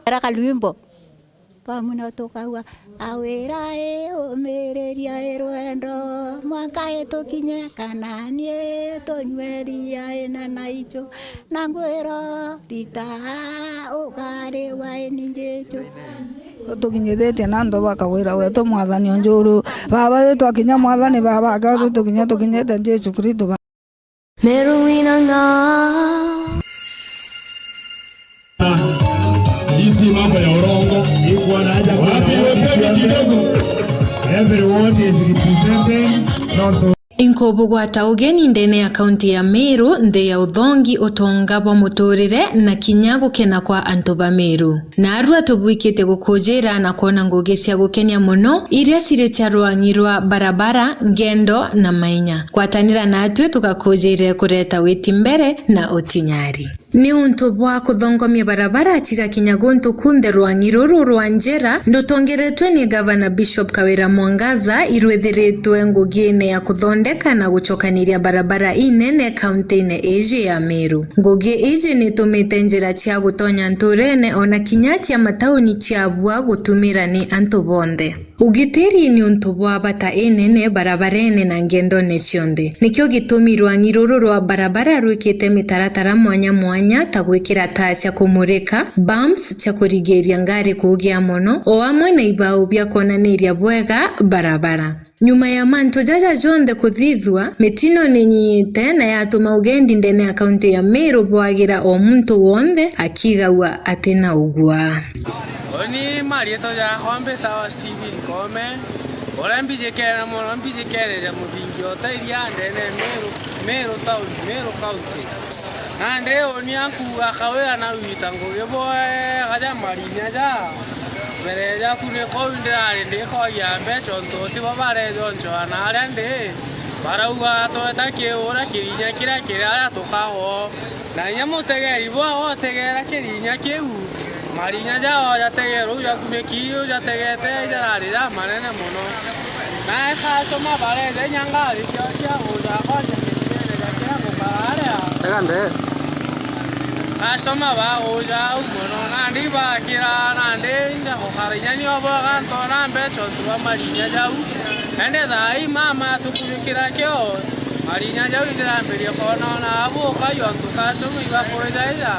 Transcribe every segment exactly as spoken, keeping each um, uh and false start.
Ara kalwimbo. Pamwe no tukauga, "Awira ii, umiriria ii rwendo, mwanka ii tukinye Kanaani ii, tunywe iria ina na ichu, na ngwiro rita ugari waini njichu." Utukinyithitie na antu ba Kawira wetu, Mwathani unjuru. Baba, ii twakinya, Mwathani, Baba, aka tutukinya, tukinyite Jesu Kristo, Baba. Meru winanga. Hii si mambo ya urongo. Iko na haja. Wapi hoteli kidogo? Every ward is represented, not. Inkubugwata ugeni ndene ya kaunti ya Meru, nthi ya uthongi, utonga bwa muturire, na kinya gukena kwa antu ba Meru. Naarua tubwikite gukujira na kwona ngugi cia gukenia mono, iria ciri cia rwang'i rwa barabara, ngendo na mainya. Gwatanira naatui tugakujire kureta witi mbere na utinyari. Ni untu bwa kuthongomia barabara cigakinya guntu kunthe rwang'i ruru rwa njira ndutongeretwe ni Gavana Bishop Kawira Mwangaza, irwithiritwe ngugine ya kuthondeka na gucokaniria barabara inene kauntine iji ya Meru. Ngugi iji nitumite njira cia gutonya nturene ona kinya cia matauni ciabua gutumira ni antu bonthe. Ugitiri ni untu bwa bata inene barabarene na ngendone cionthe. Nikio gitumi rwang'i ruru rwa barabara rwikite mitaratara mwanya mwanya, ta gwikira taa cia kumurika, bumps cia kurigiria ngari kugia mono, o amwe na ibau bia kwonaniria bwega barabara. Nyuma ya mantu jaja jonthe kuthithua, mitino ni nyiite na yatuma ugendi ndene ya kaunti ya Meru bwagira o muntu wonthe akigagua atina ugua. Uni marietwa jakwa mbitawa Stephen Kome, uria mbijikene mono, mbijikene ja muthingi o ta iria ndene Meru, Meru town, Meru county. Nandi uni ankuga Kawira na wita ngugi bwega ja marinya ja mbere jaku ni kou ndirari ndikogia mbeca untu tibo barejonchoa na aria ndi. Barauga tweta kiura kirinya kiria kiri aria tukagwo. Na inya mutegeri bwa otegera kirinya kiu, marinya jao jategera u jakuniki u jategete jarari jamanene mono. Nae customer bareja inya ngari ciao cia guja kwaja kirinyene ja kiria gukara aria. Tega nde. Customer baguja au mono, nandi bakira, nandi inya gukara inya nio bwaga ntona mbeca untu bwa marinya jau. Ende thaa ii mama tukujukira kio, marinya jau ndirambiria kwona ona abu ukai untu customer ibakuja ija.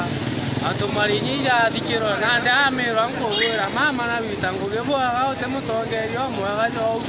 Antu marinya ijathikirwe, nandi amirwa nkugwira mama na wita ngugi bwaga uti mutongeria umwega jou.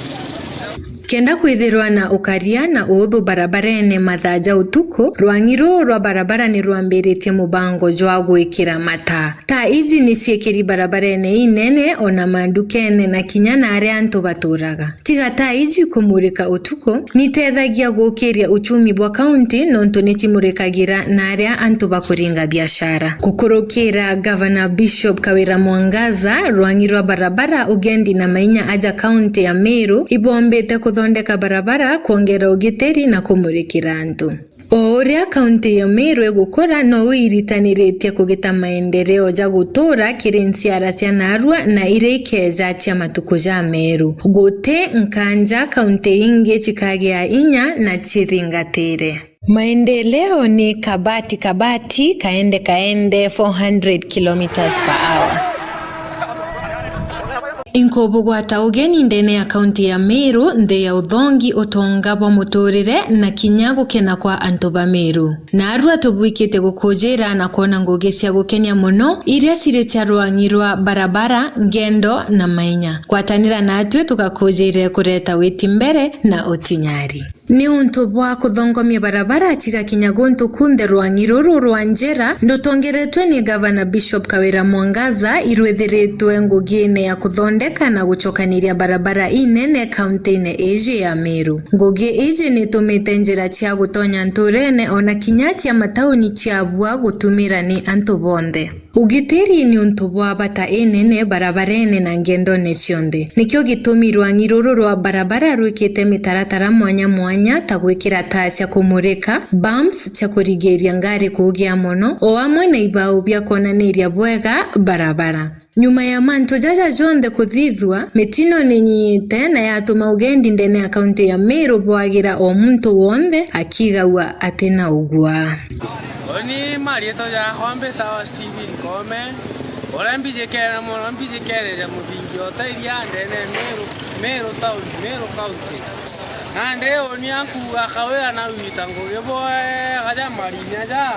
Kenda kwithirwa na ukaria na uuthu barabarene mathaa ja utuku, rwang'i ruu rwa barabara ni rwambiritie mubango jwa gwikira mataa. Taa iji ni ciikiri barabarene inene, ona mandukene, na kinya na aria antu baturaga. Tiga taa iji kumurika utuku, nitethagia gukiria uchumi bwa kaunti, nontu ni cimurikagira na aria antu bakuringa biashara. Gukurukira Gavana Bishop Kawira Mwangaza, rwang'i rwa barabara, ugendi na mainya aja kaunti ya Meru ibombite kuthondeka barabara, kwongera ugitiri na kumurikira antu. O uria kaunti ya Meru igukura, nou iritaniritie kugita maendeleo ja gutura kiri nsiara cia narua na iria ikeeja cia matuku ja Meru. Guti nkanja kaunti ingi cikagia inya na cithingatire. Maendeleo ni kabati kabati, kaende kaende, four hundred kilometres per hour. Inkubugwata ugeni ndene ya kaunti ya Meru, nthi ya uthongi, utonga bwa muturire, na kinya gukena kwa antu ba Meru. Naarua tubwikite gukujira na kwona ngugi cia gukenia mono, iria ciri cia rwang'i rwa barabara, ngendo na mainya. Gwatanira naatui tugakujire kureta witi mbere na utinyari. Ni untu bwa kuthongomia barabara cigakinya guntu kunthe rwang'i ruru rwa njira ndutongeretwe ni Gavana Bishop Kawira Mwangaza, irwithiritwe ngugine ya kuthondeka na gucokaniria barabara inene kauntine iji ya Meru. Ngugi iji nitumite njira cia gutonya nturene ona kinya cia matauni ciabua gutumira ni antu bonthe. Ugitiri ni untu bwa bata inene barabarene na ngendone cionthe. Nikio gitumi rwang'i ruru rwa barabara rwikite mitaratara mwanya mwanya, ta gwikira taa cia kumurika, bumps cia kurigiria ngari kugia mono, o amwe na ibau bia kwonaniria bwega barabara. Nyuma ya mantu jaja jonthe kuthithua, mitino ni nyiite na yatuma ugendi ndene ya kaunti ya Meru bwagira o muntu wonthe akigagua atina ugua. Uni marietwa jakwa mbitawa Stephen Kome, Uria mbijikene mono, mbijikene ja muthingi o ta iria ndene Meru, Meru town, Meru county. Nandi uni ankuga Kawira na wita ngugi bwega ja marinya ja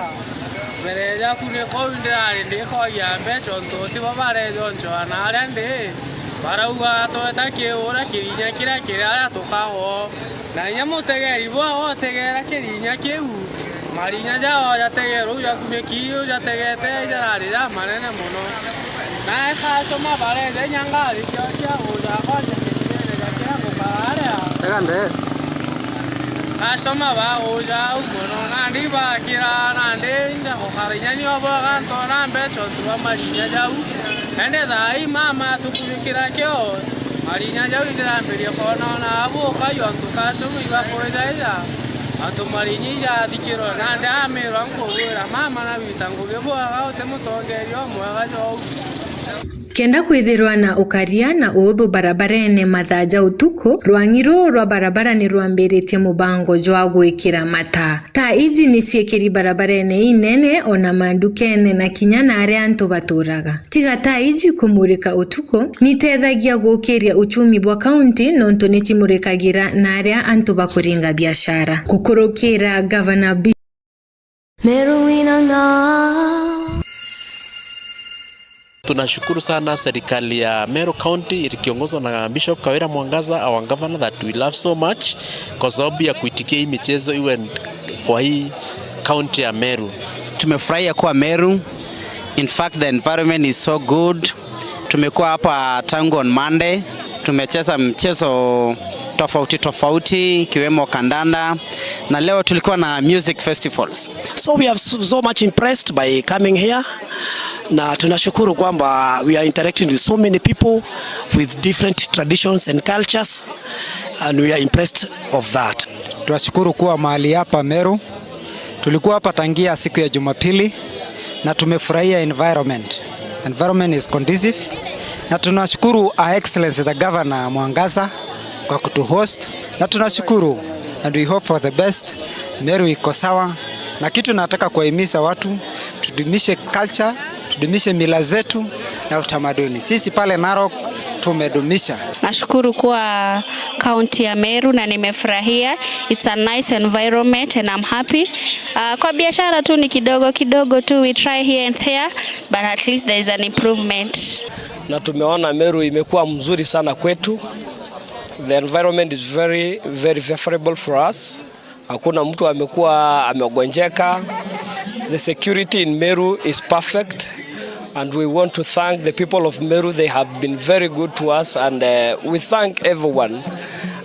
mbere jaku, ni kou ndirari ndikogia mbeca untu tibo barejonchoa na aria ndi. Barauga tweta kiura kirinya kiria kiri aria tukagwo. Na inya mutegeri bwa otegera kirinya kiu, marinya jao jategera u jakuniki u jategete jarari jamanene mono. Na customer bareja inya ngari ciao cia guja kwanja kirinyene ja kiria ngukara aria. Tega nde. Customer baguja au mono, nandi bakira, nandi inya gukara inya nio boga ntona mbeca untu bwa marinya jau. Ende thaa ii mama atukunikira kio. Marinya jau ndirambirie kwona ona abu ukai ontu customer ibakuijaija, ontu marinya ijathikirwe, nandi amirwa nkugwira mama na wita ngugi bwega uti mutongeria umwega jou. Kenda kwithirwa na ukaria na uuthu barabarene mathaa ja utuku, rwang'i ruu rwa barabara ni rwambiritie mubango jwa gwikira mataa. Taa iji ni ciikiri barabarene inene, ona mandukene na kinya na aria antu baturaga. Tiga taa iji kumurika utuku, ni iteethagia gukiria uchumi bwa kaunti nontu ni cimurikagira na aria antu bakuringa biashara. Gukurukira Gavana B. Meru winanga. Tunashukuru sana serikali ya Meru County ikiongozwa na Bishop Kawira Mwangaza, our governor that we love so much, kwa sababu ya kuitikia hii michezo iwe kwa hii county ya Meru. Tumefurahia kuwa Meru. In fact, the environment is so good. Tumekuwa hapa tangu on Monday. Tumecheza mchezo tofauti tofauti, ikiwemo kandanda, na leo tulikuwa na music festivals. So we are so so much impressed by coming here, na tunashukuru kwamba we are interacting with so many people with different traditions and cultures, and we are impressed of that. Tunashukuru kuwa mahali hapa Meru. Tulikuwa hapa tangia siku ya Jumapili na tumefurahia environment. Environment is conducive, na tunashukuru Her Excellency the Governor Mwangaza kwa kutuhost, na tunashukuru and we hope for the best. Meru iko sawa, na kitu nataka kuwahimiza watu, tudumishe culture, tudumishe mila zetu na utamaduni. Sisi pale Narok tumedumisha. Nashukuru kuwa kaunti ya Meru na nimefurahia. It's a nice environment and I'm happy. Uh, kwa biashara tu ni kidogo kidogo tu, we try here and there, but at least there is an improvement. Na tumeona Meru imekuwa mzuri sana kwetu. The environment is very, very favorable for us. Hakuna mtu amekuwa amegonjeka. The security in Meru is perfect, and we want to thank the people of Meru. They have been very good to us, and, uh, we thank everyone.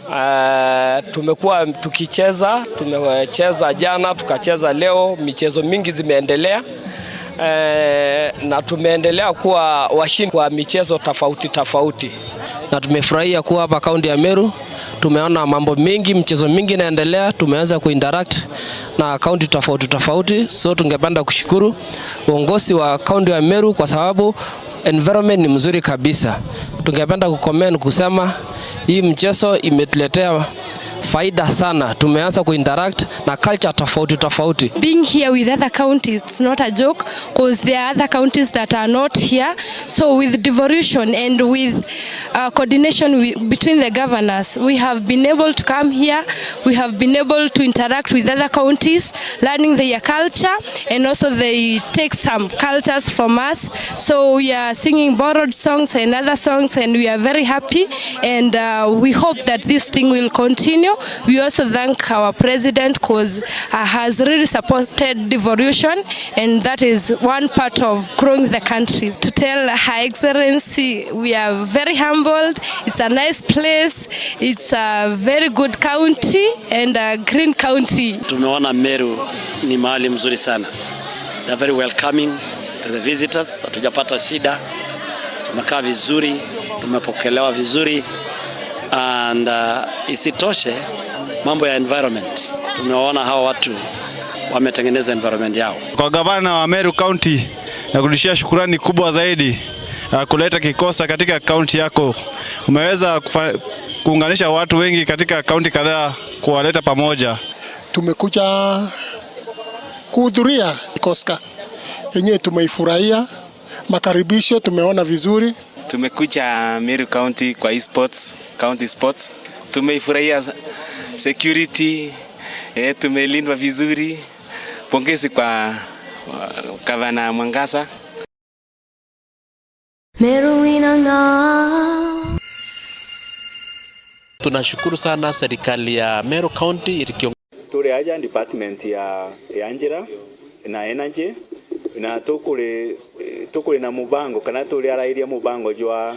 Uh, tumekuwa tukicheza, tumecheza jana, tukacheza leo, michezo mingi zimeendelea. Eh, na tumeendelea kuwa washindi kwa michezo tofauti tofauti. Na tumefurahia kuwa hapa kaunti ya Meru. Tumeona mambo mingi, michezo mingi inaendelea, tumeweza kuinteract na kaunti tofauti tofauti. So tungependa kushukuru uongozi wa kaunti ya Meru kwa sababu environment ni mzuri kabisa. Tungependa kucomment kusema hii mchezo imetuletea faida sana. Tumeanza kuinteract na culture tofauti tofauti. Being here with other counties, it's not a joke, 'cause there are other counties that are not here. So with devolution and with, uh, coordination wi-, between the governors, we have been able to come here, we have been able to interact with other counties, learning their culture, and also they take some cultures from us. So we are singing borrowed songs and other songs, and we are very happy, and, uh, we hope that this thing will continue. We also thank our president 'cause, uh, has really supported devolution, and that is one part of growing the country. To tell Her Excellency, we are very humbled. It's a nice place. It's a very good county and a green county. Tumeona Meru ni mahali mzuri sana. They're very welcoming to the visitors. Hatujapata shida. Tumekaa vizuri, tumepokelewa vizuri. And, uh, isitoshe, mambo ya environment. Tumewaona hawa watu wametengeneza environment yao. Kwa gavana wa Meru County, nakurudishia shukurani kubwa zaidi, uh, kuleta Kikosa katika kaunti yako. Umeweza kufa-, kuunganisha watu wengi katika kaunti kadhaa, kuwaleta pamoja. Tumekuja kuhudhuria Kikoska, yenyewe tumeifurahia, Makaribisho tumeona vizuri. Tumekuja Meru County kwa hii sports, county sports. Tumeifurahia s-, security, eh, tumelindwa vizuri. Pongezi kwa, uh, Gavana Mwangaza. Meru inang'aa. Tunashukuru sana serikali ya Meru County ikiong- Turi aja department ya, ya njira na energy, na tukuri, tukuri na mubango, kana turi arairia mubango jwa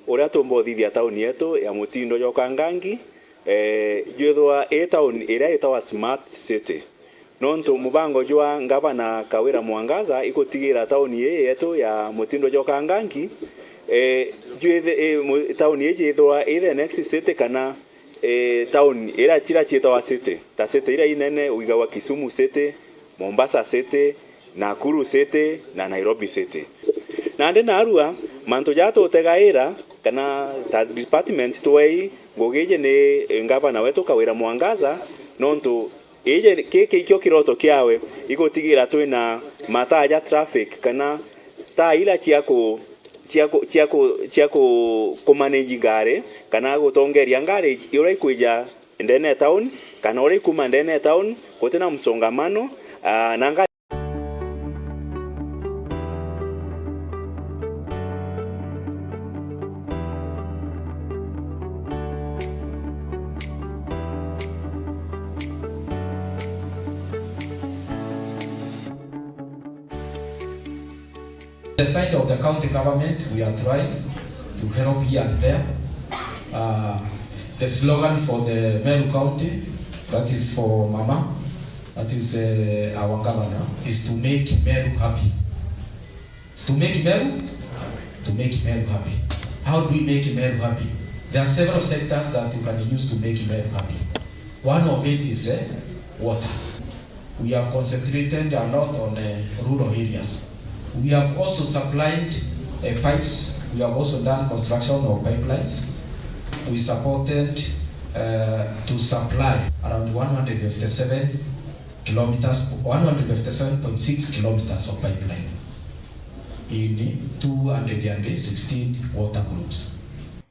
uria tumba uthithia tauni yetu ya mutindo jwa Kangangi, eh, jwithwa i tauni iria itawa smart city. Nontu mubango jwa Ngavana Kawira Mwangaza igutigira tauni ii yetu ya mutindo jwa Kangangi, eh, jwithi-, eh, mu-, tauni iji ithirwa i the next city kana, eh, tauni iria, iria ciitawa city, ta city iria inene uigagwa Kisumu City, Mombasa City, Nakuru City na Nairobi City. Nandi narua, mantu jaa tutegaira kana ta department twei ngugi iji ni, eh, Ngavana wetu Kawira Mwangaza, nontu iji, giki ikio kiroto kiawe, igutigira twina mataa ja traffic kana taa ila cia ku-, cia ku-, cia ku-, cia ku-, kumanage ngari kana gutongeria ngari uria ikwija ndene ya town kana uria ikuma ndene ya town gutina msongamano, aa, na ngari The side of the county government, we are trying to help here and there. Uh, the slogan for the Meru County, that is for Mama, that is, uh, our governor, is to make Meru happy. To make Meru, to make Meru happy. How do we make Meru happy? There are several sectors that you can use to make Meru happy. One of it is, eh, water. We have concentrated a lot on, eh, rural areas. We have also supplied, eh, pipes. We have also done construction of pipelines. We supported, eh, to supply around one hundred fifty-seven kilometers, one hundred fifty-seven point six kilometers of pipeline in two hundred and sixteen water groups.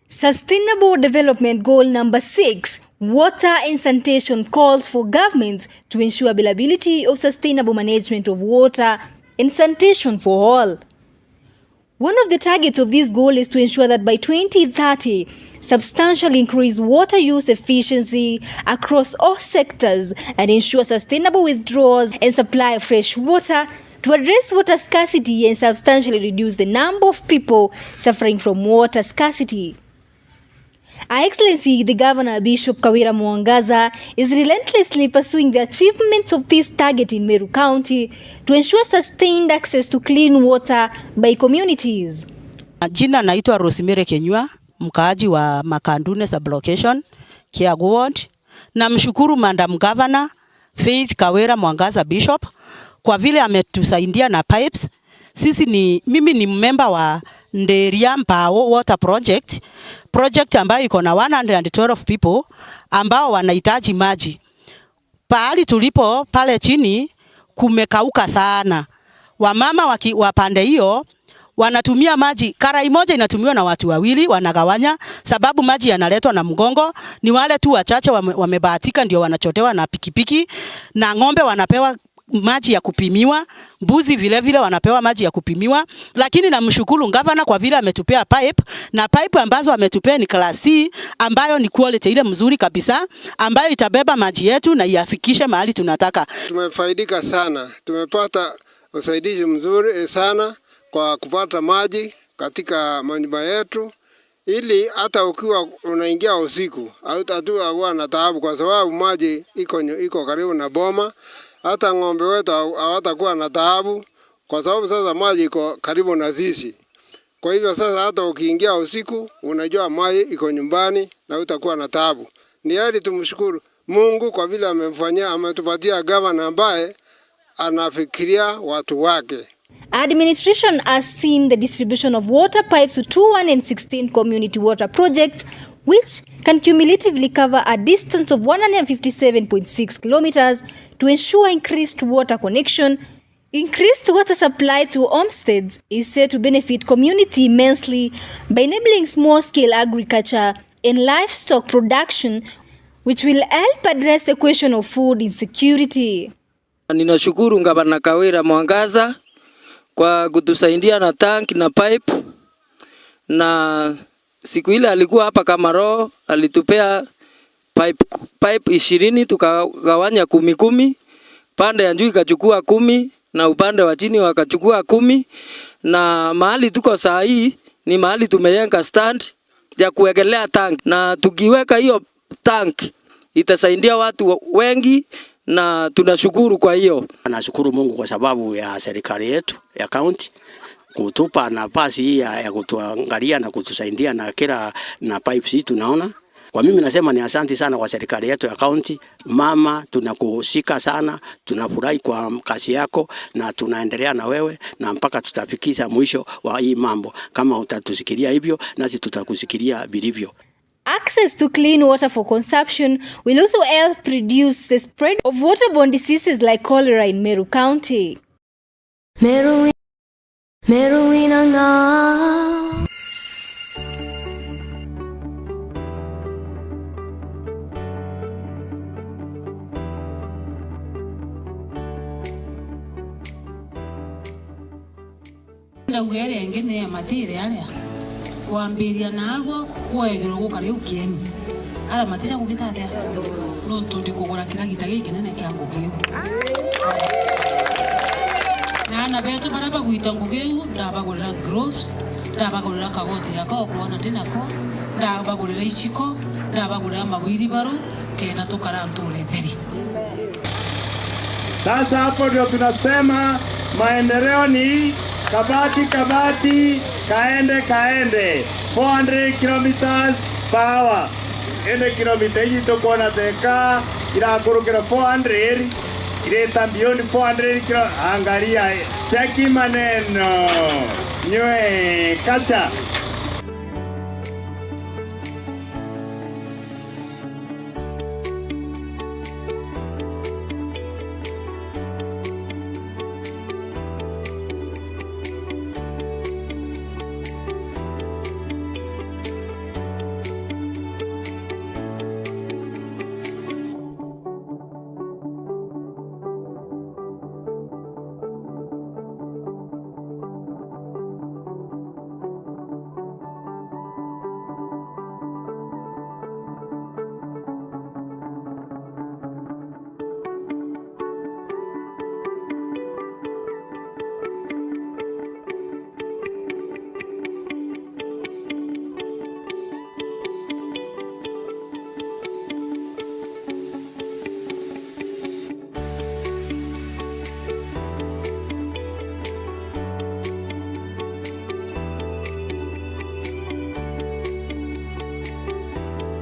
Sustainable Development Goal number six, water and sanitation, calls for governments to ensure availability of sustainable management of water and sanitation for all. One of the targets of this goal is to ensure that by twenty thirty, substantially increase water use efficiency across all sectors and ensure sustainable withdrawals and supply of fresh water to address water scarcity and substantially reduce the number of people suffering from water scarcity. Her Excellency the Governor Bishop Kawira Mwangaza is relentlessly pursuing the achievements of this target in Meru County to ensure sustained access to clean water by communities. Jina naitwa Rosemary Kenyua, mkaaji wa Makandune Sub-Location, Kiagu Ward. Namshukuru Madam Governor Faith Kawira Mwangaza Bishop kwa vile ametusaidia na pipes. Sisi ni, mimi ni member wa Nderia Mpao Water Project, project ambayo iko na one hundred and twelve people ambao wanahitaji maji. Pahali tulipo pale chini kumekauka sana. Wamama wa ki-, wa pande hiyo wanatumia maji, karai moja inatumiwa na watu wawili, wanagawanya, sababu maji yanaletwa na mgongo. Ni wale tu wachache wame-, wamebahatika ndio wanachotewa na pikipiki, na ng'ombe wanapewa maji ya kupimiwa, mbuzi vile vile wanapewa maji ya kupimiwa. Lakini namshukuru gavana kwa vile ametupea pipe, na pipe ambazo ametupea ni class C, ambayo ni quality ile mzuri kabisa, ambayo itabeba maji yetu na iyafikishe mahali tunataka. Tumefaidika sana, tumepata usaidizi mzuri, eh, sana kwa kupata maji katika manyumba yetu, ili hata ukiwa unaingia usiku, hauta-, hatutakuwa na taabu kwa sababu maji iko nyu-, iko karibu na boma. Hata ng'ombe wetu haw-, hawatakuwa na taabu kwa sababu sasa maji iko karibu na sisi. Kwa hivyo sasa hata ukiingia usiku, unajua maji iko nyumbani na utakuwa na taabu. Ni heri tumshukuru Mungu kwa vile amemfanyia, ametupatia gavana ambaye anafikiria watu wake. Administration has seen the distribution of water pipes to two hundred sixteen community water projects, which can cumulatively cover a distance of one hundred fifty-seven point six kilometers to ensure increased water connection Increased water supply to homesteads is said to benefit community immensely by enabling small-scale agriculture and livestock production, which will help address the question of food insecurity. Ninashukuru Gavana Kawira Mwangaza kwa kutusaidia na tank na pipe, na siku ile alikuwa hapa Kamaroo, alitupea pipe, pipe ishirini, tukagawanya kumi kumi, pande ya juu ikachukua kumi na upande wa chini wakachukua kumi, na mahali tuko saa hii ni mahali tumejenga stand ya kuwekelea tank, na tukiweka hiyo tank itasaidia watu wengi, na tunashukuru kwa hiyo. Nashukuru Mungu kwa sababu ya serikali yetu ya county kutupa nafasi hii ya, ya kutuangalia na kutusaidia na kila, na pipes hii tunaona. Kwa mimi nasema ni asanti sana kwa serikali yetu ya county. Mama, tunakushika sana, tunafurahi kwa kazi yako na tunaendelea na wewe na mpaka tutafikisha mwisho wa hii mambo. Kama utatusikilia hivyo, nasi tutakusikilia vilivyo. Access to clean water for consumption will also help reduce the spread of waterborne diseases like cholera in Meru County. Meru, Meru inang'aa. Ndauga iria ingi ni ya matiri aria. Kwambiria naarua kwegerwa gukari ukieni. Ara matija kugita atia? Nontu ndi kugura kira gita gikinene kia ngugi iu. Na aana betu baria bagwita ngugi iu, ndabagurira gloves, ndabagurira kagoti gakwa ukwona ndi nako, ndabagurira iciko, ndabagurira mawiribaru, kenda tukara ntuura itheri. Sasa hapo ndio tunasema maendeleo ni kabati, kabati, kaende, kaende. Four hundred kilometers per hour. Indi kilomita iji tukwona teka irakurukira four hundred, ireta beyond four hundred kilo-, angalia, cheki maneno. Nywe, kacha.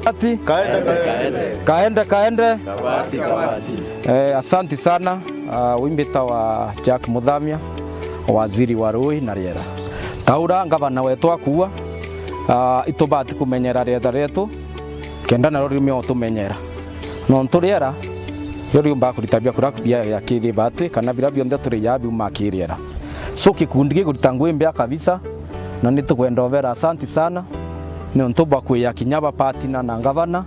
Ati? Kaende, kaende. Kaende, kaende. Kabati, kabati. Eh, asanti sana. Ah, wimbita wa Jack Muthamia, waziri wa rui na riera. Taura ngavana wetu akuua, ah, itubati kumenyera rietha rietu, kenda nario riumia utumenyera. Nontu riera rio riumbaga kurita biakura bia, bia kiri bati, kana biria bionthe turiaga biumaga kiri riera. So, gikundi gikurita ngui mbea kabisa, na ni tukwenda ubera asanti sana, niuntu bwa kwia kinya ba partner na ngavana,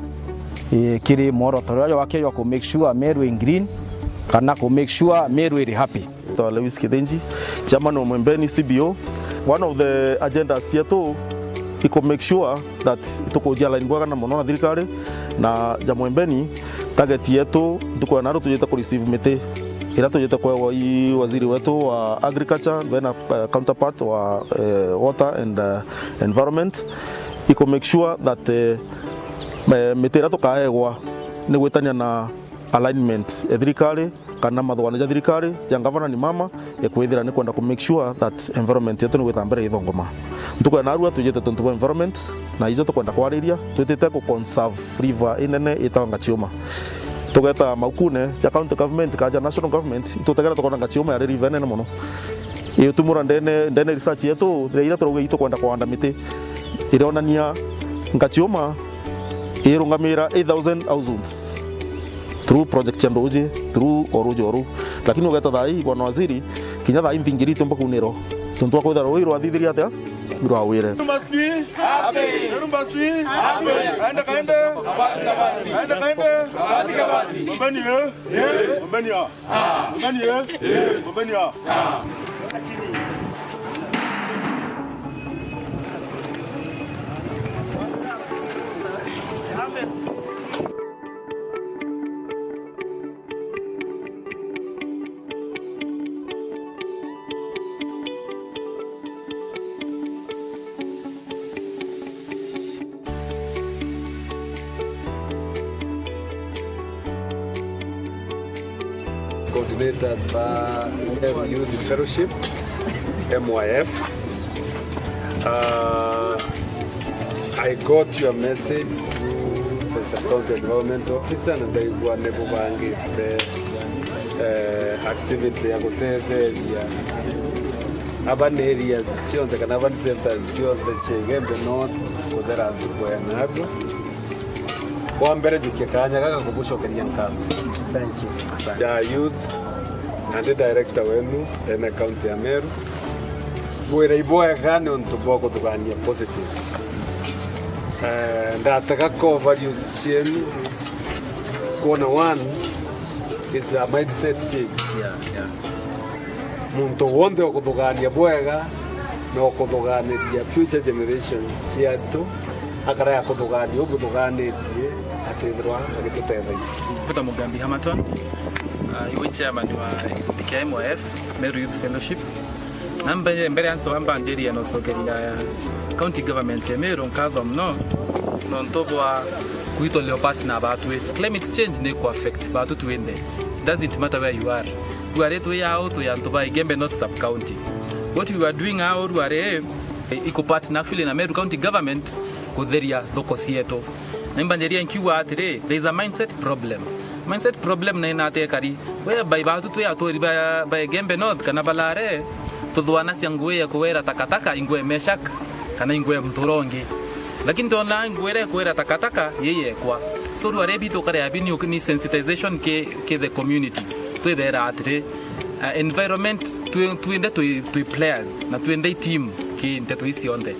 eh, kiri mworoto uria jwake jwa ku make sure Meru in green, kana ku make sure Meru iri happy. Twa Lewis Kithinji, chairman wa Mwembeni C B O. One of the agendas cietu i ku make sure that tukuji align bwega na mono na thirikari na ja Mwembeni. Target yetu ntuku ya naru tujite ku receive miti iria tujite kwewa i waziri wetu wa agriculture, bena, eh, counterpart wa, eh, water and, eh, environment. I ku make sure that, eh, eh, miti iria tukaegwa ni gwitania na alignment ya thirikari kana mathugano ja thirikari ja ngavana ni mama, ya kwithira ni kwenda ku make sure that environment yetu ni gwita mbere ithongoma. Ntuku ya narua twijite tontu bwa environment, na ijo tukwenda kwariria, twitite ku conserve river inene itagwa Ngachioma. Tugeta maukune ja county government kana ja national government, itutegera tukoona Ngachioma yari river inene mono. Iyo tumura ndene, ndene research yetu, riria ira turauga itukwenda kwanda miti, ironania Ngachioma irungamira eight thousand households through project cia nduji, through o ruji o ruu. Lakini ugeta thaa ii, bwana waziri, Kinya thaa ii nthingiri itiumba kuunirwa, tontu wa kwithirwa ruui rwathithirie atia? Rwawire. Meru must be happy. Meru must be happy. Kaende, kaende. Kaende, kaende. Ngombeni, eh? Ngombeni, ah. Ngombeni, eh? Ngombeni, ah. Coordinators ba Meru Youth Fellowship, M Y F. Ah, I got your message through the Sub-County Environment Officer, na ndaigua ni bubangite, eh, activity ya gutetheria urban areas cionthe kana urban centers cionthe cia Igembe North kuthera ntuku ya narua. Kwa mbere, njukie kaanya gaka kubucokeria nkatho. Thank you. Asante. Ja youth, na ndi director wenu ene county ya Meru. Bwira ibwega ni untu bwa kuthugania positive. Eh, ndatega core values cienu, kwona one is a mindset change. Yeah, yeah. Muntu wonthe ukuthugaania bwega na ukuthugaaniria future generation cietu, akara ya kuthugaania u buthugaanitie, akethirwa agitutetheria. Mbita Mugambi Hamaton, uh, iwe chairman wa gikundi kia M Y F, Meru Youth Fellowship. Na mbere, mbere ya nsoa mbanjiria na ucokeria county government ya Meru nkatho mono nontu bwa kwitolea partner batwi. Climate change ni ku affect batu twinthe. It doesn't matter where you are. Riu ari twi au, twi antu ba Igembe North Sub County. What we are doing au riu ari, eh, iko partner actually na Meru County Government kutheria thoko cietu. Na imbanjiria nkiuga atiri, there is a mindset problem. Mindset problem na inate kari. Whereby batu twi aturi ba, ba Igembe North kana balare, tuthwanacia nguo ya kuwera takataka, inguo ya Meshak, kana inguo ya mtu uria ungi. Lakini twona nguo iria ikuwera takataka, yeyekwa. So riu ari bitu kare abini ni sensitization ki, ki the community. Twibera atiri, uh, environment twi-, twinde twi, twi players na twinde i team ki nteto ici cionthe.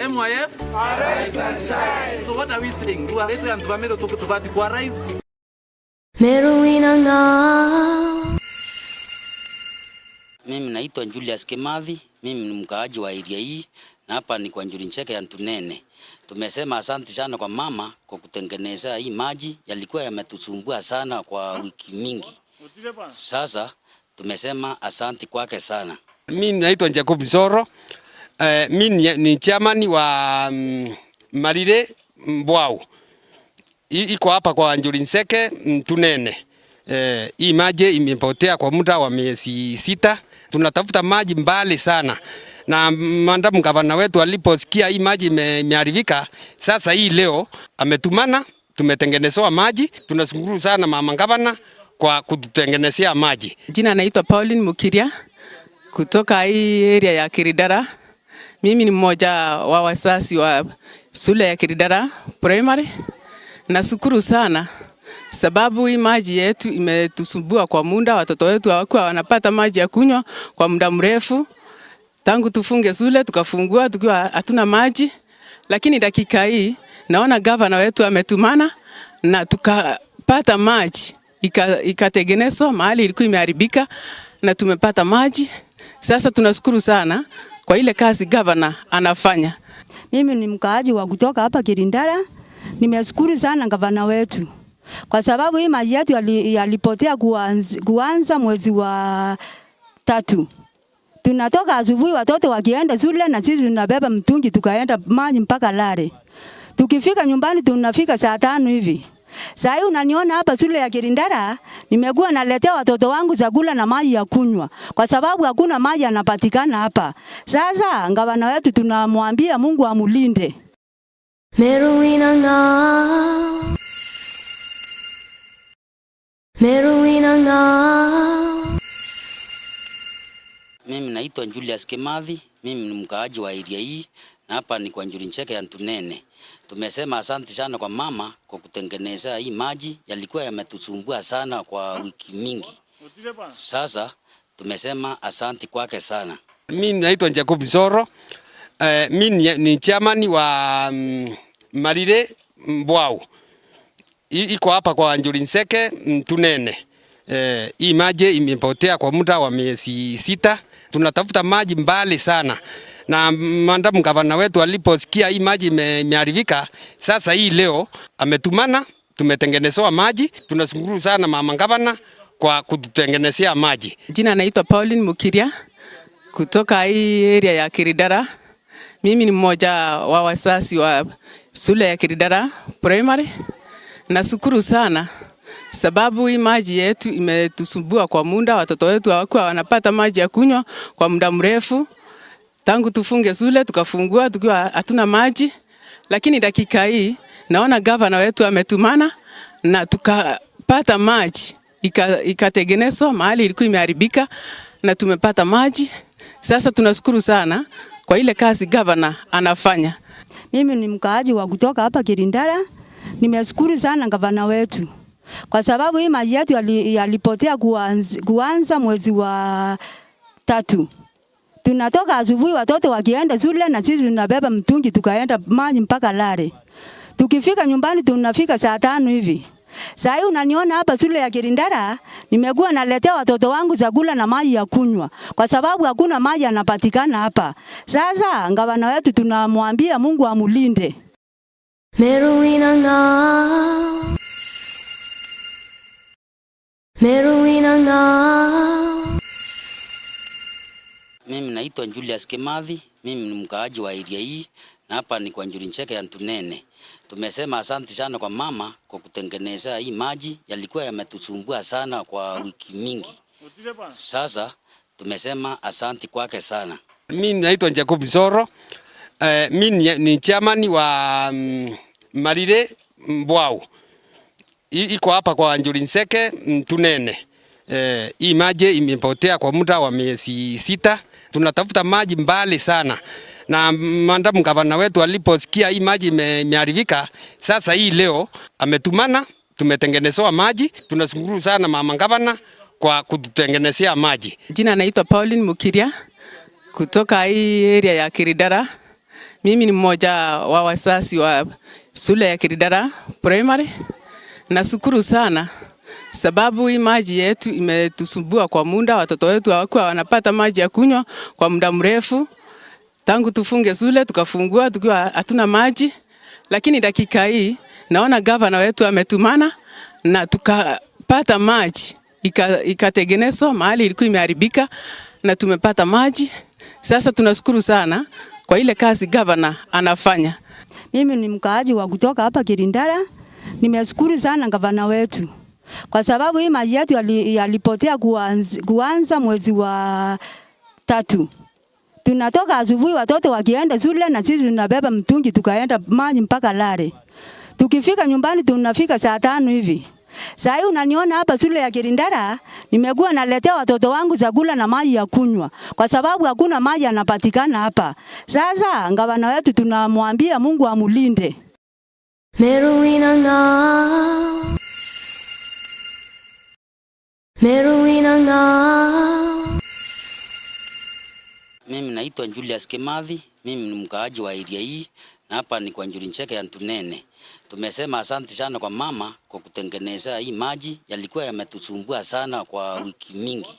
M Y F, arise and shine. So what are we saying? Riu ari twi antu ba Meru tu-, tubati ku arise. Meru wina ng'aa. Mimi naitwa Julius Kimathi, mimi ni mkaaji wa area hii, na hapa ni kwa Njuri Ncheke ya Ntunene. Tumesema asante sana kwa mama kwa kutengenezea hii maji, yalikuwa yametusumbua sana kwa wiki mingi. Sasa tumesema asante kwake sana. Mi naitwa Jacob Zoro. Eh, mi ni, ni chairman wa, mm, Marire Mbwau. I-, iko hapa kwa Njuri Nseke, Ntunene. Eh, hii maji imepotea kwa muda wa miezi sita. Tunatafuta maji mbali sana. Na madam gavana wetu aliposikia hii maji ime-, imeharibika, sasa hii leo ametumana tumetengenezewa maji. Tunashukuru sana mama gavana kwa kututengenezea maji. Jina naitwa Pauline Mukiria, kutoka hii area ya Kiridara. Mimi ni mmoja wa wasasi wa shule ya Kiridara Primary. Nashukuru sana sababu hii maji yetu imetusumbua kwa muda, watoto wetu hawakuwa wanapata maji ya kunywa kwa muda mrefu. Tangu tufunge shule, tukafungua tukiwa hatuna maji, lakini dakika hii naona gavana wetu ametumana na tukapata maji, ika-, ikatengenezwa mahali ilikuwa imeharibika na tumepata maji. Sasa tunashukuru sana kwa ile kazi gavana anafanya. Mimi ni mkaaji wa kutoka hapa Kirindara. Nimeshukuru sana gavana wetu kwa sababu hii maji yetu yali-, yalipotea kuanz-, kuanza mwezi wa tatu. Tunatoka asubuhi watoto wakienda shule na sisi tunabeba mtungi tukaenda maji mpaka Lare. Tukifika nyumbani tunafika saa tano hivi. Saa hii unaniona hapa shule ya Kirindara, nimekuwa naletea watoto wangu chakula na maji ya kunywa kwa sababu hakuna maji yanapatikana hapa. Sasa gavana wetu tunamwambia Mungu amulinde. Meru wina ng'aa. Meru wina ng'aa. Mimi naitwa Julius Kimathi, mimi ni mkaaji wa area hii, na hapa ni kwa Njuri Ncheke ya Ntunene. Tumesema asante sana kwa mama kwa kutengenezea hii maji, yalikuwa yametusumbua sana kwa wiki mingi. Sasa Tumesema asanti kwake sana. Mi naitwa Jacob Zoro. Eh, mi ni, ni chairman wa, mm, Marire Mbwau. I-, iko hapa kwa Njuri Nseke, mm, Tunene. Eh, hii maji imepotea kwa muda wa miezi sita. Tunatafuta maji mbali sana. Na madam gavana wetu aliposikia hii maji ime-, imeharibika, sasa hii leo ametumana, tumetengenezewa maji. Tunashukuru sana mama gavana kwa kututengenezea maji. Jina naitwa Pauline Mukiria, kutoka hii area ya Kiridara. Mimi ni mmoja wa wazazi wa shule ya Kiridara Primary. Nashukuru sana sababu hii maji yetu imetusumbua kwa muda, watoto wetu hawakuwa wanapata maji ya kunywa kwa muda mrefu. Tangu tufunge shule, tukafungua tukiwa hatuna maji, lakini dakika hii naona gavana wetu ametumana na tukapata maji, ika-, ikatengenezwa mahali ilikuwa imeharibika na tumepata maji. Sasa tunashukuru sana kwa ile kazi gavana anafanya. Mimi ni mkaaji wa kutoka hapa Kirindara. Nimeshukuru sana gavana wetu kwa sababu hii maji yetu yali-, yalipotea kuanz-, kuanza mwezi wa tatu. Tunatoka asubuhi watoto wakienda shule na sisi tunabeba mtungi tukaenda maji mpaka Lare. Tukifika nyumbani tunafika saa tano hivi. Saa hii unaniona hapa shule ya Kirindara, nimekuwa naletea watoto wangu chakula na maji ya kunywa kwa sababu hakuna maji yanapatikana hapa. Sasa gavana wetu tunamwambia Mungu amulinde. Meru wina ng'a. Meru wina ng'a. Mimi naitwa Julius Kimathi, mimi ni mkaaji wa area hii, na hapa ni kwa Njuri Ncheke ya Ntunene. Tumesema asante sana kwa mama kwa kutengenezea hii maji, yalikuwa yametusumbua sana kwa wiki mingi. Sasa tumesema asanti kwake sana. Mi naitwa Jacob Zoro. Eh, mi ni, ni chairman wa, mm, Marire Mbwau. I-, iko hapa kwa Njuri Nseke, mm, Tunene. Eh, hii maji imepotea kwa muda wa miezi sita. Tunatafuta maji mbali sana. Na madam gavana wetu aliposikia hii maji ime-, imeharibika, sasa hii leo ametumana tumetengenezewa maji. Tunashukuru sana mama gavana kwa kututengenezea maji. Jina naitwa Pauline Mukiria, kutoka hii area ya Kiridara. Mimi ni mmoja wa wazazi wa shule ya Kiridara Primary. Nashukuru sana sababu hii maji yetu imetusumbua kwa muda, watoto wetu hawakuwa wanapata maji ya kunywa kwa muda mrefu. Tangu tufunge shule, tukafungua tukiwa hatuna maji, lakini dakika hii naona gavana wetu ametumana na tukapata maji, ika-, ikatengenezwa mahali ilikuwa imeharibika na tumepata maji. Sasa tunashukuru sana kwa ile kazi gavana anafanya. Mimi ni mkaaji wa kutoka hapa Kirindara. Nimeshukuru sana gavana wetu kwa sababu hii maji yetu yali-, yalipotea kuanz-, kuanza mwezi wa tatu. Tunatoka asubuhi watoto wakienda shule na sisi tunabeba mtungi tukaenda maji mpaka Lare. Tukifika nyumbani tunafika saa tano hivi. Saa hii unaniona hapa shule ya Kirindara, nimekuwa naletea watoto wangu chakula na maji ya kunywa kwa sababu hakuna maji yanapatikana hapa. Sasa gavana wetu tunamwambia Mungu amulinde. Meru wina ng'a. Meru wina ng'a. Mimi naitwa Julius Kimathi, mimi ni mkaaji wa area hii, na hapa ni kwa Njuri Ncheke ya Ntunene. Tumesema asante sana kwa mama kwa kutengenezea hii maji, yalikuwa yametusumbua sana kwa wiki mingi.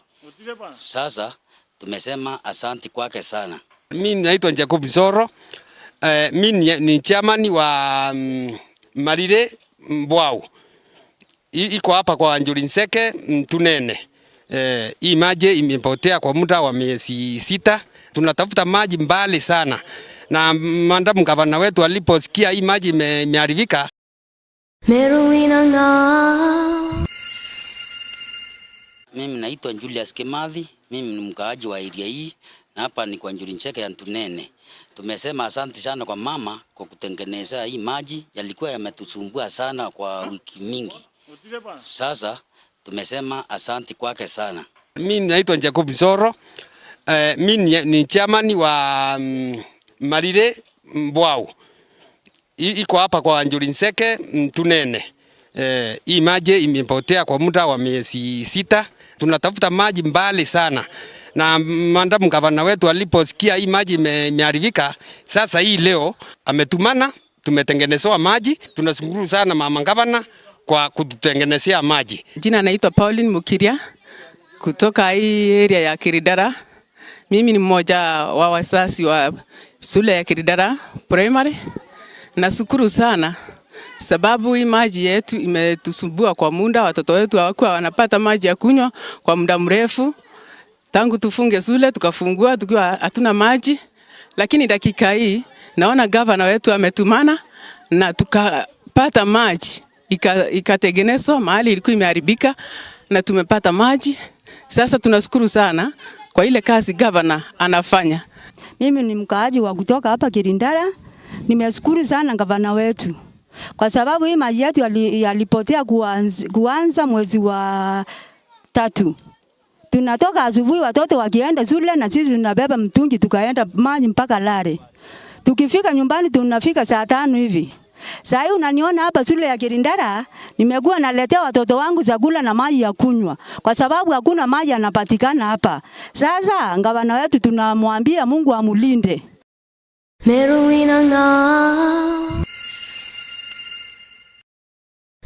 Sasa tumesema asanti kwake sana. Mi naitwa Jacob Zoro. Eh, mi ni, ni chairman wa, mm, Marire Mbwau. I-, iko hapa kwa Njuri Nseke, mm, Tunene. Eh, hii maji imepotea kwa muda wa miezi sita. Tunatafuta maji mbali sana. Na madam gavana wetu aliposikia hii maji ime-, imeharibika, Meru wina ng'a. Mimi naitwa Julius Kimathi, mimi ni mkaaji wa area hii, na hapa ni kwa Njuri Ncheke ya Ntunene. Tumesema asante sana kwa mama kwa kutengenezea hii maji, yalikuwa yametusumbua sana kwa wiki mingi. Sasa tumesema asanti kwake sana. Mi naitwa Jacob Zoro. Eh, mi ni, ni chairman wa, mm, Marire Mbwau. I-, iko hapa kwa Njuri Nseke, mm, Tunene. Eh, hii maji imepotea kwa muda wa miezi sita. Tunatafuta maji mbali sana. Na madam gavana wetu aliposikia hii maji ime-, imeharibika, sasa hii leo ametumana, tumetengenezewa maji. Tunashukuru sana mama gavana kwa kututengenezea maji. Jina naitwa Pauline Mukiria, kutoka hii area ya Kiridara. Mimi ni mmoja wa wazazi wa shule ya Kiridara Primary. Nashukuru sana sababu hii maji yetu imetusumbua kwa muda, watoto wetu hawakuwa wanapata maji ya kunywa kwa muda mrefu. Tangu tufunge shule, tukafungua tukiwa hatuna maji. Lakini dakika hii, naona gavana wetu ametumana na tukapata maji. Ika-, ikatengenezwa mahali ilikuwa imeharibika na tumepata maji. Sasa tunashukuru sana kwa ile kazi gavana anafanya. Mimi ni mkaaji wa kutoka hapa Kirindara. Nimeshukuru sana gavana wetu kwa sababu hii maji yetu yali-, yalipotea kuanz-, kuanza mwezi wa tatu. Tunatoka asubuhi watoto wakienda shule na sisi tunabeba mtungi tukaenda maji mpaka Lare. Tukifika nyumbani tunafika saa tano hivi. Saa hii unaniona hapa shule ya Kirindara, nimekuwa naletea watoto wangu chakula na maji ya kunywa kwa sababu hakuna maji yanapatikana hapa. Sasa gavana wetu tunamwambia Mungu amulinde. Meru wina nga.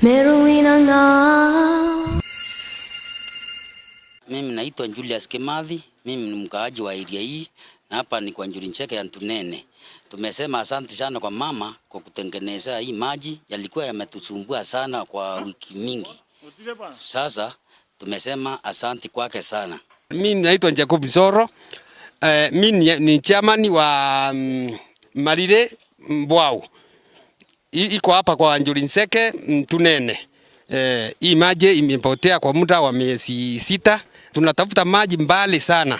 Meru wina nga. Mimi naitwa Julius Kimathi, mimi ni mkaaji wa area hii, na hapa ni kwa Njuri Ncheke ya Ntunene. Tumesema asante sana kwa mama kwa kutengenezea hii maji, yalikuwa yametusumbua sana kwa wiki mingi. Sasa tumesema asante kwake sana. Mimi naitwa Jacob Zoro. Eh, mimi ni, ni chairman wa, mm, Marire Mbwau. I-, iko hapa kwa Njuri Nseke, Ntunene. Eh, hii maji imepotea kwa muda wa miezi sita. Tunatafuta maji mbali sana.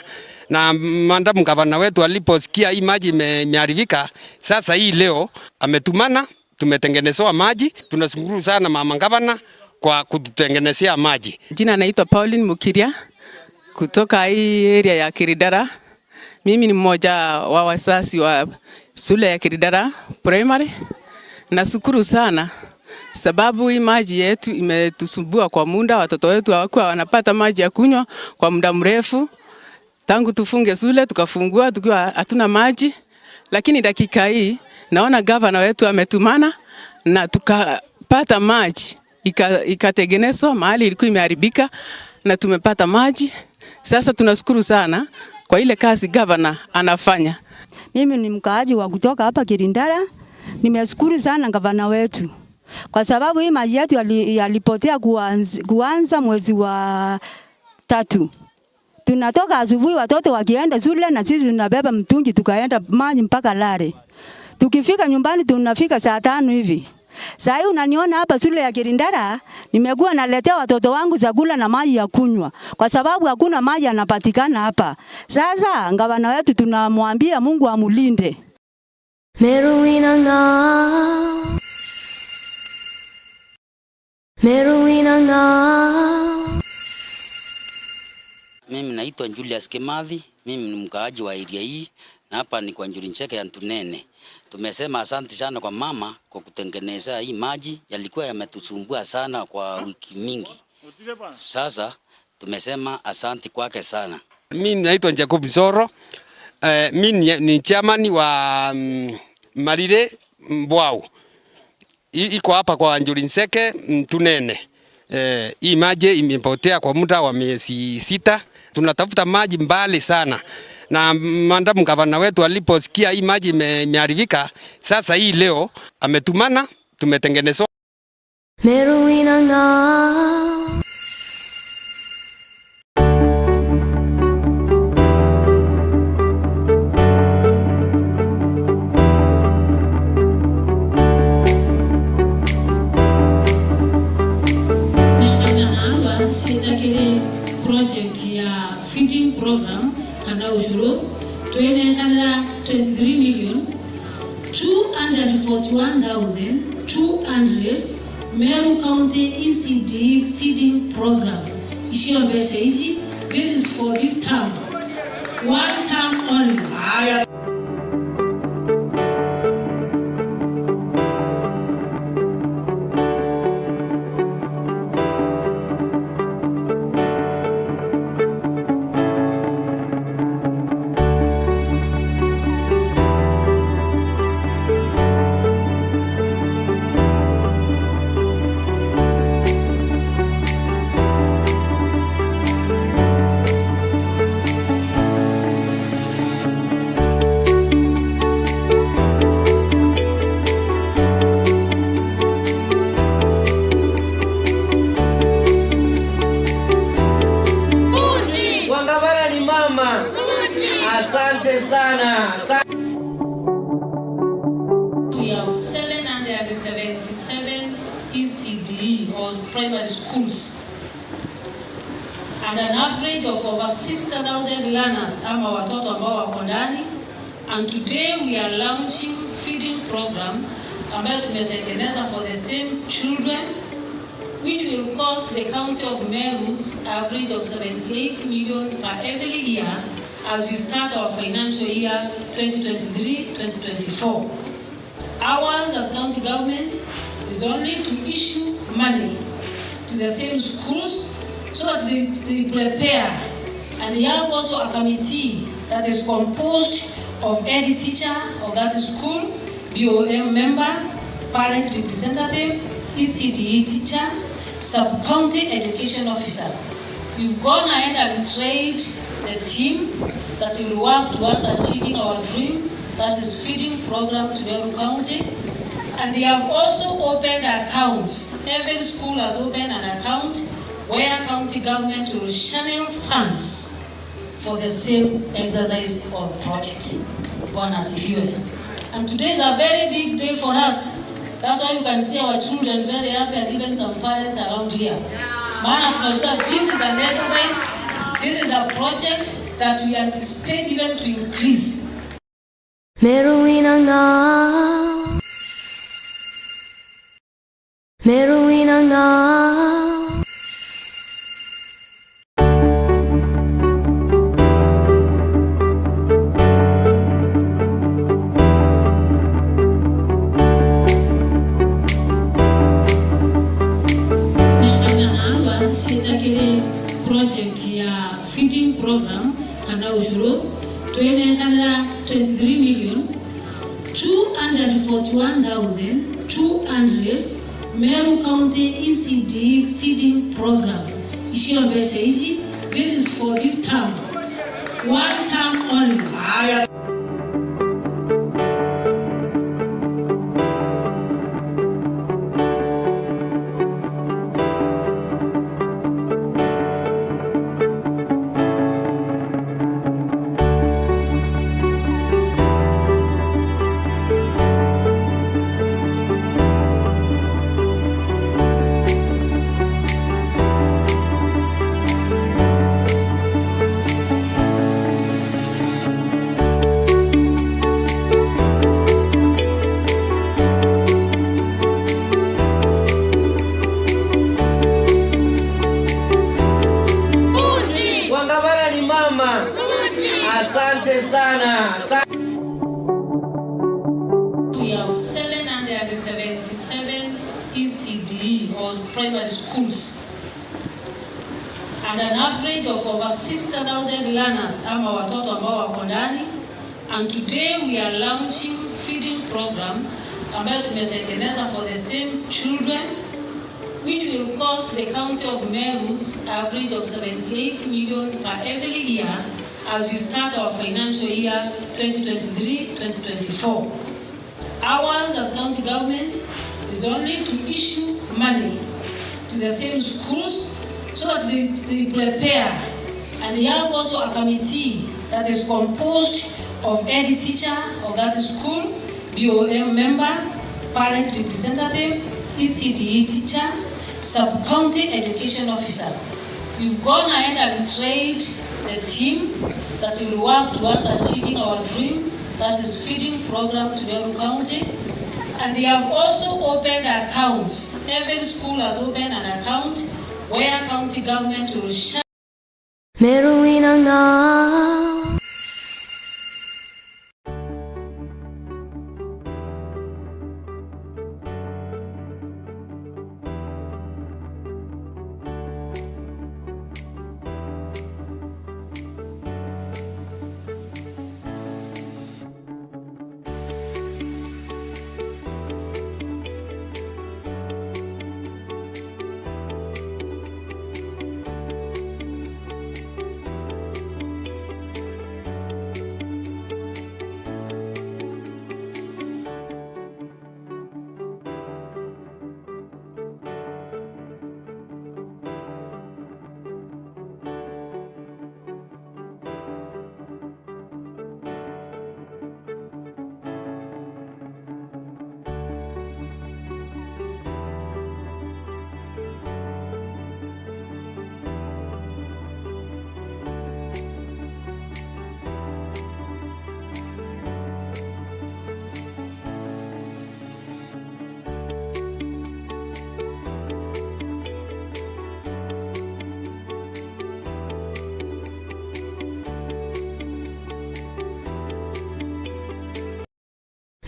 Na madam gavana wetu aliposikia hii maji ime-, imeharibika, sasa hii leo ametumana, tumetengenezewa maji. Tunashukuru sana mama gavana kwa kututengenezea maji. Jina naitwa Pauline Mukiria, kutoka hii area ya Kiridara. Mimi ni mmoja wa wazazi wa shule ya Kiridara Primary. Nashukuru sana sababu hii maji yetu imetusumbua kwa muda, watoto wetu hawakuwa wanapata maji ya kunywa kwa muda mrefu. Tangu tufunge shule, tukafungua tukiwa hatuna maji. Lakini dakika hii, naona gavana wetu ametumana na tukapata maji. Ika-, ikatengenezwa mahali ilikuwa imeharibika na tumepata maji. Sasa tunashukuru sana kwa ile kazi gavana anafanya. Mimi ni mkaaji wa kutoka hapa Kirindara. Nimeshukuru sana gavana wetu kwa sababu hii maji yetu yali-, yalipotea kuanz-, kuanza mwezi wa tatu. Tunatoka asubuhi watoto wakienda shule na sisi tunabeba mtungi tukaenda maji mpaka Lare. Tukifika nyumbani tunafika saa tano hivi. Saa hii unaniona hapa shule ya Kirindara, nimekuwa naletea watoto wangu chakula na maji ya kunywa kwa sababu hakuna maji yanapatikana hapa. Sasa gavana wetu tunamwambia Mungu amulinde. Meru wina nga. Meru wina nga. Mimi naitwa Julius Kimathi, mimi ni mkaaji wa area hii, na hapa ni kwa Njuri Ncheke ya Ntunene. Tumesema asante sana kwa mama kwa kutengenezea hii maji, yalikuwa yametusumbua sana kwa wiki mingi. Sasa tumesema asante kwake sana. Mimi naitwa Jacob Zoro. Eh, mimi ni, ni chairman wa, mm, Marire Mbwau. I-, iko hapa kwa Njuri Nseke, Ntunene. Eh, hii maji imepotea kwa muda wa miezi sita. Tunatafuta maji mbali sana. Na madam gavana wetu aliposikia hii maji ime-, imeharibika, sasa hii leo ametumana, tumetengenezewa. Meru wina nga. Nenda na aba citakiri project ya feeding program kana ushuru, twinenganira twenty-three million two hundred forty-one thousand two hundred Meru County E C D feeding program. Icio mbeca ici, this is for this term. One term only. primary schools and an average of over sixty thousand learners ama watoto ambao wako ndani. And today we are launching feeding program ambayo tumetengeneza for the same children, which will cost the county of Meru's average of seventy-eight million per every year as we start our financial year twenty twenty-three twenty twenty-four. Ours as county government is only to issue money to the same schools so that they, they prepare. And they have also a committee that is composed of head teacher of that school, B O M member, parent representative, E C D E teacher, sub-county education officer. We've gone ahead and trained the team that will work towards achieving our dream, that is feeding program to Meru County. And they have also opened accounts. Every school has opened an account where county government will channel funds for the same exercise or project. Bwana asifiwe. And today is a very big day for us. That's why you can see our children very happy and even some parents around here. Maana tunajua this is an exercise, this is a project that we anticipate even to increase. Meru wina nga. Meru wina nga. Nenda na aba citakiri project ya feeding program kana ucuru, twinenkanira twenty-three million two hundred forty-one thousand two hundred Meru County E C D E feeding program. Icio mbeca ici, this is for this term. One term only. Aya. Wangabara ni mama. Asante sana. Sa- We have seven hundred seventy-seven E C D E or primary schools and an average of over sixty thousand learners ama watoto ambao wako ndani. And today we are launching feeding program ambayo tumetengeneza for the same children, which will cost the county of Meru's average of seventy-eight million per every year as we start our financial year twenty twenty-three twenty twenty-four. Ours as county government is only to issue money to the same schools so that they, they prepare. And they have also a committee that is composed of head teacher of that school, B O M member, parent representative, E C D E teacher, sub-county education officer. We've gone ahead and trained the team that will work towards achieving our dream, that is feeding program to Meru County. And they have also opened accounts. Every school has opened an account where county government will share. Meru wina nga.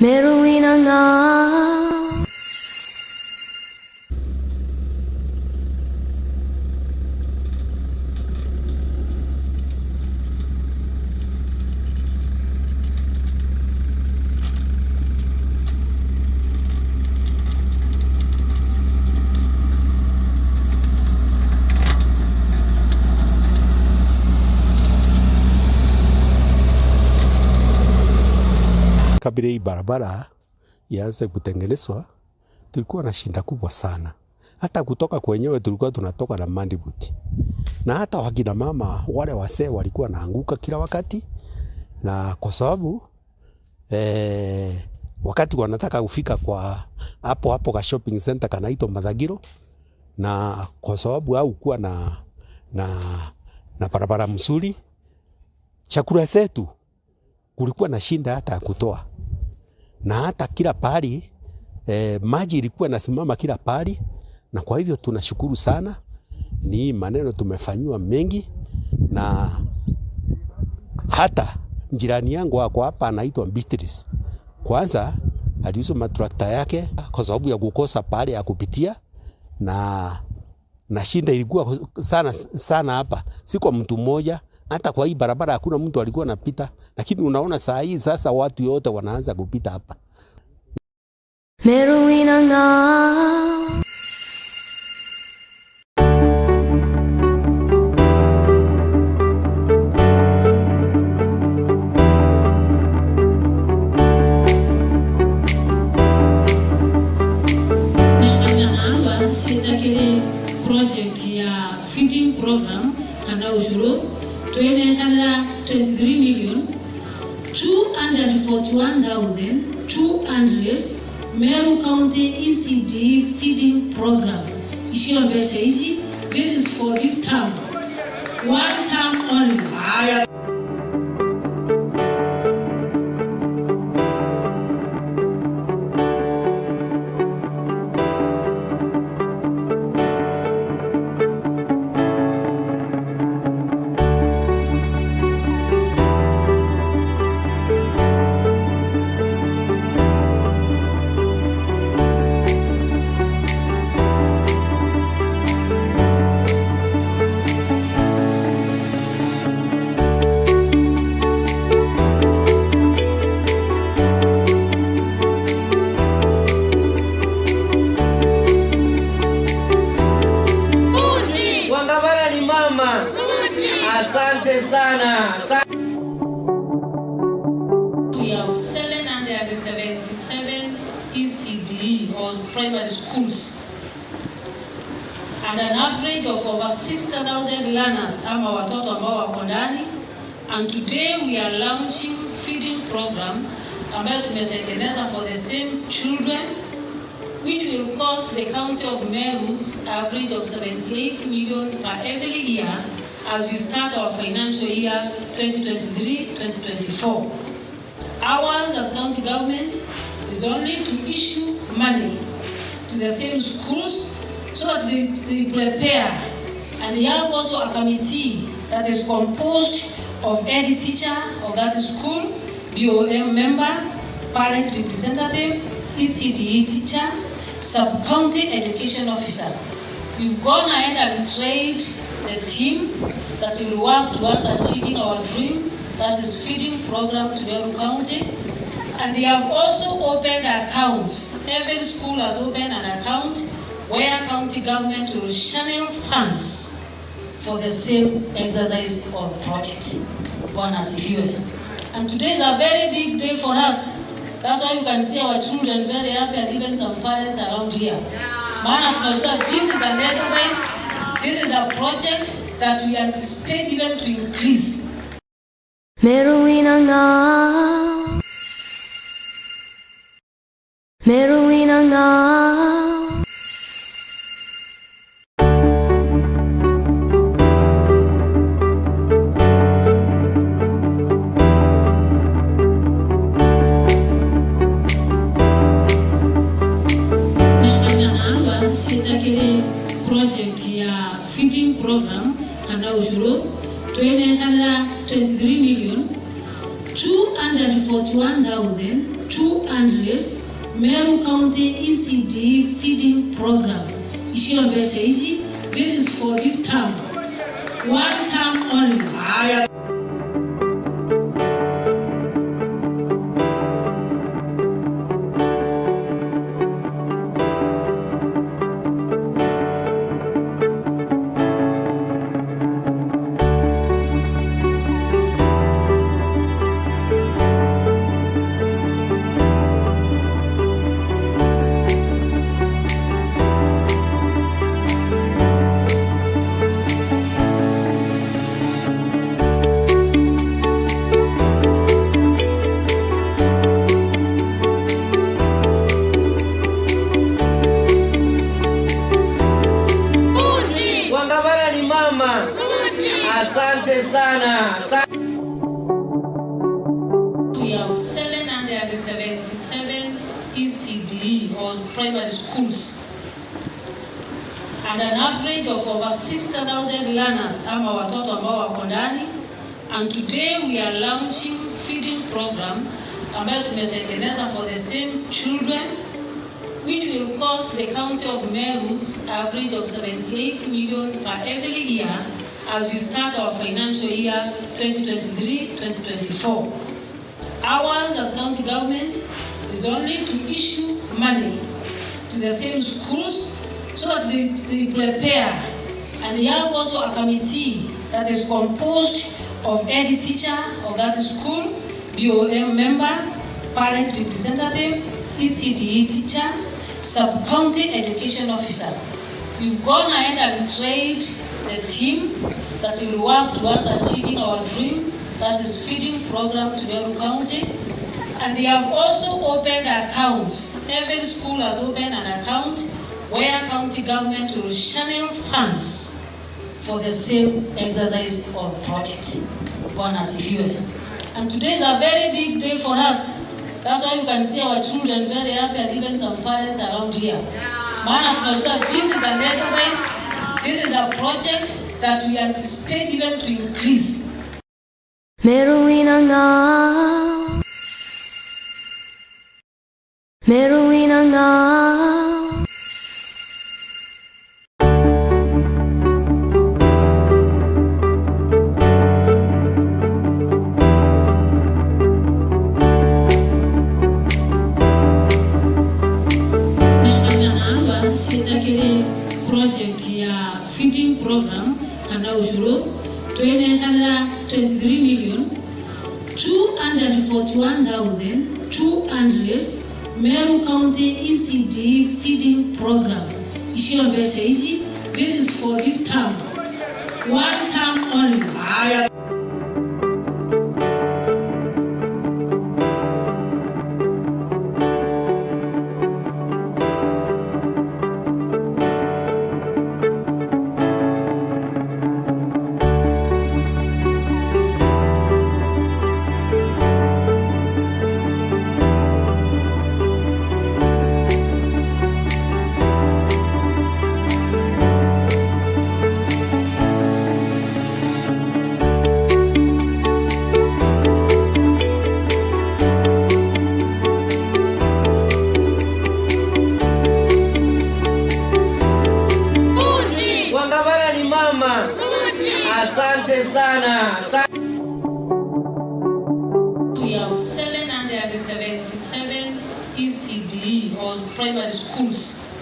Meru wina ng'aa. Kabla hii barabara ianze kutengenezwa, tulikuwa na shida kubwa sana. Hata kutoka kwenyewe tulikuwa tunatoka na mandibuti. Na hata wakina mama wale wasee walikuwa naanguka kila wakati, na kwa sababu, eh, wakati wanataka kufika kwa hapo hapo ka shopping center kanaitwa Mathagiro, na kwa sababu haukuwa na, na, na barabara mzuri, chakula zetu kulikuwa na shida hata ya kutoa, na hata kila pahali, eh, maji ilikuwa inasimama kila pahali, na kwa hivyo tunashukuru sana. Ni hii maneno tumefanyiwa mengi, na hata jirani yangu ako hapa anaitwa Beatrice. Kwanza aliuza matrakta yake kwa sababu ya kukosa pahali ya kupitia, na na shida ilikuwa sana sana hapa, si kwa mtu mmoja, hata kwa hii barabara hakuna mtu alikuwa anapita, lakini unaona saa hii sasa watu yote wanaanza kupita hapa. Meru wina ng'aa. Namba na namba citakiri project ya feeding program kana ushuru, twinenkanira twenty-three million two hundred forty-one thousand two hundred Meru County E C D E feeding program. Icio mbeca ici, this is for this term. One term only. Aya. Wangabara ni mama. Asante sana. Asa- We have seven hundred seventy-seven E C D E or primary schools and an average of over sixty thousand learners ama watoto ambao wako ndani. And today we are launching feeding program ambayo tumetengeneza for the same children, which will cost the county of Meru's average of seventy-eight million per every year as we start our financial year twenty twenty-three twenty twenty-four. Ours as county government is only to issue money to the same schools so that they, they prepare. And they have also a committee that is composed of head teacher of that school, B O M member, parent representative, E C D E teacher, sub-county education officer. We've gone ahead and trained the team that will work towards achieving our dream, that is feeding program to Meru County. And they have also opened accounts. Every school has opened an account where county government will channel funds for the same exercise or project. Bwana asifiwe. And today is a very big day for us. That's why you can see our children very happy and even some parents around here. Maana tunajua this is an exercise, this is a project that we anticipate even to increase. Meru wina ng'aa. Meru wina ng'aa. Namba na namba citakiri project ya feeding program kana ushuru, twinenkanira twenty-three million two Hundred forty-one thousand two hundred Meru County E C D E feeding program. Icio mbeca iji, this is for this term. One term only. Aya. Wangabara ni mama. Asante sana. Sa- We have seven hundred seventy-seven E C D E or primary schools and an average of over sixty thousand learners ama watoto ambao wako ndani. And today we are launching feeding program ambayo tumetengeneza for the same children, which will cost the county of Meru's average of seventy-eight million per every year as we start our financial year twenty twenty-three twenty twenty-four. Ours as county government is only to issue money to the same schools so that they, they prepare. And they have also a committee that is composed of head teacher of that school, B O M member, parent representative, E C D E teacher, sub-county education officer. We've gone ahead and trained the team that will work towards achieving our dream, that is feeding program to Meru County. And they have also opened accounts. Every school has opened an account where county government will channel funds for the same exercise or project. Bwana asifiwe. And today is a very big day for us. That's why you can see our children very happy and even some parents around here. Maana tunajua this is an exercise, this is a project that we anticipate even to increase. Meru wina ng'ao. Meru wina ng'ao. Nengana narua citakiri project ya feeding program kana ushuru, twinekanira twenty-three million two hundred forty-one thousand two hundred Meru County E C D E feeding program. Icio mbeca iji, this is for this term. One term only. Aya. Wangabara ni mama. Asante sana. Sa- We have seven hundred seventy-seven E C D E or primary schools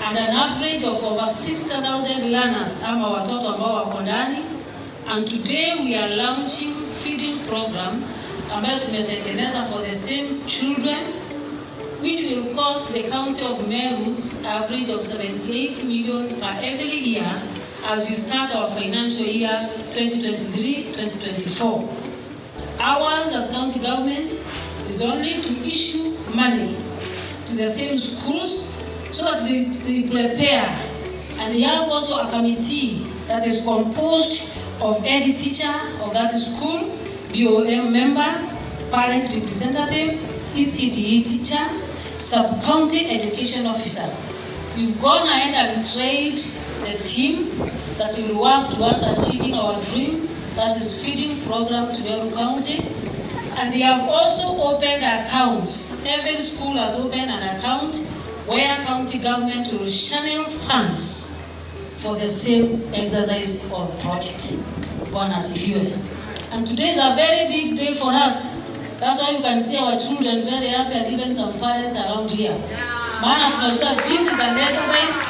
and an average of over sixty thousand learners ama watoto ambao wako ndani. And today we are launching feeding program ambayo tumetengeneza for the same children, which will cost the county of Meru's average of seventy-eight million per every year as we start our financial year twenty twenty-three twenty twenty-four. Ours as county government is only to issue money to the same schools so that they, they prepare. And they have also a committee that is composed of head teacher of that school, B O M member, parent representative, E C D E teacher, sub-county education officer. We've gone ahead and trained the team that will work towards achieving our dream, that is feeding program to Meru County, and they have also opened accounts. Every school has opened an account where county government will channel funds for the same exercise or project. Bwana asifiwe. And today is a very big day for us. That's why you can see our children very happy and even some parents around here. Maana tunajua this is an exercise,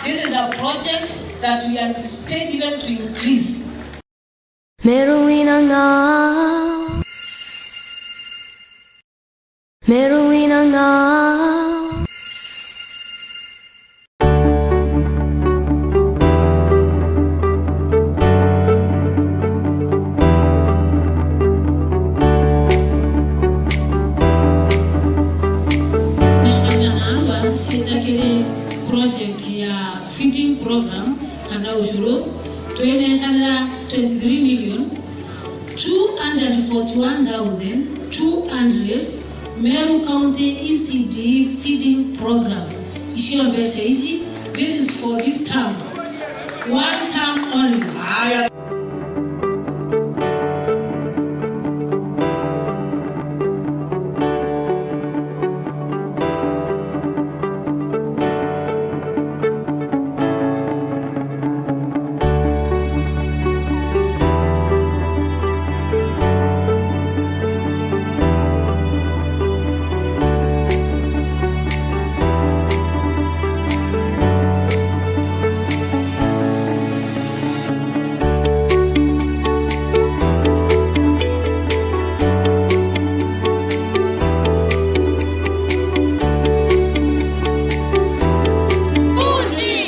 this is a project that we anticipate even to increase. Meru wina ng'aa. Meru wina ng'aa. Nengana naarua ciita kiri project ya feeding program kana ucuru, twinekanira twenty-three million two hundred forty-one thousand two hundred Meru County E C D E feeding program. Icio mbeca iji, this is for this term. One term only. Aya.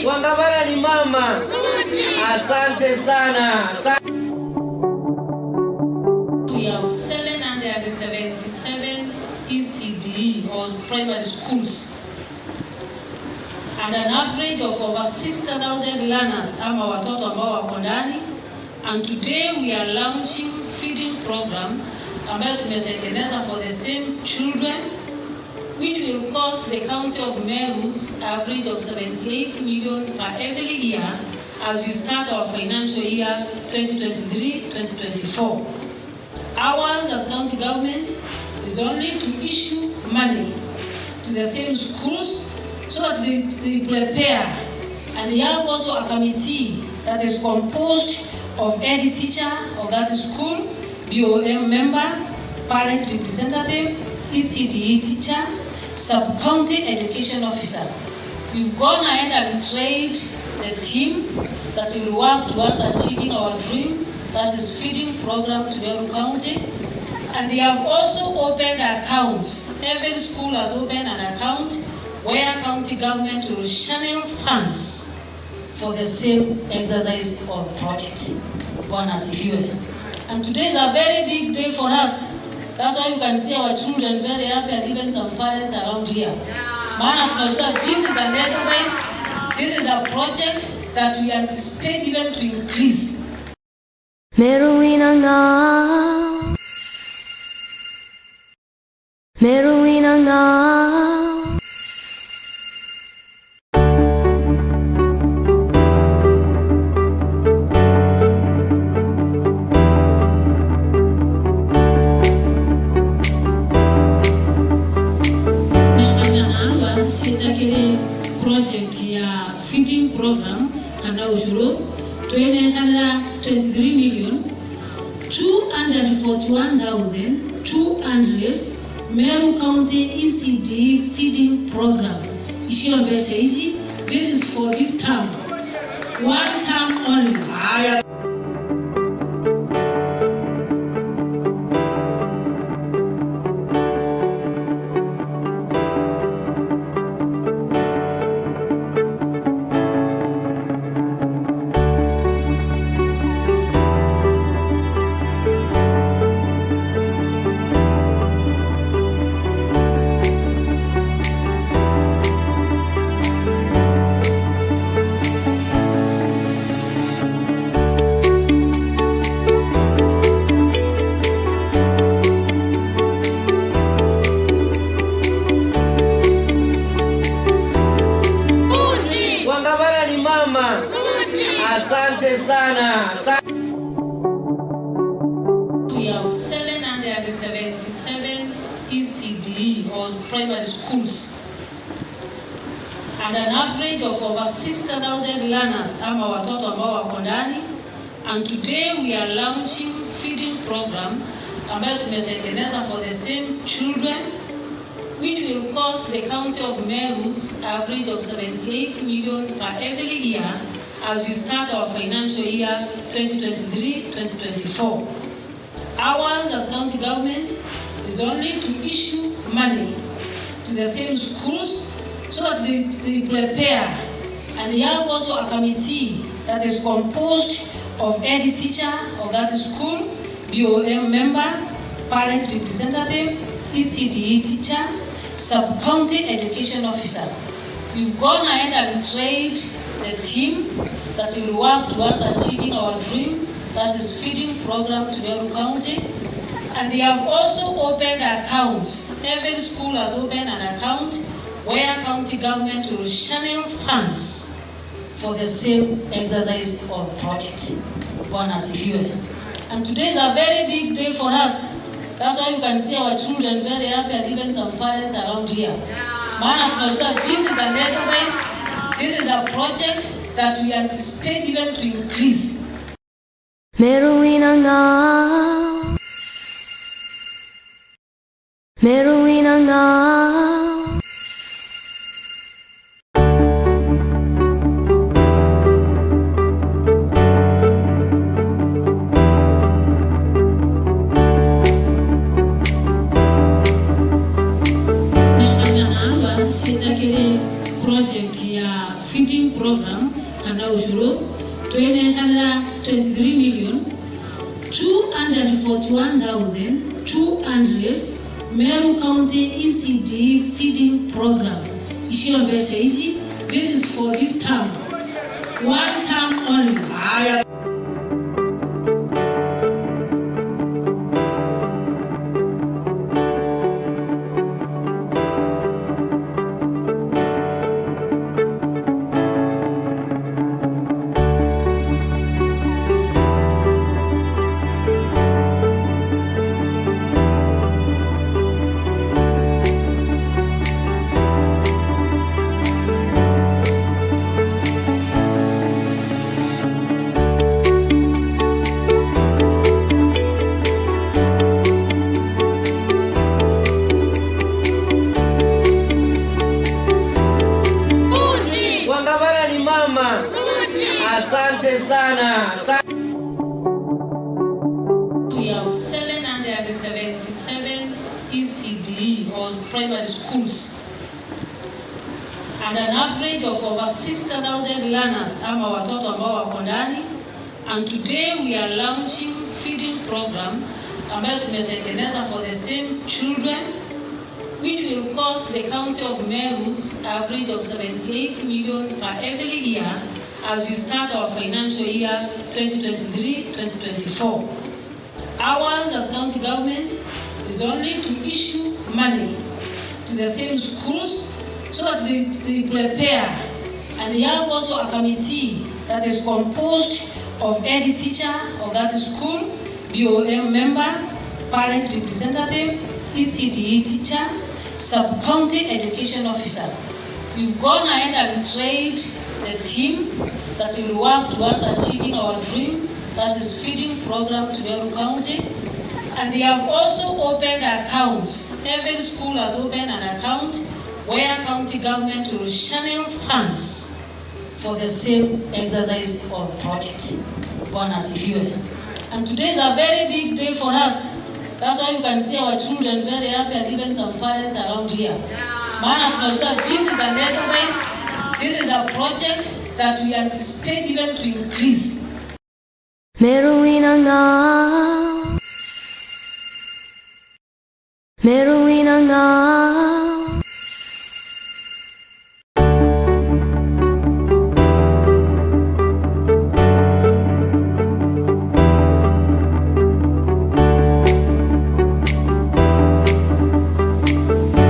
Wangabara ni mama. Asante sana. Asante. We have seven hundred seventy-seven E C D E or primary schools and an average of over sixty thousand learners ama watoto ambao wako ndani. And today we are launching feeding program ambayo tumetengeneza for the same children, which will cost the county of Meru's average of seventy-eight million per every year as we start our financial year twenty twenty-three twenty twenty-four. Ours as county government is only to issue money to the same schools so that they, they prepare. And we have also a committee that is composed of head teacher of that school, B O M member, parent representative, E C D E teacher, sub-county education officer. We've gone ahead and trained the team that will work towards achieving our dream, that is feeding program to Meru County. And they have also opened accounts. Every school has opened an account where county government will channel funds for the same exercise or project. Bwana asifiwe. And today is a very big day for us. That's why you can see our children very happy and even some parents around here. Maana tunajua this is an exercise, this is a project that we anticipate even to increase. Meru wina ng'aa. Meru wina ng'aa. Nengana naarua ciita kiri project ya feeding program kana ucuru, twinekanira twenty-three million two hundred forty-one thousand two hundred Meru County E C D E feeding program. Icio mbeca iji, this is for this term. One term only. Aya. And an average of over sixty thousand learners ama watoto ambao wako ndani. And today we are launching feeding program ambayo tumetengeneza for the same children, which will cost the county of Meru's average of seventy-eight million per every year as we start our financial year twenty twenty-three twenty twenty-four. Ours as county government is only to issue money to the same schools so that they, they prepare, and they have also a committee that is composed of head teacher of that school, B O M member, parent representative, E C D E teacher, sub-county education officer. We've gone ahead and trained the team that will work towards achieving our dream, that is feeding program to Meru County. And they have also opened accounts. Every school has opened an account where county government will channel funds for the same exercise or project. Bwana asifiwe. And today is a very big day for us. That's why you can see our children very happy and even some parents around here. Maana tunajua this is an exercise, this is a project that we anticipate even to increase. Meru wina ng'ao. Meru wina ng'ao. Nengana naarua citakiri project ya feeding program kana ucuru, twinenganira twenty-three million two hundred forty-one thousand two hundred Meru County E C D E feeding program. Icio mbeca iji, this is for this term. One term only. Aya. Wangabara ni mama. Asante sana. Asante. We have seven hundred seventy-seven E C D E or primary schools. And an average of over sixty thousand learners ama watoto ambao wako ndani. And today we are launching feeding program ambayo tumetengeneza for the same children, which will cost the county of Meru's average of seventy-eight million per every year as we start our financial year twenty twenty-three twenty twenty-four. Ours as county government is only to issue money to the same schools so that they, they prepare. And they have also a committee that is composed of head teacher of that school, B O M member, parent representative, E C D E teacher, sub-county education officer. We've gone ahead and trained the team that will work towards achieving our dream, that is feeding program to Meru County. And they have also opened accounts. Every school has opened an account where county government will channel funds for the same exercise or project. Bwana asifiwe. And today is a very big day for us. That's why you can see our children very happy and even some parents around here. Maana tunajua this is an exercise, this is a project that we anticipate even to increase. Meru wina ng'ao. Meru wina ng'ao.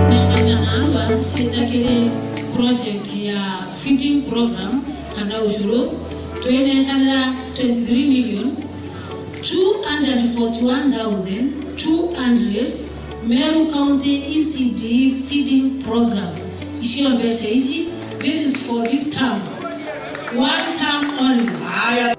Nengana naarua citakiri project ya feeding program kana ucuru, twinenganira twenty-three million two hundred forty-one thousand two hundred Meru County E C D E feeding program. Icio mbeca iji, This is for this term. One term only. Haya.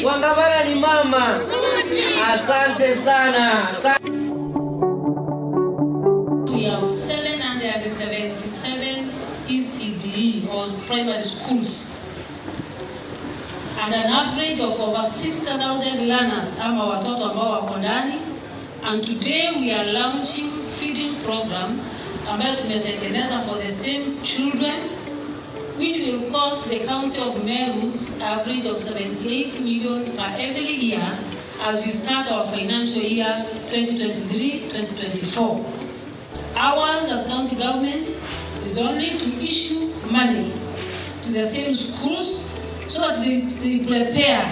Wangabara ni mama. Asante sana. Sa- We have seven hundred seventy-seven E C D E or primary schools and an average of over sixty thousand learners ama watoto ambao wako ndani. And today we are launching feeding program ambayo tumetengeneza for the same children, which will cost the county of Meru's average of seventy-eight million per every year as we start our financial year twenty twenty-three, twenty twenty-four. Ours as county government is only to issue money to the same schools so that they, they prepare.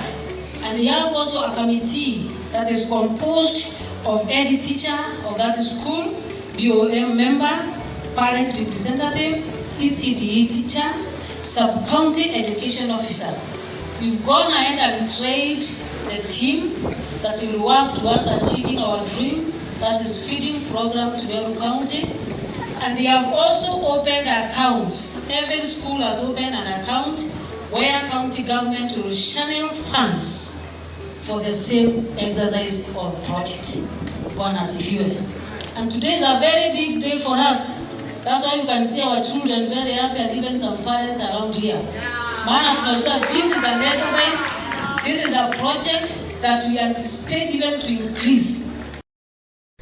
And they have also a committee that is composed of head teacher of that school, B O M member, parent representative, E C D E teacher, sub-county education officer. We've gone ahead and trained the team that will work towards achieving our dream, that is feeding program to Meru County. And they have also opened accounts. Every school has opened an account where county government will channel funds for the same exercise or project. Bwana asifiwe. And today is a very big day for us. That's why you can see our children very happy and even some parents around here. Maana tunajua this is an exercise, this is a project that we anticipate even to increase.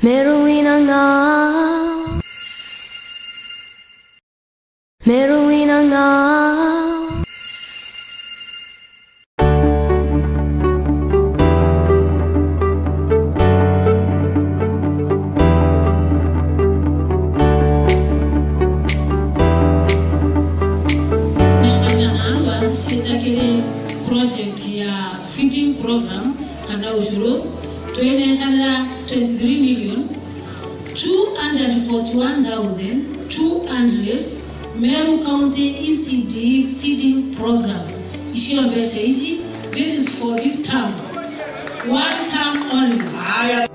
Meru wina nga. Meru wina nga. Nengana naarua citakiri project ya feeding program kana ushuru, twinenganira twenty-three million two hundred forty-one thousand two hundred Meru County E C D E feeding program. Icio mbeca iji, this is for this term. One term only. Aya.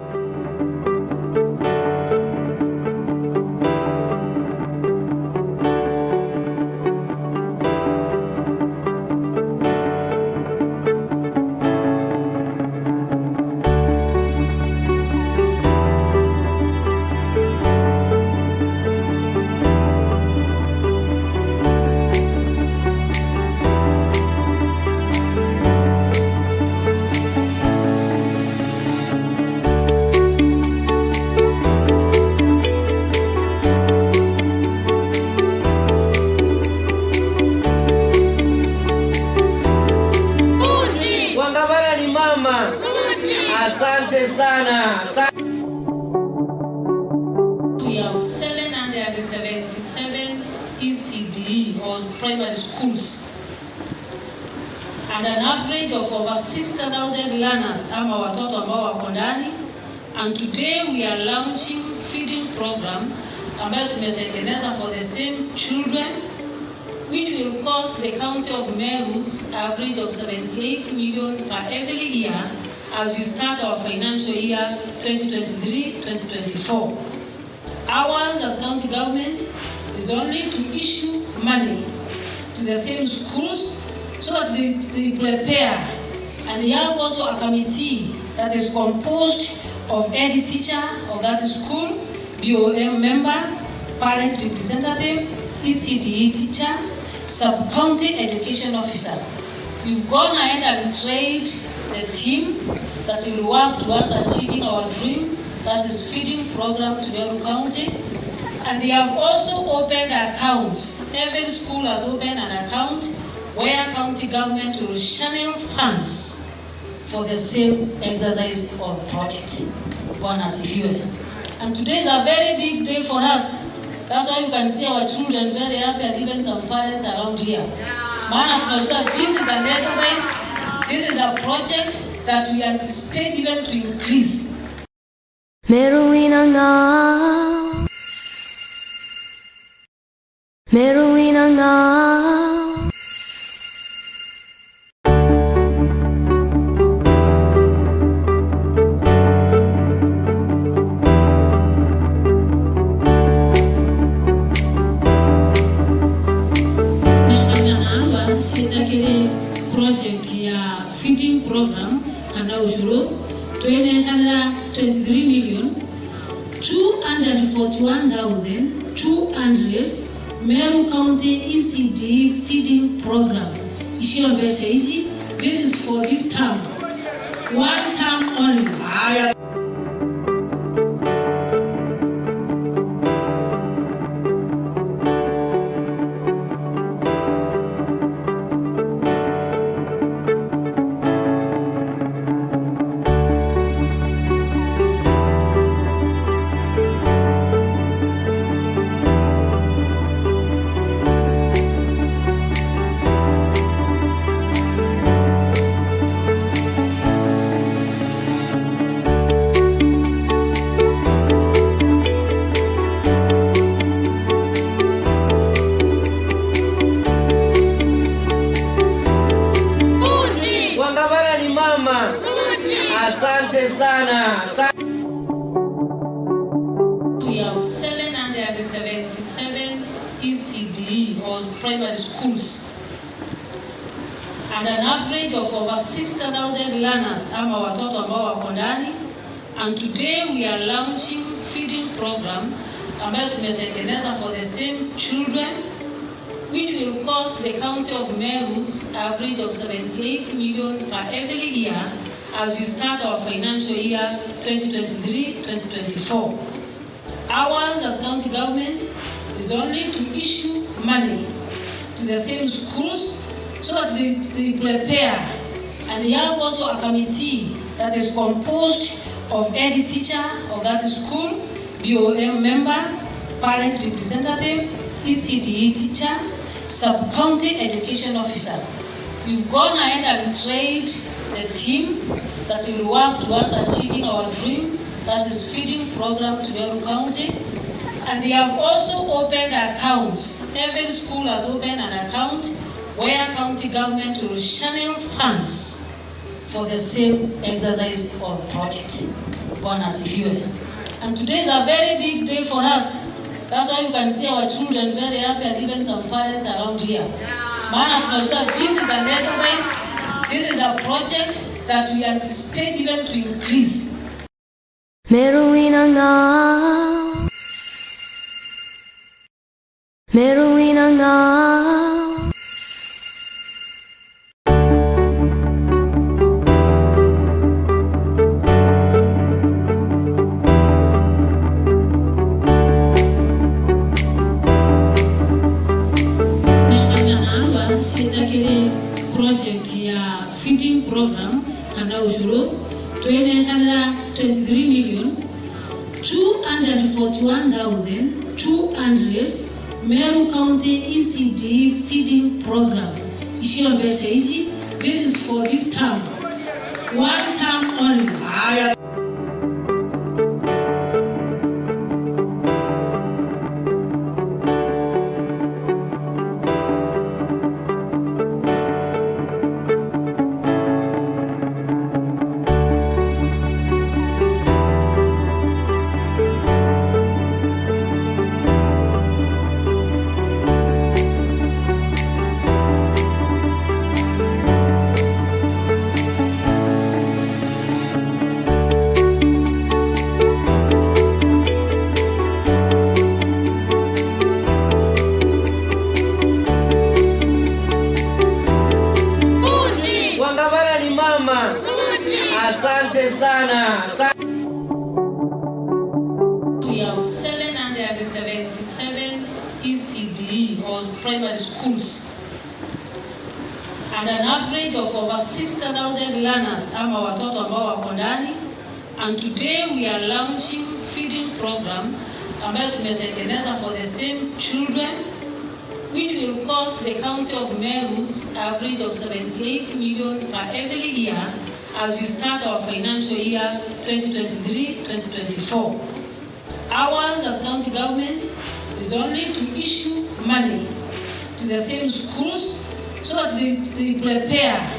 Wangabara ni mama. Asante sana. Sa- We have seven hundred seventy-seven E C D E or primary schools and an average of over sixty thousand learners ama watoto ambao wako ndani. And today we are launching feeding program ambayo tumetengeneza for the same children, which will cost the county of Meru's average of seventy-eight million per every year as we start our financial year twenty twenty-three twenty twenty-four. Ours as county government is only to issue money to the same schools so that they, they prepare. And they have also a committee that is composed of head teacher of that school, B O M member, parent representative, E C D E teacher, sub-county education officer. We've gone ahead and trained the team that will work towards achieving our dream, that is feeding program to Meru County. And they have also opened accounts. Every school has opened an account where county government will channel funds for the same exercise or project. Bwana asifiwe. And today is a very big day for us. That's why you can see our children very happy and even some parents around here. Maana tunajua this is an exercise, this is a project that we anticipate even to increase. Meru winanga. Meru winanga. Nenda na aba citakiri project ya feeding program kana ushuru, twinekanira twenty-three million two hundred forty-one thousand two hundred Meru County E C D E feeding program. Icio mbeca iji, this is for this term. One term only. Aya. Wangabara ni mama. Asante sana. Asante. We have seven hundred seventy-seven E C D E or primary schools and an average of over sixty thousand learners ama watoto ambao wako ndani. And today we are launching feeding program ambayo tumetengeneza for the same children, which will cost the county of Meru's average of seventy-eight million per every year as we start our financial year twenty twenty-three twenty twenty-four. Ours as county government is only to issue money to the same schools so that they, they prepare. And they have also a committee that is composed of head teacher of that school, B O M member, parent representative, E C D E teacher, sub-county education officer. We've gone ahead and trained the team that will work towards achieving our dream, that is feeding program to Meru County. And they have also opened accounts. Every school has opened an account where county government will channel funds for the same exercise or project. Bwana asifiwe. And today is a very big day for us. That's why you can see our children very happy and even some parents around here. Maana tunajua this is an exercise, this is a project that we anticipate even to increase. Meru winanga. Meru winanga. Nenda na aba citakiri project ya feeding program kana ushuru, twinekanira twenty-three million two hundred forty-one thousand two hundred Meru County E C D E feeding program. Icio mbeca iji, this is for this term. One term only. Aya. Wangabara ni mama. Asante sana. Asante. We have seven hundred seventy-seven E C D E or primary schools. and an average of over sixty thousand learners ama watoto ambao wako ndani, and today we are launching feeding program ambayo tumetengeneza for the same children, which will cost the county of Meru's average of seventy-eight million per every year as we start our financial year twenty twenty-three twenty twenty-four. Ours as county government is only to issue money to the same schools so that they, they prepare.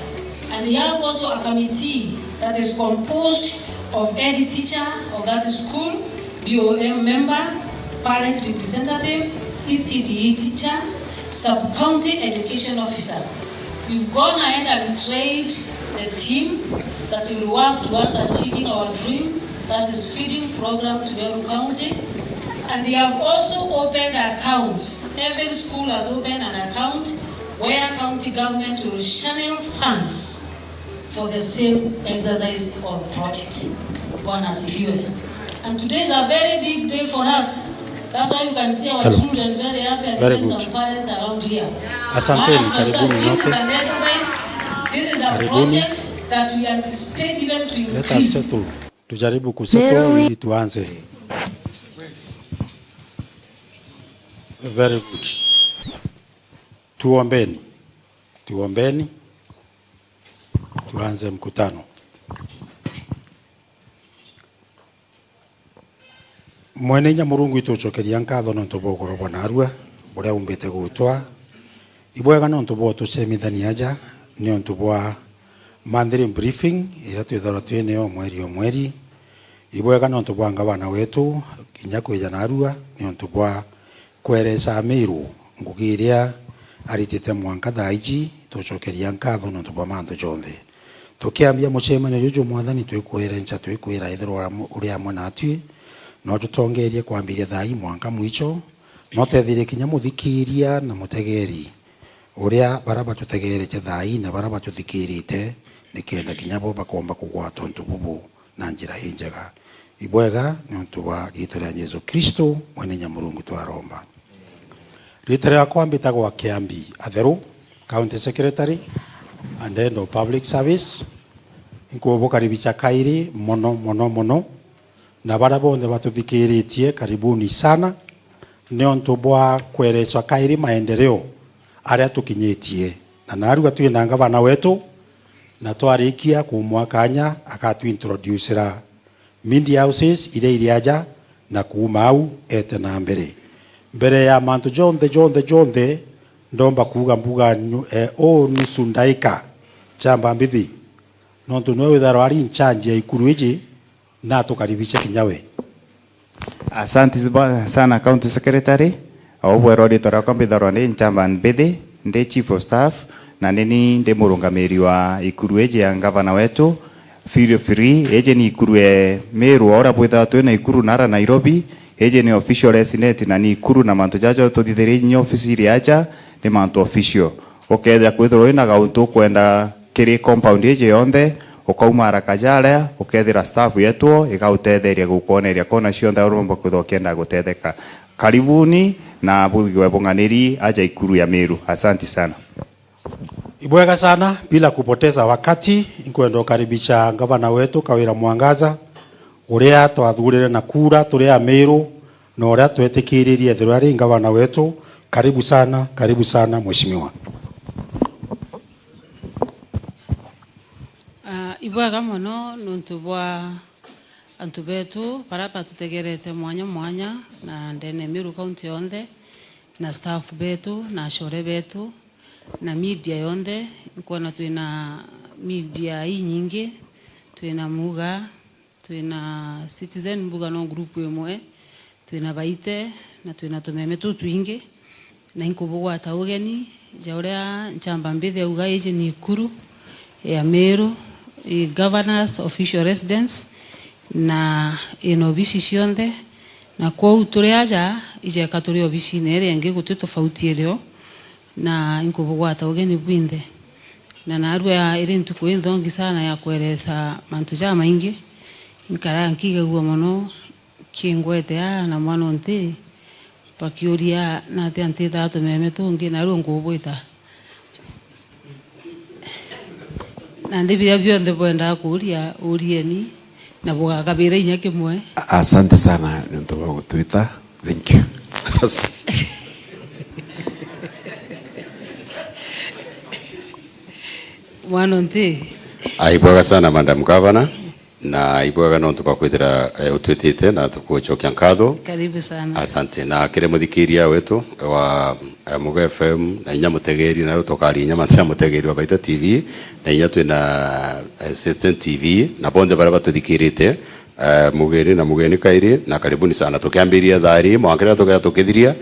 And they have also a committee that is composed of head teacher of that school, B O M member, parent representative, E C D E teacher, sub-county education officer. We've gone ahead and trained the team that will work towards achieving our dream, that is feeding program to Meru County. And they have also opened accounts. Every school has opened an account where county government will channel funds for the same exercise or project. Bwana asifiwe. And today is a very big day for us. That's why you can see our Hello. Children very happy and Very even good. Some parents around here. Asanteni, karibuni nyote. This is an exercise. This is a Karibuni. Project that we anticipate even to increase. Let us settle. Tujaribu kusettle ili tuanze. Very good. Tuombeni. Tuombeni. Tuanze mkutano. Mwene inya Murungu, itucokeria nkatho nontu bwa ukoro bwa narua buria umbite gutwa. Ibwega nontu bwa utucemithania aja, niontu bwa monthly briefing iria twithagirwa twi nayo mweri o mweri. Ibwega nontu bwa ngavana wetu kinya kwija narua, niontu bwa kwereca Amiru ngugi iria aritite mwanka thaa iji. Tucokeria nkatho nontu bwa mantu jonthe. Tukiambia mucemanio juju, Mwathani, twikwerenca, twikwira ithirwa uri amwe natwi, no tutongerie kwambiria thaa ii mwanka mwicho, no tethirie kinya muthikiria na mutegeri uria bara batutegeretie thaa ii na bara batuthikirite, nikenda kinya bo bakomba kugwata untu bubu na njira injega. Ibwega niuntu bwa riitwa ria Jesu Kristo, Mwene inya Murungu, twaromba. Riitwa riakwa mbitagwa Kiambi Atheru, County Secretary and Head of Public Service. Inkubukaribisha kairi mono, mono, mono. Na baria bonthe batuthikiritie, karibuni sana, niuntu bwa kwerecwa kairi maendeleo aria tukinyitie. Na narua twina ngavana wetu, na twarikia kumwa kanya, agatuintroducira media houses iria iri aja, na kuuma au ete na mbere. Mbere ya mantu jonthe, jonthe, jonthe, ndomba kuuga mbuga nyu-, eh, o nusu ndaika, Chamba Mbithi, nontu niwe witharwa ari in charge ya ikuru iji, na atukaribishe kinya we. Asanti ba-, sana County Secretary. Au bwerwa ritwa riakwa mbitharwa ndi Nchamba Mbithi, ndi Chief of Staff, na nini ndi murungamiri wa ikuru iji ya ngavana wetu, Feel Free. Iji ni ikuru e Meru, o uria bwithawa twi na ikuru nara Nairobi, iji ni official resident na ni ikuru, na mantu jaja tuthithirie inya ofisi iri aja ni mantu official. Ukethira kwithirwa wina gauntu ukwenda kiri compound iji yonthe, ukauma haraka jaria, ukethira staff yetu igautetheria gukwoneria kona cionthe uria uromba kwithirwa ukienda gutetheka. Karibuni na bwigwe bung'aniri aja ikuru ya Meru. Asanti sana. Ibwega sana, bila kupoteza wakati, nkwenda ukaribisha ngavana wetu Kawira Mwangaza, uria twathurire na kura turi a Meru, na uria twetikiririe ethirwa ari ngavana wetu. Karibu sana, karibu sana mheshimiwa. Ah, ibwega mono nontu bwa antu betu baria batutegerete mwanya mwanya na ndene ya Meru County yonthe, na staff betu, na acore betu, na media yonthe. Nkwona twina media inyingi, twina Muga, twina Citizen, mbuga no group imwe, twina Baite, na twina tumeme tutwingi, na inkubugwata ugeni ja uria Nchamba Mbithi auga iji ni ikuru ya Meru, i governor's official residence, na ina obici cionthe, na kwou turi aja ijeka turi obicine iria ingi, guti tofauti irio. Na inkubugwata ugeni bwinthe. Na narua iri ntuku inthongi sana ya kweresa mantu jamaingi, nkara nkigagua mono kingwete aa na mwana unti bakiuria natia ntithaa tumeme tungi, narua nkubwita. Nandi biria bionthe bwendaa kuuria, uurieni, na bugakabira inya kimwe. A-, asante sana niuntu bwa gutwita. Thank you. Mwana nti. Ai, bwega sana, Madam Governor. Na ibwega nontu bwa kwithira, eh, utwitite na tukucokia nkatho. Karibu sana. Asante. Na kiri muthikiria wetu wa, eh, Mugo F M, na inya mutegeri, na riu tukaria inya mantu ja mutegeri wa Baita T V, na inya twina, eh, Citizen T V, na bonthe baria batuthikirite, eh, mugeni na mugeni kairi, na karibuni sana. Tukiambiria thaa iri, mwanka riria tukethira tukithiria,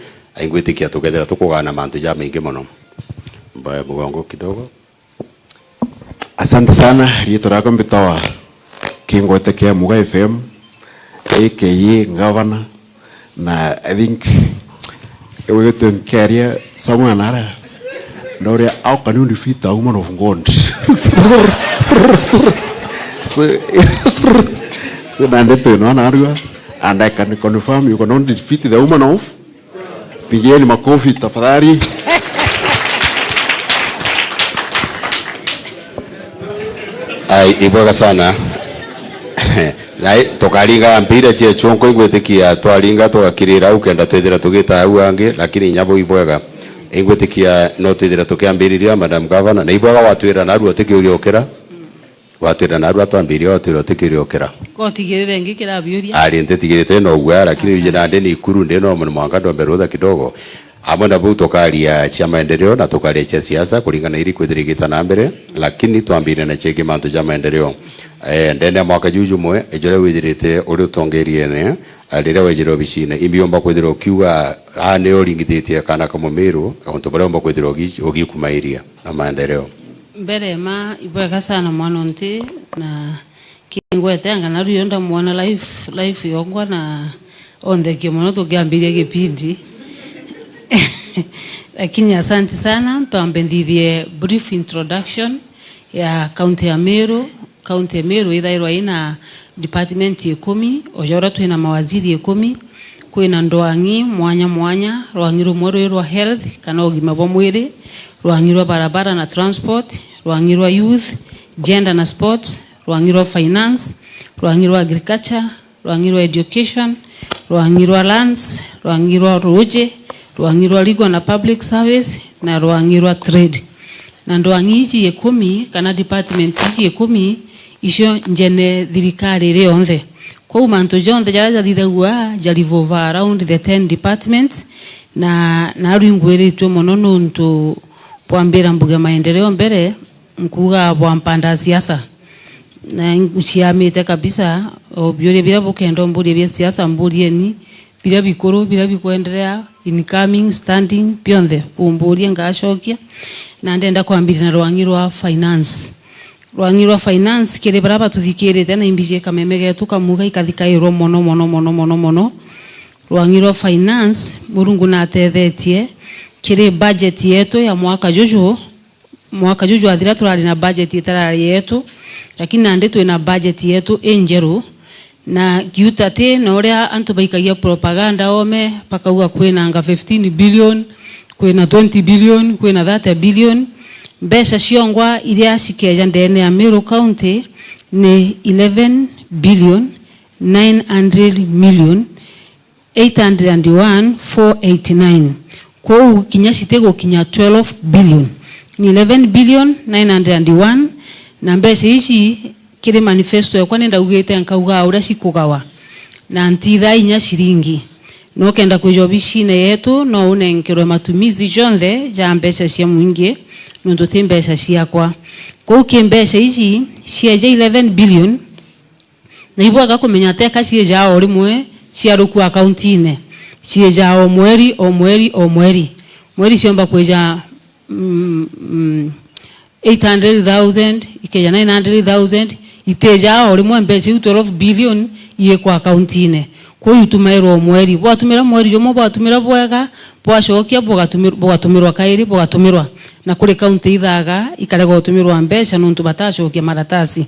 ingwitikia tukethira tukugana mantu jamaingi mono. Mbae mugongo kidogo. Asante sana. Riitwa riakwa mbitawa Kingwete kia Muga F M, A K A Governor, na I think wigitwe nkiaria somewhere nara, ndauria, "How can you defeat a woman of God?" So, so nandi twino narua, and I can confirm you cannot defeat the woman of Pigieni makofi tafadhali. Ai, ibwega sana. Na i-, tukaringa mpira cia chonko, ingwitikia twaringa tugakirira au kenda twithira tugita au angi, lakini inya buu ibwega. Ingwitikia no twithira tukiambiriria, Madam Governor, na ibwega watwira narua utikiuria ukira. Watwira narua twambiria, watwira utikiri ukira. Ko tigirire ingi kirabiuria? Ari ntitigirite no ugwa, lakini uje nandi ni ikuru ndi no mwanka ndombe rutha kidogo. Amwe na buu tukaria cia maendeleo na tukaria cia siasa kuringana na iri kwithira igita na mbere, lakini twambirie na ciingi mantu ja maendeleo. Eh, ndene ya mwaka juu jumwe, ijuria withirite uri utongeriene, eh, riria wejire obicine, imbi umba kwithira ukiuga, aa ni uringithitie kana ka Mumiru, untu buria umba kwithira ugi-, ugikumairia na maendeleo? Mbere ma ibwega sana mwana nti na kingwete anga na ruyo ndamwona live, live yongwa na onthekie mono tukiambiria gipindi. Lakini asante sana, mpambe nthithie brief introduction ya county ya Meru. County ya Meru ithairwa ina department ikumi, ojora twina mawaziri ikumi, kwina ndwang'i mwanya mwanya, rwang'i rumwe rwi rwa health kana ugima bwa mwiri, rwang'i rwa barabara na transport, rwang'i rwa youth, gender na sports, rwang'i rwa finance, rwang'i rwa agriculture, rwang'i rwa education, rwang'i rwa lands, rwang'i rwa ruuji, rwang'i rwa legal na public service, na rwang'i rwa trade. Na ndwang'i iji ikumi kana department iji ikumi icio njene thirikari iri yonthe. Kwou mantu jonthe jaria jathithagua ja revolve around the ten departments, na naru ingwiritue mono nuntu bwambira mbuge maendeleo mbere, nkuuga bwa mpanda ya siasa. Na nciamite kabisa, o biuria biria bukenda umburie bia siasa, mburieni, biria bikuru, biria bikwenderea, incoming, standing, bionthe, umburie ngacokia. Na ndenda kwambiria na rwang'i rwa finance. Rwang'i rwa finance, kiri baria batuthikirite na imbiji kameme getu ka Muga ikathikairwa mono, mono, mono, mono, mono. Rwang'i rwa finance, Murungu natethetie kiri budget yetu ya mwaka juju, mwaka juju jwathira turari na budget itarari yetu, lakini nandi twina budget yetu injeru. Na kiuta ti na uria antu baikagia propaganda ome, bakauga kwina anga fifteen billion, kwina twenty billion, kwina thirty billion. Mbeca ciongwa iria cikeja ndene ya Meru County ni eleven billion nine hundred million eight hundred and one four eighty nine. Kwou kinya citigukinya twelve billion. Ni eleven billion nine hundred and one, na mbeca ici kiri manifesto yakwa ni ndaugite nkauga uria cikugawa, na ntithaa inya ciringi. No kenda kwija obicine yetu, no unenkerwe matumizi jonthe ja mbeca cia mwingi, nontu ti mbeca ciakwa. Kwou ki mbeca ici cieja eleven billion, na ibwega kumenya teka ciejaa o rimwe ciarukua akauntiine, ciejaa o mweri, o mweri, o mweri. Mweri ciomba kwija, mm, mm, eight hundred thousand, ikeja nine hundred thousand, itijaa o rimwe mbeca iu twelve billion iikwa akauntiine. Kwou itumairwa o mweri. Bwatumira mweri jumwe, bwatumira bwega, bwacokia bugatumi-, bugatumirwa kairi, bugatumirwa. Na kuri kaunti ithaga ikarega gutumirwa mbeca nontu batacokia maratasi.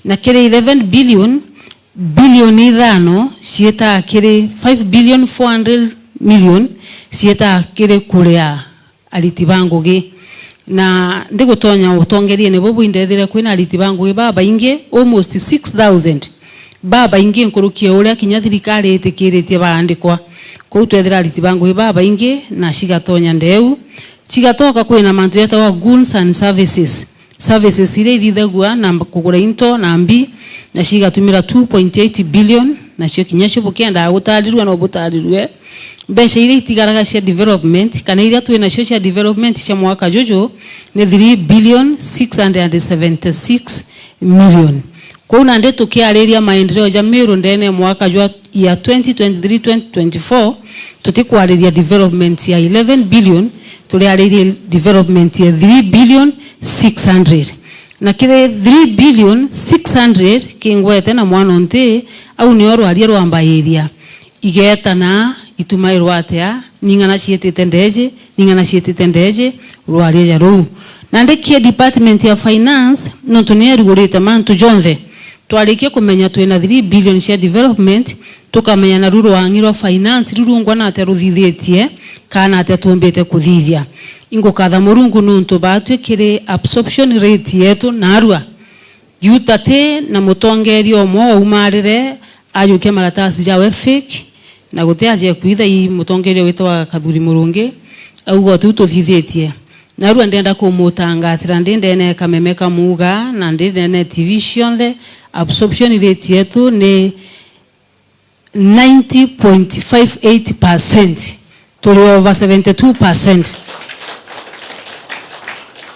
Na kiri eleven billion, billion ithano ciitaa kiri five billion four hundred million ciitaa kiri kuria ariti ba ngugi. Na ndigutonya utongeriene bubu, indethire kwina ariti ba ngugi babaingi, almost six thousand, babaingi nkuruki ya uria kinya thirikari itikiritie baandikwa. Kou twethira ariti ba ngugi babaingi na cigatonya ndeu. Cigatoka kwina mantu jetagwa goods and services. Services iria ithithagua na mb-, kugura into na mbi, na cigatumira two point eight billion, nacio kinya cio bukiendaga gutarirua no butarirue. Mbeca iria itigaraga cia development, kana iria twi nacio cia development cia mwaka juju, ni three billion six hundred and seventy six million. Kou nandi tukiariria maendeleo ja Meru ndene ya mwaka jwa ya twenty twenty-three twenty twenty-four, tutikwariria development ya eleven billion, turiaririe development ya three billion six hundred. Na kiri three billion six hundred kingwete na mwana o nti, au nio rwaria rwambairia. Igeeta na itumairwa atia, ning'ana ciitite ndeeji, ning'ana ciitite ndeeji, rwaria ja ruu. Nandi ki department ya finance, nontu ni erugurite mantu jonthe. Twarikia kumenya twina three billion cia development, tukamenya naru rwang'i rwa finance rurungwa na atia ruthithitie, kana atia tuumbite kuthithia. Ingukatha Murungu nontu baatwi kiri absorption rate yetu narua. Giuta ti na mutongeria umwe waumarire ajukia maratasi jawe fake, na guti aja ekwitha i mutongeria witagwa Kathuri Murungi, auga utiu tuthithitie. Narua ndenda kumutangasira ndi ndene Kameme ka Muuga na ndi ndene T V cionthe, absorption rate yetu ni ninety point five eight percent. Turi over seventy two percent.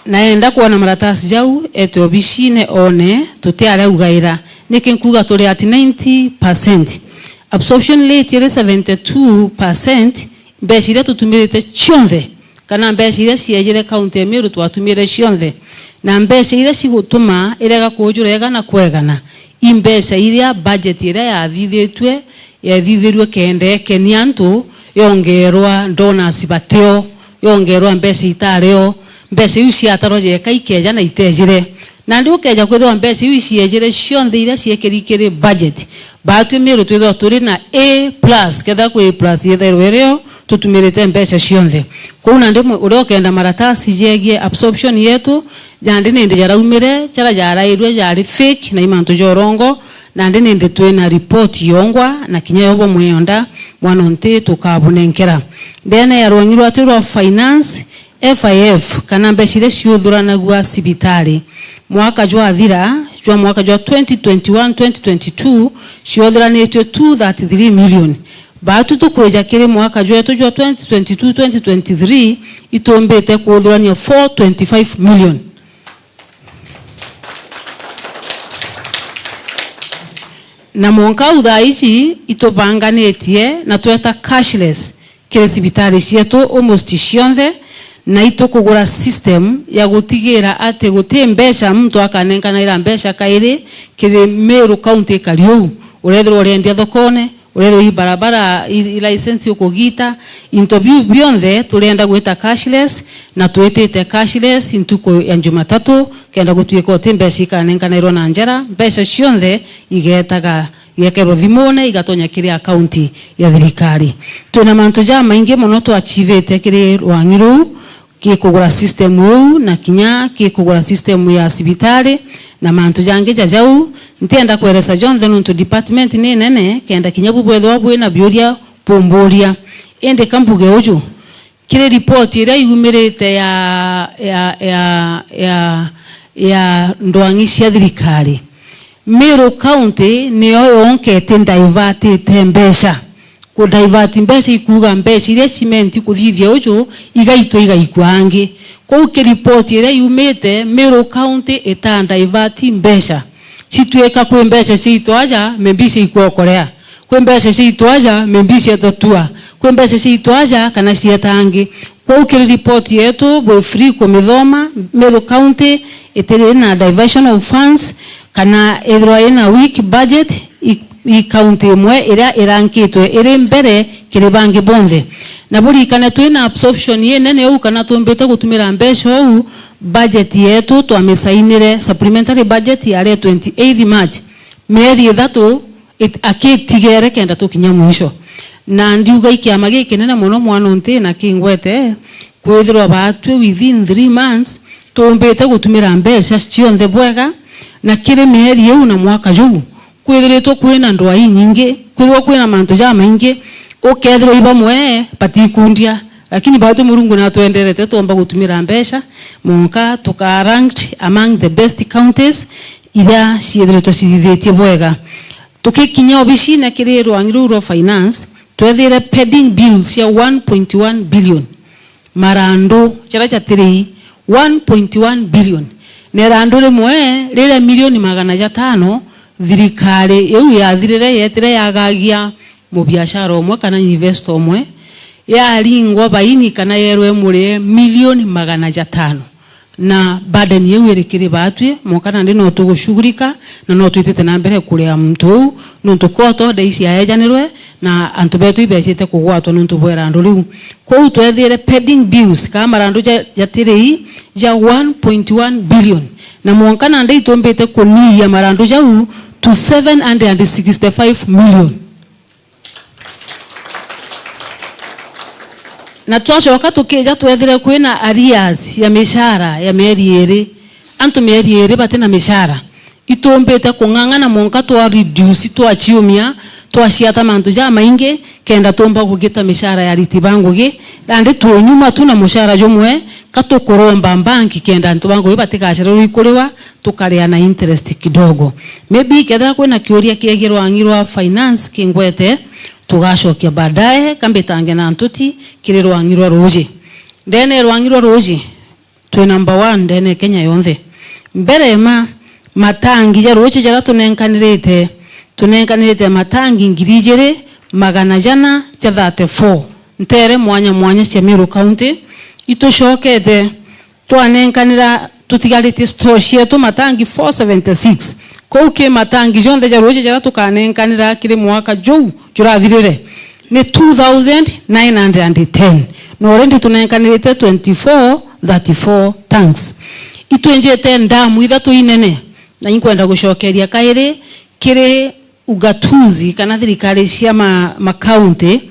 Naenda kwona maratasi jau, ete obicine one, tutiaria ugaira. Niki nkuga turi at ninety percent? Absorption rate iri seventy two percent, mbeca iria tutumirite cionthe, kana mbeca iria ciejire kaunti ya Meru twatumire cionthe, na mbeca iria cigutuma irega kujura ega na kwegana, i mbeca iria budget iria yathithitue, yethithirue kenda ikenia antu, yongerwa donors batio, yongerwa mbeca itario, mbeca iu ciatarwa jeka ikeja na itejire. Nandi ukeja kwithirwa mbeca iu iciejire cionthe iria ciekeri kiri budget, baatwi Meru twithirwa turi na A plus, kethira kwi A plus yethairwe irio tutumirite mbeca cionthe. Kou nandi mwe-, uria ukenda maratasi jegie absorption yetu, nandi nindi jaraumire, jaria jarairue jari fake na i mantu ja urongo, nandi nindi twina report yongwa na kinya yo bumwionda, mwana o nti tukabunenkera. Ndene ya rwang'i rwatu rwa finance, F I F, kana mbeca iria ciuthuranagua cibitari, mwaka jwathira, jwa mwaka jwa twenty twenty-one, twenty twenty-two, ciothuranitue two thirty-three million. Baatu tukwija kiri mwaka jwetu jwa twenty twenty-two, twenty twenty-three, itumbite kuthurania four twenty-five million. Na mwanka au thaa ici itubanganitie na tweta cashless kiri cibitari cietu almost cionthe, na itukugura system ya gutigira ati guti mbeca muntu akanenkanaira mbeca kairi kiri Meru County ikari uu. Urethirwa uriendia thokone, urethirwa i barabara, i, i license ukugita, into biu bionthe turienda gwita cashless, na twitite cashless ntuku ya Jumatatu, kenda gutuika uti mbeca ikanenkanairwa na njara, mbeca cionthe igetaga, igekerwa thimune, igatonya kiri akaunti ya thirikari. Twina mantu jamaingi mono twachivite kiri rwang'i ruu, kikugura system iu, na kinya kikugura system ya cibitari, na mantu jangi ja jau. Ntienda kweresa jonthe nontu department ni nene, kenda kinya bu bwethirwa bwina biuria bumburia. Indi ka mbuge uju, kiri report iria yumirite ya, ya, ya, ya, ya ndwang'i cia thirikari, Meru County niyo yonka iti divertite mbeca. Ku divert mbeca ikuuga mbeca iria cimenti kuthithia uju igaitwa igaikua angi. Kwou ki report iria yumite, Meru County ita divert mbeca. Cituika kwi mbeca ciaitwa aja, maybe ciaikua Korea. Kwi mbeca ciaitwa aja, maybe cieta tua. Kwi mbeca ciaitwa aja, kana cieta angi. Kwou kiri report yetu, bwi free kumithoma. Meru County itiri na diversion of funds, kana ithirwa ina weak budget, i, i county imwe iria irankitwe iri mbere kiri bangi bonthe. Na burikane twina absorption inene uu, kana tumbite gutumira mbeca uu, budget yetu twamisainire, supplementary budget yari twenty-eighth March, mieri ithatu it-, akitigere kenda tukinya mwisho. Na ndiuga i kiama gikinene mono mwana unti na kingwete, kwithirwa baatwi within three months, tuumbite gutumira mbeca cionthe bwega, na kiri mieri iu na mwaka juu, kwithiritwe kwina ndwaa inyingi, kwithirwa kwina mantu jamaingi, ukethirwa i bamwe batikundia, lakini baatu Murungu natwenderete twomba gutumira mbeca, monka tuka ranked among the best counties iria ciithiritwe cithithitie bwega. Tukikinya obicine kiri rwangi ruu rwa finance, twethire pending bills cia one point one billion. Marandu jaria jatiri one point one billion. Na irandu rimwe riria milioni magana jatano, thirikari iu yathirire yetire yagagia mubiashara umwe kana investor umwe, yaringwa baini kana yerwe murie milioni magana jatano. Na burden iu iri kiri baatwi, mwanka nandi no tugushughulika, na no twitite na mbere kuria muntu uu, nontu court orders ciaejanirwe, na antu beetu ibecite kugwatwa nontu bwa irandu riu. Kwou twethire pending bills, kaa marandu ja, jatiri ja one point one billion, na mwanka nandi itumbite kuniia marandu jau to seven hundred and sixty-five million. Na twacoka tukija twethire kwina arrears ya micara ya mieri iri. Antu mieri iri bati na micara. Itumbite kung'ang'ana mwanka twa reduce, twaciumia, twaciata mantu jamaingi, kenda tumba kugita micara ya ariti ba ngugi. Nandi twi nyuma tu na mucara jumwe, ka tukuromba mbanki kenda antu ba ngugi batigacererwe ikuriwa, tukaria na interest kidogo. Maybe kethira kwina kiuria kiegie rwangi rwa finance kingwete, tugacokia baadaye, kambitange na ntuti kiri rwangi rwa ruuji. Ndene ya rwangi rwa ruuji, twi number one ndene ya Kenya yonthe. Mbere ma matangi ja ruuji jaria tunenkanirite, tunenkanirite matangi ngiri ijiri magana jana ja thirty-four ntere mwanya mwanya cia Meru County. Itucokete twanenkanira, tutigarite store cietu matangi four seventy-six. Kou ki matangi jonthe ja ruuji jaria tukanenkanira kiri mwaka juu jurathirire ni two thousand nine hundred and ten. Na already tunenkanirite twenty-four thirty-four tanks. Itwinjite ndamu ithatu inene, na inkwenda gucokeria kairi kiri ugatuzi kana thirikari cia ma, makaunti,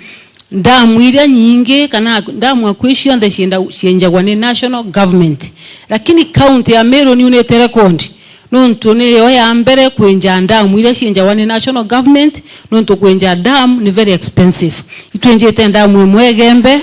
ndamu iria nyingi kana ndamu akui cionthe cienda, cienjagwa ni national government. Lakini kaunti ya Meru niunite record, nontu niyo ya mbere kwinja ndamu iria cienjagwa ni national government, nontu kwinja dam ni very expensive. Itwinjite ndamu imwe Igembe,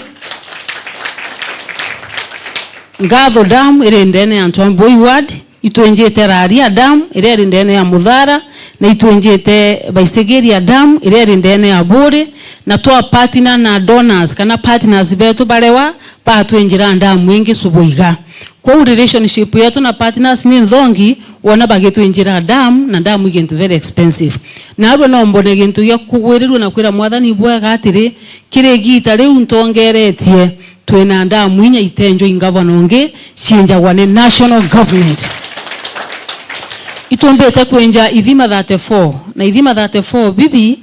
Ngatho Dam iri ndene ya Ntwambui Ward, itwinjite Raria Dam iria iri ndene ya Muthara, na itwinjite Baisigiria Dam iria iri ndene ya Buri, na twa partner na donors kana partners betu barewa batwinjira dam ingi Subuiga. Kwou relationship yetu na partners ni nthongi, wona bagitwinjira dam, na dam i gintu very expensive. Narua no mbone gintu gia kugwirirua na kwira Mwathani bwega atiri, kiri igiita riu ntongeretie, twina ndamu inya itenjwa i ngavana ungi, ciinjagwa ni national government. Itumbite kwinja ithima thirty-four, na ithima thirty-four bibi,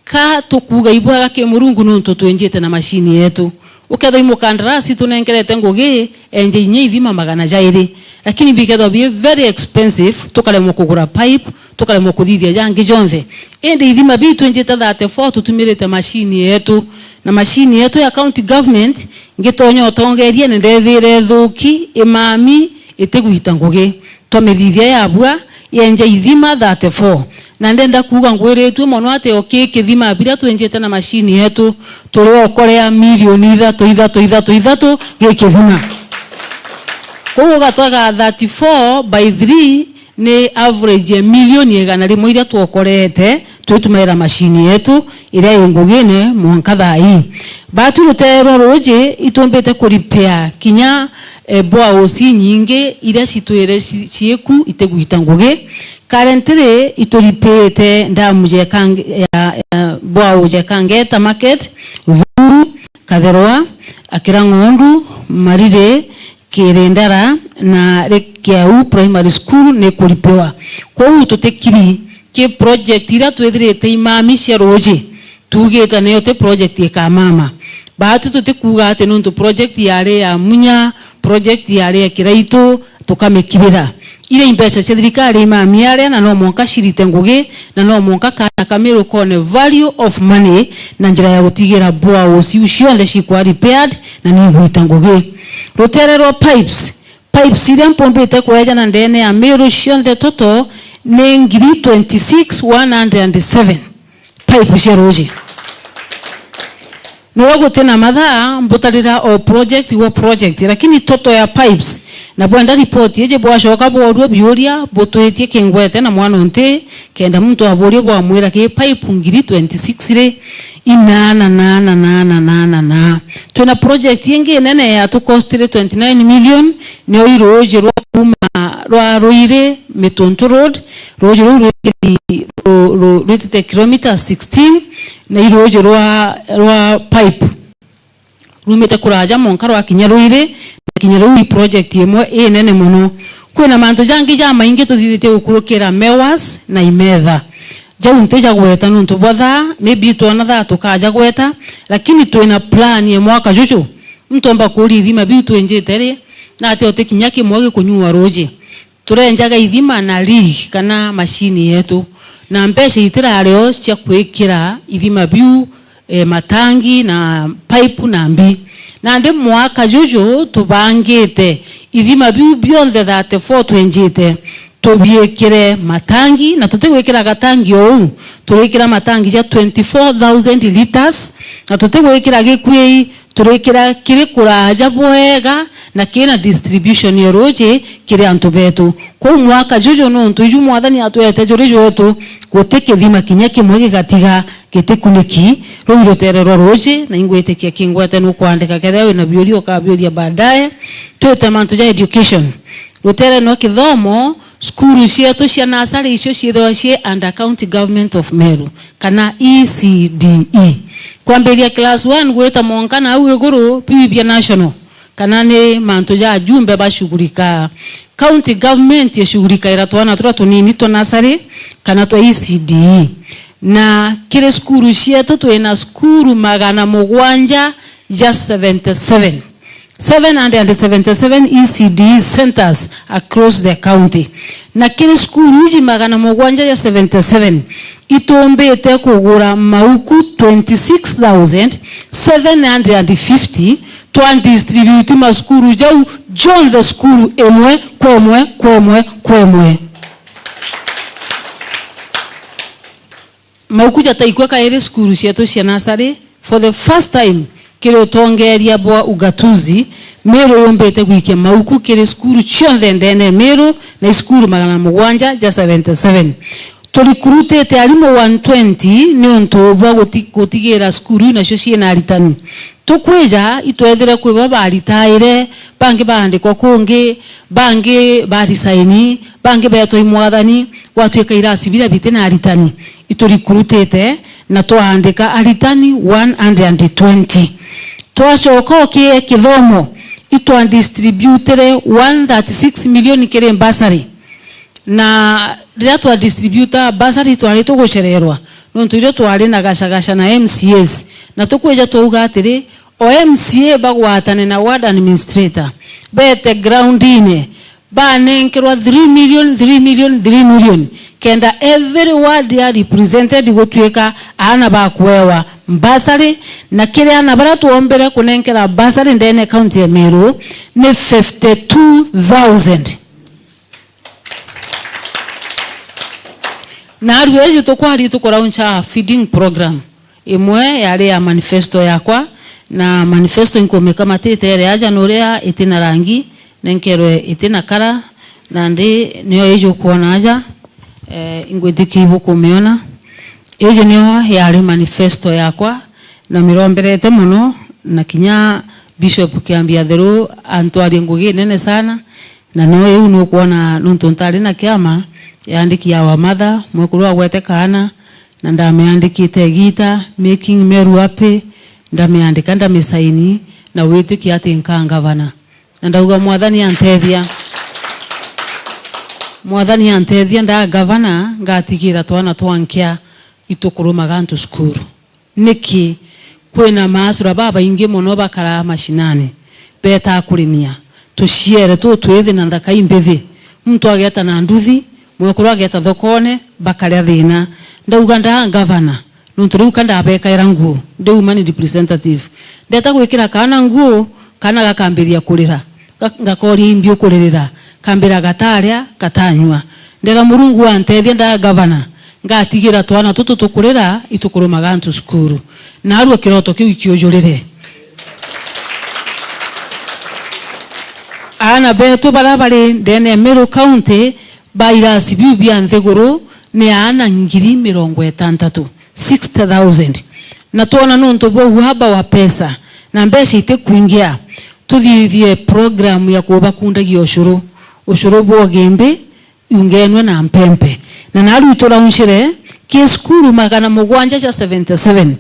ka tukuuga ibwega ki Murungu nontu twinjite na mashini yetu. Ukethira i mukandarasi tunenkerete ngugi, enje inya ithima magana jairi. Lakini bikethirwa bi very expensive, tukaremwa kugura pipe, tukaremwa kuthithia jangi jonthe. Indi ithima bii twinjite thirty-four tutumirite mashini yetu, na mashini yetu ya county government ngitonya utongeria ni ndethire ithuki, imami, itigwita ngugi. Twamithithia yabua, yenja ithima thirty-four. Na ndenda kuuga ngwiritue mono ati o ki kithima biria twinjite na mashini yetu, turi okorea milioni ithatu, ithatu, ithatu, ithatu gi kithima. Kwou ugatwaga thirty-four by three, ni average ya milioni igana rimwe iria twokorete twitumaira mashini yetu iria i ngugine mwanka thaa ii. Baatu rutere rwa ruuji itumbite ku repair kinya, eh, boreholes inyingi iria citwire ci-, ciiku itigwita ngugi. Currently ituripiite ndamu ja Ikange-, ya, ya borehole ja Ikangeta Market, Uthuru, Katherwa, Akira Ng'ondu, Marire, Kirindara na Rikiau Primary School ni kuripiwa. Kwou tutikiri ki project iria twithirite imami cia ruuji, tuugite niyo ti project ikamama. Baatu tutikuuga ati nontu project yari ya Munya, project yari ya Kiraitu, tukamikirira. Iria i mbeca cia thirikari imami aria, na no mwanka cirite ngugi, na no mwanka kaana ka Meru kone value of money na njira ya gutigira boreholes iu cionthe cikwa repaired na ni igwita ngugi. Rutere rwa pipes, Pipes iria mpumbite kweja na ndene ya Meru cionthe toto ni ngiri twenty-six one hundred and seven pipe cia ruuji. Niwe guti na mathaa mbutarira o project gwa project, lakini toto ya pipes, na bwenda report iji bwacoka bworua biuria, butwitie kingwete na mwana unti, kenda muntu aburia bwamwira ki pipe ngiri twenty-six ri, inana, nana, nana, nana, na. Twina project ingi nene yatukostire twenty-nine million, nio i ruuji rwa kuma rwa Ruiri, Mituntu Road, ruuji ruu rwitite, ru-, ru-, rwitite kilometres sixteen, na i ruuji rwa, rwa pipe. Rumite kuraja monka rwakinya Ruiri, na kinya riu i project imwe inene mono. Kwina mantu jangi jamaingi tuthithitie gukurukira MEWAS na IMETHA. Jau nti jagweta nontu bwa thaa, maybe twona thaa tukaja gweta, lakini twina plan ya mwaka juju. Muntu omba kuuria ithima biu twinjite ri, na atia uti kinya kimwe gikunyua ruuji. Turenjaga ithima na rig kana mashini yetu, na mbeca itirario cia kwikira ithima biu, eh, matangi na pipe na mbi. Nandi mwaka juju tubangite ithima biu bionthe thirty-four twenjite, tubiikire matangi, na tutigwikira gatangi ou, turikira matangi ja twenty-four thousand litres, na tutigwikira gikwii, turikira kiri kuraja bwega na kina distribution ya ruuji kiri antu betu. Kwou mwaka juju, nontu iju Mwathani atwete juri jwetu, guti kithima kinya kimwe gigatiga gitikuniki. Ruu rutere rwa ruuji, na ingwitikia kingwete nukwandika, kethira wina biuria ukabiuria baadaye. Twite mantu ja education. Rutere no kithomo, cukuru cietu cia nasari icio ciithirwa cii under County Government of Meru, kana E C D E. Kwambiria class one gwita monka na au iguru, biu bia national, kana ni mantu ja ajumbe bashughulika. County government ishughulikaira twana turia tunini twa nasari kana twa E C D E. Na kiri cukuru cietu twina cukuru magana mugwanja ja seventy-seven. Seven hundred and seventy-seven E C D E centers across the county. Na kiri cukuru iji magana mugwanja ja seventy-seven, itumbite kugura mauku twenty-six thousand seven hundred and fifty, twa distribute macukuru jau jonthe, cukuru imwe kwa imwe, kwa imwe, kwa imwe. Mauku jataikua kairi cukuru cietu cia nasari. For the first time, kiri utongeria bwa ugatuzi, Meru yumbite gwikia mauku kiri cukuru cionthe ndene Meru, na i cukuru magana mugwanja ja seventy-seven. Turikurutite arimu one twenty niuntu bwa guti-, gutigira cukuru iu nacio ciina aritani. Tukwija, itwethire kwi bo baritaire, bangi baandikwa kungi, bangi barisaini, bangi beetwa i mwathani, gwatwika irasi biria biti na aritani. Iturikurutite na twaandika aritani one hundred and twenty. Twacoka ukie kithomo, itwadistributire one thirty-six million kiri bursary. Na riria twa distributa bursary, twari tugucererwa, nontu irio twari na gacagaca na M C As, na tukwija twauga atiri, o M C A bagwatane na ward administrator, beete groundine, banenkerwa three million, three million, three million, kenda every ward ya represented gutwika aana bakuewa bursary, na kiri aana baria twombire kunenkera bursary ndene county ya Meru ni fifty-two thousand. Na arueji tukwaria tukurauncha feeding program. Imwe yari ya manifesto yakwa, na manifesto inkumikamatite iri aja nuria iti na rangi, nenkerwe iti na kara, nandi nio iji ukwona aja, eh, ingwitikia ibukumiona. Iji nio yari manifesto yakwa, na miromberete mono, na kinya Bishop Kiambi Atheru antwaria ngugi nene sana, na nio iu nukwona nontu ntari na kiama, yandiki ya wamatha, mwekuru agwete kaana, na ndamiandikite igita, making Meru happy, ndamiandika, ndamisaini, na witikia ati nkaa ngavana. Na ndauga, Mwathani antethia. Mwathani antethia, ndaa ngavana, ngatigira twana twa nkia itukurumaga antu cukuru. Niki? Kwina maasura babaingi mono bakaraa mashinani, betaa kurimia. Tuciere tutwithi na nthaka imbithi. Muntu ageeta na nduthi, mwekuru ageeta thokone, bakaria thina. Ndauga, ndaa ngavana, nontu riu ka ndabekaira nguo, ndi woman representative. Ndeta gwikira kaana nguo, kaana gakambiria kurira. Ga-, ngakoria imbi ukuririra, kambira gataria, gatanyua. Ndera Murungu antethia nda gavana, ngatigira twana tutu tukurira, itukurumaga antu cukuru. Narua kiroto kiu ikiujurire. Aana betu baria bari ndene ya Meru County ba irasi biu bia nthiguru ni aana ngiri mirongo itantatu, sixty thousand. Na twona nontu bwa uhaba wa pesa na mbeca itikwingia, tuthithie program ya kubakundagia ucuru, ucuru bwa ugimbi, ungenwe na mpempe. Na naru ituraunchire ki cukuru magana mugwanja ja seventy seven,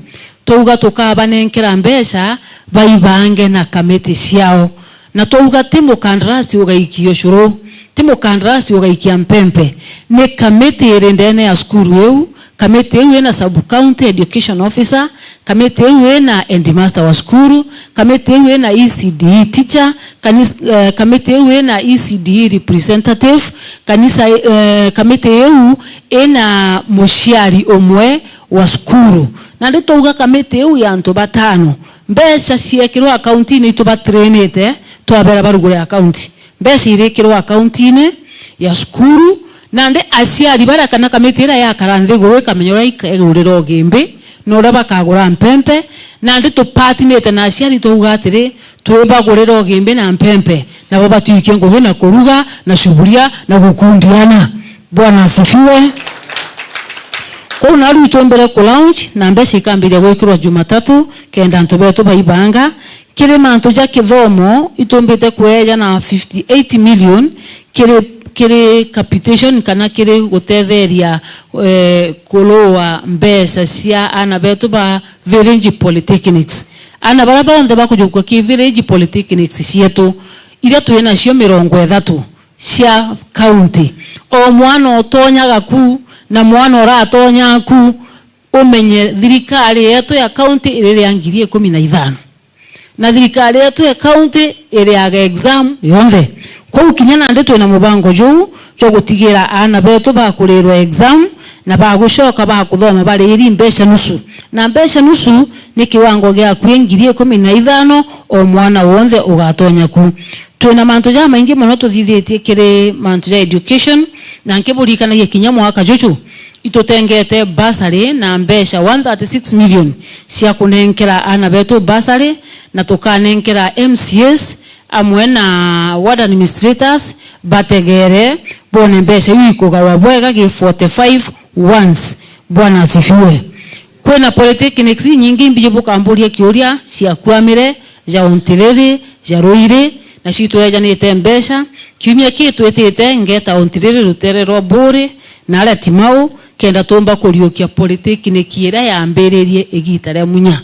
twauga tukabanenkera mbeca baibange na kamiti ciao. Na twauga ti mukandarasi ugaikia ucuru, ti mukandarasi ugaikia mpempe. Ni kamiti iri ndene ya cukuru iu, kamiti iu ina sub county education officer, kamiti iu ina headmaster wa cukuru, kamiti iu ina E C D E teacher, kanis-, eh, kamiti iu ina E C D E representative, kanisa, eh, kamiti iu ina muciari umwe wa cukuru. Nandi twauga kamiti iu ya antu batano, mbeca ciekirwa akaunti-ini itu batrainite, twabera barugure akaunti. Mbeca irikirwa akaunti-ini ya cukuru, nandi aciari baria kana kamiti iria yakara nthiguru ikamenya uria ikegurira ugimbi, na uria bakagura mpempe, nandi tupatinite na aciari twauga atiri, twibagurira ugimbi na mpempe, nabo batwikie ngugi na kuruga, na cuburia, na gukundiana. Bwana asifiwe. Kwou naru itumbire ku launch, na mbeca ikambiria gwikirwa Jumatatu, kenda antu betu baibanga. Kiri mantu ja kithomo, itumbite kweejana fifty eight million kiri, kiri capitation kana kiri gutetheria, eh, kulower mbeca cia aana betu ba village polytechnics. Aana baria bonthe bakujukua ki village polytechnics cietu, iria twi nacio mirongo ithatu cia county. O mwana utonyaga ku na mwana uratonya ku, umenye thirikari yetu ya county iri ria ngiri ikumi na ithano. Na thirikari yetu ya county iriaga exam yonthe. Kwou kinya nandi twina mubango juu jwa gutigira aana betu bakurirwa exam na bagucoka bakuthoma bariiri mbeca nusu. Na mbeca nusu ni kiwango gia kwi ngiri ikumi na ithano o mwana wonthe ugatonya ku. Twina mantu jamaingi mono tuthithitie kiri mantu ja education, na nkiburirikanagia kinya mwaka juju, itutengete bursary na mbeca one thirty-six million cia kunenkera aana betu bursary, na tukanenkera M C As amwe na ward administrators bategere bone mbeca iu ikugawa bwega gi forty-five once. Bwana asifiwe. Kwina polytechnics inyingi imbiji bukamburia kiuria cia Kwamire, ja Ontiriri, ja Ruiri, nacio itwejanite mbeca. Kiumia kii twitite ngeta Ontiriri rutere rwa Buuri na aria Timau, kenda tumba kuriukia polytechnic iria yambiririe igita ria Munya.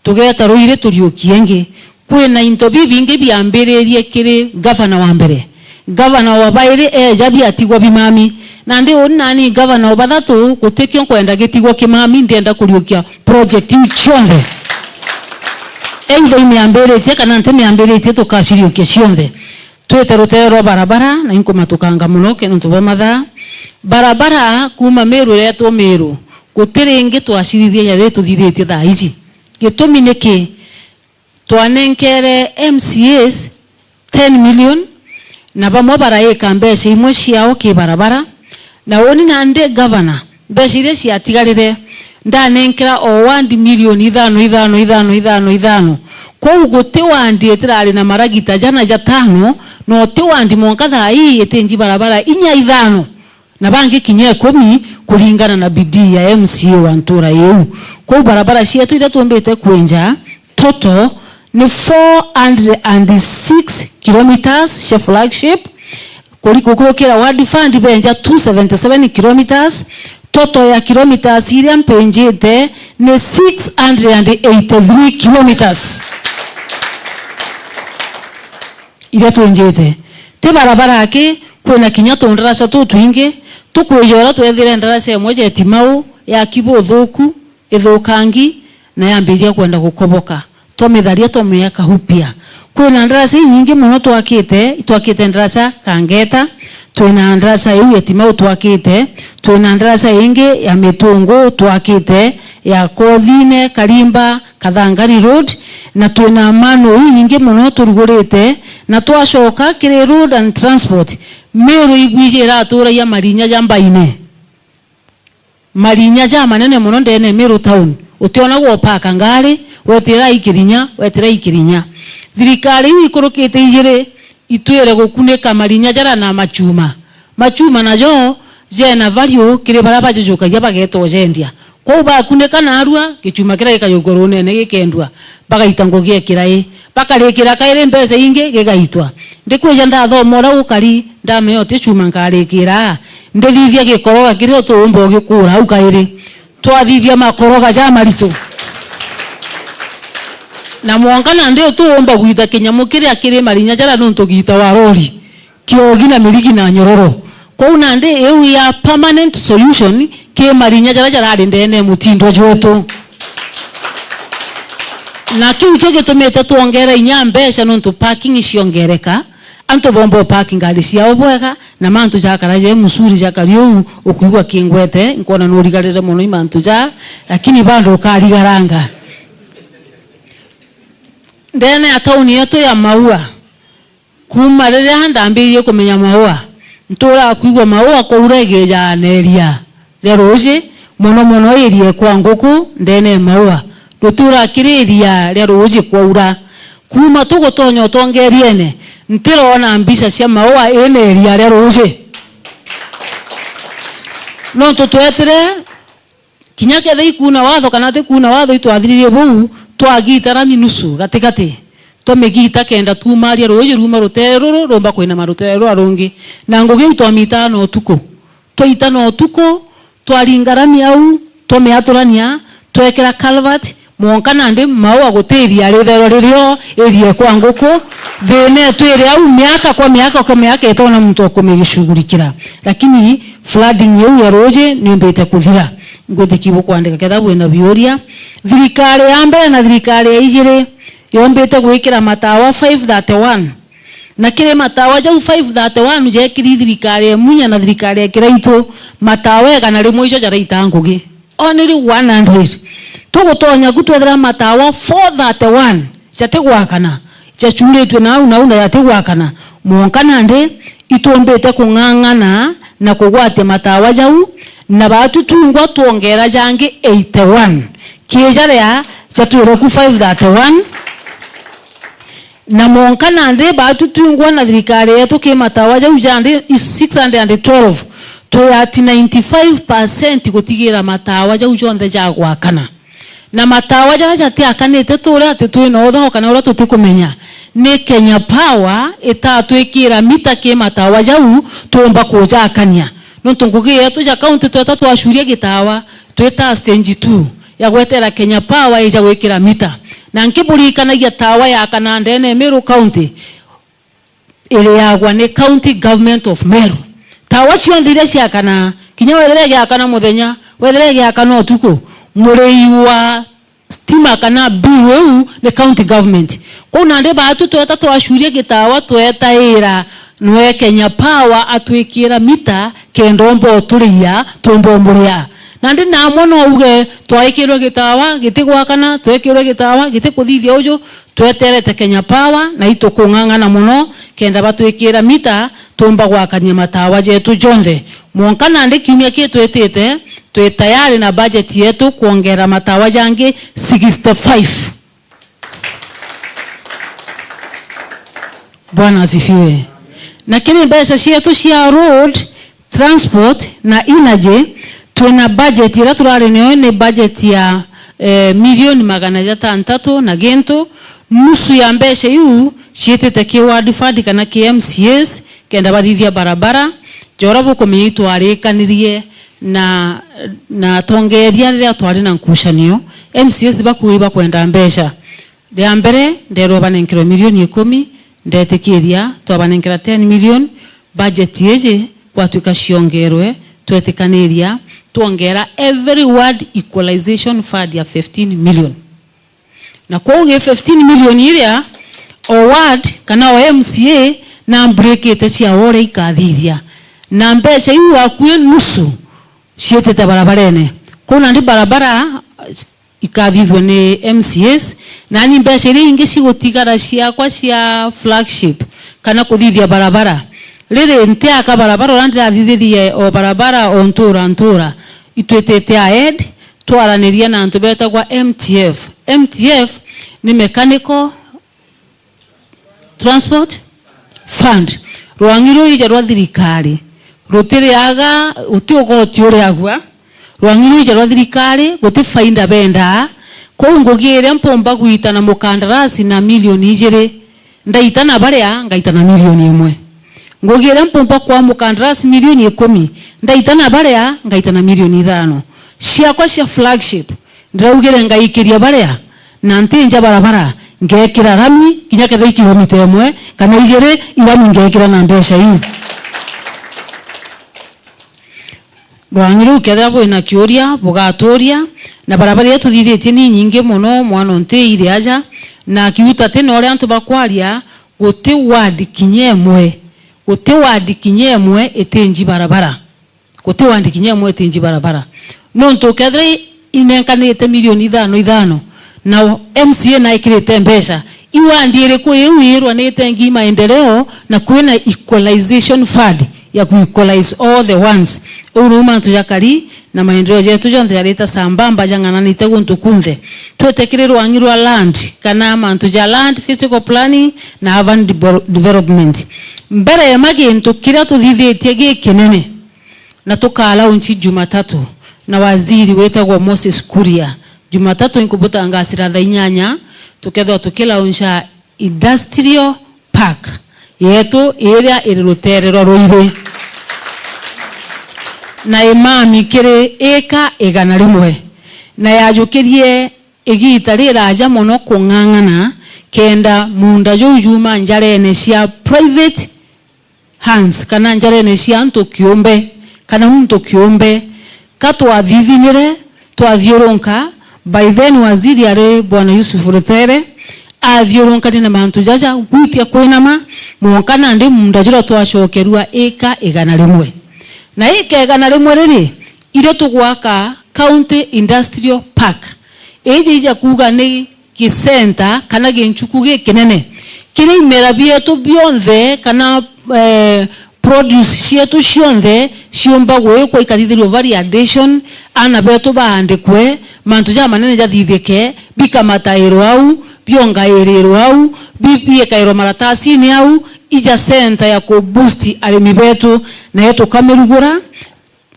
Tugeta Ruiri turiukie ingi. Kwina into bibingi biambiririe kiri gavana wa mbere. Gavana wa bairi eeja biatigwa bimami. Nandi uni nani gavana wa bathatu, gutikio nkwenda gitigwa kimami, ndienda kuriukia project iu cionthe. Either imiambiritie kana ntimiambiritie, tukaciriukia cionthe. Twite rutere rwa barabara, na inkumatukanga mono ke nontu bwa mathaa. Barabara kuuma Meru iretwo Meru, guti ringi twacirithia ja ri tuthithitie thaa ici. Gitumi niki? Twanenkere M C As ten million, na bamwe baraika mbeca imwe ciao ki barabara, na uni nandi gavana, mbeca iria ciatigarire, ndanenkera o ward milioni ithano, ithano, ithano, ithano, ithano. Kwou guti ward itirari na maragita jana jatano, na uti ward mwanka thaa ii itinji barabara inya ithano. Na bangi kinya ikumi kuringana na bidii ya M C A wa ntura iu. Kwou barabara cietu iria tumbite kwenja, total ni four hundred and six kilometres cia flagship, kuri-, gukurukira World Fund benja two seventy seven kilometres, total ya kilometres iria mpenjite ni six hundred and eighty three kilometres. Iria twinjite. Ti barabara aki, kwina kinya tundaraca tutwingi, tukwija uria twethire ndaraca imwe ja Timau, yaki buthuku, ithukangi, na yambiria kwenda gukoboka. Twamitharia, twamiaka upya. Kwina ndaraca inyingi mono twakite, itwakite ndaraca Kangeta, twina ndaraca iu ya Timau twakite, twina ndaraca ingi ya Mitungu twakite, ya Kothine, Karimba, Kathangari Road, na twina manu inyingi mono turugurite, na twacoka kiri road and transport, Meru ibwiji iraturagia marinya ja mbaine. Marinya ja manene mono ndene Meru town. Utiona gwa upaka ngari, wetira i Kirinya, wetira i Kirinya. Thirikari iu ikurukite ijiri, itwire gukunika marinya jara na machuma. Machuma najo jena value kiri baria bajujukagia bageta ujendia. Kwou bakunika narua, gichuma kiria gikajukua runene gikendua, bagaita ngugi ya kirai. Bakarikira kairi mbeca ingi gigaitwa. Ndikwija ndathoma uria gukari, ndamenya uti chuma nkarikira, ndithithia gikoroga kiria utuumba ugikura au kairi. Twathithia makoroga ja maritu. Na mwanka nandi utuumba gwita kinyamu kiria kiri marinya jaria nuntu giita wa rori, kiogi na mirigi na nyororo. Kwou nandi iu ya permanent solution ki marinya jaria jarari ndene mutindo jwetu. Na kiu kio gitumite twongera inya mbeca nontu parking ciongereka, antu bomba upark ngari ciao bwega, na mantu jakara je musuri jakari uu, ukwigua kingwete, nkwona nurigarire mono i mantu ja, lakini bado ukarigaranga. Ndene ya tauni yetu ya Maua, kuuma riria ndambirie kumenya Maua, nturaa kwigua Maua kwaura igijaneria ria ruuji, mono mono iria kwa nguku ndene Maua. Rutura kiri iria ria ruuji kwaura. Kuuma tugutonya utongeriene, ntirona mbica cia Maua ina iria ria ruuji. Nontu twetire, kinya ketha ikuuna watho kana tikuuna watho, itwathiririe buu, twagita rami nusu gatigati. Twamigita kenda tuumaria ruuji ruuma rutere ruru rumba kwinama rutere rura rungi. Na ngugi iu twamitaa na utuku. Twaita na utuku, twaringa rami au, twamiaturania, twekira culvert, mwanka nandi Maua guti iria ritherwa ririo irie kwa nguku, thina etu iri au miaka kwa miaka kwa miaka itona muntu wa kumigishughulikira. Lakini flooding iu ya ruuji niumbite kuthira. Ngwitikia bukwandika ketha bwina biuria. Thirikari ya mbere na thirikari ya ijiri yombite gwikira matawa five thirty-one. Na kiri matawa jau five thirty-one jekiri thirikari ya Munya na thirikari ya Kiraitu, matawa igana rimwe icio jaraita ngugi. Only one hundred. Tugutonya ku twethira matawa four thirty-one jatigwakana, jachuritwe nau nau na jatigwakana. Mwanka nandi itumbite kung'ang'ana na kugwatia matawa jau, na baatu twingwa twongera jangi eighty-one. Ki jaria jatwirwe ku five thirty-one. Na mwanka nandi baatu twingwa na thirikari yetu ki matawa jau jandi six hundred and twelve, twi at ninety-five percent gutigira matawa jau jonthe jagwakana. Na matawa jaria jatiakanite turia ati twi na utho kana uria tutikumenya, ni Kenya Power itatwikira mita ki matawa jau tuumba kujakania. Nontu ngugi yetu ja kaunti tweta twacuria gitawa, twita stage two ya gwetera Kenya Power ija gwikira mita. Na nkiburirikanagia tawa yakana ndene Meru County iriagwa ni County Government of Meru. Tawa cionthe iria ciakana, kinya wethira igiakana muthenya, wethira igiakana utuku, murei wa stima kana bill iu ni county government. Kwou nandi baatu tweta twacuria gitawa twetaira nwe Kenya Power atwikira mita kenda omba uturiia, tumba umuria. Nandi namwe no uge twaikirwe gitawa gitigwakana, twekirwe gitawa gitikuthithia uju, tweterete Kenya Power na itukung'ang'ana mono kenda batwikira mita tumba gwakania matawa jetu jonthe. Mwanka nandi kiumia ki twitite, twi tayari na budget yetu kwongera matawa jangi sixty-five. Bwana asifiwe. Na kiri mbeca cietu cia road, transport na energy, twina budget iria turari nayo ni budget ya, eh, milioni magana jatantatu na gintu. Nusu ya mbeca iu ciitite ki ward fund kana ki M C As, kenda bathithia barabara, ja uria bukumenya itwarikanirie na, na atongeria riria twari na nkucanio, M C As bakuuga ibakwenda mbeca. Ria mbere, nderwa banenkerwe milioni ikumi, ndetikiria, twabanenkera ten million, budget iji gwatuika ciongerwe, twetikaniria, twongera every ward equalization fund ya fifteen million. Na kwou gi fifteen million iria, o ward kana o M C A na mbirikite ciao uria ikathithia. Na mbeca iu akui nusu ciitite barabarene. Kuu nandi barabara ikathithua ni M C As, nani mbeca iria ingi cigutigara ciakwa cia flagship kana kuthithia barabara. Riri ntiaka barabara uria ndirathithirie o barabara o ntura ntura, itwitite ahead, twaraniria na antu betagwa M T F. M T F ni Mechanical Transport Fund. Rwang'i ruu ija rwa thirikari, rutiriaga, guti ugoti uriagua. Rwang'i ruu ija rwa thirikari, guti faida bendaa. Kwou ngugi iria mpumba gwita na mukandarasi na milioni ijiri, ndaita na baria, ngaita na milioni imwe. Ngugi iria mpumba kwa mukandarasi milioni ikumi, ndaita na baria, ngaita na milioni ithano. Ciakwa cia flagship, ndiraugire ngaikiria baria, na ntinja barabara, ngekira rami, kinya kethira i kilomita imwe kana ijiri, irami ngekira na mbeca iu. Rwang'i ruu kethira bwina kiuria, bugaturia, na barabara iria tuthithitie ni nyingi mono, mwana nti iri aja, na kiuta ti na uria antu bakwaria, guti ward kinya imwe, guti ward kinya imwe itinji barabara. Guti ward kinya imwe itinji barabara. Nontu kethira i-, inenkanite milioni ithano ithano, na M C A naikirite mbeca, i ward iriku iu irwa ni itengi maendeleo na kwina equalization fund ya ku equalize all the ones? Uu niu mantu jakari na maendeleo jetu jonthe jarita sambamba jang'ananite guntu kunthe. Twite kiri rwang'i rwa land kana mantu ja land, physical planning na urban devel-, development. Mbere ya ma gintu kiria tuthithitie gikinene, na tukalaunchi Jumatatu na waziri witagwa Moses Kuria. Jumatatu inkubutangasira thaa inyanya, tukethirwa tukilauncha industrial park yetu iria iri rutere rwa Ruiri, na imami kiri ika igana rimwe, na yajukirie igita riraja mono kung'ang'ana kenda munda juu juma njarene cia private hands, kana njarene cia antu kiumbe, kana muntu kiumbe. Ka twathithinire, twathiurunka, by then waziri ari Bwana Yusuf Rutere, athiurunkanie na mantu jaja, gwitia kwinama, mwanka nandi munda juria twacokerua ika igana rimwe. Na ika igana rimwe riri, irio tugwaka County Industrial Park. Iji ija kuuga ni gicenta kana ginchuku gikinene, kiria imera bietu bionthe kana, eh, produce cietu cionthe ciumba gwikwa, ikathithirua validation, aana betu baandikwe, mantu jamanene jathithike, bikamatairwa au, biongairirwa au, bi-, biekairwa maratasini au, ija center ya ku boost arimi betu, nayo tukamirugura.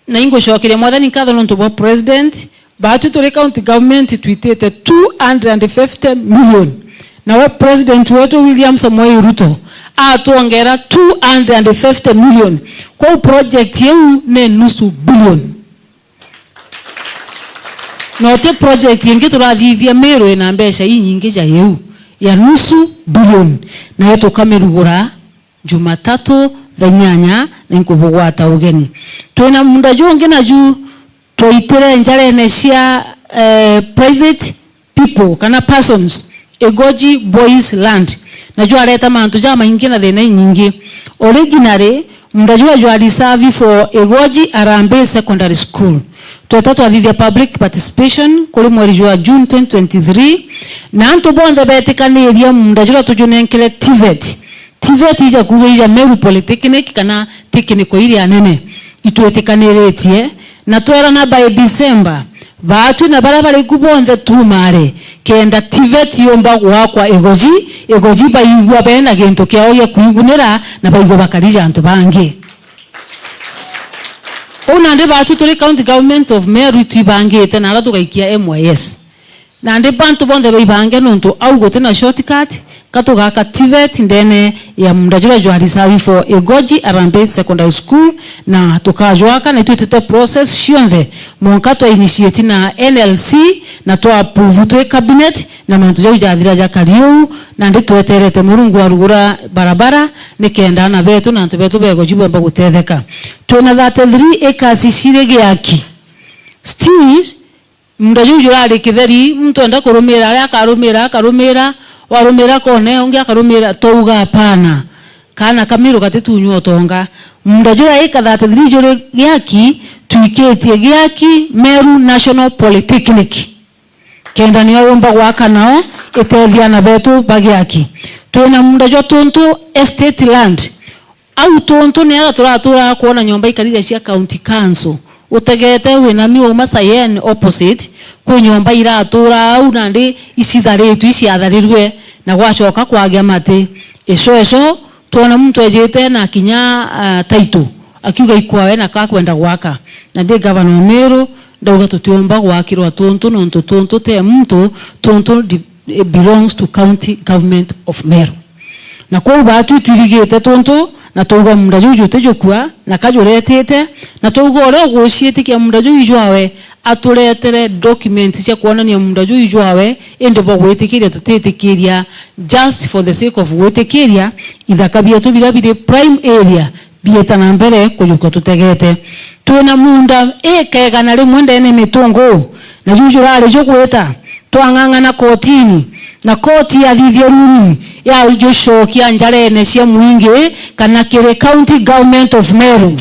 Na ingucokeria Mwathani nkatho nontu bwa president. Baatu turi county government twitite two hundred and fifty million. Nawe president wetu William Samoei Ruto atwongera two hundred and fifty million. Kwou project iu ni nusu billion. Na uti project ingi turathithia Meru ina mbeca inyingi ja iu ya nusu billion. Nayo tukamirugura Jumatatu thaa inyanya, na inkubugwata ugeni. Twina munda jungi naju twaitire njarene cia, eh, private people kana persons, Igoji Boys Land. Naju areta mantu jamaingi na thina inyingi. Originally, munda juria jwa reserve for Igoji Harambee Secondary School. Tweta twathithia public participation kuri mweri jwa June twenty twenty-three, na antu bonthe betikanirie munda juria tujunenkere TVET. TVET ija kuuga ija Meru Polytechnic kana technical iria nene. Itwitikaniritie na twerana by December, baatwi na baria bari ku bonthe tuumare, kenda TVET yumba gwakwa Igoji, Igoji baigua bena gintu kiao gia kwigunira na baigua bakarija antu bangi. Uu nandi baatwi turi County Government of Meru itwibangite na aria tugaikia M Y S. Nandi bantu bonthe baibange nontu au guti na shortcut, ka tugaka TVET ndene ya munda juria jwa reserve for Igoji Harambee Secondary School, na tukajwaka na itwitite process cionthe, mwanka twa initiate na N L C na twa approve twi cabinet, na mantu jau jathira jakari uu, nandi tweterete Murungu arugura barabara, nikenda aana betu na antu betu ba Igoji bomba gutetheka. Twina thirty-three acres ciri giaki. Still, munda juu jurari kitheri, muntu enda kurumira, aria akarumira, akarumira, Warumira kone, ungi akarumira, twauga hapana. Kaana ka Meru gatitunywa utonga. Munda juria ika thirty-three juri giaki, twikitie giaki Meru National Polytechnic. Kenda nio yumba gwaka nao itethia ana betu ba giaki. Twina munda jwa Tuntu estate land. Au Tuntu ni ara turatura kwona nyomba ikarire cia county council. Utegete winami wauma Sayen opposite, kwi nyomba iratura au nandi icitharitwe, iciatharirwe, na gwacoka kwagia mati. Ico ico, twona muntu ejite na kinya, ah, title, akiuga ikwawe na kakwenda gwaka. Na ndi gavana wa Meru, ndauga tutiumba gwakirwa Tuntu, nontu Tuntu te muntu, Tuntu di-, it belongs to County Government of Meru. Na kwou baatu itwirigite Tuntu, na twauga munda juu jutijukua, na ka juretite, na twauga uria uguciitikia munda juu ijwawe, aturetere documents cia kwonania munda juu ijwawe, indi bwa gwitikiria tutitikiria, just for the sake of gwitikiria, ithaka bietu biria biri prime area bieta na mbere kujukua tutegete. Twina munda ika igana rimwe ndene Mitungu, na juu jurari jugwita, twang'ang'ana kotini, na koti yathithia ruling ya jucokia njarene cia mwingi kana kiri County Government of Meru.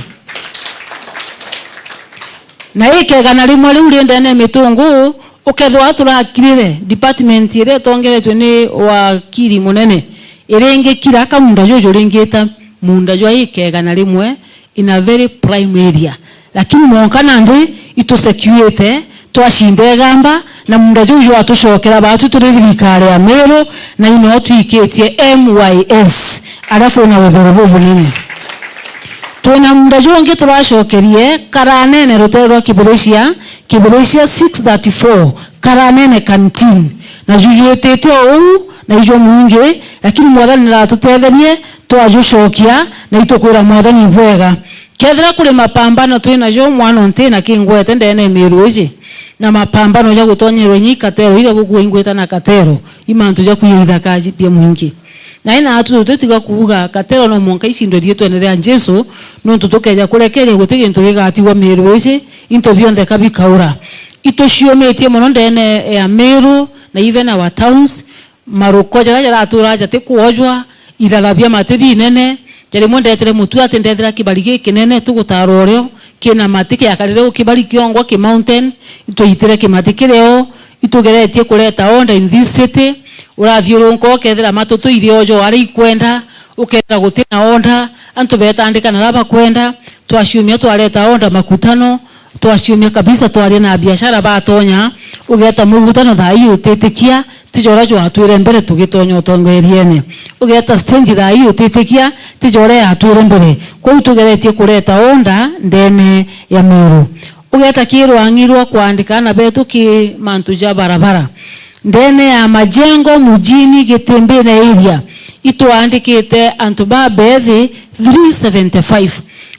Na ika igana rimwe riu ri ndene Mitungu, ukethirwa turakirire department iria itongeretwe ni wakiri munene, iringikira ka munda juju ringita munda jwa ika igana rimwe in a very prime area. Lakini mwanka nandi itusecuite, twacinda igamba, na munda juu jwatucokera baatu turi thirikari ya Meru, na ino twikitie M Y S, aria kwina wiboro bubunene. Twina munda jungi turacokerie Karanene rutere rwa Kibiricia, Kibiricia six thirty-four, Karanene canteen. Na jujwitite ou, na ijo mwingi, lakini Mwathani naratutetherie, twajucokia, na itukwira Mwathani bwega. Kethira kuri mapambano twinajo, mwana nti na kingwete ndene Miru iji, na mapambano ja gutonyerwa inya i katero iria bukua ingweta na katero, i mantu ja kuiya ithaka ji-, bia mwingi. Na ina atu tutitiga kuuga katero no mwanka icindwe riitwene ria Jesu, nontu tukeja kurekeria guti gintu gigatigwa Miru iji, into bionthe ka bikaura. Ituciumitie mono ndene ya Miru na even our towns, maruko jaria jaratura jatikwojwa, ithara bia mati binene, ja rimwe ndetire mutu ati ndethira kibari gikinene tugutaarwa urio, kina mati kiakarire u kibari kiongwa ki mountain, itwaitire kimati kirio, itugeretie kureta order in this city, urathiurunka ukethira matutu iri ojo aria ikwenda, ukethira guti na order, antu betandika na baria bakwenda, twaciumia twareta order makutano, twaciumia kabisa twaria na biashara batonya, ugeta mugutano thaa ii utitikia, tijora jwatwire mbere tugitonya utongeriene. Ugeta stage thaa ii utitikia, tijora yatwire mbere. Kwou tugeretie kureta order ndene ya Meru. Ugeta ki rwang'i rwa kwandika ana betu ki mantu ja barabara. Ndene ya majengo mujini Gitimbine area, itwandikite antu ba bethi three seventy-five.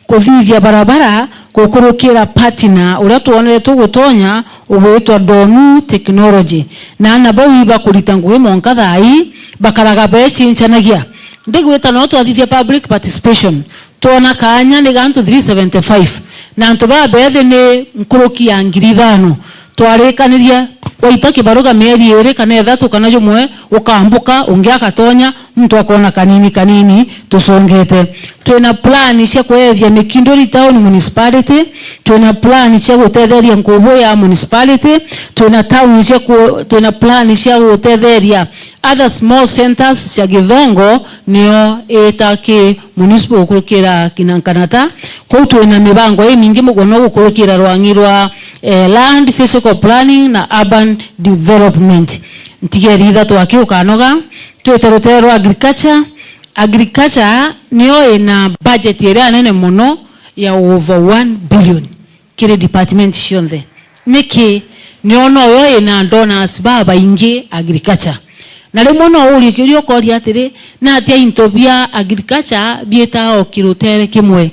Kuthithia barabara gukurukira partner uria twonere tugutonya ugwitwa Donu Technology. Na ana bau ibakurita ngugi mwanka thaa ii, bakaraga becinchanagia. Ndigwita no twathithia public participation, twona kaanya ni gantu three seventy-five. Na antu baa bethi ni nkuruki ya ngiri ithano. Twarikaniria, waita kibaruga mieri iri kana ithatu kana jumwe, ukambuka, ungi agatonya, muntu akona kanini kanini tusongete. Twina plan cia kuethia Mikinduri Town Municipality, twina plan cia gutetheria Nkubu ya Municipality, twina town cia ku-, twina plan cia gutetheria other small centers cia Githongo, nio ita ki municipal gukurukira kina Nkanata. Kuu twina mibango imingi mugono gukurukira rwang'i rwa, eh, land, physical planning na urban development. Ntigeri ithatu aki ukanoga, twite rutere rwa agriculture. Agriculture nio ina budget iria nene mono ya over one billion kiri department cionthe. Niki? Nio noyo ina donors babaingi agriculture. Na rimwe no urie kiuria ukoria atiri, natia into bia agriculture biitaa o kirutere kimwe?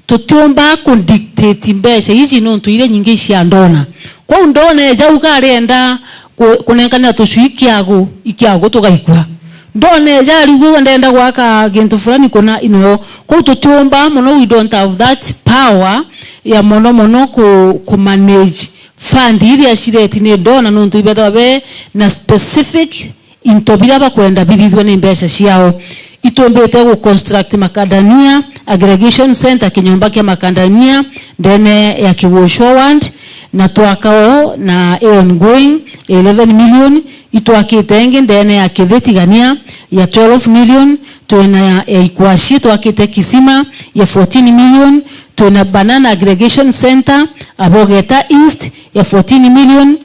Tutiumba ku dictate mbeca iji nontu iria nyingi cia donor. Kwou donor eja uga arienda ku-, kunenkanira tucui kiagu, ikiagu tugaikua. Donor eja ariuga ndenda gwaka gintu fulani kuna ino. Kwou tutiumba mono, we don't have that power ya mono mono ku, ku manage fund iria cireti ni donor nontu ibethagwa be na specific into biria bakwenda bithithua ni mbeca ciao. Itumbite gu construct makadamia aggregation center, kinyomba kia makadamia ndene ya Kigucwa ward, na twakao na ongoing eleven million. Itwakite ingi ndene ya Kithi Tigania ya twelve million, twina ya, ya Ikwacii twakite kisima ya fourteen million, twina banana aggregation center Abogeta East ya fourteen million,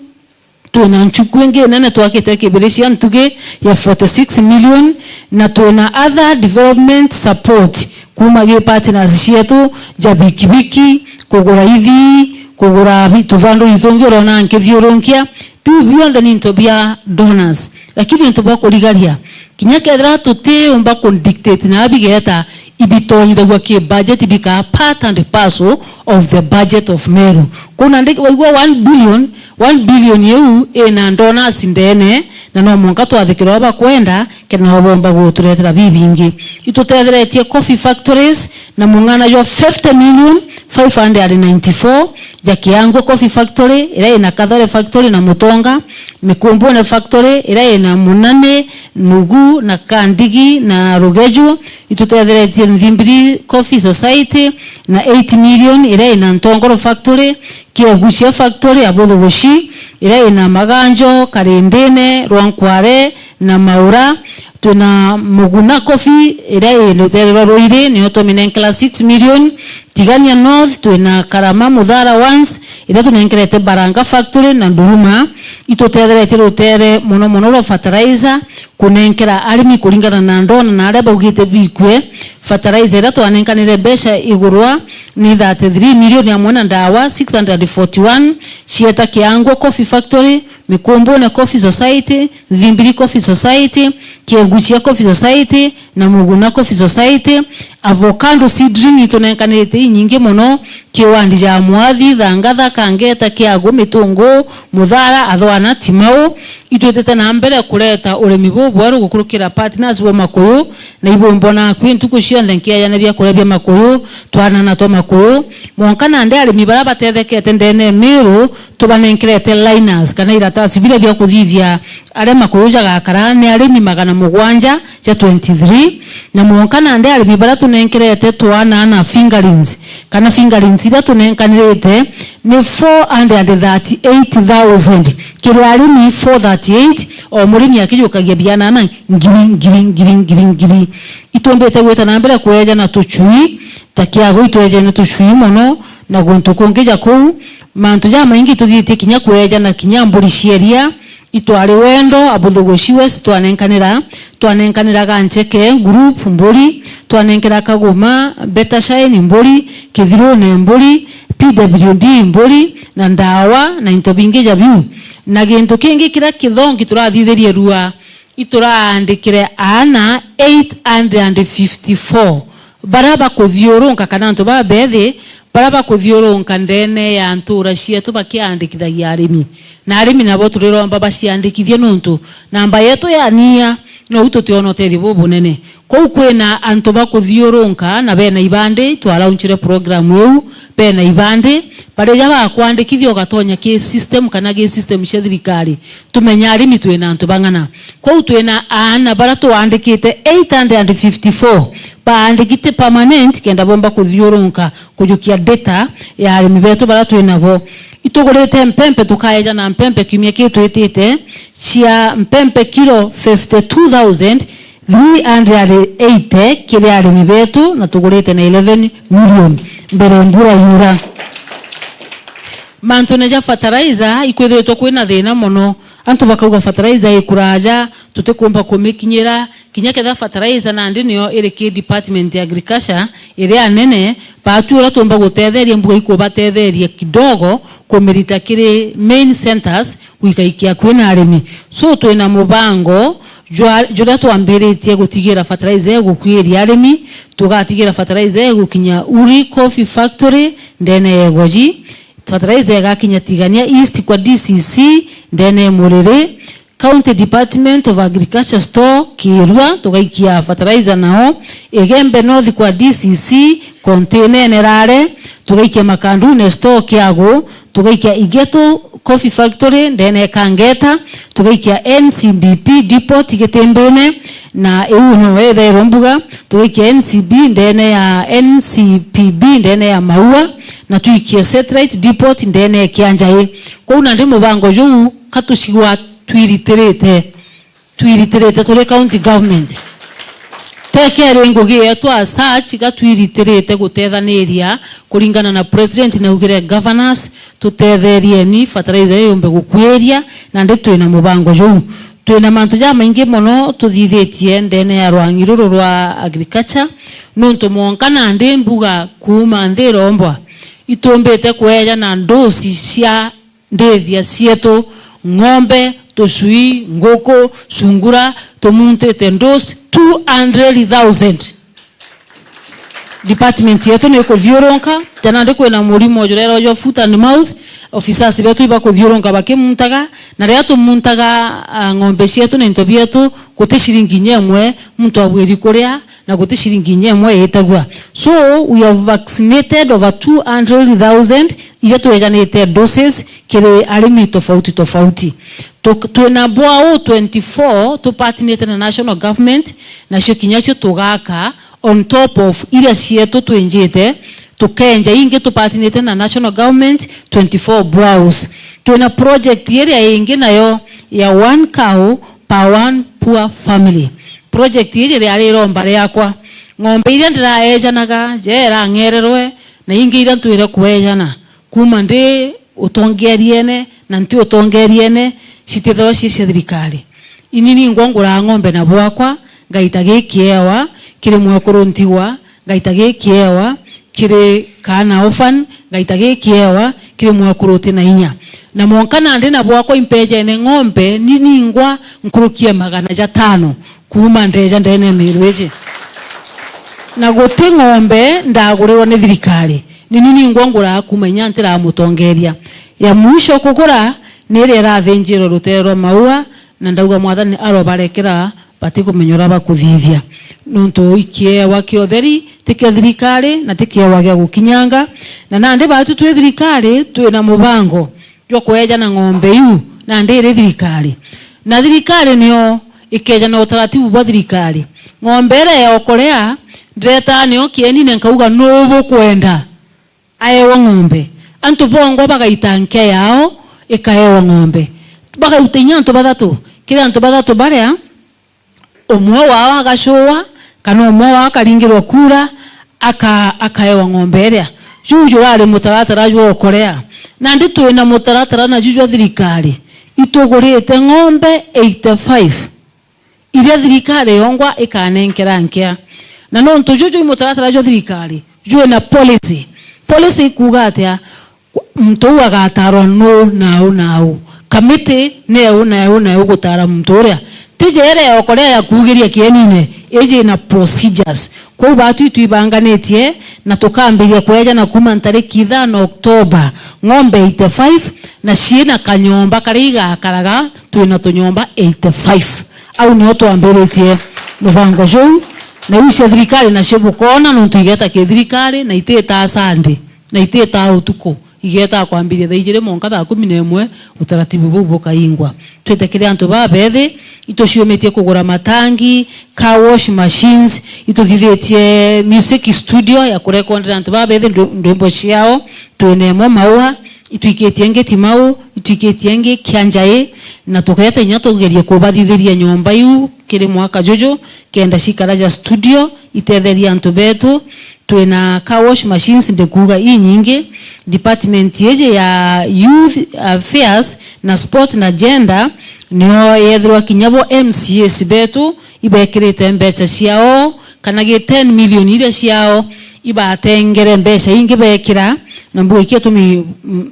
twina nchuku ingi nene twakite Kibiri cia Ntugi ya forty six million, na twina other development support kuma gi partners cietu ja bikibiki, kugura ithii, kugura bi-, tuvanduri tungi urona nkithiurunkia. Biu bionthe ni into bia donors. Lakini into bwa kurigaria, kinya kethira tutiumba ku dictate na bigeeta, ibitonyithagua ki budget, bikaa part and parcel of the budget of Meru. Kuna ndi waigua one billion, one billion iu ina donors ndene, na no mwanka twathikira uria bakwenda, kenda nabo bomba guturetera bibingi. Itutetheretie coffee factories na mung'ana jwa fifty million five hundred ninety-four ja Kiangua Coffee Factory, iria ina Kathare Factory na Mutonga, Mikumbune Factory, iria ina Munani, Nugu na Kandigi na Rugeju. Itutetheretie Nthimbiri Coffee Society na eight million, iria ina Ntongoro Factory, Kiegucia Factory, Abuthuguci, iria ina Maganjo, Karindine, Rwankware na Maura. Twina Muguna Coffee, iria i rutere rwa Ruiri, nio tuminenkera six million. Tigania North, twina Karama Muthara Ones, iria tunenkerete Baranga Factory na Nduruma. Itutetheretie rutere mono mono rwa fertilizer, kunenkera arimi kuringana na ndona na aria baugite bikue. Fertilizer iria twanenkanire mbeca igurwa ni thirty-three million, amwe na ndawa six hundred forty-one, cieta Kiangua Coffee Factory, Mikumbune Coffee Society, Nthimbiri Coffee Society, Kiegucia Coffee Society na Muguna Coffee Society. Avocado seedling itunenkanirite inyingi mono, kiwandi ja Mwathi, Thangatha, Kangeta, Kiagu, Mitungu, Muthara, Athwana, Timau. Itwitite na mbere kureta urimi bubweru gukurukira partners bo Makuyu, na ibumbona kwi ntuku cionthe nkiejana biakuria bia Makuyu, twanana twa Makuyu. Mwanka nandi arimi baria batethekete ndene Miru, tubanenkerete liners kana iratasi biria bia kuthithia aria Makuyu jagakara ni arimi magana mugwanja ja twenty-three, na mwanka nandi arimi baria tunenkerete twanana fingerlings kana fingerlings iria tunenkanirite ni four hundred thirty-eight thousand kiri arimi four thirty-eight, o murimi akijukagia bianana ngiri, ngiri, ngiri, ngiri, ngiri. Itumbite gwita na mbere kweja na tucui, ta Kiagu itwejene tucui mono, na guntu kungi ja kuu. Mantu jamaingi tuthitie kinya kweja na kinya mburi cia iria. Itwari Wendo, Abuthuguci West twanenkanira, twanenkanira Gancheke Group mburi, twanenkera Kaguma, Better Shine mburi, Kithirune mburi, P W D mburi, na ndawa, na into bingi ja biu. Na gintu kingi kiria kithongi turathithirie rua, ituraandikire aana eight hundred fifty-four baria bakuthiurunka, kana antu babethi baria bakuthiurunka ndene ya ntura cietu bakiandikithagia arimi. Na arimi nabo turiromba baciandikithie, nuntu namba yetu yanyia, nou tutiona utethio bubunene. Kwou kwina antu bakuthiurunka na bena ibandi, twalaunchire program iu, bena ibandi, baria bakwandikithia ugatonya ki system kana ki system cia thirikari, tumenya arimi twina antu bang'ana. Kwou twina aana baria tuandikite eight hundred fifty-four, baandikite permanent kenda bomba kuthiurunka kujukia data ya arimi betu baria twinabo. Itugurite mpempe, tukaeja na mpempe kiumia kii twitite, cia mpempe kilo fifty-two thousand three hundred eighty kiri arimi betu, na tugurite na eleven million mbere mbura yura. Mantune ja fertilizer ikwithiritwe kwina thina mono. Antu bakauga fertilizer ikuraja, tutikumba kumikinyira, kinya ketha fertilizer nandi niyo iri ki department ya agriculture iria nene, batu uria tumba gutetheria mbuga ikubatetheria kidogo kumirita kiri main centers gwikaikia kwina arimi. So twina mubango jwa, juria twambiritie gutigira fertilizer igukwiria arimi, tugatigira fertilizer igukinya Uri Coffee Factory ndene ya Igoji, fertilizer igakinya Tigania East kwa D C C ndene ya Muriri, County Department of Agriculture store Kirua, tugaikia fertilizer nao. Igembe North kwa D C C container ene Rare, tugaikia Makandune store Kiagu, tugaikia Igetu Coffee Factory ndene ya Kangeta, tugaikia N C B B depot Gitimbine, na iu no ethairwa mbuga, tugaikia N C B ndene ya N C P B ndene ya Maua, na twikie Satellite depot ndene ya Kianjai. Kwou nandi mubango juu ka tucigwa twiritirite. Twiritirite turi county government. Tekeri ngugi yetu as such, ga twiritirite gutethaniria kuringana na president naugire, governors, tutetherieni fertilizer iyo yumbe gukwiria, nandi twina mubango juu. Twina mantu jamaingi mono tuthithitie ndene ya rwangi ruru rwa agriculture, nuntu mwanka nandi mbuga kuuma nthi irombwa, itumbite kweja na ndusi cia ndithia cietu, ng'ombe, tucui, nguku, sungura, tumuntite ndusi two hundred thousand. Department yetu ni ikuthiurunka, ja nandi kwina murimo jurerwa jwa foot and mouth, officers betu ibakuthiurunka bakimuntaga, na riria tumuntaga, ah, ng'ombe cietu na into bietu, guti ciringi inya imwe muntu abwiri kuria, na guti ciringi inya imwe itagua. So, we have vaccinated over two hundred thousand iria twejanite doses kiri arimi tofauti tofauti. Tu-, twina bwau twenty-four tupartnerite na national government, nacio kinya cio tugaka on top of iria cietu twinjite, tukenja ingi tupartnerite na national government, twenty-four bwaus. Twina project iria ingi nayo ya one cow per one poor family. Project iji riari iromba riakwa. Ng'ombe iria ndiraejanaga, je irang'ererwe, na ingi iria ntwire kuejana, kuuma ndi utongeriene na nti utongeriene, citithirwa cii cia thirikari. Ini ningwa nguraa ng'ombe na bwakwa, ngaita gikiewa kiri mwekuru ntigwa, ngaita gikiewa kiri kaana orphan, ngaita gikiewa kiri mwekuru uti na inya. Na mwanka nandi na bwakwa impejene ng'ombe ni ningwa nkuruki ya magana jatano kuuma ndeja ndene ya miiru iji. Na guti ng'ombe ndagurirwa ni thirikari, ni ni ningwa nguraa kuuma inya ntiramutongeria. Ya mwisho kugura ni iria irathinjirwe rutere rwa Maua, na ndauga Mwathani arobarekera, batikumenyora bakuthithia. Nontu ikiewa kia utheri ti kia thirikari na ti kiewa gia gukinyanga. Na nandi batu twi thirikari, twina mubango jwa kweja na ng'ombe iu, nandi iri thirikari. Na thirikari nio ikeja na utaratibu bwa thirikari. Ng'ombe iria yokorea, ndireta nio kienine nkauga, nuu bukwenda aewa ng'ombe. Antu bongwa bagaita nkia yao ikaewa ng'ombe. Bagauta inya antu bathatu. Kiri antu bathatu baria, umwe wao agacua, kana umwe wao akaringirwa kura, aka-, akaewa ng'ombe iria. Juu jurari mutaratara jwa ukorea. Nandi twina mutaratara naju jwa thirikari. Itugurite ng'ombe eighty-five. Iria thirikari yongwa ikanenkera nkia. Na nontu juju i mutaratara jwa thirikari, jwina policy. Policy ikuuga atia? Ku-, muntu uu agatarwa nuu na uu na uu. Kamiti ni eu na eu na eu gutara muntu uria. Ti jere yokorea ya kuugiria kienine, iji ina procedures. Kwou batu itwibanganitie na tukambiria kweja na kuuma ntariki ithano Oktoba, ng'ombe eighty-five, na ciina kanyomba karia igakaraga, twina tunyomba eighty-five. Au nio twambiritie mubango juu, na iu cia thirikari nacio bukoona, nontu igeta ki thirikari, na ititaa Sunday, na ititaa utuku, igeta kwambiria thaa ijiri mwanka thaa kumi na imwe, utaratibu buu bukaingwa. Twite kiri antu babethi, ituciumitie kugura matangi, car wash machines, ituthithitie music studio ya kurekondera antu babethi ndwi-, ndwimbo ciao, twina imwe Maua, itwikitie ingi Timau, itwikitie ingi Kianjai, na tukeeta inya tugerie kubathithiria nyomba iu kiri mwaka juju, kenda cikara ja studio, itetherie antu betu. Twina car wash machines, ndikuuga inyingi. Department iji ya Youth Affairs na Sport na Gender, nio yethirwa kinya bo M C As betu ibekirite mbeca ciao, kana gi ten million iria ciao, ibatengere mbeca ingi bekira, na mbuga ikio tumi, m-,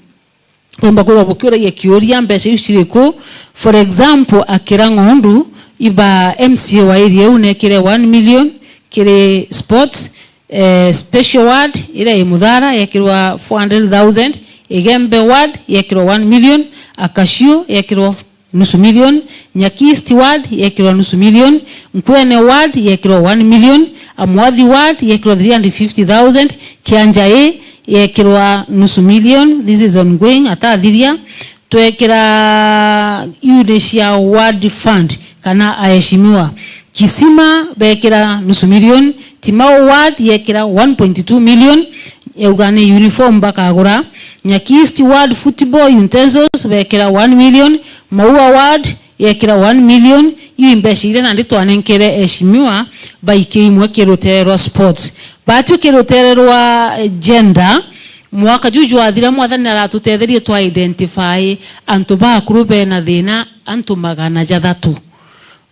Bumba kwithirwa bukiuragia kiuria, mbeca iu ciri ku? For example, akira ng'ondu, iba M C A wa area iu nekire one million kiri sports, eh, special ward iria i Muthara yekirwa four hundred thousand, Igembe ward yekirwa one million, Akasio yekirwa nusu million, Nyaki East ward yekirwa nusu million, Nkwene ward yekirwa one million, Amwathi ward yekirwa three hundred fifty thousand, Kianjai yekirwa nusu million, this is ongoing, atathiria. twekira unit cia ward fund kana aheshimiwa. Kisima bekira nusu milioni, Timau ward yekira one point two million, yauga ni uniform bakagura. Nyaki East ward football utensils bekira one million, Maua ward yekira one million. Iu imbeca iria nandi twanenkere eshimiwa baiki imwe ki rutere rwa sports. Batwi ki rutere rwa, eh, gender, mwaka juu jwathira, Mwathani aratutetherie twa identify antu bakuru bena thina, antu magana jathatu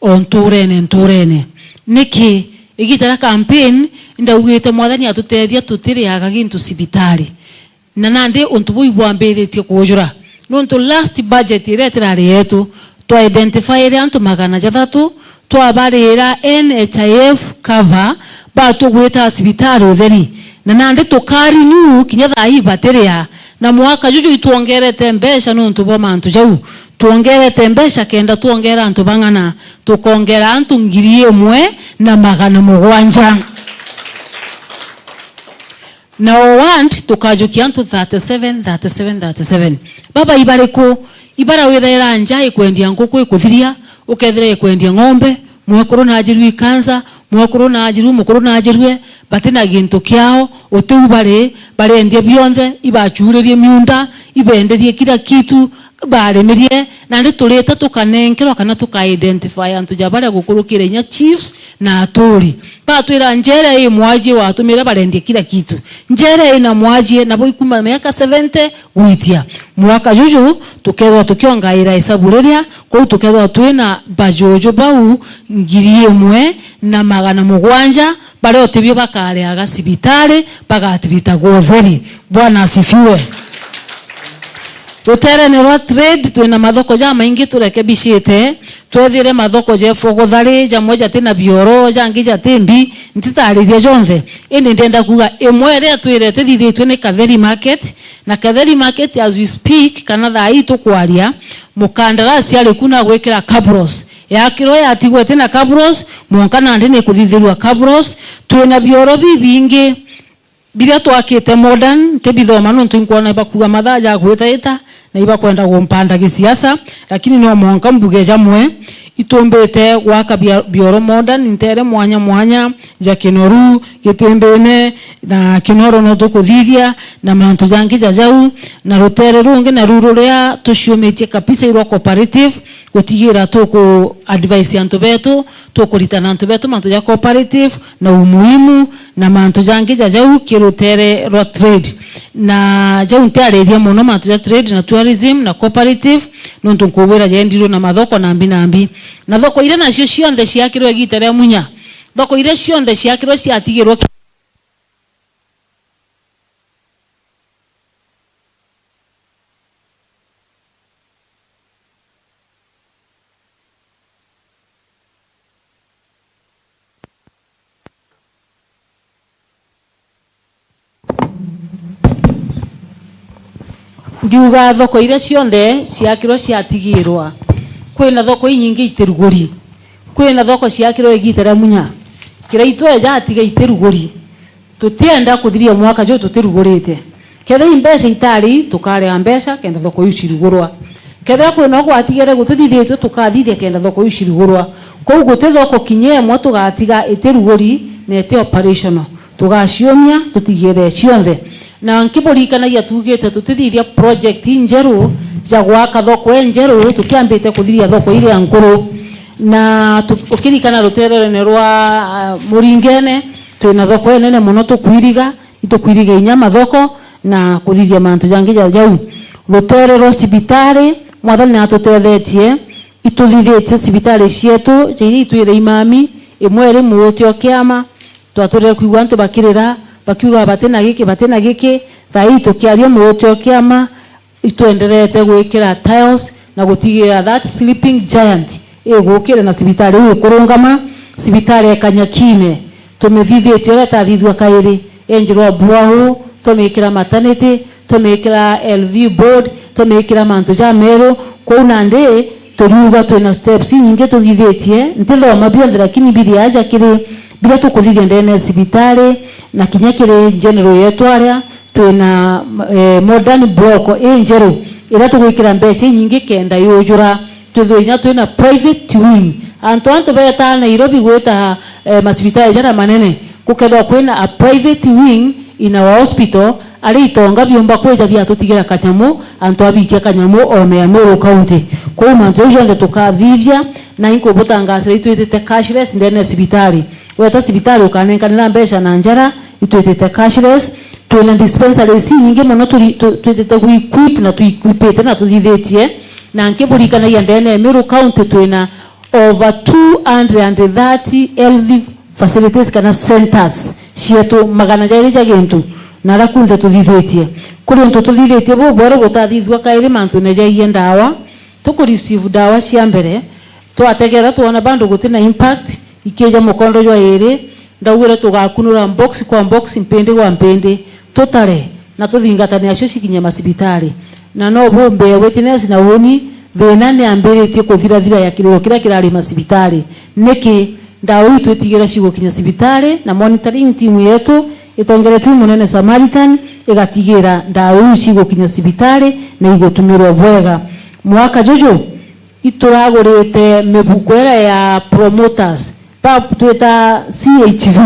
o nturene nturene. Niki? Igita ria campaign, ndaugite Mwathani atutethia tutiriaga gintu cibitari. Na nandi untu buu ibwambiritie kuujura. Nontu last budget iria itirari yetu, twa identifyire antu magana jathatu, twabarira N H I F cover, batugwita cibitari utheri. Na nandi tuka renew kinya thaa ii batiria. Na mwaka juju itwongerete mbeca nontu bwa mantu jau. Twongerete mbeca kenda twongera antu bang'ana, tukongera antu ngiri imwe na magana mugwanja. Na o ward tukajukia antu thirty-seven, thirty-seven, thirty-seven. Baba ibariku? Ibara withaira nja ikwendia nguku ikuthiria, ukethira ikwendia ng'ombe, mwekuru naajirue ikansa, mwekuru naajirue, mukuru naajirue, batina gintu kiao, utiu bari, barendia bionthe, ibachuririe miunda, ibenderie kila kitu, barimirie, nandi turite tukanenkerwa kana tuka identify antu ja baria gukurukira inya chiefs na aturi. Batwira njera ii mwajie watumire barendia kila kitu. Njera ina mwajie nabo ikuma miaka seventy gwitia. Mwaka juju tukethwa tukiongaira hesabu riria, kou tukethwa twina bajuju bau ngiri imwe na magana mugwanja, baria utibio bakariaga cibitari, bagatirita gwa utheri. Bwana asifiwe. Ruterene rwa trade, twina mathoko jamaingi turekebicite, twethire mathoko jefogothari, jamwe jatina bioro, jangi jati mbi, ntitariria jonthe. Indi ndenda kuuga imwe iria twirete thithitue ni Katheri Market, na Katheri Market as we speak, kana thaa ii tukwaria, mukandarasi ari ku na gwikira cabros. Yakirwe yatigwe itina cabros, mwanka nandi ni kuthithirua cabros. Twina bioro bibingi biria twakite modern, ntibithoma nontu inkwona ibakuga mathaa ja gwitaita na ibakwenda gumpanda gisiasa, lakini no mwanka mbuge jamwe, itumbite gwaka bia-, bioro modern ntere mwanya mwanya ja Kinoru, Gitimbine na Kinoro no tukuthithia na mantu jangi ja jau, na rutere rungi naru ruria tuciumitie kabisa irwa cooperative, gutigira tuku advise antu betu, tukuritana antu betu mantu ja cooperative na umuhimu na mantu jangi ja jau ki rutere rwa trade. Na jau ntiariria mono mantu ja trade na tourism na cooperative, nontu nkubwira jendirwe na mathoko nambi nambi. Na thoko iria nacio cionthe ciakirwe igita ria Munya, thoko iria cionthe ciakirwe ciatigirwe ki- Ndiuga thoko iria cionthe ciakirwe ciatigirwa. Kwina thoko inyingi itiruguri. Kwina thoko ciakirwe igita ria Munya. Kiraitu eja atiga itiruguri. Tutienda kuthiria mwaka juu tutirugurite. Kethira i mbeca itari, tukaria mbeca kenda thoko iu cirugurwa. Kethira kwina ugwatigere gutithithitue, tukathithia kenda thoko iu cirugurwa. Kou guti thoko kinya imwe tugatiga itiruguri na iti operational. Tugaciumia, tutigire cionthe. Na nkiburirikanagia tugite tutithithia project injeru ja gwaka thoko injeru, tukiambite kuthiria thoko iria nkuru. Na tu-, ukirikana rutererene rwa, ah, Muringene, twina thoko inene mono tukwiriga, itukwiriga inya mathoko na kuthithia mantu jangi ja jau. Rutere rwa cibitari, Mwathani natutethetie, ituthithitie cibitari cietu, ja iria itwire imami, imwe iri muuti o kiama, twaturire kwigua antu bakirira, bakiuga, "Batina giki, batina giki." Thaa ii tukiaria muuti o kiama, itwenderete gwikira tiles na gutigira that sleeping giant igukire na cibitari iu ikurungama, cibitari e Kanyakine. Tumithithitie uria itathithua kairi, enjirwa bwahu, tumikira maternity, tumikira L V board, tumikira mantu ja meru. Kou nandi turiuga twina steps inyingi tuthithitie, ntithoma bionthe, lakini biri aja kiri biria tukuthithia ndene ya cibitari, na kinya kiri general yetu aria, twina, eh, modern block injeru iria tugwikira mbeca inyingi kenda yujura, twithirwe inya twina private wing. Antu antu betaa Nairobi gwita, eh, macibitari jaria manene, gukethirwa kwina a private wing in our hospital, aria itonga biumba kwija biatutigira kanyamu, antu abikia kanyamu o Meru County. Kwou mantu jau jonthe tukathithia, na inkubutangasira itwitite cashless ndene ya cibitari. Weta cibitari ukanenkanira mbeca na njara, itwitite cashless. Twina dispensaries inyingi mono turi-, tu-, twitite gu-equip na tu-equipite na tuthithitie. Na nkiburikanagia ndene ya Meru County twina over two hundred and thirty health facilities kana centers cietu magana jairi ja gintu, na aria kunthe tuthithitie. Kuri untu tuthithitie bubweru gutathithua kairi mantune jaigie ndawa, tuku receive ndawa cia mbere, twategera twona bandu gutina impact, ikija mukondo jwa iri, ndaugire tugakunura box kwa box, mpindi gwa mpindi, tutare na tuthingatane acio cikinye macibitari. Na no bumbe witness na uni, thina ni ambiritie kuthirathira ya kiriro kiria kirari macibitari. Niki? Ndawa iu twitigira cigukinya cibitari, na monitoring team yetu itongeretwe i munene Samaritan igatigira ndawa iu cigukinya cibitari na igutumirwa bwega. Mwaka juju, ituragurite mibuko iria ya promoters, ba twita C H V,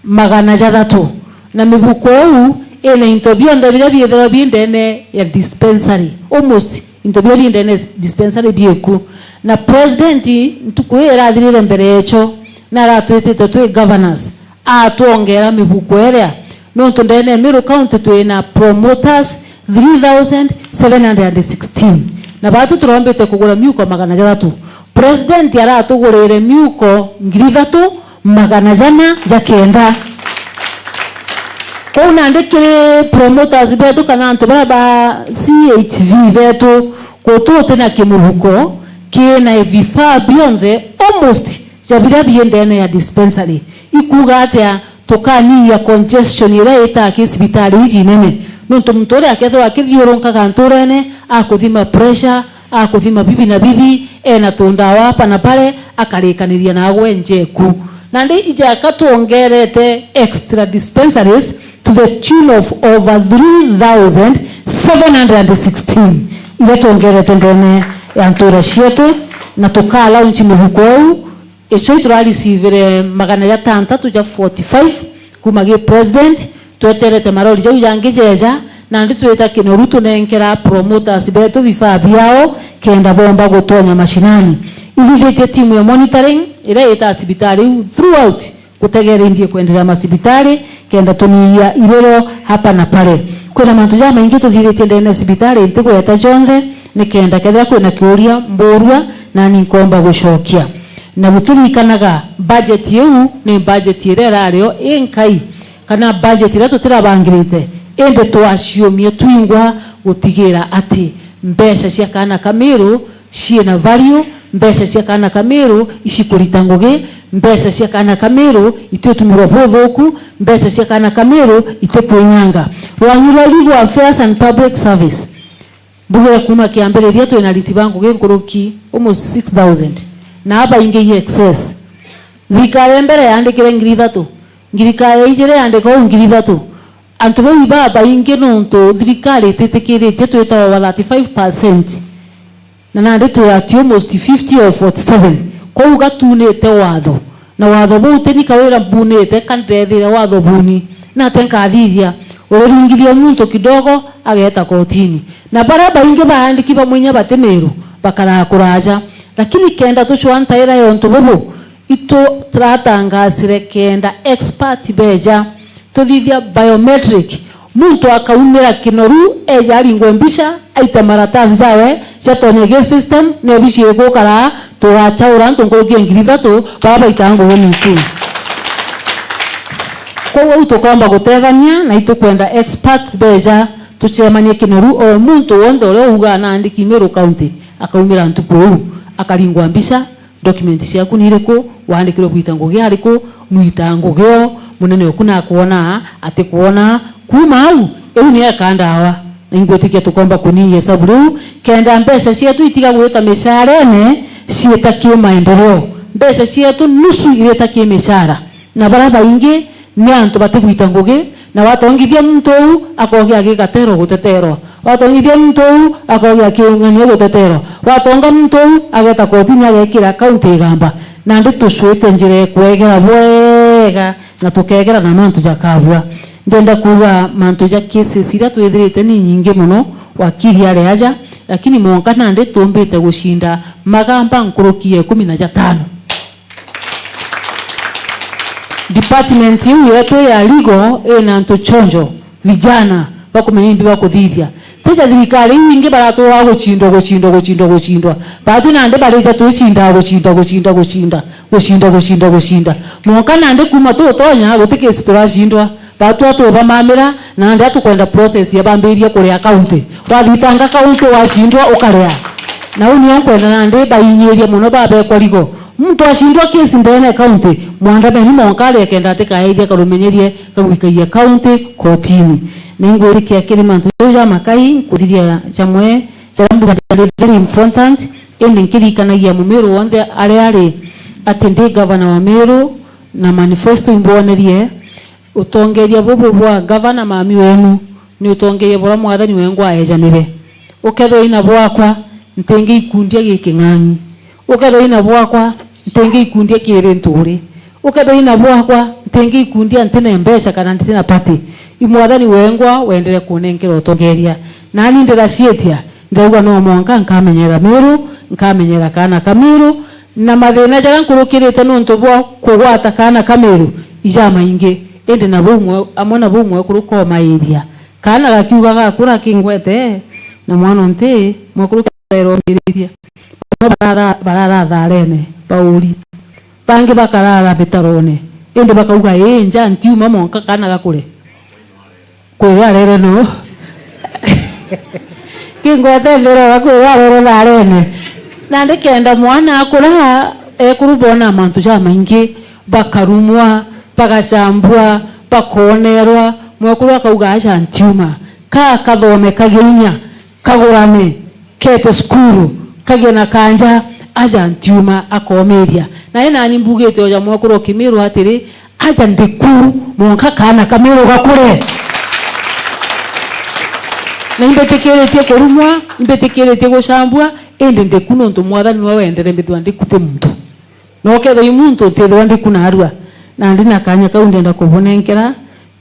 magana jathatu, na mibuko iu ina into bionthe biria biithirwa bi ndene ya dispensary, almost into biria bi ndene ya dispensary bieku. Na president ntuku ii irathirire mbere yecho, na aratwitite twi governors, atwongera mibuko iria, nontu ndene ya Meru County twina promoters three thousand seven hundred and sixteen, na batu turombite kugura miuko magana jathatu. President aratugurire miuko ngiri ithatu magana jana ja kenda. Kwou nandi kiri promoters betu kana antu baria ba C H V betu, gututi na kimubuko kina vifaa bionthe almost ja biria bi ndene ya dispensary. Ikuuga atia tukanyihia congestion iria itaa ki cibitari iji inene? Nontu muntu uria akethirwa akithiurunkaga nturene, akuthima pressure, akuthima bibi na bibi, ena tundawa hapa na pale, akarikaniria na agwe njeku. Nandi ijaka twongerete extra dispensaries to the tune of over three thousand seven hundred and sixteen iria twongerete ndene ya ntura cietu, na tuka launch mihuko iu. Icio iturarecivire magana jatantatu ja forty-five kuma gi president, tweterete marori jau jangi jeja, nandi twita kinoru tunenkera promoters betu vifaa biao kenda bomba gutonya mashinani. Ithithitie timu ya monitoring iria itaa cibitari iu throughout gutegera imbi kwenderea macibitari kenda tunyihia iriro hapa na pale. Kwina mantu jamaingi tuthithitie ndene ya cibitari ntigweta jonthe, ni kenda kethira kwina kiuria mburua nani nkomba gucokia. Na bukiririkanaga, budget iu ni budget iria irario inkai, kana budget iria tutirabangirite, indi twaciumie twingwa gutigira ati mbeca cia kaana ka Miru ciina value, mbeca cia kaana ka Miru icikurita ngugi, mbeca cia kaana ka Miru ititumirwa buthuku, mbeca cia kaana ka Miru itikwinyanga. Rwanyu rwa Legal Affairs and Public Service, mbugire kuma kiambiriria twina ariti ba ngugi nkuruki almost six thousand, na abaingi i excess. Thirikari ya mbere yaandikire ngiri ithatu, ngirikari ya ijiri yaandika uu ngiri ithatu. Antu bau ibabaingi nontu thirikari ititikiritie twita over thirty-five percent. Na nandi twi at almost fifty or forty-seven. Kwou gatunite watho. Na watho buu tini kawira mbunite, ka ndethire watho buni. Nate nkathithia? Uriringithia muntu kidogo, ageeta kotini. Na baria baingi baandiki bamwinya bati Miru, bakaraa kuraja. Lakini kenda tucwa ntaira ya untu bubu, itu turatangasire kenda expert beja. Tuthithia biometric. Muntu akaumira kinoru, eja aringwe mbica, aite maratasi jawe, jatonye gi system, ni obici iriku ukaraa, tugachaura antu nkuruki ya ngiri ithatu, baba baitaa ngugi nitu. Kwou au tukomba gutethania, na itukwenda experts beja, tucemanie kinoru, o muntu wonthe uria uugaa naandiki Meru County, akaumira ntuku iu, akaringwa mbica, document ciaku ni iriku? Waandikirwe gwita ngugi ariku? Nwita ngugi o, munene oku nakwona, atikwona. Kuuma au, iu ni eka ndawa. Na ingwitikia tukomba kunyihia hesabu riu, kenda mbeca cietu itiga gwita micaarene, ciita ki maendeleo. Mbeca cietu nusu irita ki micaara. Na baria baingi ni antu batigwita ngugi, na watongithia muntu uu, akogia gigaterwa guteterwa. Watongithia muntu uu, akauga akiung'ania guteterwa. Watonga muntu uu, ageta kotini, agekira kaunti igamba. Nandi tucwite njira ikwegera bwega, na tukegera na mantu jakabua. Ndenda kuuga mantu ja cases iria twithirite ni nyingi mono, wakili ari aja, lakini mwanka nandi tumbite gucinda magamba nkuruki ya ikumi na jatano. Department iu yetu ya legal ina antu chonjo, vijana, bakumenya imbi bakuthithia. Tija thirikari iu ingi baratwaa gucindwa, gucindwa, gucindwa, gucindwa. Batu nandi barija twicindaa gucinda, gucinda, gucinda, gucinda, gucinda, gucinda. Mwanka nandi kuma tutonya, guti kesi turacindwa. Batu atubamamira, nandi atukwenda process ya bambirie kuria county. Wathitanga county wacindwa ukaria. Na uu nio nkwenda nandi bainyiria mono babekwa legal. Muntu acindwa kesi ndene ya county, mwandameni mwanka aria kenda atikaethia karumenyerie kagwikagia county kotini. Ningwitikia kiri mantu jau ja makai, nkuthiria jamwe jaria mbuga jari very important, indi nkiririkanagia Mumiru wonthe aria ari ati ndi gavana wa Miru na manifesto imbwonerie. Utongeria bubu bwa gavana mami wenu ni utongeria buria mwathani wengwa aejanire. Ukethirwa ina bwakwa, ntingiikundia gi king'ang'i. Ukethirwa ina bwakwa, ntingiikundia kiri nturi. Ukethirwa ina bwakwa, ntingiikundia ntina mbeca kana ntina party. I mwathani wengwa wendere kunenkera utongeria. Nani ndiraciitia, ndirauga no mwanka nkamenyera Miru, nkamenyera kaana ka Miru, na mathina jaria nkurukirite nontu bwa kugwata kaana ka Miru ijamaingi, indi na bau mwe-, amwe na bau mwekuru komairia. Kaana gakiuga gakura kingwete, na mwana unti mwekuru karombiriria. Bamwe barara-, barara tharene, bauri. Bangi bakarara bitarone, indi bakauga, "Ii, nja ntiuma mwanka kaana gakure." Kwira arere no. Kingwete mbere wa kwira arere tharene. Nandi kenda mwana akura, ekuru bona mantu jamaingi, bakarumwa, bagacambua, bakonerwa, mwekuru akauga, "Aca ntiuma." Ka kathome kaginya, kagurane, kete cukuru, kagie na kanja, aja ntiuma akomiria. Na inani mbugite oja mwekuru okimirwa atiri, aja ndiku, mwanka kaana ka Miru gakure. Na imbitikiritie kurumwa, imbitikiritie gucambua, indi ndiku nontu mwathani niwe wendere mbithwa ndiku ti muntu. Na ukethwa i muntu utithwa ndiku narua. Na ndi na kanya kau ndenda kubunenkera,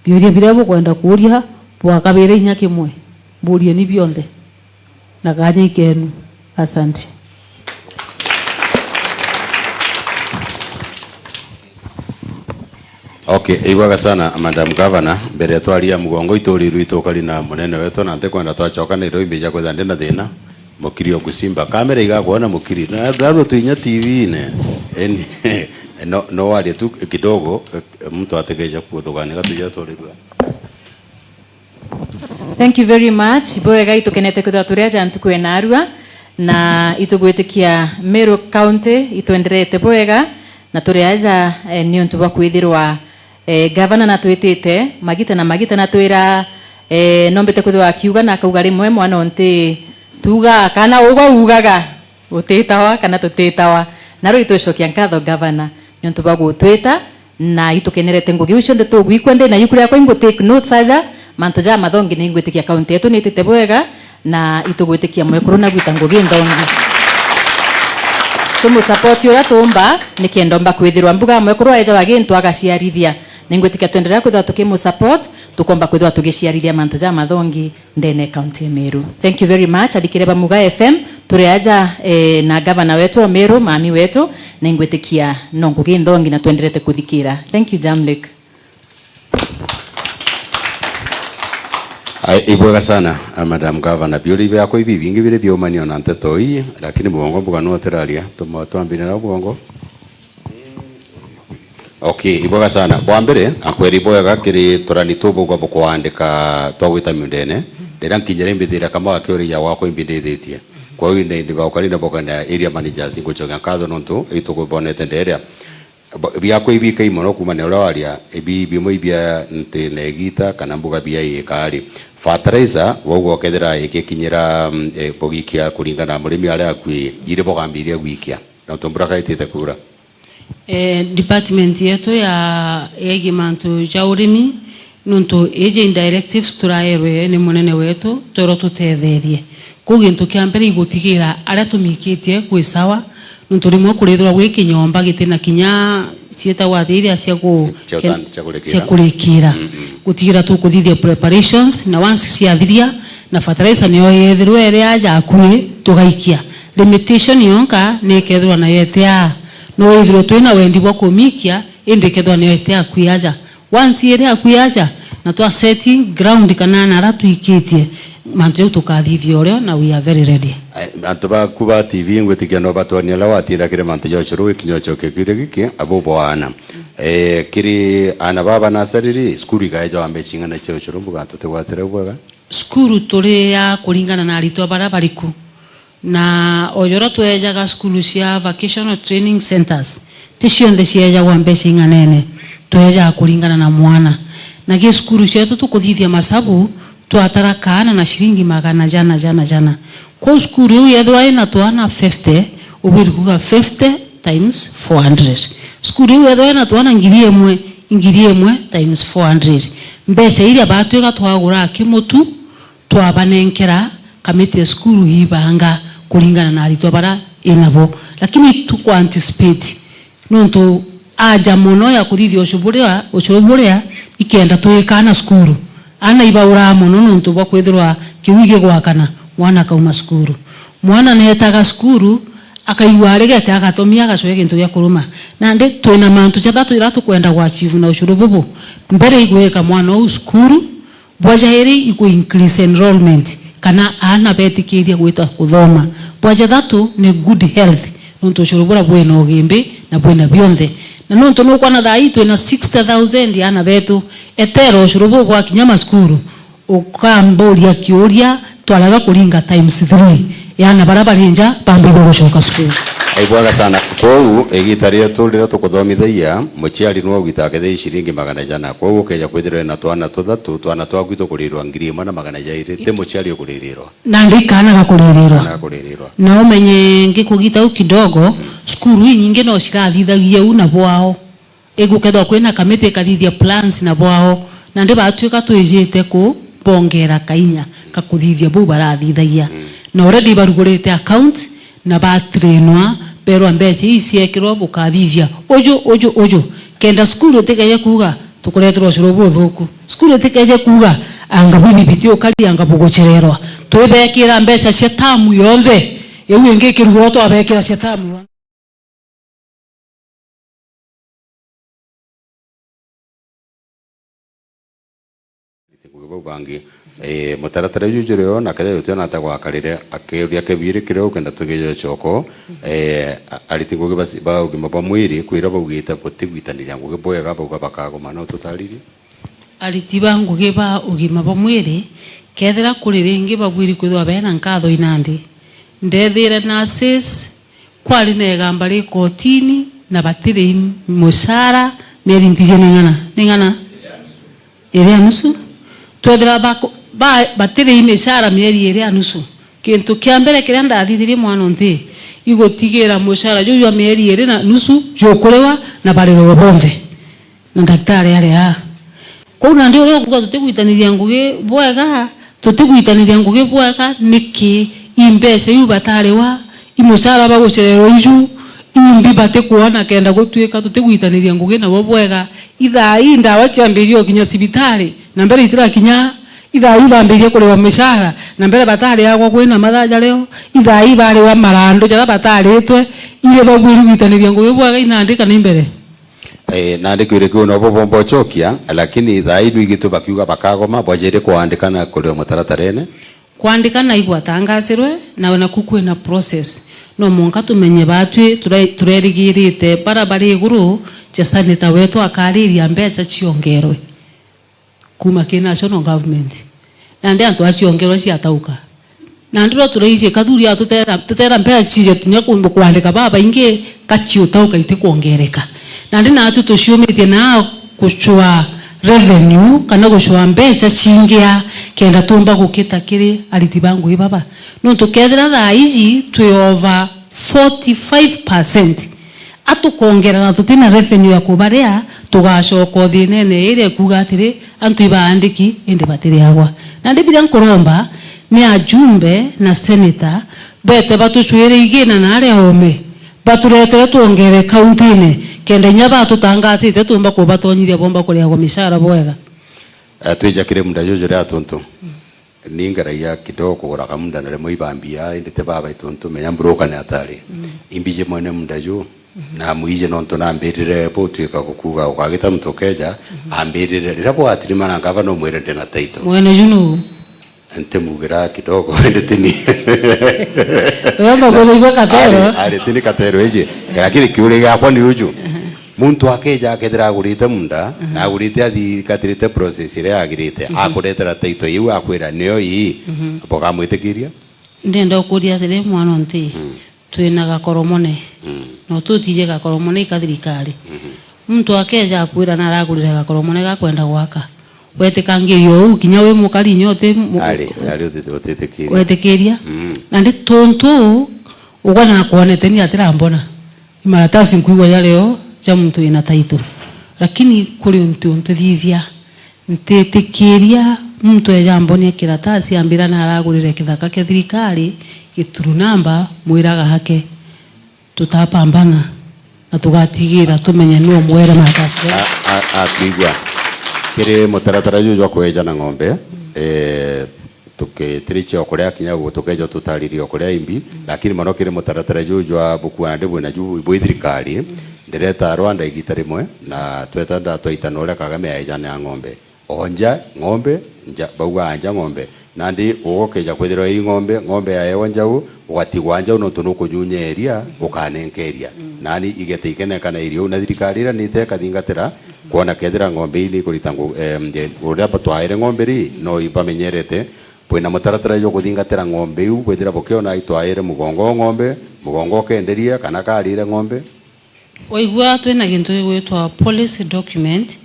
biuria biria bukwenda kuuria, bwakabire inya kimwe. Mburie ni bionthe. Na kanya ikenu. Asante. Okay, ibwega sana, Madam Governor. Mbere twaria mugongo, ituri rwitu ukari na munene wetu, na ntikwenda twacoka na iroimbi ja kwitha ndi na thina. Mukiri o gucimba. Kamera igakwona mukiri. Na, na, na twinya T V-ine. Eni, no, no waria tu kidogo, eh, mtu ategeja kuthugania gatuja turirua. Thank you very much. Bwega, itukenete kwithirwa turi aja ntuku ya narua, na itugwitikia Meru County itwenderete bwega, na turi aja, eh, niuntu bwa kwithirwa, eh, gavana natwitite magita na magita, natwira, eh, nombite kwithirwa akiuga na akauga rimwe, mwana o nti tuugaa kana ugwe uugaga. Utitawa kana tutitawa. Na riu itwicokia nkatho gavana niuntu bwa gutwita, na itukenerete ngugi iu cionthe tugwikua. Ndi na iuku riakwa ingu take notes aja, mantu ja mathongi na ingwitikia kaunti yetu nitite bwega, na itugwitikia mwekuru na gwita ngugi nthongi. Tumusupport uria tuumba, nikenda omba kwithirwa mbuga mwekuru aejawa gintu agaciarithia. Na ingwitikia twenderea kwithirwa tukimusupport, tukomba kwithirwa tugiciarithia mantu ja mathongi ndene ya kaunti ya Meru. Thank you very much. Athikire ba Muga F M, turi aja, eh, na gavana wetu wa Meru, mami wetu, na ingwitikia no ngugi nthongi na twenderete kuthikira. Thank you, Jamlik. Ai, ibwega sana, ah, Madam Governor. Biuri biakwa ibi bingi biri biumania na nteto ii, lakini mugongo mbuga no tiraria, tuma twambire na mugongo. Okay, ibwega sana. Kwa mbere, akweri bwega kiri turani tubu bwa bukwandika twa gwita miundene. Riria nkinyire imbithira kamwe gakiuria gwakwa imbindithitie. Kwa hiyo ni, ni baukari na boga na area managers ngucokia nkatho nontu itukubonete nderia. Bo-, biakwa ibikai mono kuma na uria waria, ibi bimwe ibia nti na igita kana mbuga bia ikari. Fertilizer, wauga ukethira ikikinyira, mm, eh, bugikia kuringana na murimi aria akui, iri bogambiria gwikia. Nontu mbura kaitite kuura. Eh, department yetu ya, yegie mantu ja urimi, Nontu iji directives turaerwe ni munene wetu, twerwa tutetherie. Kwou gintu kia mbere igutigira aria tumikitie kwi sawa, nontu rimwe kurithirwa gwi kinyomba gitina kinya cietagwa atia iria cia ku-, Cia ken-, utan-, cia kurikira. Cia kurikira. Mm, mm. Gutigira tukuthithia preparations, na once ciathiria, na fertilizer niyo yethirwa iri aja akui, tugaikia. Limitation yonka ni ikethirwa nayo iti aa. No withirwe twina wendi bwa kumikia, indi ikethirwa niyo iti akui aja. Once iri akui aja, na twa setting ground kana na ara twikitie, mantu jau tukathithia urio, na we are very ready. Eh, antu baku ba T V ngwitikia no batwonia uria watinda kiri mantu ja ucuru wikinya ucoke kiri giki, abo bo aana. Eh, kiri aana baba nasari ri, cukuru ikaeja wa mbeca ing'ana cia ucuru mbuga tutigwatire bwega? Cukuru turi ya kuringana na aritwa baria bariku. Na o ja uria twejaga cukuru cia vocational training centres, ti cionthe ciejagwa mbeca ing'anene, twejaga kuringana na mwana. Na gi cukuru cietu tukuthithia masabu, twatara kaana na ciringi magana jana, jana, jana. Kwou cukuru iu yethirwa ina twana fifty, ubwiri kuuga fifty times four hundred. Cukuru iu yethirwa ina twana ngiri imwe, ngiri imwe times four hundred. Mbeca iria batwika twagura kimutu, twabanenkera kamiti ya cukuru ibanga kuringana na aritwa bara inabo. Lakini tuku anticipate, nontu aja mono ya kuthithia ucuru buria, ucuru buria, ikenda twikana cukuru. Aana ibauraa mono nontu bwa kwithirwa kiu gigwakana, mwana akauma cukuru. Mwana neetaga cukuru, akaigua arigete, agatomia, agacoya gintu gia kuruma. Nandi twina mantu jathatu jaria tukwenda gwa achieve na ucuru bubu. Mbere igwika mwana uu cukuru, bwa jairi iku increase enrollment, kana aana betikiria gwita kuthoma. Bwa jathatu ni good health, nontu ucuru buria bwina ugimbi na bwina bionthe. Na nontu nukwona thaa ii twina sixty thousand aana betu, etera ucuru buu bwakinya macukuru, ukamburia kiuria, twarega kuringa times three ya aana baria bari nja bambiririe gucoka cukuru. Ai, bwega sana. Kwou, igita rietu riria tukuthomithagia, muciari niwe ugitaga kethira i ciringi magana jana. Kwou ukeja kwithirwa na twana tuthatu, twana twaku tukurirwa ngiri imwe na magana jairi, ti muciari ukuririrwa. Nandi kaana gakuririrwa. Kaana gakuririrwa. Na umenye ngikugita u kidogo, cukuru inyingi no cirathithagia u na bwao. Igukethwa kwina kamiti ikathithia plans na bwao, nandi batwika twijite kubongera kainya ka kuthithia buu barathithagia. Mm. Na already barugurite account na batrainwa, berwa mbeca ii ciekirwa bukathithia uju, uju, uju. Kenda cukuru itikeje kuuga, "Tukureterwa ucuru buthuku." Cukuru itikeje kuuga, "Anga bibi biti ukari, anga bugucererwa." Twibekira mbeca cia tamu yonthe, iu ingi ikirugurwa twabekira cia tamu yonthe. Ariti ngugi bau bangi, eh, mutaratara uju juri o, na kethira utiona ata gwakarire, akiuria kebiri kiria ukenda tugeje ucoko, eh, a-, ariti ngugi bas-, ba ugima bwa mwiri, kwira baugite butigwitaniria ngugi bwega, bauga bakagoma, no tutaririe? Ariti ba ngugi ba ugima bwa mwiri, kethira kuri ringi babwiri kwithirwa bena nkatho i nandi, ndethire nurses, kwari na igamba ri kotini na batiri i mucara mieri ntiji ni ng'ana, ni ng'ana? Iri a nusu. Twethira bako-, ba-, batiri i micara mieri iri a nusu. Kintu kia mbere kiria ndathithirie mwana unti, igutigira mucara juu jwa mieri iri na nusu jukuriwa na barirwe bonthe. Na ndagitari ari aa. Kwou nandi uria ukuuga tutigwitaniria ngugi bwega, tutigwitaniria ngugi bwega, niki i mbeca iu batariwa, i mucara bagucererwa iju, imbi batikwona kenda gutwika tutigwitaniria ngugi nabo bwega? Ithaa ii ndawa ciambirie ukinya cibitari, na mbere itirakinya. Ithaa ii bambirie kuriwa micara, na mbere batariagwa kwina mathaa jario. Ithaa ii bariwa marandu jaria bataritwe, iri babwiri gwitaniria ngugi bwega i nandi kana i mbere? Eh, nandi kwiri kiu nobo bomba ucokia, lakini thaa ii nwigitwe bakiuga bakagoma, bwajiri kwandikana kuri o mutaratarene? Kwandikana igwatangasirwe, na naku kwina process. No mwanka tumenye batwi ture-, turerigirite bara bari iguru ja senator wetu akariria mbeca ciongerwe kuma ki national government. Nandi antu aciongerwa ciatauka. Nandi ro turaiji kathuri a tutera, tutera mbeca cije tunya ku-, kwandika babaingi, kaciutauka itikwongereka. Nandi natu tuciumitie na gucua revenue kana gucua mbeca cingia kenda tumba gukita kiri ariti ba ngugi baba. Nontu kethira thaa iji twi over forty-five percent, a tukongerera tutina revenue ya kubaria, Tugacoka uthinene iria ikuuga atiri, antu ibaandiki, indi batiriagwa. Nandi biria nkuromba ni ajumbe na senator bete batucwire igina na aria oome, baturetere twongere kauntine, kenda inya batutangacite tuumba kubatonyithia boomba kuriagwa micara bwega. Eh, twija kiri muunda juju ria tuntu. Ni ngeragia kidogo kugura kamuunda na rimwe ibambia, indi ti baba ituntu menya mburukane atari. Mm. Imbiji mwene muunda ju, mhm, na mwiji nontu nambirire butwika gukuga ukagita muntu ukeja, mhm, ambirire. Riria bwatirimana ngava no mwire ndina title. Mwene ju nu? Ntimugira kidogo, indi tini. Uromba kuthigua katero? Ari, ari tini katero iji. Lakini kiuria giakwa ni uju. Mhm. Muntu akeja akethira agurite muunda, mhm, na agurite athingatirite process iria yagirite, mhm, akuretera title iu akwira niyo ii, mhm, bukamwitikiria? Ndenda ukuria atiri, mwana nti, mm, twina gakoromone. Mm. No tutije gakoromone ika thirikari. Mhm. Muntu akeja akwira naragurire gakoromone gakwenda gwaka. Wetikangiria uu kinya wi mukari inya uti mu-, ari, ari uti-, utitikiria. Wetikiria? Mm. Nandi tuntu ugwe nakwonete ni atirambona. Imaratasi nkwigua ja leo ja muntu wina title. Lakini kuri untu untithithia, ntitikiria muntu eja ambonia kiratasi ambira naragurire kithaka kia thirikari, gituru namba, mwiraga hake. Tutapambana na tugatigira tumenye nuu mwere maratasi ja. A-, a-, akwigua. Kiri mutaratara juju jwa kweja na ng'ombe, eh, tukitirichia o kuria kinya guo tukeja tutaririe o kuria imbi, lakini mono kiri mutaratara juu jwa bukua na ndibwina ju bwi thirikari, ndireta Rwanda igita rimwe, na tweta ndatwaitana uria Kagame aejana ya ng'ombe. Onja ng'ombe, nja, bauga anja ng'ombe. Nandi ugokeja kwithirwa i ng'ombe, ng'ombe yaewa njau, ugatigwa njau nontu nukunyunyeria, ukanenkeria. Nani igete ikenekana irio, na thirikari iria nite ikathingatira, kwona kethira ng'ombe ii ni ikurita ngu-, em, je, uria batwaire ng'ombe ri, no ibamenyerete, bwina mutaratara jwa kuthingatira ng'ombe iu, bwithira bukiona itwaire mugongo o ng'ombe, mugongo ukenderia, kana karire ng'ombe. Waigua twina gintu gigwitwa policy document,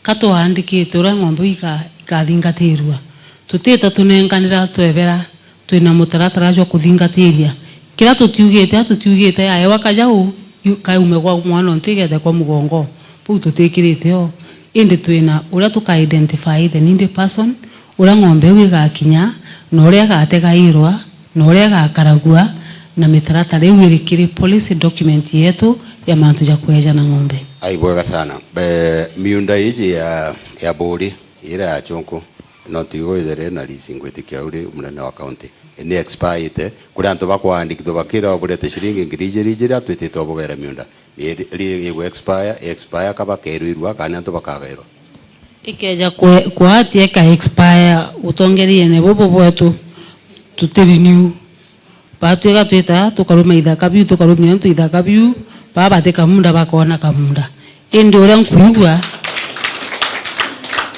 ka twaandikite uria ng'ombe iu ika-, ikathingatirua. Tutita tunenkanira twebera, twina mutaratara jwa kuthingatiria. Kiria tutiugite, a tutiugite, yaewa kajau, yu-, kaume gwa mwana untu igete kwa mugongo. Bau tutikirite o. Indi twina uria tuka identify the needy person, uria ng'ombe iu igakinya, na uria igategairwa, na uria igakaragua, na mitaratara iu iri kiri policy document yetu ya mantu ja kweja na ng'ombe. Ai, bwega sana. Be, miunda iji ya, ya Buuri, iria ya Chunku, no tigo ithere na lease ngwitikia uri munene wa county. Ni expire-ite. Kuri antu bakwaandikithua bakira oburete ciringi ngiri ijiri ijiri, atwitite obugere miunda. Iri, iri, igu expire, expire kaba keruirwa, kana antu bakagairwa? Ikeja kwe-, kwati eka expire, utongeriene bubu bwetu, tuti renew. Batwika twita, tukaruma ithaka biu, tukarumia antu ithaka biu, baa bati kamunda bakona kamunda. Indi uria nkwigua,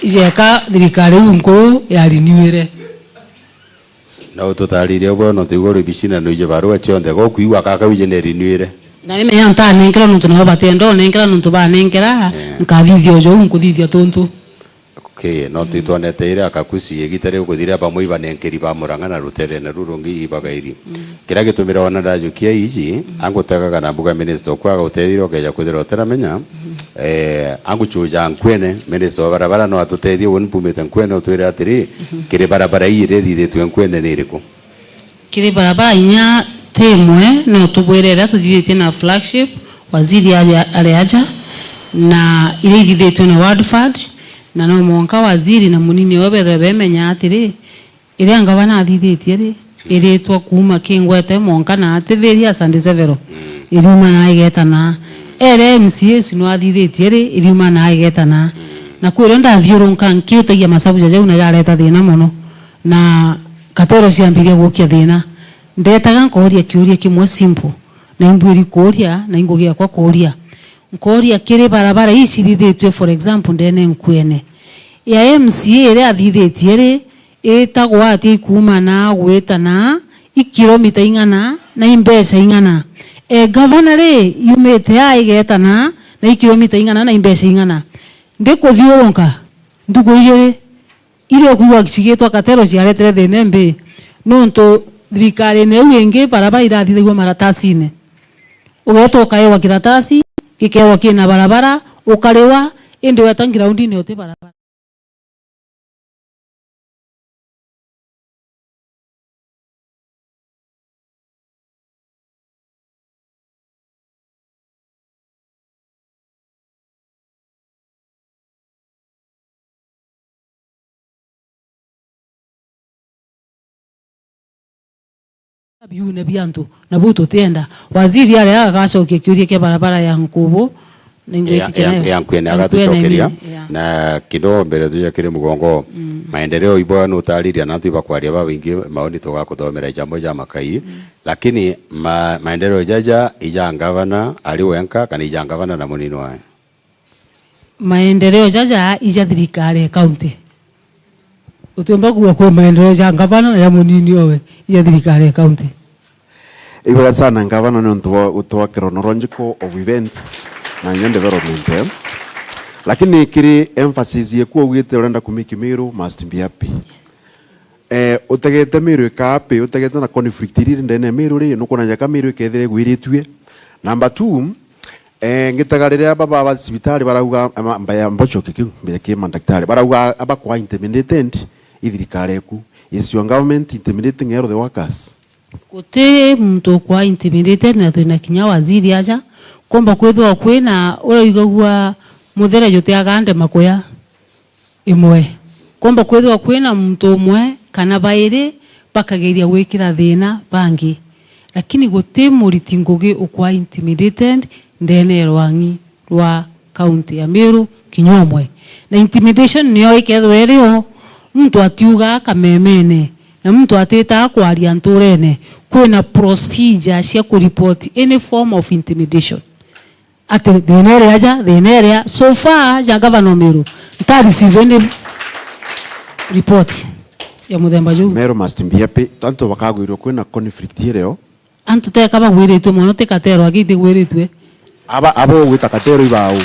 ijeka thirikari iu nkuru ya renew-ire. Na ututaririe ubu, nontu igwe uri bicina nuije barua cionthe, gokwigua kaka wije nerinuire. Na nimenya ntanenkera nontu nabo batenda unenkera nontu banenkera, yeah, nkathithia ujo u nkuthithia tuntu. Okay, no, mm, twitwonete iria akakusi igita riu kuthira bamwe ibanenkeri ba Murang'a na ruterene ruru rungi ibagairi. Mm. Kiria gitumire ona ndajukia iji, mm, angutegaga na mbuga minister okwa agauteethira ukeja kwithira utiramenya, mm, eh, anguchuja nkwene, minister wa barabara no atutethie, uuni mpumite nkwene utwire atiri, mhm, kiri barabara ii iria ithithitue nkwene ni iriku? Kiri barabara inya ti imwe, no tubwire iria tuthithitie na flagship, waziri ari, ari aja, na iria ithithitue na World Fund, na no mwanka waziri na munini owe bethwe bemenya atiri, iria ngavana athithitie ri, iritwa kuuma kingwete mwanka na ati various and several, iriuma na igetana. Ere M C As no athithitie ri, iriuma na igetana. Na kwirio ndathiurunka nkiutagia masabu ja jau na jareta thina mono. Na katoro ciambiria gukia thina. Ndetaga nkooria kiuria kimwe simple, na imbwiri kuuria, na ingugi yakwa kuuria. Nkooria kiri barabara ii cithithitue, for example, ndene nkwene. Ya M C A iria athithitie ri, itagwa atia ikuuma na gwita na, i kilomita ing'ana, na i mbeca ing'ana? E, gavana ri, yumite aa igeeta na, na i kilomita ing'ana, na i mbeca ing'ana? Ndikuthiurunka ntuku igiri, iria ukwigua cigitwa katero ciaretere thina imbi, nontu thirikarine iu ingi barabara irathithagua maratasine. Ugeeta ukaewa kiratasi, gikeewa kina barabara, ukariwa, Indi weta groundini uti barabara. Biune bia antu, na buu tutienda. Waziri aria agacokia kiuria kia barabara ya Nkubu, na ingwitikia nayo. Ya, ya Nkuene agatucokeria. Na kidogo mbere tuja kiri mugongo, maendeleo ibwa nutariria na antu ibakwaria babaingi maoni tugakuthomera ijambo ja makai. Lakini ma-, maendeleo jaja ija ngavana ari wenka kana ija ngavana na munini wae? Maendeleo jaja ija thirikari ya kaunti. Utiumba kuuga kwi maendeleo ja ngavana na ja munini owe, ija thirikari ya kaunti. Ibwega sana ngavana ni untu bwa utwa chronological of events na inya development, eh. Lakini kiri emphasis yeku ugite urenda kumiki Meru must be happy. Eh, utegete Meru ika happy, utegete na conflict iri ndene ya Meru ri, nukwona jaka Meru ikethira igwiritue. Number two, eh, ngitaga riria baba ba cibitari barauga, ama, mbaya mbocoke kiu, mbere ki mandaktari, barauga abakwa intimidated i thirikari eku. Is your government intimidating health workers? Guti muntu ukwa intimidated, na twina kinya waziri aja. Komba kwithwa kwina uraigagua muthera juti agande makuya imwe. Komba kwithwa kwina muntu umwe kana bairi bakageria gwikira thina bangi, lakini guti muriti ngugi ukwa intimidated ndene ya rwang'i rwa kaunti ya Meru kinya umwe. Na intimidation niyo ikethwa irio muntu atiugaa kamemene na muntu atitaa kwaria nturene, kwina procedure cia kureport any form of intimidation. Ati thina iria ja, thina iria, so far, ja governor Meru, nta receive any report ya muthemba juu. Meru must be happy. Antu bakagwirua kwina conflict irio. Antu teka bagwiritue mono, ti Katero aki itigwiritue. Aba, abo gwita Katero ibao.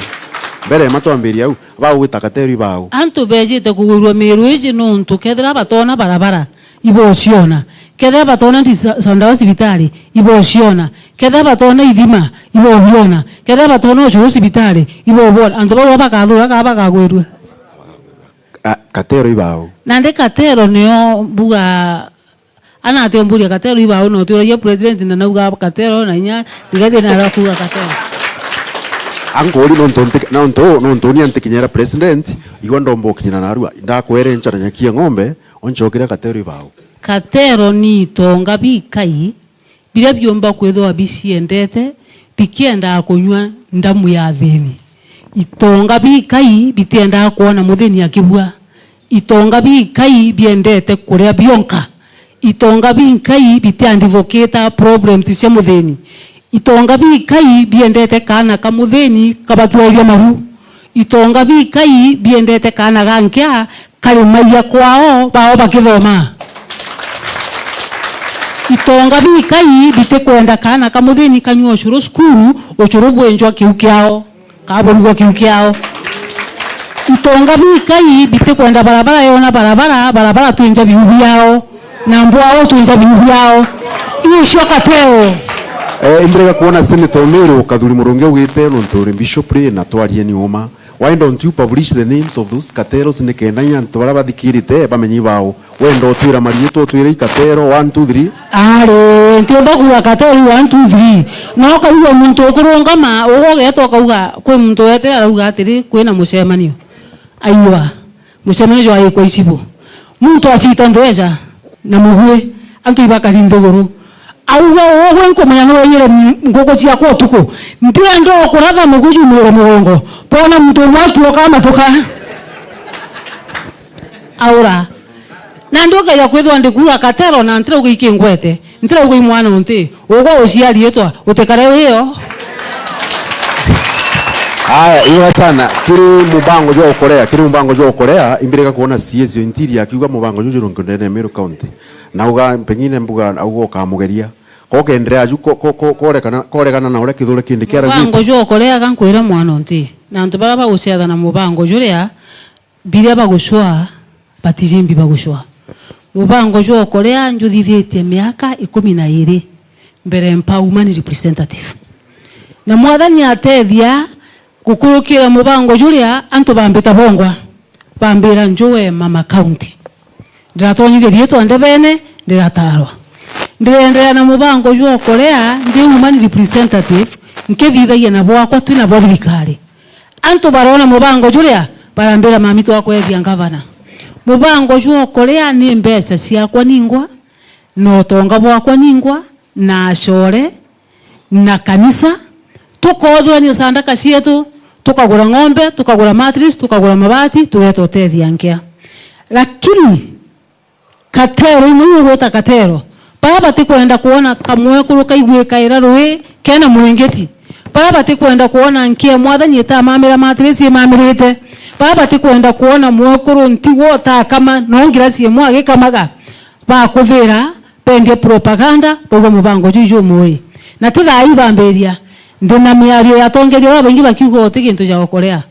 Mbere matwambiria au, aba gwita Katero ibao. Antu bejite kugwirua Meru iji nuntu kethira batona barabara, ibociona. Kethira batona ndi sa-, sanda wa cibitari, ibociona. Kethira batona ithima, ibobiona. Kethira batona ucuru cibitari, ibobona. Antu bau bakathura kana bakagwirua? A, Katero ibao. Nandi Katero nio mbuga, ana ati omburia Katero ibao, no twiragia president na nauga Katero na inya, ndigathie na arakuga Katero. Ankuri nontu nti-, nontu, nontu ni antikinyera president, igwa ndomba ukinyira narua. Ndakwere nchara nyakia ng'ombe, onchokera Katero ibao. Katero ni itonga bikai biria biumba kwithirwa biciendete, bikiendaa kunyua ndamu ya athini. Itonga bikai bitiendaa kwona muthini akibua. Itonga bikai biendete kuria bionka. Itonga bikai bitiadvocate problems cia muthini. Itonga bikai biendete kaana ka muthini kabatwauria maru. Itonga bikai biendete kaana ga nkia karimagia kwao, bao bakithoma. Itonga bikai bitikwenda kaana ka muthini kanyua ucuru cukuru, ucuru bwenjwa kiu kiao, kaburigwa kiu kiao. Itonga bikai bitikwenda barabara yona barabara, barabara twinja biu biao, na mbwao twinja biu biao. Iu cio Katero. Eh, imbirega kuona Senator Omiru Kathuri Murungi augite nontu uri bishop ri na twarie ni uma. Why don't you publish the names of those Kateros nikenda inya antu baria bathikirite bamenye ibao? Wenda utwira mariitwa, utwire i Katero one, two, three? Ari, ntiumba kuuga Katero one, two, three. No ukaigua muntu ukurungama, ugwe ugeeta ukauga, kwi muntu weete arauga atiri, kwina mucemanio. Aiwa, mucemanio jwa ikwa icibu. Muntu acita ntheeja na mugui, antu ibakari nthiguru. Auga, ugwe nkumenya nuwaiyire m-, nguku ciakwa utuku. Ntienda ukuratha muguju mwire mugongo. Bona muntu umwe atuoka amatuka. Aura. Nandi ukeja kwithwa ndikuuga Katero na ntirauga ikingwete. Ntirauga i mwana unti. Ugwe uciariitwa, utikare wio. Aya, iwa sana. Kiri mubango jwa ukorea, kiri mubango jwa ukorea, imbirika kuona C S O interior akiuga mubango juju jurungi ndene ya Meru County. Nauga, pengine mbuga, auga ukamugeria. Kokenderea ju ko-, ko-, ko-, korekana, koregana na uria kithure kindi kia mubango jwa ukorea, ga nkwira mwana unti. Na antu baria bagucetha na mubango juria, biria bagucwaa, batijimbi bagucwaa. Mubango jwa ukorea njuthithitie miaka ikumi na iri mbere mpa woman representative. Na Mwathani atethia, Gukurukira mubango juria antu bambita bongwa, bambira, "Njuwe mama county." Ndiratonyithia riitwa ndebene, ndiratarwa. Ndirenderea na mubango jwa Okolea ndi human representative, nkithithagia na bwakwa twi nabo thirikari. Antu barona mubango juria, barambira, "Mami, twakwethia ngavana." Mubango jwa Okolea ni mbeca ciakwa ningwa, na utonga bwakwa ningwa, na acore, na kanisa, tukothurania sandaka cietu, tukagura ng'ombe, tukagura mattress, tukagura mabati, tugeeta utethia nkea. Lakini Katero, imwe iu ugwita Katero, baria batikwenda kwona kamwekuru kaigwikaira rui kena muringiti, baria batikwenda kwona nkea mwathani itamamira mattress imamirite, baria batikwenda kwona mwekuru ntigwa utakama, no ngirasi imwe agikamaga, bakuthira, bendie propaganda, bauga mubango juu jumui. Na ti thaa iu bambiria, ndi na miario ya atongeria babaingi bakiuga uti gintu ja Okolea.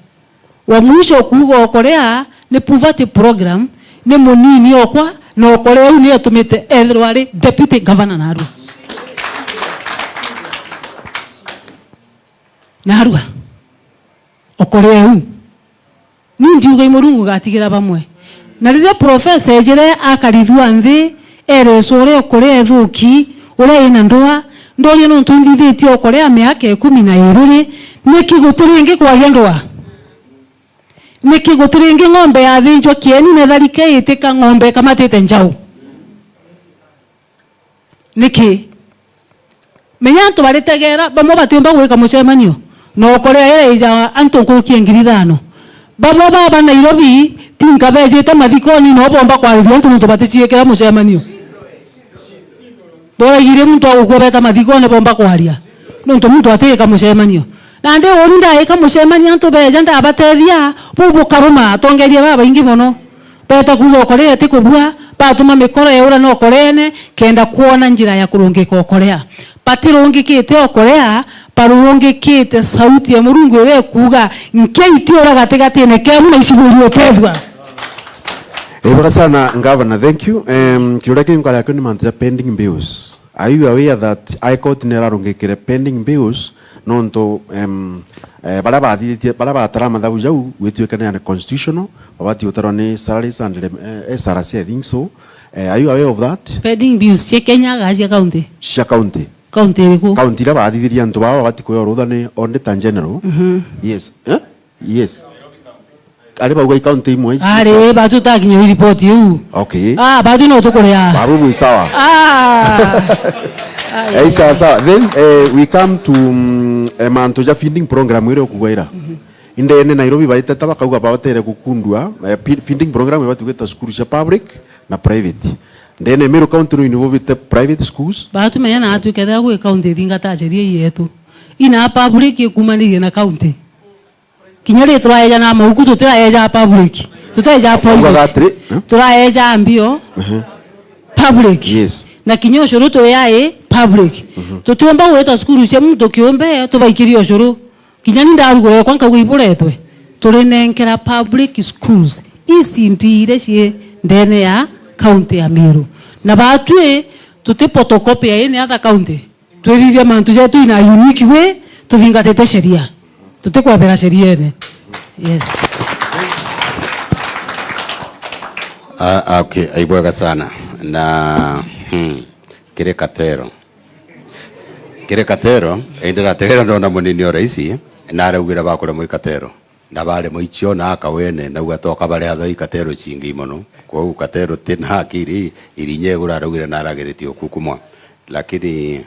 Wa mwisho kuuga Okolea ni poverty program, ni munini okwa, na Okolea u ni atumite ethirwa ari deputy governor narua. Narua. Okolea u. Ni ndiuga i Murungu gatigira bamwe. Na riria profesa ejire akarithua nthi, ereswa uria Okolea ethuki, uria ina ndwaa, ndoria nontu nthithitie Okolea miaka ikumi na iri ri, niki guti ringi kwagia ndwaa? Niki guti ringi ng'ombe yathinjwa kieni na tharike itika ng'ombe ikamatite njau? Niki? Menya antu baritegera, bamwe batiumba gwika mucemanio, na Okolea ira ija antu nkuruki ya ngiri ithano. Bamwe baba Nairobi, tinka bejite mathikoni, no bomba kwariria antu nontu baticiikira mucemanio. Boraigire muntu agukua beta mathikone bomba kwaria, nontu muntu atiika mucemanio. Nandi uu ndaika mucemanio, antu beja ndabatethia, buu bukaruma atongeria babaingi mono. Beta kuuga Okolea ti kubua, batuma mikoro yaura na Okoleene, kenda kwona njira ya kurungika Okolea. Batirungikite Okolea, barungikite sauti ya Murungu iria ikuuga, "Nkei tiura gatigatine keenu na icibu iria utethua." Ibwega sana, Governor, thank you. Em, kiuria kiu nkaria kio ni mantu ja pending bills. Are you aware that High Court nirarungikire pending bills nontu, em, eh, baria bathithitie, baria batara mathabu jau gwituika ni unconstitutional, babati gutarwa ni salaries and rem-, eh, S R C, I think so. Eh, are you aware of that? Pending bills cia Kenya ga cia county? Cia county. County iriku? County iria bathithirie antu bao babati kuewa rutha ni Auditor General. Mhm. Yes. Eh? Yes. Ari bauga i county imwe ici. Ari, batu takinya report iu. Okay. Ah, batu no tukuria. Babu bwi sawa. Ah. Eh, sawa, sawa. Then, eh, we come to, mm, eh, mantu ja feeding program iria ukuuga ira. Mhm. Indene Nairobi baiteta bakauga baotere gukundua, eh, pe-, feeding program ibatugita cukuru cia public na private. Ndene Meru County no involvite private schools. Batu menya na atu kethira gwi county thingata acheria yetu. Ina public ikumanirie na county. Kinya ri turaeja na mauku, tutiraeja public, turaeja private. Ugaga atiri, eh? Turaeja mbio, mhm, public. Yes. Na kinya ucuru turiai public. Mhm. Tutiumba gwita cukuru cia muntu kiumbe tubaikirie ucuru. Kinya ni ndarugura ekwa nkauga iburetwe. Turinenkera public schools ici ndire cii ndene ya county ya Meru. Na batwi tuti photocopy ya any other county. Twithithia mantu jetu in a unique way, tuthingatite sheria. Tutikwabira sheriene. Yes. Ah, ah, okay, ibwega sana. Na, hmm, kiri Katero. Kiri Katero, indi ndategera ndona munini o raisi, na araugire bakuremwa i Katero. Na baremwa icio na akawene, na ugatoka baria athoi Katero cingi mono. Kwou Katero ti na akiri, irinya iguru araugire na aragiritie ukukumwa. Lakini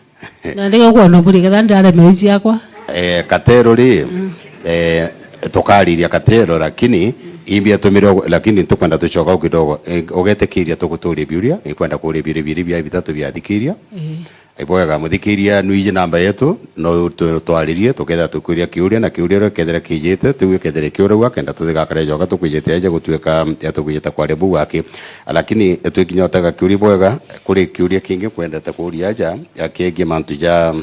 na ndiga kwona mburi, ketha ndiraremera i ciakwa. Eh, Katero ri, mm, eh, tukariria Katero, lakini imbi atumire ugu-, lakini ntukwenda tucoka au kidogo. Eh, ugetikiria tuguturie biuria, ikwenda kuria biuria biiri bia bitatu biathikiria. Eh. Ibwega, muthikiria, nwiji namba yetu, no tu-, twaririe, tukethira tukiuria kiuria, na kiuria rio kethira kijite, tiu ikethira kiuragua, kenda tuthigakare joka tukwijite aja gutuika ya tukwijite kwaria buu aki. Lakini twikinya utega kiuria bwega, kuri kiuria kingi nkwendete kuuria aja, ya kiegie mantu ja,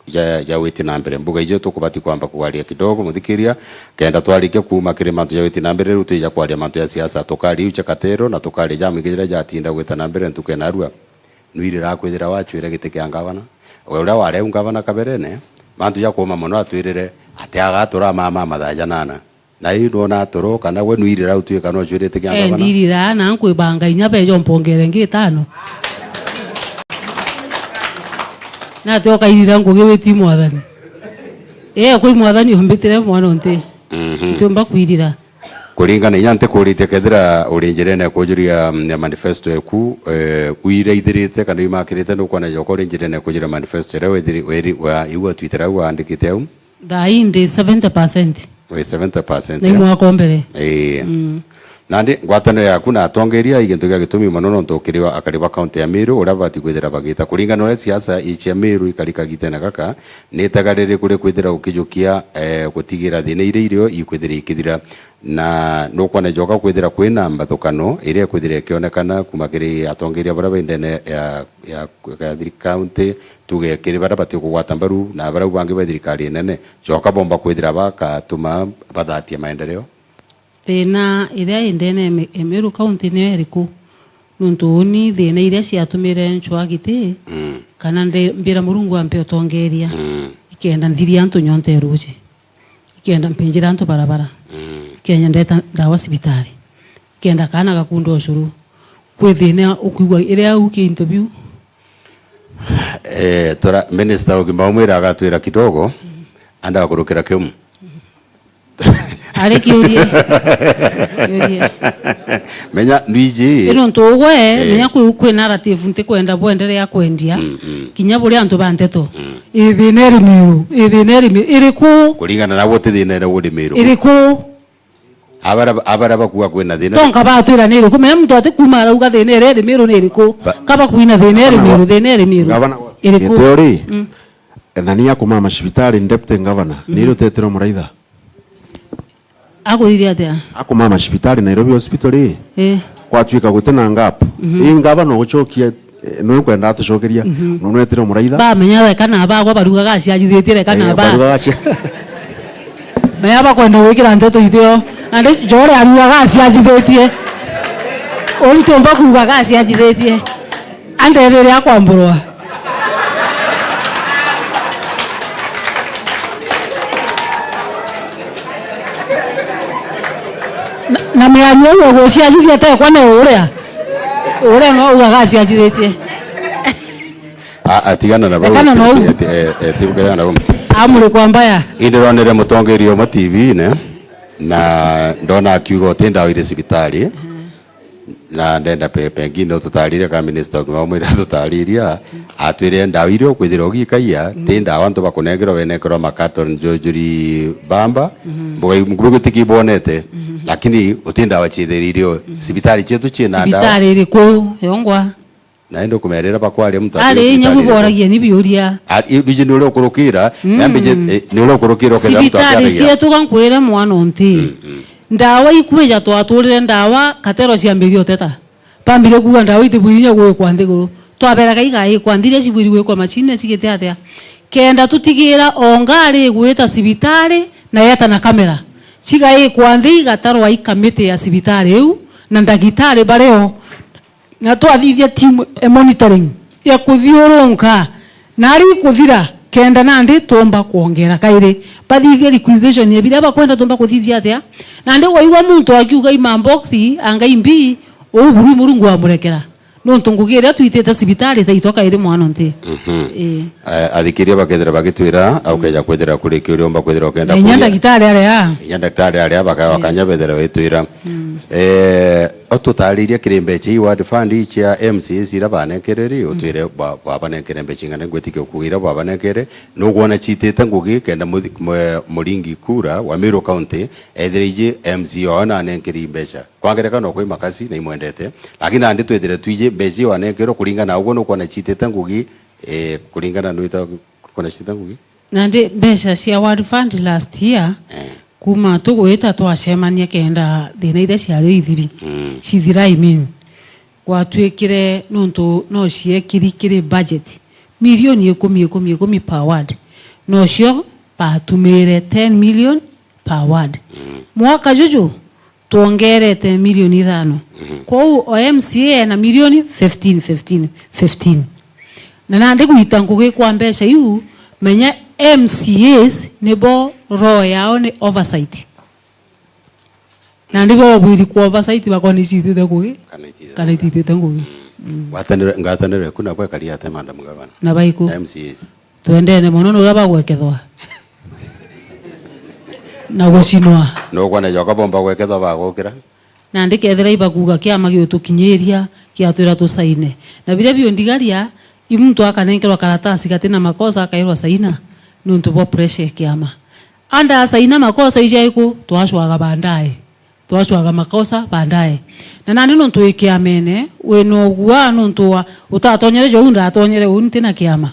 ja, ja witi na mbere. Mbuga ijo tukubati kwamba kugaria kidogo, muthikiria, kenda twarikia kuuma kiri mantu ja witi na mbere, riu twija kwaria mantu ja siasa. Tukariucha Katero, na tukaria jamwingi jaria jatinda gwita na mbere ntuku ya narua. Nwirira kwithira wacwire giti kia ngavana. We uria wari au ngavana kaberene, Mantu ja kuuma mono atwirire ati agatura mama mathaa janana. Na iu nona toro kana we nwirira utwika no cwirite kia Eh, ngavana? Ndirira na nkwibanga inya bejo mpongere ngi itano. Na ati okairira ngugi witi mwathani. Eh, kwi mwathani umbitire mwana unti. Mhm. Ntiumba kwirira. Kuringana inya ntikuritie kethira uri njirene kujuria, mm, manifesto eku, eh, wiraithirite kana imakirite nukwona joka uri njirene kujuria manifesto iria wethiri-, weri-, wa-, iu watwitire au waandikite au? Thaa ii ndi seventy percent. Wi seventy percent, na i eh? Mwaka o mbere. Ii. Mm. Nandi ngwataniro yaku na atongeria i gintu gia gitumi mono, nontu ukiri akari ba kaunti ya Meru uria babati kwithira bagita kuringana uria siasa i cia Meru ikari kagitene gaka, ni itega ririku rikwithira ukijukia, eh, gutigira thina iria irio ikwithira ikithira? Na nukwona joka kwithira kwina mbathukano iria ikwithira ikionekana kuma kiri atongeria baria bai ndene ya, ya, ya thiri-, kaunti, tuge kiri baria bati kugwata mbaru na baria bangi ba thirikari nene, joka bomba kwithira bakatuma bathatia maendeleo? Thina iria i ndene ya Me-, ya Meru County niyo iriku? Nontu uni thina iria ciatumire ncwa giti, mm, kana nde-, mbira Murungu ampe utongeria, mm, ikenda nthiria antu nyonthe ruji. Ikenda mpinjira antu barabara. Mm. Ikenda ndeta ndawa cibitari. Ikenda kaana gakunda ucuru. Kwi thina ukwigua iria au ki into biu? Eh, tura, minister ugima umwira agatwira kidogo, mm, anda akurukira kiu. Ari kiurie. Kiurie. Menya, Luigi. Ino ntu ugwe, eh, menya kwi, kwi narrative ntikwenda bwenderea kwendia. Mm, mm. Kinya buri antu ba nteto. Mm. I thina iri Meru, i thina iri Meru, iriku? Kuringana na gwe, ti thina iria uri Meru. Iriku? Abara, abara bakuga kwina thina. Tonka batwira ni iriku? Menya muntu ati kuma arauga thina iria iri Meru ni iriku? Ba- Kaba kwina thina iri Meru, thina iri Meru. Gavana wa Iriku? Gituri, mm, na ni akumama cibitari, deputy governor, ni, mhm, iri utetire muraitha? Akuthithia atia? Akumama cibitari Nairobi Hospital ii. Eh. Gwatuika guti na gap. Mhm. Ii ngavana ugucokia, eh, nwe kwenda atucokeria. Mhm. Nwe nwetire muraitha. Bamenya reka na bagwa barugaga aciajithitie reka na, eh, ba. Barugaga acia- Menya bakwenda gwikira nteto itio. Nandi Njore arugaga aciajithitie. Uri tiumba kuugaga aciajithitie. Andetheria akwamburwa. Na, na miario iu eguciajithia tekwa ni uria. Uria no ugaga aciajithitie. A, atigana na bau. Ekana na uu. Ati, ati, eh, eh, tibuka na bau. Amuri kwa mbaya. Indironere mutongeria umwe T V-ine, na ndona akiuga uti ndawa iri cibitari. Mhm. Na ndenda pe-, pengine ututarire ka minister ugima umwire atutariria, atwire ndawa iria ukwithira ugikaia, mm, ti ndawa antu bakunengerwa, wenengerwa makaton njujuri bamba, mhm, mbuga ngubi gutikibonete, mhm, lakini uti ndawa ciithiririo. Mhm. Cibitari cietu ciina ndawa. Cibitari iriku yongwa? Na indi ukumerera bakwaria muntu ari inya buboragia ni biuria. Ari, ni uria ukurukira, mm, nyambi je, eh, ni uria ukurukira ukethira muntu cibitari akiaragia. Cietu ga nkwire mwana unti. Mm, mm. Ndawa ikwija twaturire ndawa katero ciambirie uteta. Bambire kuuga ndawa itibwiri inya gwikwa nthiguru. Twaberaga igaikwa nthi iria cibwiri gwikwa macini na cigite atia. Kenda tutigira o ngari igwita cibitari na yeta na kamera. Cigaikwa nthi igatarwa i kamiti ya cibitari iu na ndagitari bario. Na twathithia team e monitoring ya kuthiurunka, na ari kuthira kenda nandi tumba kwongera kairi. Bathithie requisition ya biria bakwenda tumba kuthithia atia. Nandi waigua muntu akiuga ima box, anga imbi, uu buru Murungu amurekera. Nontu ngugi iria twitite cibitari taitwa kairi mwana nti. Mhm. Ii. Eh, athikiria bakethira bagitwira, au keja kwithira kuri kiuria umba kwithira ukenda. Na inya kuria ndagitari aria. Inya ndagitari aria baka-, eh, bakanya bethira witwira. Mm. Eh, ututaririe kiri mbecha ii ward fund ii cia M C As iria banenkere ri, mm, utwire bwa-, bwabanenkere mbecha ing'ana, ngwitikia ukugira bwabanenkere, nugwona ciitite ngugi kenda muthi-, mwe-, muringi kura wa Meru County, ethire iji M C wao nanenkeri mbecha. Kwa ngerekano, kwi makasi na imwendete, lakini nandi twithire twiji mbecha ii wanenkerwe kuringana na uguo nukwona ciitite ngugi, eh, kuringana nwita kwona ciitite ngugi? Nandi mbeca cia World Fund last year, eh, kuma tugwita twacemania kenda thina iria ciari ithiri, mm, cithira, I mean, gwatuikire nontu no ciekiri kiri budget milioni ikumi, ikumi, ikumi per ward. Nocio batumire ten million per ward. Mm. Mwaka juju twongerete milioni ithano. Mhm. Kwou o M C A ena milioni fifteen, fifteen, fifteen. Na nandi gwita ngugi kwa mbeca iu, menya M C As nibo roho yao ni oversight. Na nibo babwiri ku oversight bakona icitite ngugi kana ititite ngugi. Mm. Ngwataniro, ngwataniro eku nabo ekari ate, Madam Governor? Na baiku? Na M C As. Twendene mono nuria bagwekethwa na gucinwa. Nukwona joka bomba gwekethwa bagukira? Nandi kethira ibakuuga kiama giutukinyiria, giatwira tusaine. Na biria biundigaria, i muntu akanenkerwa karatasi gati na makosa, akairwa saina, niuntu bwa pressure ya kiama. Anda asaina makosa ijaiku, twacwaga baadaye. Twacwaga makosa baadaye. Na nandi niuntu wi kiamene, wina ugua niuntu wa utatonyere jou, ndatonyere uu ntina kiama.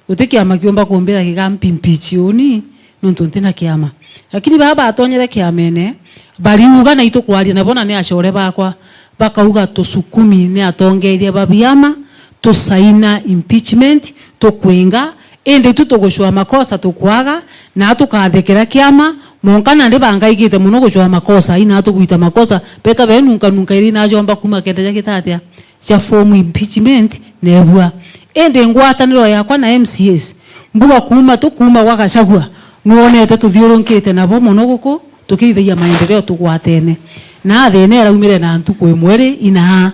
Guti kiama kiumba kumbira gigampimpeach uni niuntu ntina kiama. Lakini baa batonyere kiamene, bariuga na itukwaria nabo na ni acore bakwa, bakauga tusukumi ni atongeria ba biama, tusaina impeachment, tukwinga, indi tu tugucwa makosa tukwaga, na tukathekera kiama, monka nandi bangaigite mono gucwa makosa, ina tugwita makosa, beta benunka nunka iri najomba kuma kenda ja gitatia. Cia form impeachment neebua. Indi ngwataniro yakwa na M C As, mbuga kuuma tu, kuuma gwa Gachagua, nwonete tuthiurunkite nabo mono guku, tukithithagia maendeleo tugwatene. Na thina iraumire na ntuku imwe ri inaa.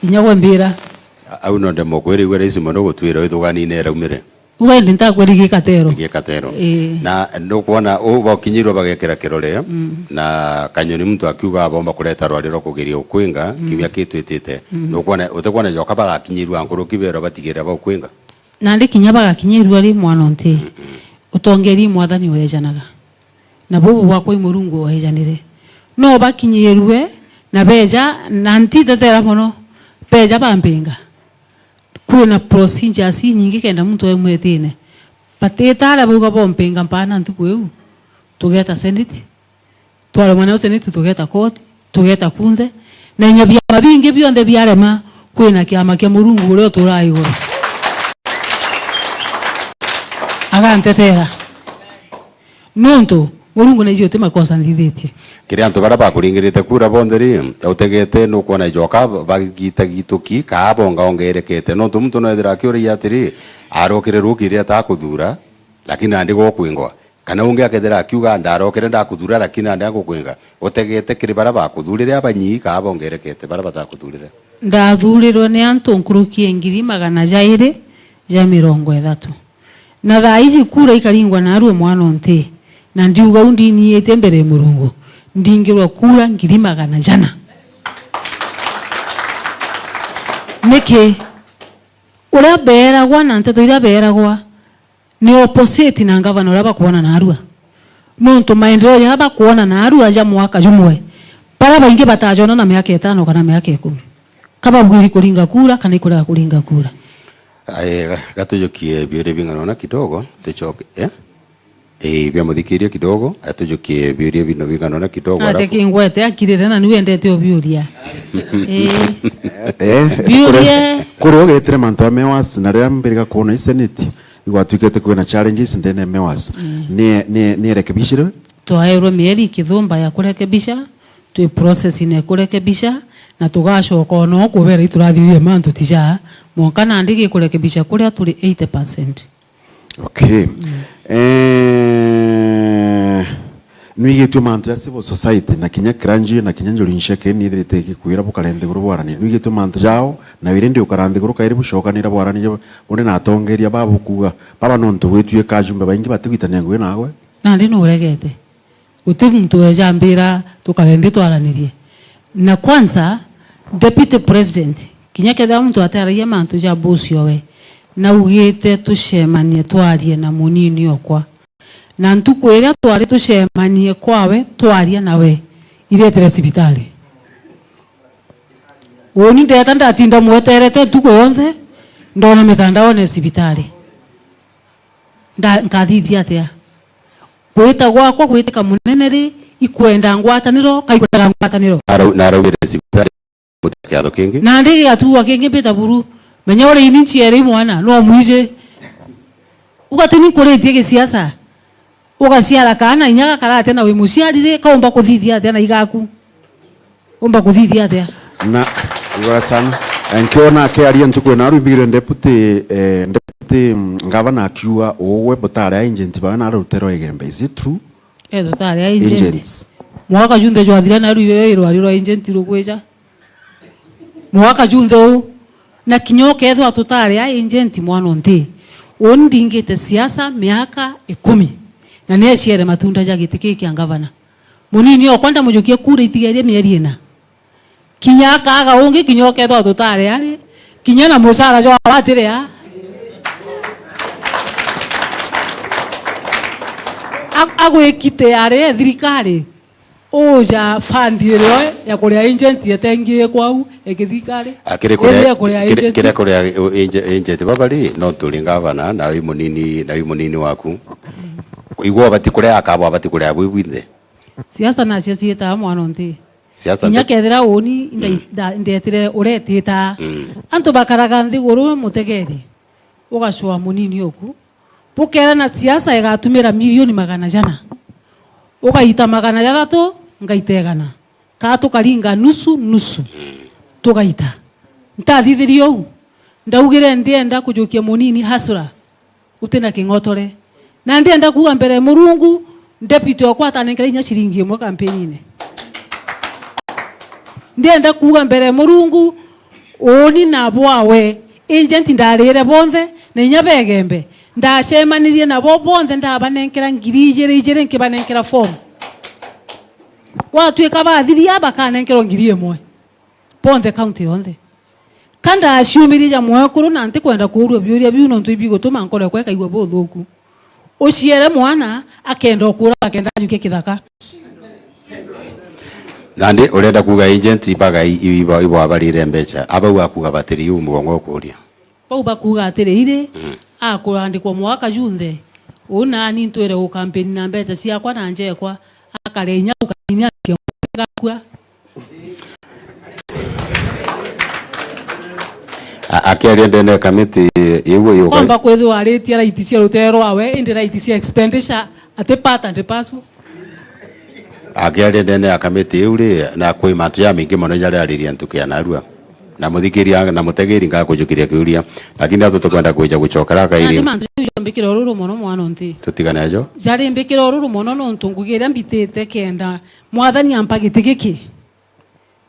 Inya gwe mbira. Au no ndemo kwirigua raisi mono gutwira withuganine iraumire. Uga indi ntakweri gikatero. Gikatero. Ii. Na nukwona u bakinyirwe bagekira kirore, mm, na Kanyoni muntu akiuga abomba kureta rwari rwa kugeria ukwinga, mm, kiumia kitwitite. Mm. Nukwona, utikwona joka bagakinyirwa nkuruki bero batigirira baukwinga? Nandi kinya bagakinyirwa ri mwana nti, mm-mm, utongeri mwathani wejanaga. Na bubu bwakwa i Murungu wejanire. No bakinyirue na beja, na ntitetera mono, beja bampinga. Kwina procedures inyingi kenda muntu aumwitine. Batitare bauga bompinga mpana ntuku iu. Tugeta Senate. Twaremwa nayo Senate, tugeta court, tugeta kunthe. Na inya biama bingi bionthe biarema, kwina kiama kia Murungu uria uturaga iguru. Agantetera. Nontu Murungu naiji uti makosa nthithitie. Kiri antu baria bakuringirite kura bonthe ri, utegete nukwona ijoka bagitagituki kaa bongaongerekete. Nontu muntu noethira akiuria atiri, arokire ruki ria atakuthura, lakini nandi gokwingwa. Kana ungi akethira akiuga, ndarokire ndakuthura, lakini nandi agukwinga. Utegete kiri baria bakuthurire abanyii kaa bongerekete baria batakuthurire? Ndathurirwe ni antu nkuruki ya ngiri magana jairi ja mirongo ithatu. Na thaa iji kura ikaringwa narua mwana o nti, na ndiuga u ndiniite mbere ya Murungu, ndingirwa kura ngiri magana jana. Niki? Uria beeragwa na nteto iria beeragwa ni opposite na ngavana uria bakwona narua. Nontu maendeleo jaria bakwona narua ja mwaka jumwe, baria baingi batajona na miaka itano kana miaka ikumi. Kababwiri kuringa kura kana ikurega kuringa kura. Aye, ga-, gatujukie biuria bing'anona kidogo, tucoke, eh? Eh, bia muthikiria kidogo, atujukie biuria bino bing'anona kidogo, ate alafu kingwete akirire na niwe endete o biuria. Eh. Eh, biuria. Kuri, kuri ugetire mantu ya mewas, na riria mbiriga kuona i Senate, igwatuikite kwina challenges ndene ya mewas. Mm. Ni, ni, ni erekebishirwe? Twaerwe mieri ikithumba ya kurekebisha, twi process-ini ya kurekebisha, na tugacoka ono kubera iturathirire mantu tija, mwanka nandi gikurekebisha kuria turi eighty percent. Okay. Mm. Eh, nwigitue mantu ya civil society, na kinya clergy, na kinya njuri nsheke, ni ithirite igikwira bukare nthiguru bwaranie. Nwigitue mantu jao, na wiri ndi ukara nthiguru kairi bucokanire bwaranie, bundi na atongeria babukuga, baba nontu gwituika ajumbe baingi batigwitania ngugi nagwe? Nandi nuregete. Guti muntu weja ambira tukare nthi twaranirie. Na kwanza, Deputy President, kinya kethira muntu ataragia mantu ja boss owe, naugite tucemanie twarie na munini okwa. Na ntuku iria twari tucemanie kwawe twaria nawe, iretire cibitari. Uni ndeta ndatinda mweterete ntuku yonthe, ndona mitandaone cibitari. Nda-, nkathithia atia? Gwita gwakwa gwitika munene ri, ikwenda ngwataniro, ka ikwenda ngwataniro? Nara-, naraumire cibitari, guti kiatho kingi. Na ndi giatua kingi mbita buru. Menya uri ini nciere mwana, no mwiji. Ugatini nkuritie gisiasa. Ugaciara kaana, inya gakara atia na wi muciari ri, kaumba kuthithia atia na igaku? Umba kuthithia atia? Na, igora sana. Eh, nkiona akiaria ntuku ino, aru imbigire deputy, eh, deputy Ti, mm, ngavana akiuga ugwe butari agent bawe na rutero Igembe, is it true? Eh, tutari agent. Agents. Mwaka junthe jwathira na rwiro yo irwari rwa agent rukwija. Mwaka junthe u, na kinya ukethwa tutari agent mwana nti. Uni ndingite siasa miaka ikumi, na nieciere matunda ja giti kii kia ngavana. Munini okwa ndamujukie kura itigerie mieri ina. Kinya akaga ungi, kinya ukethwa tutari ari, kinya na mucara jwa watiria. A-, agwikite ari thirikari, uja fund irio ya kuria agent etengie kwau, ekithikari. Akiri kuria, iri ya kuria kiri, agent. Kiri kuria agent baba ri, no turi ngavana, na wi munini, na wi munini waku. Igua bati kuria akabo, bati kuria bwi bwinthe. Siasa nacio ciitaga mwana nti. Siasa. Kinya nte- kethira uni nda-, Mm. nda-, ndetire uretita. Mm. Antu bakaraga nthiguru mutegeri. Ugacua munini uku. Bukera na siasa igatumira milioni magana jana. Ugaita magana jathatu, ngaita igana. Kaa tukaringa nusu, nusu. Mm. Tugaita. Ntathithirie uu. Ndaugire ndienda kujukia munini hasura. Uti na king'otore. Na ndienda kuuga mbere ya Murungu, deputy okwa atanenkere inya ciringi imwe kampeni-ini. Ndienda kuuga mbere ya Murungu, uni na bwawe, agent ndarire bonthe, na inya begembe, ndacemanirie nabo bonthe, ndabanenkera ngiri ijiri ijiri, nkibanenkera form. Gwatuika bathiria, bakanenkerwa ngiri imwe. Bonthe kaunti yonthe. Ka ndaciumirie ja mwekuru na ntikwenda kuurua biuria biu nontu ibigutuma nkoro yakwa ikaigua buthuku. Uciere mwana, akenda ukura, akenda ajuke kithaka. Nandi urenda kuuga agent ibaga i-, i-, ibo-, ibwabarire mbecha. Abau akuuga batiri iu mugongo ukuuria. Bau bakuuga atiriri, Mm. Akurandikwa mwaka junthe, uu nani ntwire gukampeni na mbecha ciakwa na njekwa, akaria inya gukania gakua. A-, akiaria ndene ya kamiti iu iyuka. Komba kwithirwa aritie right cia rutere rwawe, indi right cia expenditure ati part and parcel. Akiaria ndene ya kamiti iu ri, na kwi mantu jamaingi mono jaria aririe ntuku ya narua. Na muthikiria na mutegeri ngakujukiria kiuria, lakini atu tukwenda kwija gucokera kairi. Nandi mantu jau jambikira ururu mono mwana nti. Tutigane ajo. Jari mbikira ururu mono nontu ngugi iria mbitite kenda Mwathani ampa giti giki.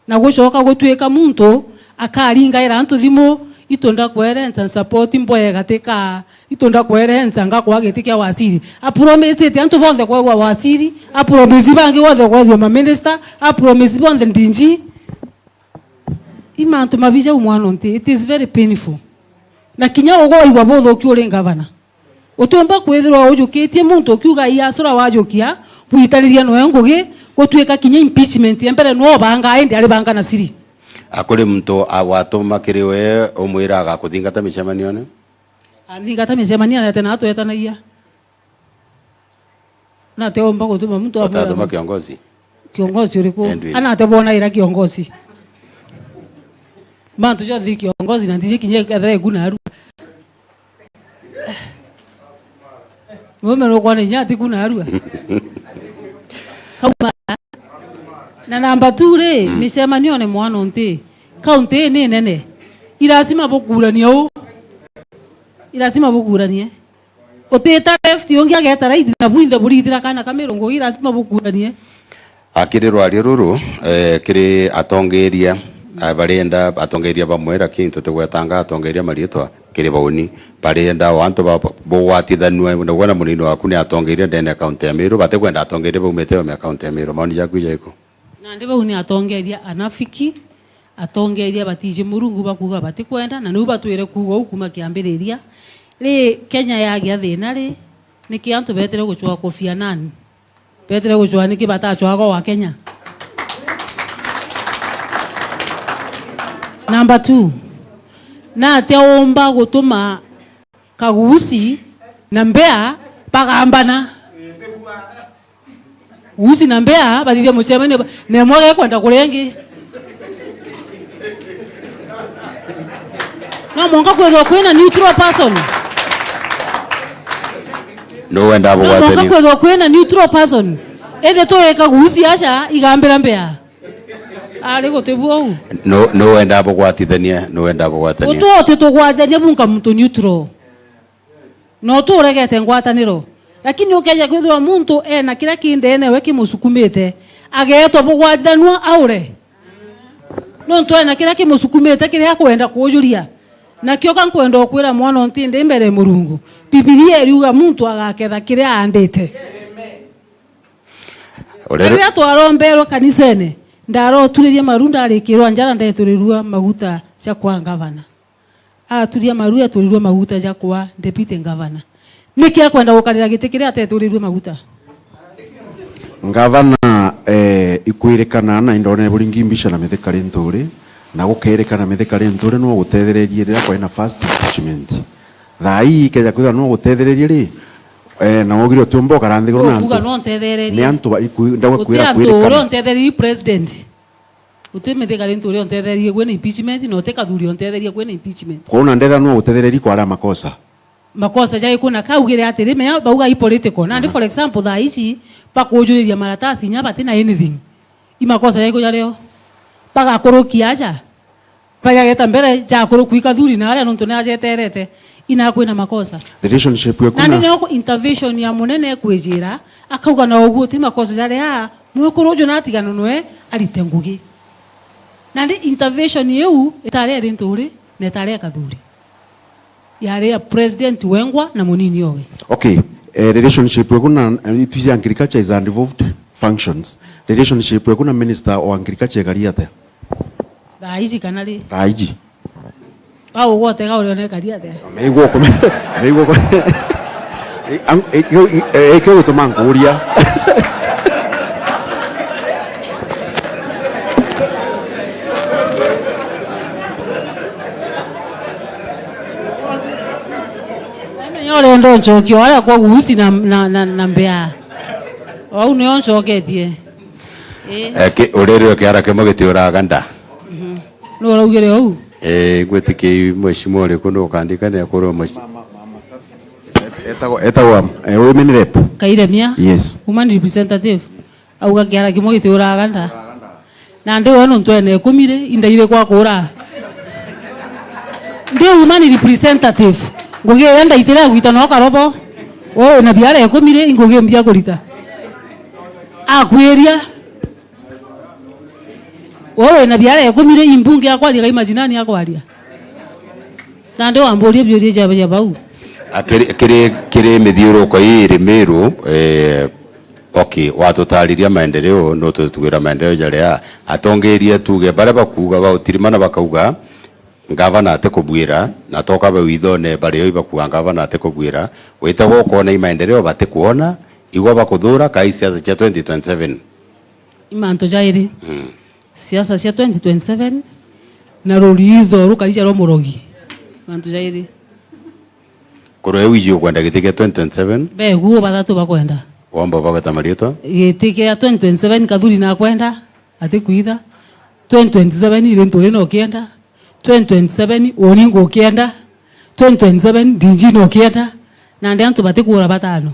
Na gucoka gutuika muntu akaringaira antu thimu, itu ndakwerenca support mbwega tika, itu ndakwerenca ngakwa giti kia waziri. Apromisite antu bonthe kwegwa waziri, apromisi bangi bonthe kwethwa maminista, apromisi bonthe ndinji. I mantu mabi jau mwana nti, it is very painful. Na kinya ugoigua buthuki uri ngavana. Utiumba kwithirwa ujukitie muntu ukiuga, "Ii, asura wajukia, bwitaniria noe ngugi, gutuika kinya impeachment ya mbere no bangaa, indi ari banga na siri." Akuri muntu agwatuma kiri we, umwira agakuthingata micemanione? Anthingata micemanione ati na atwetanagia. Na ate omba gutuma muntu amwira. Utatuma kiongozi? Kiongozi uriku? Edwin. Ana ate bonaira kiongozi? Mantu jonthe kiongozi na ndiji kinya kethira iku narua. Mume nukwona inya atiku narua. Kauma. Na namba two ri, Mm. Micemanione mwana nti. Kaunti ni nene. Ilasima bukurania u. Ilasima bukuranie. Utita left, ungi ageta right, na bwinthe buritira kana ka mirungu, i lazima bukuranie. Akiri rwaria ruru, eh, kiri atongeria, eh, barienda atongeria bamwe, lakini tutigwetanga atongeria mariitwa kiri bauni. Barienda o antu ba, bugwatithanua, na wona munini waku ni atongeria ndene ya kaunti ya Meru, batikwenda atongeria baumite ome kaunti ya Meru. Maoni jaku jaiku? Nandi bau ni atongeria anafiki, atongeria batiji Murungu bakuuga batikwenda, na niu batwire kuuga uu kuuma kiambiriria. Ri Kenya yagia thina ri, niki antu betire gucwa Kofi Annan? Betire gucwa niki batacwaga wa Kenya? Number two, natia umba gutuma Kagusi na Mbea bagambana? Gusi na Mbea bathithia mucemanio ba-, na imwe gekwenda kuria ingi. No mwanka kwithwa kwina neutral person. No wenda. No mwanka bugwatania. Kwithwa kwina neutral person. Indi tuika Gusi aca igambira Mbea. Ari gutibu uu. No, no wenda bugwatithania, no wenda bugwatania. Ututi tugwatithania bunka muntu neutral. No turegete ngwataniro. Lakini ukeja kwithirwa muntu ena kiria ki ndeene we kimusukumite, ageetwa bugwatithanua aure. Nontu ena kiria kimusukumite kiria akwenda kuujuria. Nakio ka nkwenda ukwira mwana untindi mbere ya Murungu. Bibilia iriuga muntu agaketha kiria aandite. Uria ri- Riria twaromberwe kanisene, ndaroturirie maru ndarikirwa njara ndeturirua maguta ja kwa ngavana. Aturia maru aturirua maguta ja kwa deputy ngavana. Niki akwenda gukarira giti kiria ateturirue maguta? Ngavana, eh, ikwirikana na indone buri ngimbisha na mithika ri nturi, na gukerikana mithika ri nturi no gutethererie riria kwari na first impeachment. Thaa ii ikeja kwithirwa no gutethererie ri, eh, na wogire utiumba ukara nthiguru na Ukuga antu. No ntethererie. Ni antu ba-, iku-, ndauga Uti kwira antu uria kwirikana. Untethererie president. Uti mithika ri nturi untethererie kwina impeachment, na uti Kathuri untethererie kwina impeachment. Kwou na ndetha no gutethererie kwa aria makosa. Makosa jai kuna kaugire atiri, menya bauga i political. Nandi, aha, for example, thaa ici bakujuriria maratasi inya bati na anything. I makosa jai kujario? Bagakurukia aja. Bajageta mbere ja kuruku i Kathuri na aria nontu ni ajeterete. Ina kwina makosa. Relationship yeku nandi na nio intervention ya munene ekwijira, akauga na uguo ti makosa jaria mwekuru uju natigana nwe arite ngugi. Nandi intervention iu itari iri nturi na itari ya Kathuri. Yari ya President wengwa na munini owe. Okay, eh, relationship yeku na, eh, itwiji agriculture is a devolved functions. Relationship yeku na minister o agriculture ikari atia? Thaa iji kana ri? Thaa iji. Au ugotega uri onekari atia? Meigua uko-, meigua uko-, eh, ang-, eh, yo, i-, eh, ikio gituma nkuria. Menya urenda uncokia aria kwa gusi na, na, na, na mbea. Au nio ncoketie. Ii. Eh, ki-, uriri o kiara kimwe gitiuraga nda. Mhm. Nuu uraugire uu? Eh, ngwitikia mheshimiwa uriku nukandika ni akurwa mheshimiwa. Etagwa, etagwa, eh, women rep. Kairemia? Yes. Woman representative. Auga kiara kimwe gitiuraga nda. Nandi we nontu ena ikumi ri, inda iri kwa kuura. Ndi woman representative. Ngugi iria ndaitire ya gwita no karobo. We wina biara ikumi ri, i ngugi mbia kurita. Akwiria. We wina biara ikumi ri, i mbunge ya kwaria kai mashinani ya kwaria. Nandi wamburia biuria ja, ja bau. A, kiri, kiri, kiri mithiuruko ii iri Miru, eh, okay, watutariria maendeleo, no tutugwira maendeleo jaria atongeria tuge baria bakuuga bautirimana bakauga, ngavana atikubwira, na toka bau ithone bario ibakuuga ngavana atikubwira, witagwa ukona i maendeleo batikuona, igwa bakuthura kai siasa cia twenty twenty-seven. I mantu jairi. Mm. Siasa cia twenty twenty-seven na ruritho rukarija rwa murogi. Mantu jairi. Kurwa iu iji ukwenda giti kia twenty twenty-seven? Begu bathatu bakwenda. Womba bagweta marietwa? Giti kia twenty twenty-seven Kathuri nakwenda, atikwitha. Twenty twenty-seven Linturi nokienda. Twenty twenty-seven uni ngukienda. Twenty twenty-seven Ndinji nokienda. Nandi antu batikuura batano.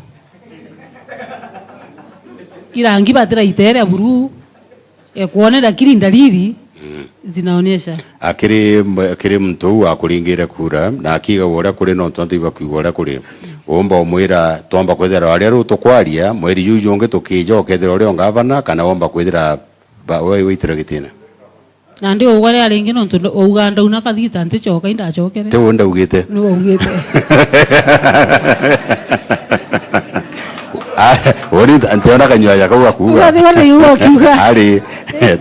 Irangi batiraiteere buru. E, kuonera kiri ndariri, mm, zinaonyesha. A, kiri m-, kiri muntu uu akuringire kura, na akiigagwa uria kuri, nontu antu ibakwigua uria kuri. Uumba umwira, twomba kwithirwa aria riu tukwaria, mweri juu jungi tukija, ukethirwa uri o ngavana, kana womba kwithira ba-, we waitirwa gitine? Nandi ugwa ria ringi, nontu nd-, uga ndauna kathita, nticoka, indacokere. Ti uu ndaugite. Ni waugite. Ah, uni ntiona kanyua ja kau gakuuga. Ugathi wona yu akiuga. Ari,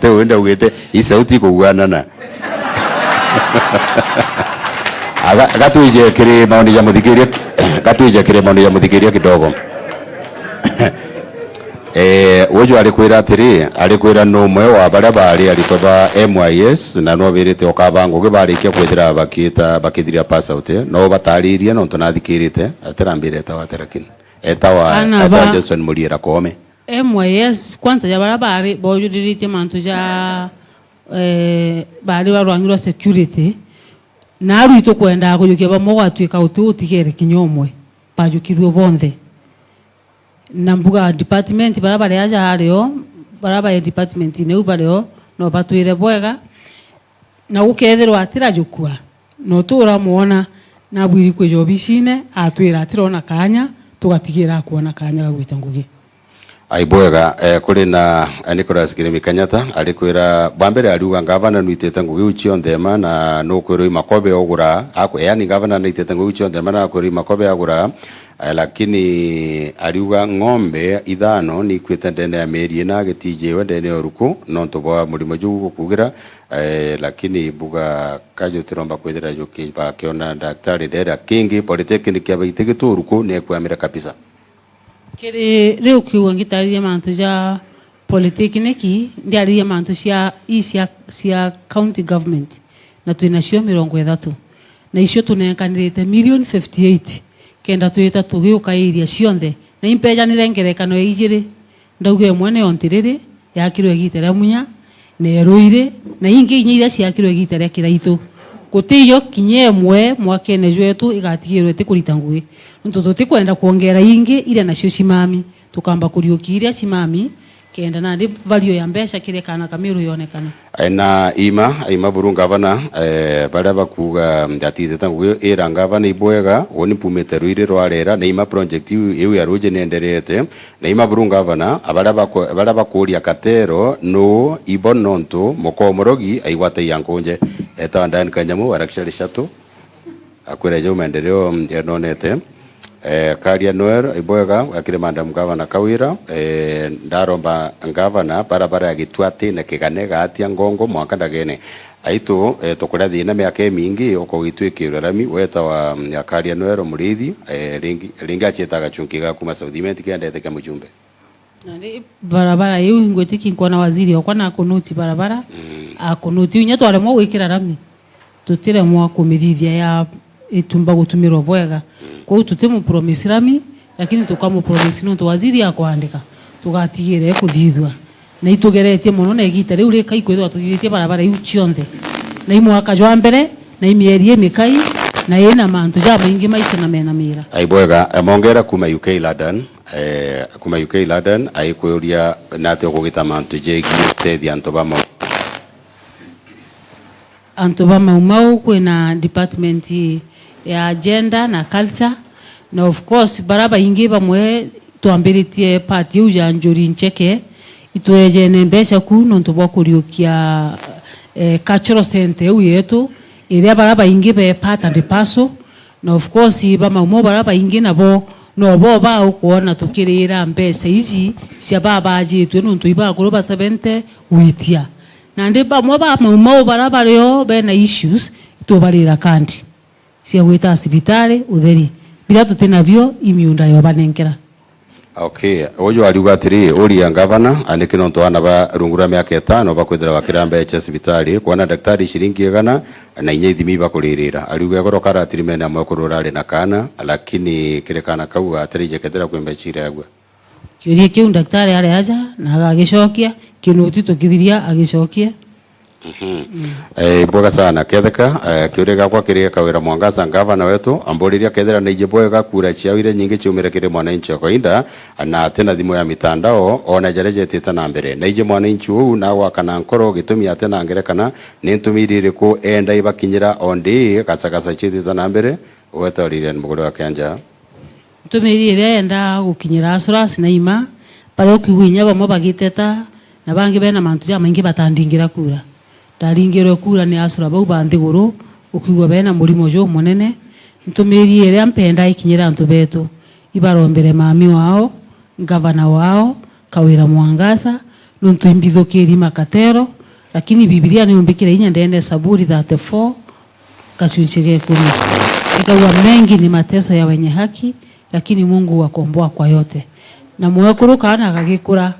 ti uu ndaugite. I sauti ikuguanana. Aga-, gatwije kiri maoni ja muthikiria, gatwije kiri maoni ja muthikiria kidogo. Eh, uju arikwira atiri, arikwira ni umwe wa baria baari aritwa ba M Y S, na nobirite ukaba ngugi barikia kwithira bakiita, bakithiria pass out, eh, no bataririe nontu nathikirite, atirambire etawa atia lakini. Etawa, ana etawa ba Johnson Muriera Koome. M Y S, kwanza ja baria baari bojuriritie mantu ja, eh, baari barwang'irwa security, na arui tukwendaa kujukia bamwe gwatuika uti utigere kinya umwe, bajukirue bonthe. Na mbuga department baria bari aja ario, baria bari department-ini iu bario, no batwire bwega, na gukethirwa atirajukua, no turamwona, Nabwiri kwija obicine, atwira atirona kaanya, tugatigira akwona kaanya ga gwita ngugi. Ai bwega, eh, kuri na, eh, Nicholas Kirimi Kenyatta, arikwira, bwa mbere ariuga, "Ngavana nwitite ngugi iu cionthe ma na nukwirwa i makobe ogura," akwe-, yani, ngavana naitite ngugi iu cionthe ma na akwirwa i makobe agura, eh, lakini ariuga ng'ombe ithano nikwite ndene ya mieri ina agitijiwe ndene ya uruku nontu bwa murimo juu gukugira, eh, lakini mbuga kajutiromba kwithira jukibakiona ndaktari ndera kingi polytechnic ya Baitigiti uruku niekwamire kabisa. Kiri riu ukiigua ngitariria mantu ja polytechnic, ndiariria mantu cia, ii cia, cia county government, na twinacio mirongo ithatu. Na icio tunenkanirite million fifty-eight, kenda twita tugiukairia cionthe. Na impejanire ngerekano ya ijiri, ndauga imwe ni o ntiriri, yakirwe igiita ria Munya, na ya Ruiri, na ingi inya iria ciakirwe igiita ria Kiraitu. Guti iyo kinya imwe mwakene jwetu igatigirwe itikurita ngugi. Nontu tutikwenda kwongera ingi iria nacio cimami, tukamba kuriukia iria cimami, kenda nandi value ya mbeca kiri kaana ka Miru yonekana. Eh, na ima, ima buru ngavana, eh, baria bakuuga, mm, atitite ngugi ira ngavana ibwega, uuni mpumite Ruiri rwa rera, na ima project iu, iu ya ruuji nienderete, na ima buru ngavana, abaria bako-, baria bakuuria Katero, nuu ibo nontu mukomorogi aigwatagia nkunje. Etawa Dan Kanyamu, warakisha rishatu. Akwira jau maendeleo, mm, yanonete. Eh, Karia Noel, ibwega, akiri Madam Gavana Kawira, eh, ndaromba Gavana barabara ya Gitwati na Kigane gaatia Ngongo mwanka Ndagene. Aitu, eh, tukuria thina miaka imingi, ukogitwikirwe rami, wetawa, mm, ya Karia Noel Muriithi, eh, ringi, ringi acieta gachunki ga kuma South Imenti kiendete kia mujumbe. Nandi barabara iu ingwitikia nkwona waziri okwa na akunuti barabara, mm, akunuti iu inya twaremwa gwikira rami, tutiremwa kumithithia ya itumba gutumirwa bwega. Mm. Kwou tutimupromise rami, lakini tukamupromise nontu waziri akwandika, tugatigire kuthithua. Na itugeretie mono na igiita riu rikai kwithirwa tuthithitie barabara iu cionthe. Na i mwaka jwa mbere, na i mieri imikai, na ina mantu jamaingi maitu na mena mira. Ai bwega, eh, mongera kuma U K London. Eh, kuma U K London, aikwiuria nati ukugita mantu jegii gutethia antu ba Mau-, antu ba Mau Mau, kwina department ya gender na culture, na of course, bara baingi bamwe twambiritie part iu ya Njuri Ncheke, itwejene mbeca ku nontu bwa kuriukia, eh, cultural center iu yetu, iria bara baingi be part and parcel, na of course, ba Mau Mau bara baingi nabo, nobo baukwona tukirira mbeca iji cia babajitwe nontu ibakuru ba seventy gwitia. Nandi bamwe ba Mau Mau bara bario bena issues, itubarira kandi cia gwita cibitari, utheri. Biria tutinabio, i miunda yobanenkera. Okay, uju ariuga atiri, uria ngavana, aniki nontu aana ba rungu rwa miaka itano bakwithira bakira mbeca cibitari, kwona daktari ciringi igana, na inya ithimi ibakuririra. Ariuga igoro kara atirimene amwe kurura ari na kaana, lakini kiri kaana kau gatirije kethira kwi mbeca iragua. Kiuria kiu daktari ari aja, na agagicokia, kinuti tukithiria agicokie. Mhm. Mm. Eh, ibwega sana. Ketheka, eh, kiuria giakwa kiri Kawira Mwangaza, ngavana wetu, amburiria kethira naiji bwega kura ciao iria nyingi ciumire kiri mwananchi wa kawaida, na ati na thimu ya mitandao, ona jaria jetite na mbere. Naiji mwananchi uu nagwakana nkoro gitumi ati na ngerekana, ni ntumiri iriku enda ibakinyira o ndi gacagaca ciitite na mbere, ugweta Lilian Mugure wa Kianja. Ntumiri iria yenda gukinyira Asuras na ima, baria ukwigua inya bamwe bagiteta, na bangi bena mantu jamaingi batandingira kura. Ndaringirwe kura ni Asura bau ba nthiguru, ukwigua bena murimo jumunene. Ntumiri iria mpenda ikinyire antu betu, ibarombere mami wao, ngavana wao, Kawira Mwangaza, nontu imbithukiri makatero, lakini Bibilia niumbikire inya ndene Saburi thirty-four, gacunci ga ikumi. Ikauga, "Mengi ni mateso ya wenye haki, lakini Mungu huwakomboa kwa yote." Na mwekuru kaana gagikura,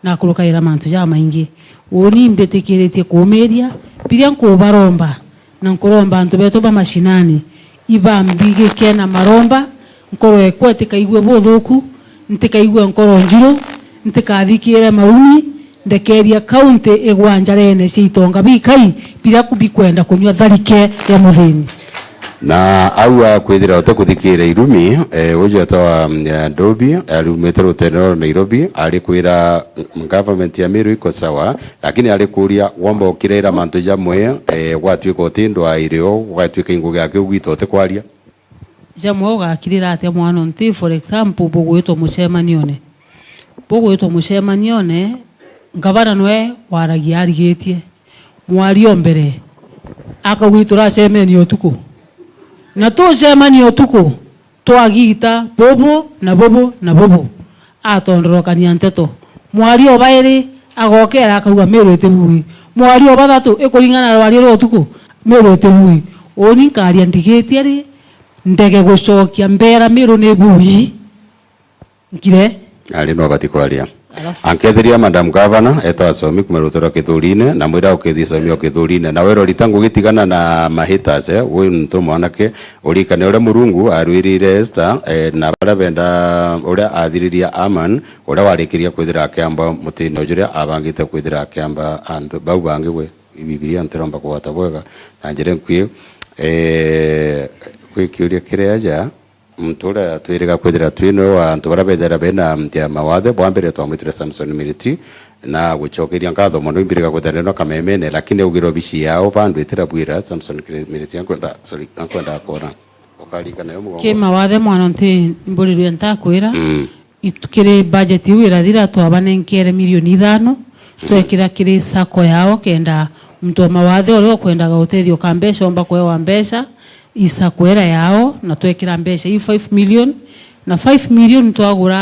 na akurukagira mantu jamaingi. Uuni mbitikiritie kuumiria, biria nkubaromba, na nkuromba antu betu ba mashinani, ibambigike na maromba, nkoro ekwa itikaigue buthuku, ntikaigue nkoro njiru, ntikathikire mauni, ndekeria kaunti igwa njarene cia itonga bikai biria ku bikwenda kunyua tharike ya muthini. Na au akwithira utikuthikiira irumi, eh, uju etawa, mm, eh, Ndobi, arumite rutere rwa Nairobi, ari kwira, mm, government ya Meru iko sawa, lakini ari kuria, womba ukiraira mantu jamwe, eh, gwatuika uti ndwairio, gwatuika ingugi yake ugwita utikwaria. jamwe ugakirira atia mwana nti, for example, bugwitwa mucemanione. Bugwitwa mucemanione, ngavana nwe waragia arigitie. Mwario mbere, akauga, "Ituracemenie utuku." Na tucemanie utuku, twagita bubu na bubu na bubu. Atondorokania nteto. Mwario bairi, agokera akauga, "Miru itibui." Mwario bathatu, ikuringana na rwario rwa utuku, "Miru itibui." Uni nkaria ndigitie ri, ndege gucokia mbera, Miru ni bui. Nkire. Ari no bati kwaria. Alafu? Ankethiria Madam Governor, eta asomi kuma ruto rwa Kithurine, na mwira ukithia somi o Kithurine. Na wero rita ngugitigana na mahitas, eh, wi ntu mwanake, urikane uria Murungu arwirire Esther, eh, na baria benda, uria athiriria Aman, uria warikiria kwithira akiamba mutini ujuria abangite kwithira akiamba antu bau bangi gwe. Bibilia ntiromba kugwata bwega na njira nkui, eh, gwi kiuria kiri aja, Muntu uria twiriga kwithira twi niwe wa antu baria bethira bena nthia ya mawathe, bwa mbere twamwitire Samson Miriti, na gucokeria nkatho mono, imbiriga kwithira neno kamemene, lakini augire obici yao bandwitira bwira Samson Kire-, Miriti, ankwenda, sorry, ankwenda kwona. Ukarika nayo mugongo. Ki mawathe mwana nti mburirwe ntakwira. Mm. Itu-, kiri budget iu irathira twabanenkere milioni ithano, mm, twekira kiri sacco yao kenda muntu wa mawathe uria ukwendaga utethio ka mbeca omba kwewa mbeca. Isakwera yao, na twekira mbeca iu five million, na five million twagura,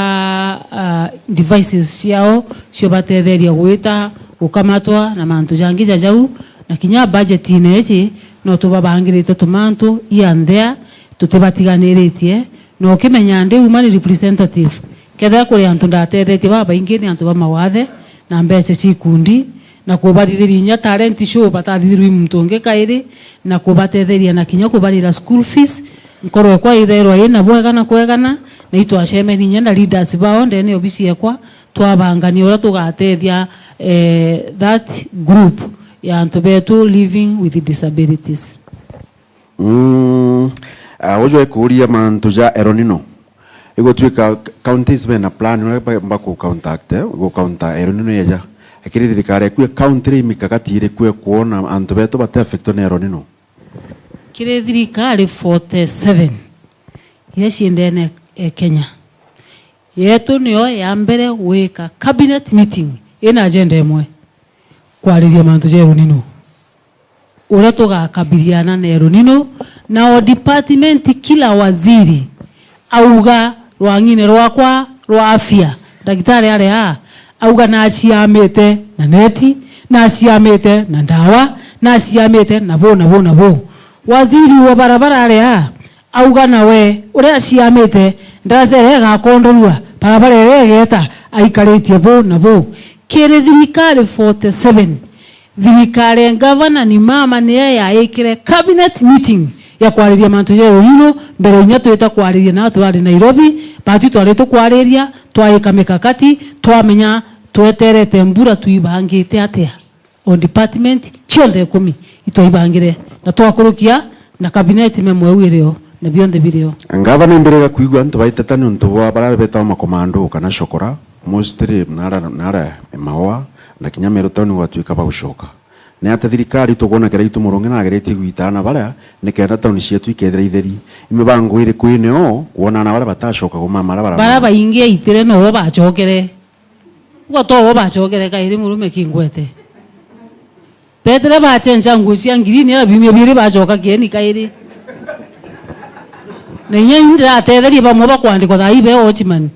ah, devices ciao cio batetheria gwita, gukamatwa na mantu jangi jajau, na kinya budget-ine iji no tubabangirite tumantu ia nthea tutibatiganiritie, na ukimenya ndi woman representative, kethira kuri antu ndatethetie babaingi ni antu ba mawathe na mbeca cia ikundi, na kubathithiria inya talent show batathithirwi muntu ungi kairi, na kubatetheria na kinya kubarira school fees. Nkoro ekwa ithairwa ina bwega na kwegana, na itwacemeni inya na leaders bao ndene ya obisi ekwa, twabangania uria tugatethia, eh, that group ya antu betu living with disabilities. Mm, ah, uju ekuria mantu ja El Nino. Igutwika counties bena plan uria ba, ba ku counteract, eh, gu counter El Nino yeja. Lakini thirikari eku ya county ri mikakati iriku ya kuona antu betu bate affectwa ni El Nino? Kiri thirikari forty seven iria cii ndene e Kenya, yetu niyo ya mbere gwika cabinet meeting ina agenda imwe, kwariria mantu ja El Nino. Uria tugakabiliana na El Nino, na o department, kila waziri auga, rwang'ine rwakwa rwa afya, ndagitari ari aa, auga naciamite na neti, naciamite na ndawa, naciamite na bu, na bu, na bu. Waziri wa barabara ari aa, auga nawe uria aciamite, ndaracera igakondorua, barabara iria igeta, aikaritie bu na bu. Kiri thirikari forty seven, thirikari ya ngavana ni mama niyo yaikire cabinet meeting ya kwariria mantu ja El Nino, mbere inya twita kwariria na turari Nairobi, batu twari tukwariria, twaika mikakati, twamenya tweterete mbura twibangite atia. O department cionthe ikumi itwaibangire na twakurukia na cabinet memo iu irio na bionthe birio. Ngavana imbiriga kwigua antu baiteta niuntu bwa baria betawa makomando kana cokora, mostly nara, nara Maua na kinya Meru Town gwatuika bagucoka. Ni ata thirikari tukwona Kiraitu Murungi na ageretie gwita ana baria nikenda tauni cietu ikethira itheri? Imibango iriku ineo kwona ana baria batacoka gumamara bara? Baria baingi aitire nobo bacokere. Uga tobo bacokere kairi murume kingwete. Betire bachenja nguo cia ngirini na biumia biiri bacoka kieni kairi. Na inya indiratetherie bamwe bakwandikwa thaa ibe watchman.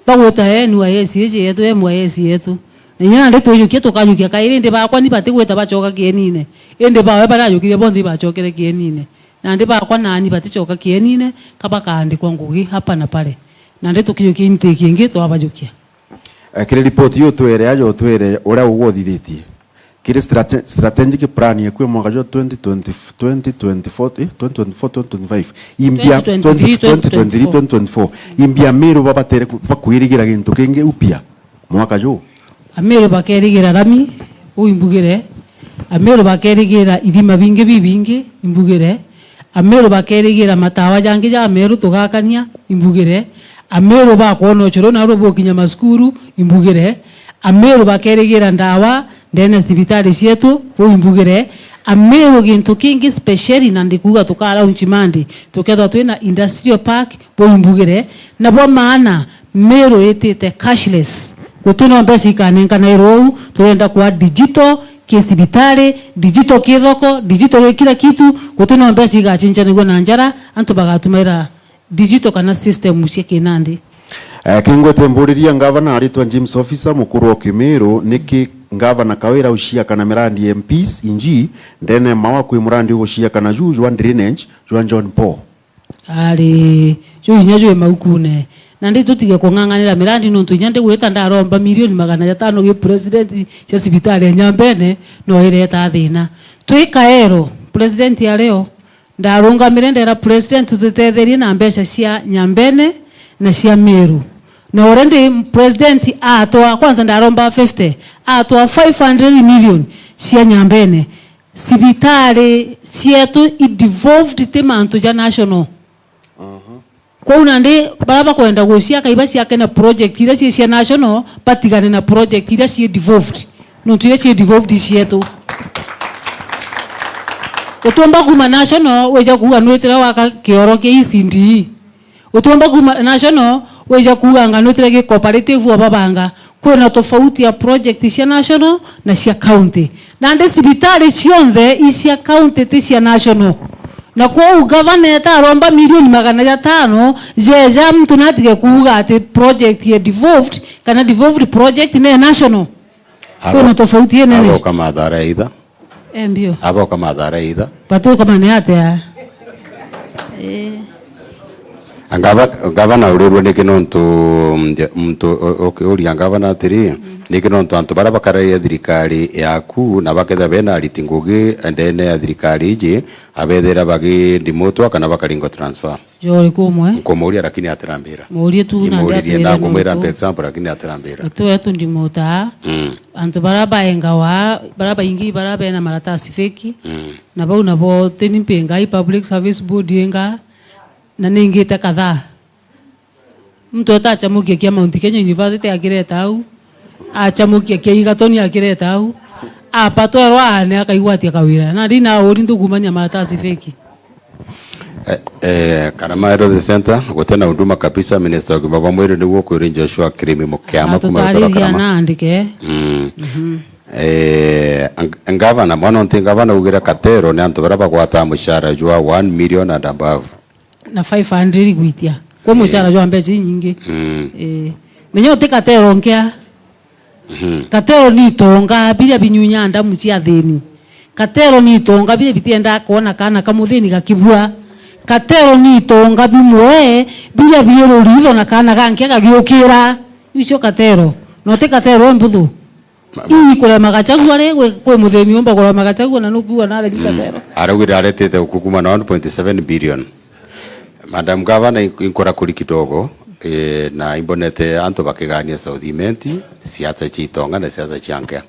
Bagwita, "Eh, N Y S iji yetu, M Y S yetu." Na inya nandi twijukia tukajukia kairi, indi bakwa ni batigwita bacoka kienine. Indi bawe barajukirie bonthe ibacokere kienine. Nandi bakwa nani baticoka kienine, ka bakaandikwa ngugi hapa na pale. Nandi tukijukia intake ingi twabajukia. Eh, kiri ripoti iu utwire aja utwire uria uguthithitie. Kiri strate-, strategic plan yeku ya mwaka jwa twenty twenty, twenty twenty-four, eh, twenty twenty-four, twenty twenty-five. Imbia twenty twenty-three, twenty twenty-four. Imbia Meru babatere ku-, bakwirigira gintu kingi upya mwaka juu. Ameru bakerigira rami, uu imbugire. Ameru bakerigira ithima bingi bibingi, imbugire. Ameru bakerigira matawa jangi ja Ameru tugakania, imbugire. Ameru bakwona ucuru naru bukinya masukuru, imbugire. Ameru bakerigira ndawa ndene ya cibitari cietu, uu imbugire. Meru gintu kingi specially, na ndikuuga tuka launch Monday, tukethwa twina industrial park, bwimbugire, na bwa maana, Meru itite cashless. Guti no mbeca ikanenkanairwa uu, turenda kwa digital, ki cibitari, digital ki thoko, digital ki kila kitu, guti no mbeca igacincanagua na njara, antu bagatumaira digital kana system cia kinandi. Eh, kingwete mburiria ngavana aritwa James Officer, mukuru wa Kimiru, niki ngavana Kawira uciaka na mirandi M Ps inji ndene mawa kwi murandi uguciaka na juu jwa drainage jwa John Paul? Ari, juu inya jwi maukune. Nandi tutige kung'ang'anira mirandi nontu inya ndigwita ndaromba milioni magana jatano gi president cia cibitari ya Nyambene, no ireta thina. Twi Kaero, president ario, ndarungamire ndera president tututetherie na mbeca cia Nyambene na cia Meru. Na already president atwa, kwanza ndaromba fifty, atwa five hundred million cia Nyambene. Cibitari cietu i devolved ti mantu ja national. Kwou nandi baria bakwenda guciaka iba ciake na project iria cie cia national, batigane na project iria cie devolved. Nontu iria cie devolved i cietu. Utiumba kuma national wija kuuga nwitire waka kioro kia E C D. Utiumba kuma national wija kuuga anga nwitire gi cooperative wababanga. Kwina tofauti ya project cia national na cia county. Nandi cibitari cionthe i cia county ti cia national. Na kwou gavana eta aromba milioni magana jatano, jeja muntu natige kuuga ati project ye devolved, kana devolved project ne national. Abo-, kwina tofauti inene. Aboka mathara either. Embio. Aboka mathara either. Batukamane atia? Eh. Ngava-, ngavana urirwe niki nontu, mm, muntu u-, ukiuria ngavana atiri, niki nontu antu baria bakararia thirikari yaku na baketha bena ariti ngugi ndene ya thirikari iji, abethira bagindimutwa kana bakaringwa transfer? Jori kumwe. Nkumuria lakini atirambira. Murie tu na Imuririe nda nkumwira mpe example lakini atirambira. Itwe tundimuta. Mm. Antu baria baengawa, baria baingi baria bena maratasi feki. Mm. Na bau nabo tini mpinga i Public Service Board inga, na ningite kadhaa. Muntu etachamukia kia Mount Kenya University akireta au, achamukia kia Egerton akireta au, apatwa erwa aane akaigwatia kawira. Na ndi na uri ntukumania maratasi feki. Eh, eh, Karama Health Center, guti na huduma kabisa, Minister wa Ugima bwa Mwiri niwe ukwiri Joshua Kirimi Mukiama kuma Rutoro Atutariria Karama. Na andike. Mm. Mhm. Eh, ang-, ngavana, mwana nti ngavana ugire Katero ni antu baria bagwataa mushara jwa one million and above. Na five hundred gwitia. Kwa mushara jwa mbeca inyingi. Mm. Eh, menya uti Katero nkea. Mhm. Katero ni itonga biria binyunya ndamu cia thini. Katero ni itonga biria bitiendaa kwona kaana ka muthini gakibua. Katero ni itonga bimwe biria biururi itho na kaana ganke gagiukira. Icio Katero. No ti Katero e mbuthu. Ma-, ma- Ii kurema Gachagua ri, kwi, kwi muthini umba kurema Gachagua na nukuwa na aremi Katero. Araugire aretete ukukuma na one point seven billion. Madam Gavana, ink-, inkora kuri kidogo, eh, na imbonete antu bakigania South Imenti, siasa cia itonga na siasa cia nkea.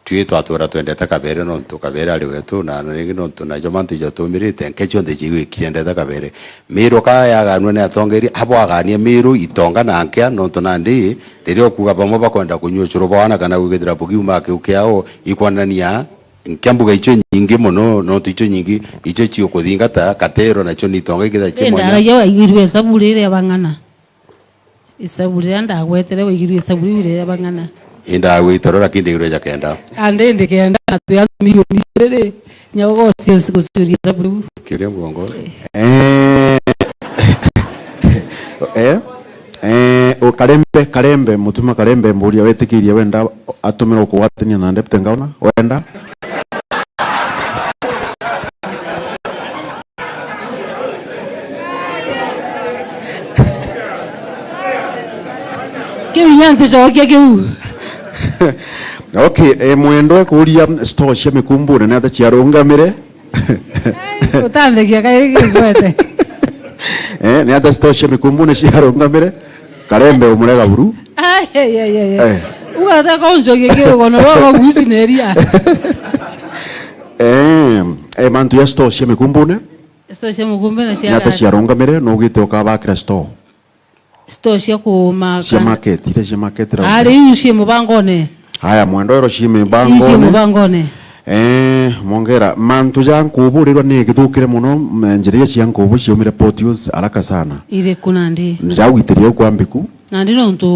Tui twatura twendete Kabere nontu Kabere ari wetu, na ringi nontu najo mantu ijo tumirite, nke cionthe cigwi kiendete Kabere. Miru ka yaganwe ni atongeria, abo aganie Miru, itonga na nkea, nontu nandi, riria ukuga bamwe bakwenda kunyua ucuru bwa wana kana gwikithira bugiuma kiu kiao, ikwonania Nkea mbuga icio nyingi mono, nontu icio nyingi, icio ciukuthingata, Katero nacio ni itonga ikitha cimwanya. Ndaragia waigirue isabu riria bang'ana. Isabu riria ndagwetere waigirue isabu riu riria bang'ana. Indagwitoro lakini ndigirwe ja kenda. Andi ndi kenda na tuya milioni igiri ri, nyagogo cio gucuria isabu riu. Kiuria mugongo. Eh. Eh. Eh, o Karembe, Karembe, mutuma Karembe, mburia wetikirie wenda atumirwe kugwatania na Deputy Governor, wenda? Kiu inya nticokia kiu. Okay, eh, mwendwa kuria store cia mikumbune ni atia ciarungamire? Utambekia kairi kigwete. Eh, ni atia store cia mikumbune ciarungamire? Karembe umurega buru. Ai, ai, ai, ai, ai. Eh. Ugata konjo gikiro gono rwa rwa gwicineria. Eh, eh, mantu ya store cia mikumbune. Store cia mikumbune ni atia ciaga- ciarungamire, nugite ukabakira store? Store cia kuma cia kana market, iria cia market. Ah, riu cii mubangone. Haya, mwendwa, ero cii mibangone. Iu cii mubangone. Eh, Mongera, mantu ja nkubu rirwa ni githukire muno, m-, njira iria cia nkubu ciaumire potholes haraka sana. Iriku nandi? Nja gwitiria u kwa Mbiku. Nandi nontu,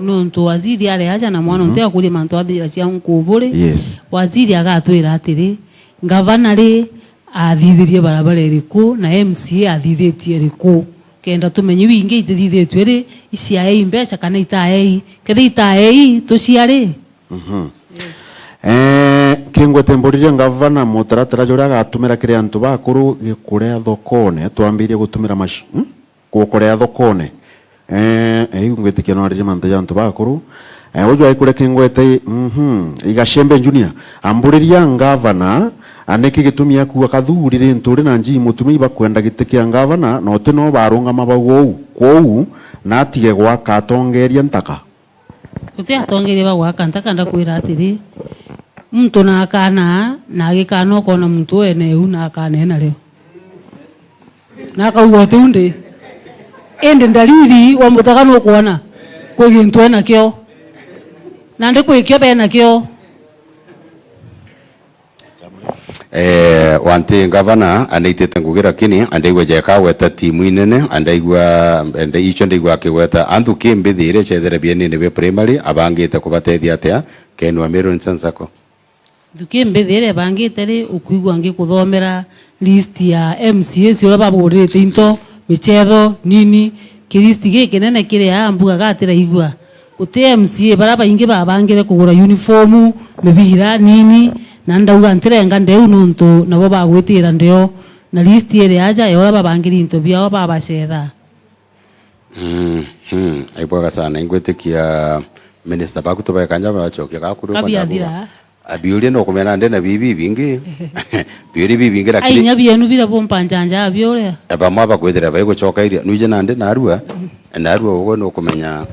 nontu waziri ari aja na mwana, mhm, nti akuria mantu athira cia nkubu ri. Yes. Waziri agatwira atiri, ngavana ri athithirie barabara iriku na M C A athithitie iriku? Kenda tumenye iu ingi itithithitue ri, iciaei mbeca kana itaei. Kethira itaei, tuciari? Mhm. Yes. Eh, kingwete mburirie ngavana mutaratara juria agatumira kiri antu bakuru gikuria thokone, twambirie gutumira maci-, hmm? Gukuria thokone. Eh, eh, iu ngwitikia no aririe mantu ja antu bakuru. Eh, uju aikuria kingwete, mhm, Igacembe Junior. Amburiria ngavana, a, niki gitumi akua kathuri ri nturi na njii mutumia ibakwenda giti kia ngavana, na uti no barungama bau uu. Kwou, na atige gwaka atongeria ntaka. Guti atongeria ba gwaka ntaka, ndakwira atiri, muntu na akana, na agikana ukona muntu wene u na akana ena rio. Na akauga uti u ndi. Indi ndariri wa mutaka nukwona kwi gintu enakio. Nandi kwikio benakio. Eh, wanti ngavana anitite ngugi, lakini andaigua jeka gweta timu inene, andaigua, ende-, icio ndaigua akigweta antu ki mbithi iria cethere bienini bi primary, abangite kubatethia atia? Ken wa Meru Nsansako. Nthuki mbithi iria ibangite ri, ukwigua ngikuthomera list ya M C As uria baburirite into, michetho, nini, ki list gikinene kiri aa mbugaga atiraigua. Guti M C A baria baingi babangire kugura uniform, mibira, nini, na ndauga ntirenga ndeu nontu nabo bagwitira ndeo, na list iri aja ya uria babangire into biao babacetha. Mm, mm, ibwega sana. Ingwitikia minister baku tubeka nja bacokia gaku riu. Kabiathira. Abiuria no kumena ndi na bibi bingi. Biuria bibingi lakini. Ai, nya bienu bira bompa njanja abiuria. E, bamwe bakwithira baigucoka iria. Nuije nandi narua. Narua ugo no kumenya.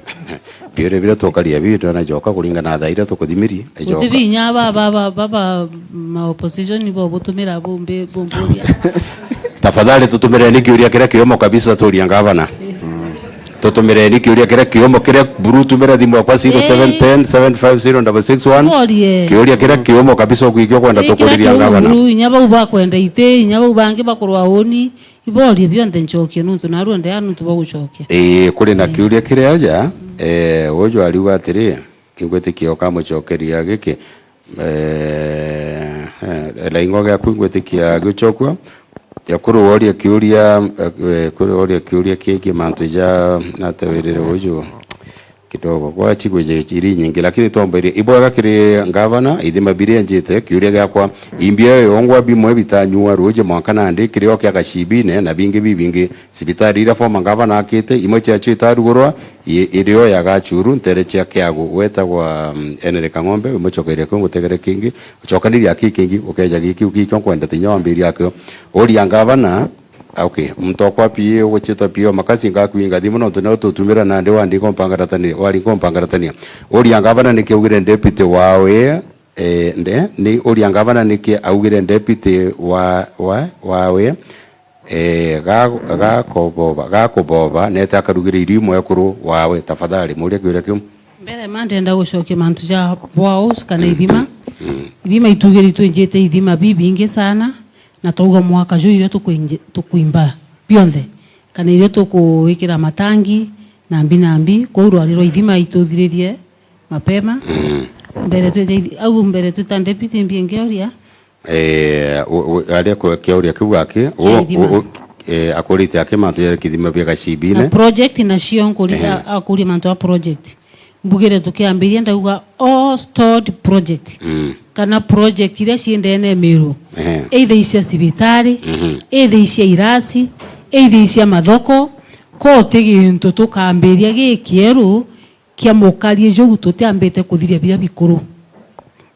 Biuria bira tukaria biu twana joka kuringana na thaira tukuthimiri. Guti binya ba, ba, ba, ba, ba, ma opposition bo butumira bombe, bomburia. Tafadhali tutumireni kiuria kiria kiumo kabisa turia ngavana. Tutumireni kiuria kiria kiumo kiria buru, tumira thimu yakwa zero seven ten seven five zero double six one. Borie. Kiuria kiria kiumo kabisa ukwikia kwenda tukuriria ngavana. Buru, inya bau bakwenda iti, inya bau bangi bakurwa uni, iborie bionthe ncokie nuntu narua ndea nuntu bagucokia. Ii, kuri na kiuria kiria aja, eh, uju ariuga atiri, ingwitikia ukamucokeria giki, Eh, eh, Laing'o giaku ngwitikia giucokua. Ekuru woria kiuria, eh, ekuru woria kiuria kigie mantu ja natewirire uju kidogo. Gwachi gwije iri nyingi, lakini twambirie. Ibwega kiri ngavana, ithima biria njite, kiuria giakwa, imbia yongwa bimwe bitanyua ruuji mwanka nandi, kirio kia gacibine na bingi bibingi. Cibitari iria former ngavana akite, imwe ciacio itarugurwa, i-, irio ya Gachuru, ntere cia Kiagu, wetagwa, mm, Henry Kang'ombe, wimucokeria kiu ngutegere kingi, ucokaniria aki kingi, ukeja giki, giki kiu nkwendete inya wambiria akio. Uria ngavana, ah, okay, muntu okwa P A, ugucitwa P A, makasi ngakwinga thimu, nontu nio tutumira nandi wandinga umpangaratania, waringa umpangaratania. Uria ngavana niki augire deputy wawe, eh, nde, ni uria ngavana niki augire deputy wa, wa, wawe, Eh, ga-, gakoboba, gakuboba, nete akarugire irio imwe ekuru wawe, tafadhali, muria kiuria kiu. Mbere ma ndenda gucokia mantu ja boreholes kana ithima. Mm. Ithima itugiri twinjite ithima bibingi sana, na twauga mwaka juu irio tukwinji-, tukwimba bionthe, kana irio tukuwikira matangi, nambi nambi, kwou rwari rwa ithima ituthiririe mapema. Mm. Mbere twite ithi-, au mbere twita deputy mbie ngioria, Eh, u-, u-, aria ku-, kiauria kiu aki, kia u-, ithima. U-, u-, eh, akurite aki mantu ya kithima bia Gacibine. Na project nacio nkuri-, ehe, a-, akuria mantu a project. Mbugire tukiambiria ndauga all stored project. Mm. Kana project iria cii ndene Meru. Ehe. Either icia cibitari, mhm, either icia irasi, either icia mathoko, ko ti gintu tukambiria gikieru, kia mukari juu tutiambite kuthiria biria bikuru.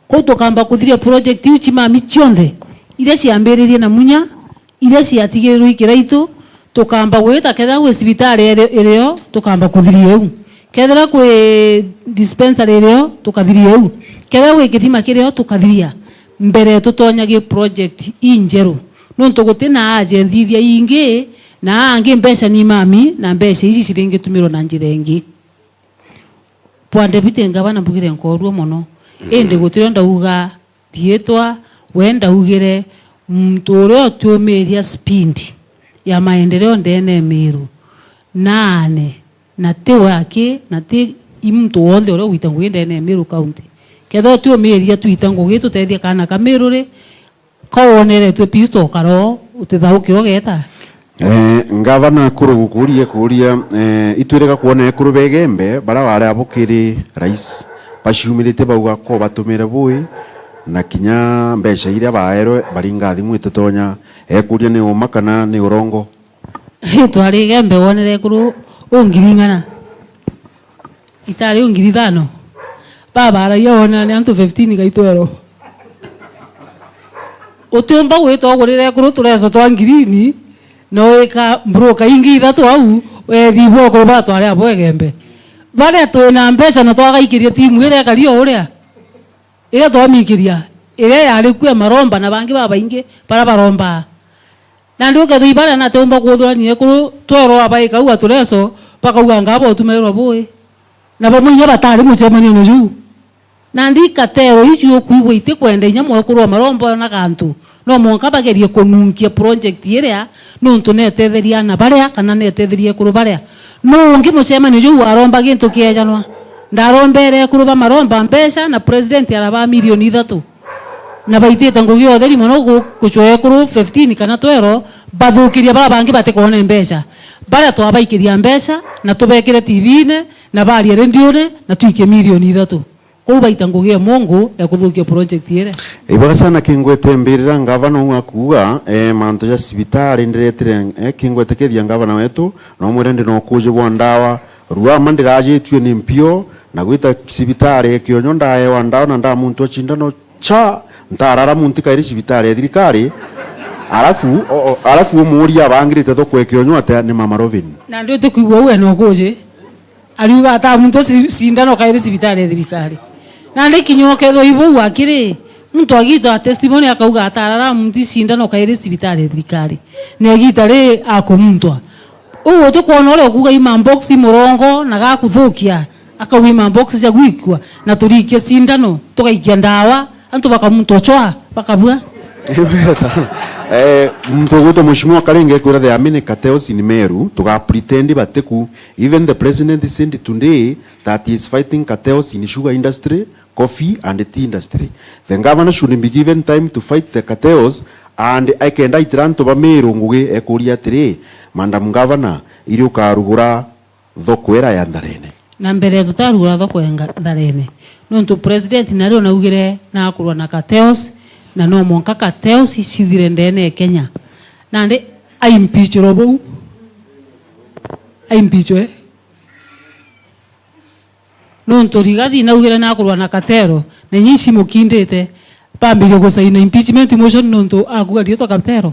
Kou tukamba kuthiria project iu cimami cionthe, iria ciambiririe na Munya, iria ciatigirirwe i Kiraitu, tukamba gwita kethira gwi cibitari iri-, irio, tukamba kuthiria iu. Kethira kwi dispensary irio, tukathiria iu. Kethira gwi kithima kirio, tukathiria. Mbere tutonyage project injeru. Nontu guti na agency iria ingi, na angi mbeca ni mami, na mbeca ici ciringitumirwa na njira ingi. Bwa Deputy Ngavana mbugire nkoorua mono. Mm. Indi gutirio ndauga riitwa, We ndaugire, muntu uria utiumiria speed ya maendeleo ndene ya Meru, naane, na ti we aki, na ti i muntu wonthe uria ugwita ngugi ndene ya Meru County. Kethira utiumiria twita ngugi tutethie kaana ka Meru ri, ko woneretue pisto ukaro, utithauke ugeta? Eh, ngavana, kuru gukuria kuria, eh, itwirega kwona ekuru begembe bara wari abo kiri rais, baciumirite bauga ko batumire bui, na kinya mbeca iria baerwe baringa thimu ititonya. Ekuria ni uma kana ni urongo? Twari Igembe wonere ekuru u ngiri ing'ana? Itari u ngiri ithano? Babaragia wonere ni antu fifteen kai twelve. Utiumba gwita ugurire ekuru tureso twa ngirini, na wika broker ingi ithatu au, wethi bwa ekuru batware abo Igembe. Baria twina mbeca na twagaikiria timu iria ikari o uria. Iria twamikiria, iria yari kuo ya maromba na bangi babaingi bara barombaa. Nandi ukethira ibaria natiumba kuthurania ekuru twelve abaika au atureso, bakauga ngaba utumairwa bui. Na bamwe inya batari mucemanione juu. Nandi ikatero iu ciukwigua itikwenda inya mwekuru wa maromba ona gantu. No mwanka bagerie kununkia project iria, nontu netetheria ana baria, kana netetheria ekuru baria. Nuu ungi mucemanio juu waromba gintu kiejanwa? Ndarombere ekuru ba maromba mbeca, na president arabaa milioni ithatu. Na baitite ngugi ya utheri mono gu-, gucwa ekuru fifteen kana twelve, bathukiria baria bangi batikoone mbeca. Baria twabaikiria mbeca, na tubekire T V-ine, na barie rendione, na twikie milioni ithatu. Kou baita ngugi ya Mungu ya kuthukia project iria. Ibwega sana. Kingwete mbirira ngavana uu akuuga, eh, mantu ja cibitari ndiretire, eh, kingwete kethia ngavana wetu, no mwire ndi na ukuji bwa ndawa. Ruama ndirajitue ni mpio, na gwita cibitari ya Kionyo ndaewa ndawa na ndamuntwa cindano cha, ntarara muntu kairi cibitari ya thirikari. Alafu, o, o, alafu umuuria abangirite thoko ya Kionyo atia ni Mama Robin. Na ndi utikwigua uu ena ukuji. Ariuga ata muntu ci-, cindano kairi cibitari ya thirikari. Nandi kinya ukethirwa i buu akiri, muntu agitwa testimony akauga atarara muntu cindano kairi cibitari ya thirikari. Na igita ri akumuntwa. Uu utikwona uria ukuuga i mabox murongo na gakuthukia, akauga i mabox ja gwikua, na turikia cindano, tugaikia ndawa, antu bakamuntwa chwa, bakabua. Ibwega sana. Eh, muntu ugwitwa Mheshimiwa Karinga ekwira there are many cartels in Meru, tuga pretend batiku. Even the president said today that he is fighting cartels in sugar industry, coffee and tea industry. The governor should be given time to fight the cartels, and akenda aitira antu ba Meru ngugi, ekuria atiri, Madam Governor, iri ukarugura thoko ira ya Ntharene? Na mbere tutarugura thoko ya nga-, Ntharene, nontu president nario naugire nakurwa na cartels, na no mwanka cartels cithire ndene ya Kenya. Nandi aimpeachirwe buu. Aimpeachwe. Nontu Rigathi naugire nakurwa na cartel, na inya ici mukindite, bambirie gusaina impeachment motion nontu akuga riitwa cartel.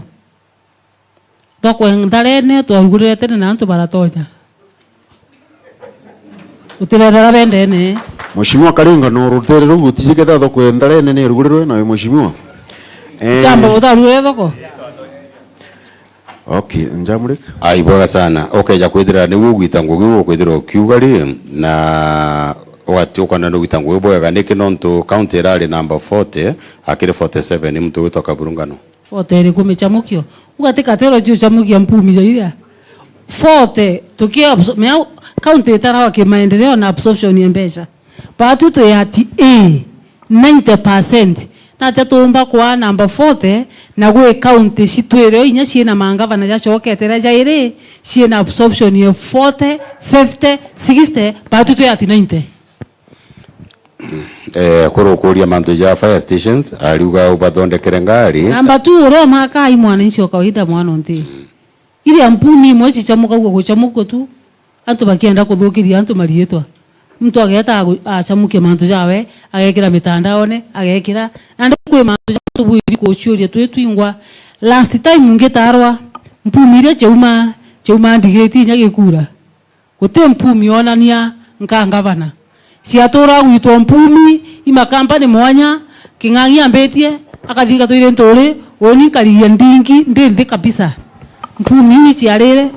Thoko ya Ntharene twarugurire tene na antu baratonya. Utirerera bendene. Mheshimiwa Karinga, no rutere ruu gutiji ketha thoko ya Ntharene ni rugurirwe nawe mheshimiwa? Eh. Chamba utarugurire thoko? Okay, Njamurika. Ai, bwega sana. Ukeja kwithira niu ugwita ngugi ukwithira ukiuga ri, na ugatiukana ni ugwita ngugi bwega, niki nontu county irari number forty, akiri forty seven, ni muntu witwa Kaburungano. Forty iri kumicamukio? Uga ti cartel ciucamukia mpumi ja iria? Forty, tuki absor-, mea, county itarawa kimaendeleo na absorption ya mbeca. Batu twi at A, ninety percent. Natia tuumba kwaa number forty, na gwi county citwire o inya ciina mangavana jacokete ria jairi, ciina absorption ya forty, fifty, sixty, batu twi at ninety. Eh, kurukuria mantu ja fire stations, ariuga ubathondekere ngari. Number two, uria umaka ai mwananchi wa kawaida mwana unti. Iria mpumi imwe cicamukagua gucamukua tu, antu bakienda kuthukiria antu mariitwa. Muntu ageeta agu-, acamukia mantu jawe, agekira mitandaone, agekira. Nandi kwi mantu ja tubwiri kuciuria twi twingwa. Last time ngitarwa, mpumi iria ciauma, ciauma ndigiti inya gikura. Guti mpumi onania nka ngavana. Ciatura gwitwa mpumi, i makambani mwanya, King'ang'i ambitie, akathinga twiri nturi, uni nkarigia ndingi, ndi nthi kabisa. Mpumi ni ciarire.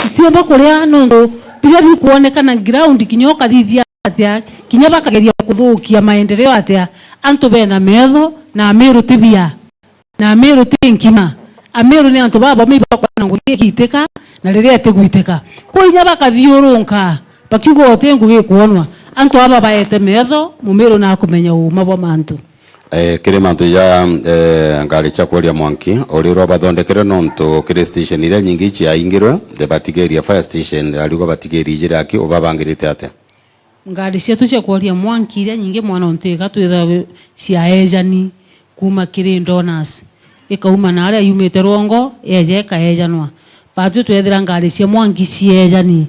Itiumba kuria nontu biria bikwonekana ground kinya ukathithia atia, kinya bakageria kuthukia maendeleo atia, Antu bena meetho na Amiru ti bia, na Amiru ti nkima. Amiru ni antu babomei bakwona ngugi igiitika na riria itigwitika. Kwi inya bakathiurunka bakiuga uti ngugi ikwonwa. Antu aba baete meetho, Mumiru nakumenya uuma bwa mantu. Eh, kiri mantu ja, eh, ngari cia kuoria mwanki, urirwa bathondekere nontu kiri station iria nyingi ciaingirwe, the Batigeria fire station, arigwa Batigeria ijiri aki, ubabangirite atia? Ngari cietu cia kuoria mwanki iria nyingi mwana untiga twithagwa ciaejani kuuma kiri donors, ikauma na aria yumite rwongo, yeja ikaejanwa. Batwi twethira ngari cia mwanki ciejani.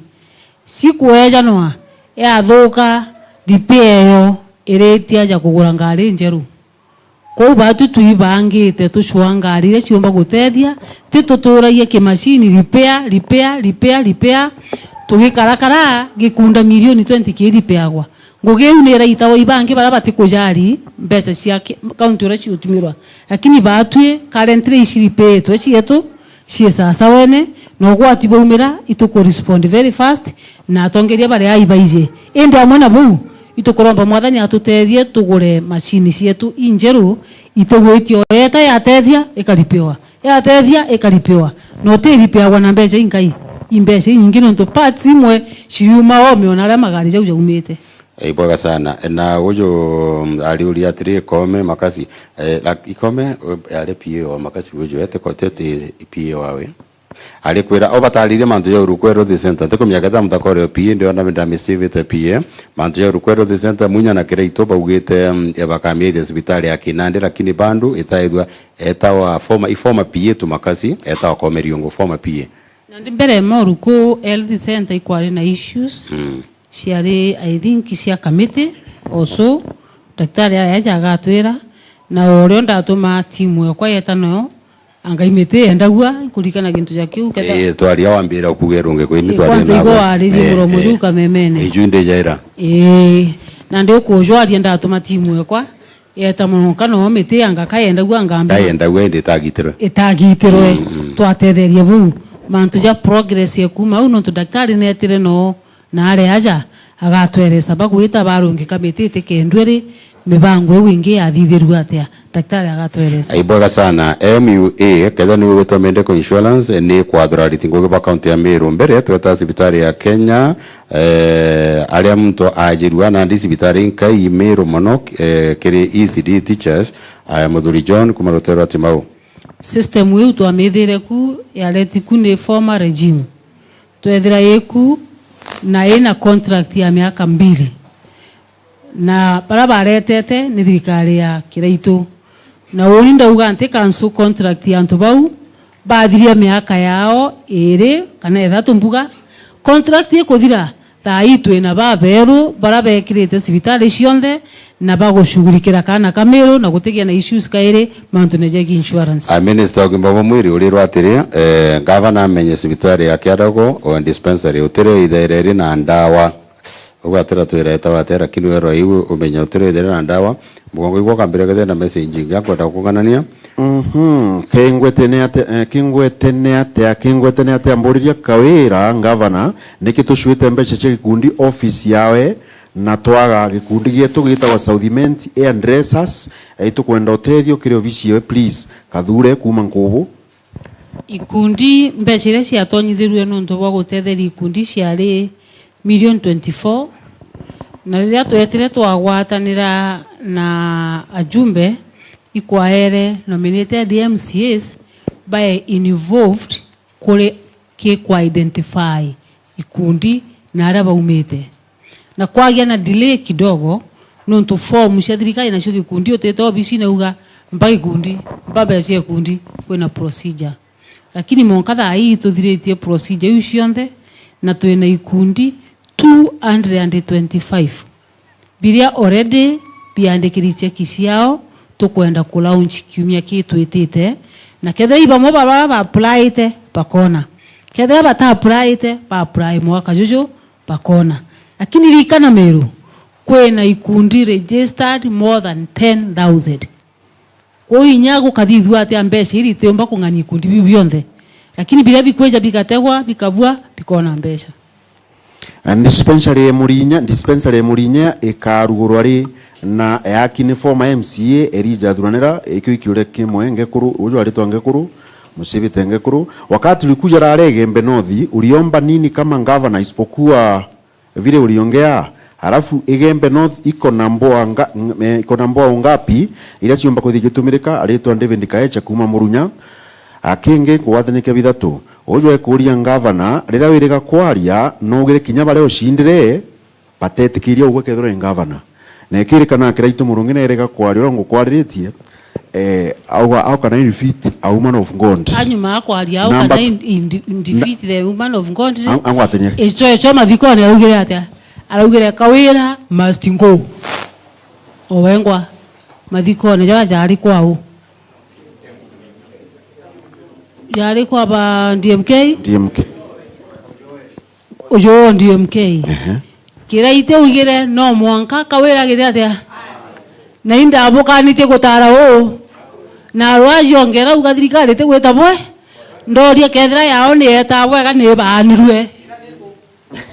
Cikwejanwa, yathuka, repair eyo iritia ja kugura ngari njeru. Kwou batwi twibangite tucwaa ngari iria ciumba gutethia, ti tuturagia kimacini, repair, repair, repair, repair, tugikarakara gikunda milioni twenty kiripeagwa. Ngugi iu ni iraitagwa ibangi baria batikujari mbeca cia ki-, kaunti uria ciutumirwa. Lakini batwi currently iciripeetwe cietu, cii sasawene, na ugwati baumira, ituku respond very fast, na atongeria baria ai baije. Indi amwe na buu, itukuromba Mwathani atutethie tugure macini cietu injeru, itigwitia o yeta yatethia, ikaripewa. Yatethia, ikaripewa. Na utiripeagwa na mbeca inkai, i mbeca inyingi, nontu parts imwe ciuma ome ona aria magari jau jaumite. Ibwega sana. Na uju, mm, ariuria atiri, Ikome, Makasi, eh, lak-, Ikome, eh, ari P A wa Makasi uju, ete kote ati P A wawe. Arikwira, ubataririe mantu ja Uruku Health Center, ntikumenya kethira mutakoreo P A, ndiona ndamisivite P A. Mantu ja Uruku Health Center, Munya na Kiraitu baugite, mm, bakamiithia cibitari ya Kinandi, lakini bandu itaithua etawa former, i former P A tu Makasi, etawa Komeriungu, former P A. Nandi mbere Moruku Health Center ikwari na issues, mm, ciari, I think, cia committee, also, daktari aeja agatwira, na urio ndatuma timu ekwa yeta nayo, anga imiti yendagua, ikurikana gintu ja kiu, ketha- Ii, twaria wambira kuuga irungi kwi ni. Ii, twaria kwanza nawe. Igwa waririe, ii, muromo, ii, juu kamemene. Iju ndi jaira. Ii, nandi ukujwaria ndatuma timu ekwa, yeta mono kana o miti anga kayendagua ngambira. Kayendagua indi itagitirwe. Itagitirwe. Mm, mm. Twatetherie buu. Mantu ja progress ya kuuma au nontu daktari netire no na ari aja agatweresa bagwita barungika miti itikendwe ri mibango iu ingi yathithirua atia. Daktari agatweresa. Ibwega sana. M U A, kethira ni wigwitwa Medical Insurance, ni kwathura ariti ngugi ba kaunti ya Meru. Mbere tweta cibitari ya Kenya, eh, aria muntu ajirua nandi cibitari nkai Meru mono, eh, kiri E C D teachers, eh, Muthuri John kuma rutere rwa Timau. System iu twamithire ku, yareti ku ni former regime. Twethira iku na ina contract ya miaka mbiri. Na baria baretete ni thirikari ya Kiraitu. Na uni ndauga nti cancel contract ya antu bau, bathiria miaka yao iri kana ithatu mbuga. Contract ikuthira, thaa ii twina baberu baria bekirite cibitari cionthe na bagushughulikira kaana ka Meru na gutigia na issues kairi mantune jegii insurance. A minister wa ugima bwa mwiri urirwa atiri, eh, ngavana amenye cibitari ya Kiarago o dispensary utiri ithaira iri na ndawa. Ugwatira twira etawa atia, lakini werwa iu umenye utiri ithaira na ndawa. Mugongo igwa kambira kethira na message ingi akwenda kukunganania. Mhm. Kingwete ni atia, eh, kingwete ni atia, kingwete ni atia, mburiria Kawira, ngavana, niki tucuite mbeca cia gikundi office yawe, na twaga gikundi gietu gitagwa South Imenti Hairdressers, eh, itukwenda utethio kiri ofisi yawe, please. Kathure kuma Nkubu. Ikundi, mbeca iria ciatonyithirue nontu bwa gutetheria ikundi ciari million twenty-four, na riria twetire twagwatanira na ajumbe, ikwaere nominated M C As bae involved kuri ki kwa identify ikundi na aria baumite. Na kwagia na delay kidogo, nontu form cia thirikari nacio gikundi utite obisi nauga, mba gikundi, mba mbeca cia gikundi, kwina procedure. Lakini mwanka thaa ii tuthiritie procedure iu cionthe, na twina ikundi two hundred and twenty-five. Biria already biandikiri cheki ciao, tukwenda ku launch kiumia kii twitite, na kethira i bamwe baria ba applyite, bakona. Kethira bata applyite, ba apply mwaka juju, bakona. Lakini ririkana Meru, kwina ikundi registered more than ten thousand. Kwou inya gukathithua atia mbeca iri itiumba kung'ania ikundi biu bionthe. Lakini biria bikwija bigategwa, bikabua, bikona mbeca. Na dispensary ya Murinya, dispensary ya Murinya ikarugurwa ri na yaki ni former M C A Elijah Thuranira, ikio ikiuria kimwe Ngekuru, uju aritwa Ngekuru, Musibite Ngekuru. Wakati ulikuja rare Igembe North, uliomba nini kama gavana isipokuwa vile uliongea? Halafu Igembe North iko na mboa nga-, ng-, eh, iko na mboa ngapi iria ciumba kuthi igitumirika? Aritwa David Kaecha kuma Murunya. Akingi kugwatanikia bithatu. Uju ekuria gavana, riria wiriga kwaria, nugire kinya baria ucindire, batetikiria ugwe kethirwa i gavana. Na ikirikana kiraitu Murungi nairiga kwaria uria ngukwariritie, eh, auga, auka nine feet, a woman of God. Anyuma akwaria, auka Number nine in, in defeat the woman of God, ang-, angwatania. Icho, icho mathikone araugire atia? Araugire, "Kawira must go." Owengwa, mathikone jaja jari kwau. Jari kwa ba D M K? D M K. Uju o D M K. Ehe. Kiraite ugire no mwanka Kawira gite atia? Na indabukanitie gutara uu. Na rwaji ongera uga thirikari itigwita bwe. Ndoria kethira yao ni yeta bwega ni baanirue.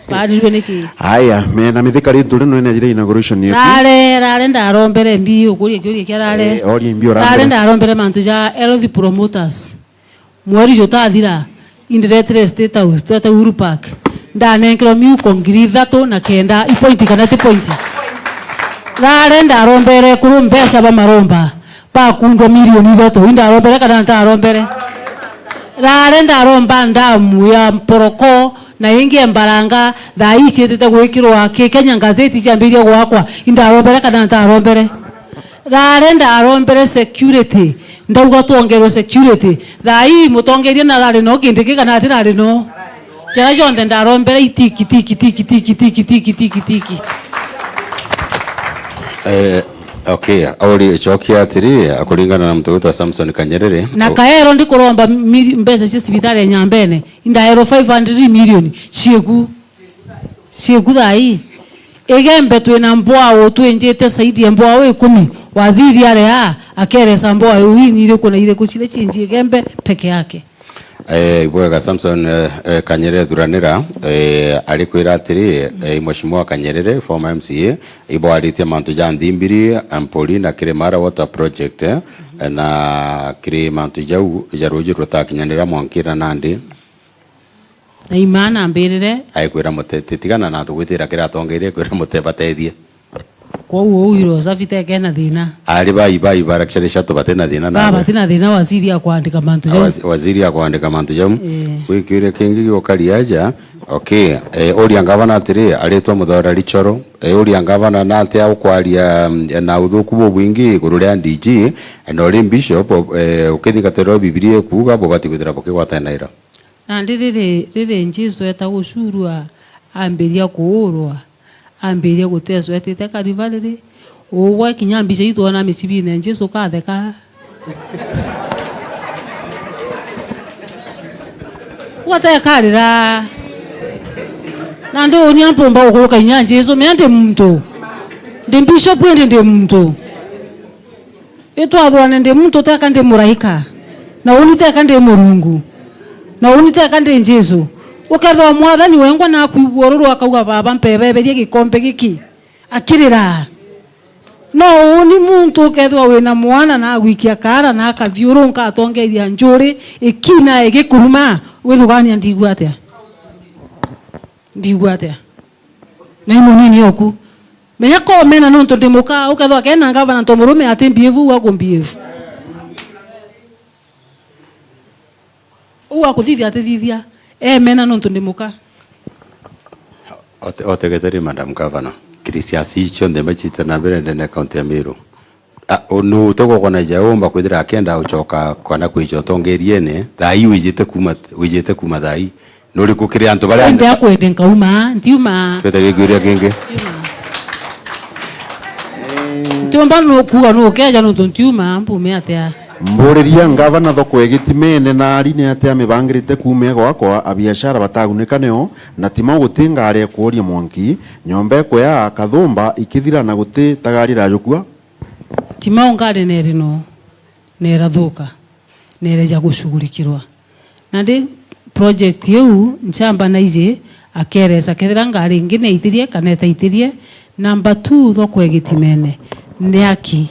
Baanirue niki? Aya, me na mithika ri nturi no ina jira inauguration yetu. Rare, rare ndarombere mbi ukuria kiuria kia rare. Eh, oria mbi urombere. Rare ndarombere mantu ja health promoters. Mweri jutathira, indiretire State House, twete Uhuru Park. Ndanenkerwa miuko ngiri ithatu na kenda, i point kana ti point? Rare ndarombere kuru mbeca ba maromba, bakundwa milioni ithatu. Indarombere kana ntarombere? Rare ndaromba ndamu ya Mporoko na ingi ya Mbaranga, thaa ii ciitite gwikirwa ki Kenya Gazette ciambirie gwakwa. Indarombere kana ntarombere? Rare ndarombere security, ndauga twongerwe security. Thaa ii mutongeria narari no kindi ki kana atirari no? Jaria jonthe ndarombere itiki, tiki, tiki. Eh, okay, auri icokia atiri, akuringana na muntu witwa Samson Kanyerere. Na kaero ndikuromba miri-, mbeca cia cibitari ya Nyambene, indaero five hundred million, cieku. Cieku thaa ii. Igembe twina mbwao twinjite zaidi ya mbwao ikumi. Waziri ari aa, akeresa mbwao iu ni iriku na iriku ciria ciinji Igembe peke yake. Eh, ibwega Samson, eh, eh, Kanyere Thuranira, eh, arikwira atiri, eh, Mheshimiwa Kanyerere, former M C A, ibwaritie mantu ja Nthimbiri, Mpuri na Kirimara Water Project, eh, na kiri mantu jau ja ruuji rutakinyanira mwanki na nandi. Na imaa na mbirire. Aikwira mute-, titigana na tugwitira kira atongeria, aikwira mute batethie. Kwou uu Iro Safi teke na thina. Ari bai, bai, barakisharisha tu bati na thina. Ba nawe. Bati na thina waziri ya kwandika mantu jau. Wazi-, waziri ya kwandika mantu jau. Eh. Gwi kiuria kingi giukari aja. Okay. Eh, uria ngavana atiri, aritwa Muthora Richoro. Eh, uria ngavana na atia ukwaria, mm, na uthuku bubwingi iguru ria D G, eh, na uri bishop, eh, ukithingatira uria Bibilia ikuuga, bubati kwithira bukigwatanaira. Nandi riri, riri Jesu eeta gucurua, aambiria kuurwa, aambiria guteswa eetite Karivari ri, ugwe kinya mbica itwona micibine Jesu katheka. Gwatekarira. Nandi uni ampumba gukuruka inya Jesu, mea ndi muntu. Ndi bishop indi ndi muntu. Itwathurane ndi muntu teka ndi muraika, na uni teka ndi Murungu, na uni teka ndi Jesu. Ukethirwa Mwathani wengwa nakwigua ururu akauga, "Baba, mpebeberie gikombe giki," akirira. No uni muntu ukethirwa wina mwana na agwikia kaara na akathiurunka atongeria njuri ikina igikuruma, withugania ndigua atia? Ndigua atia? Na i munini oku. Menya komena nontu ndi muka, ukethwa kena ngavana nto murume ati mbievu, uu aku mbievu. Uu akuthithia ati thithia, emena nontu ndi muka. Ote-, otegete ri, Madam Governor? Kirisiasi cionthe machite na mbere ndene kaunti ya Meru. Ah, u-, nu utegwa kona ja umba kwithira akenda ucoka kana kwija utongeriene, thaa ii wijite kuma, wijite kuma thaa ii. Nuriku kiri antu baria indi akwende nkauma, ntiuma. Twete gikuria kingi. Ntiuma. Ntiumba nu kuuga nu ukeja nuntu ntiuma, mbume atia? Mburiria ngavana thoko igitimene na ari ni atia amibangirite kuuma gwakwa, abiashara batagunika nio, na timo guti ngari ya kuoria mwanki, nyomba ikwe ya kathumba ikithira na guti tagari rajukua? Timau ngari neri no, nerathuka, nereja gushughulikirwa. Nandi project iu nchamba naiji akeeresa kethira ngari ingi ni aitirie kana etaitirie. Number two, thoko e Gitimene ni aki.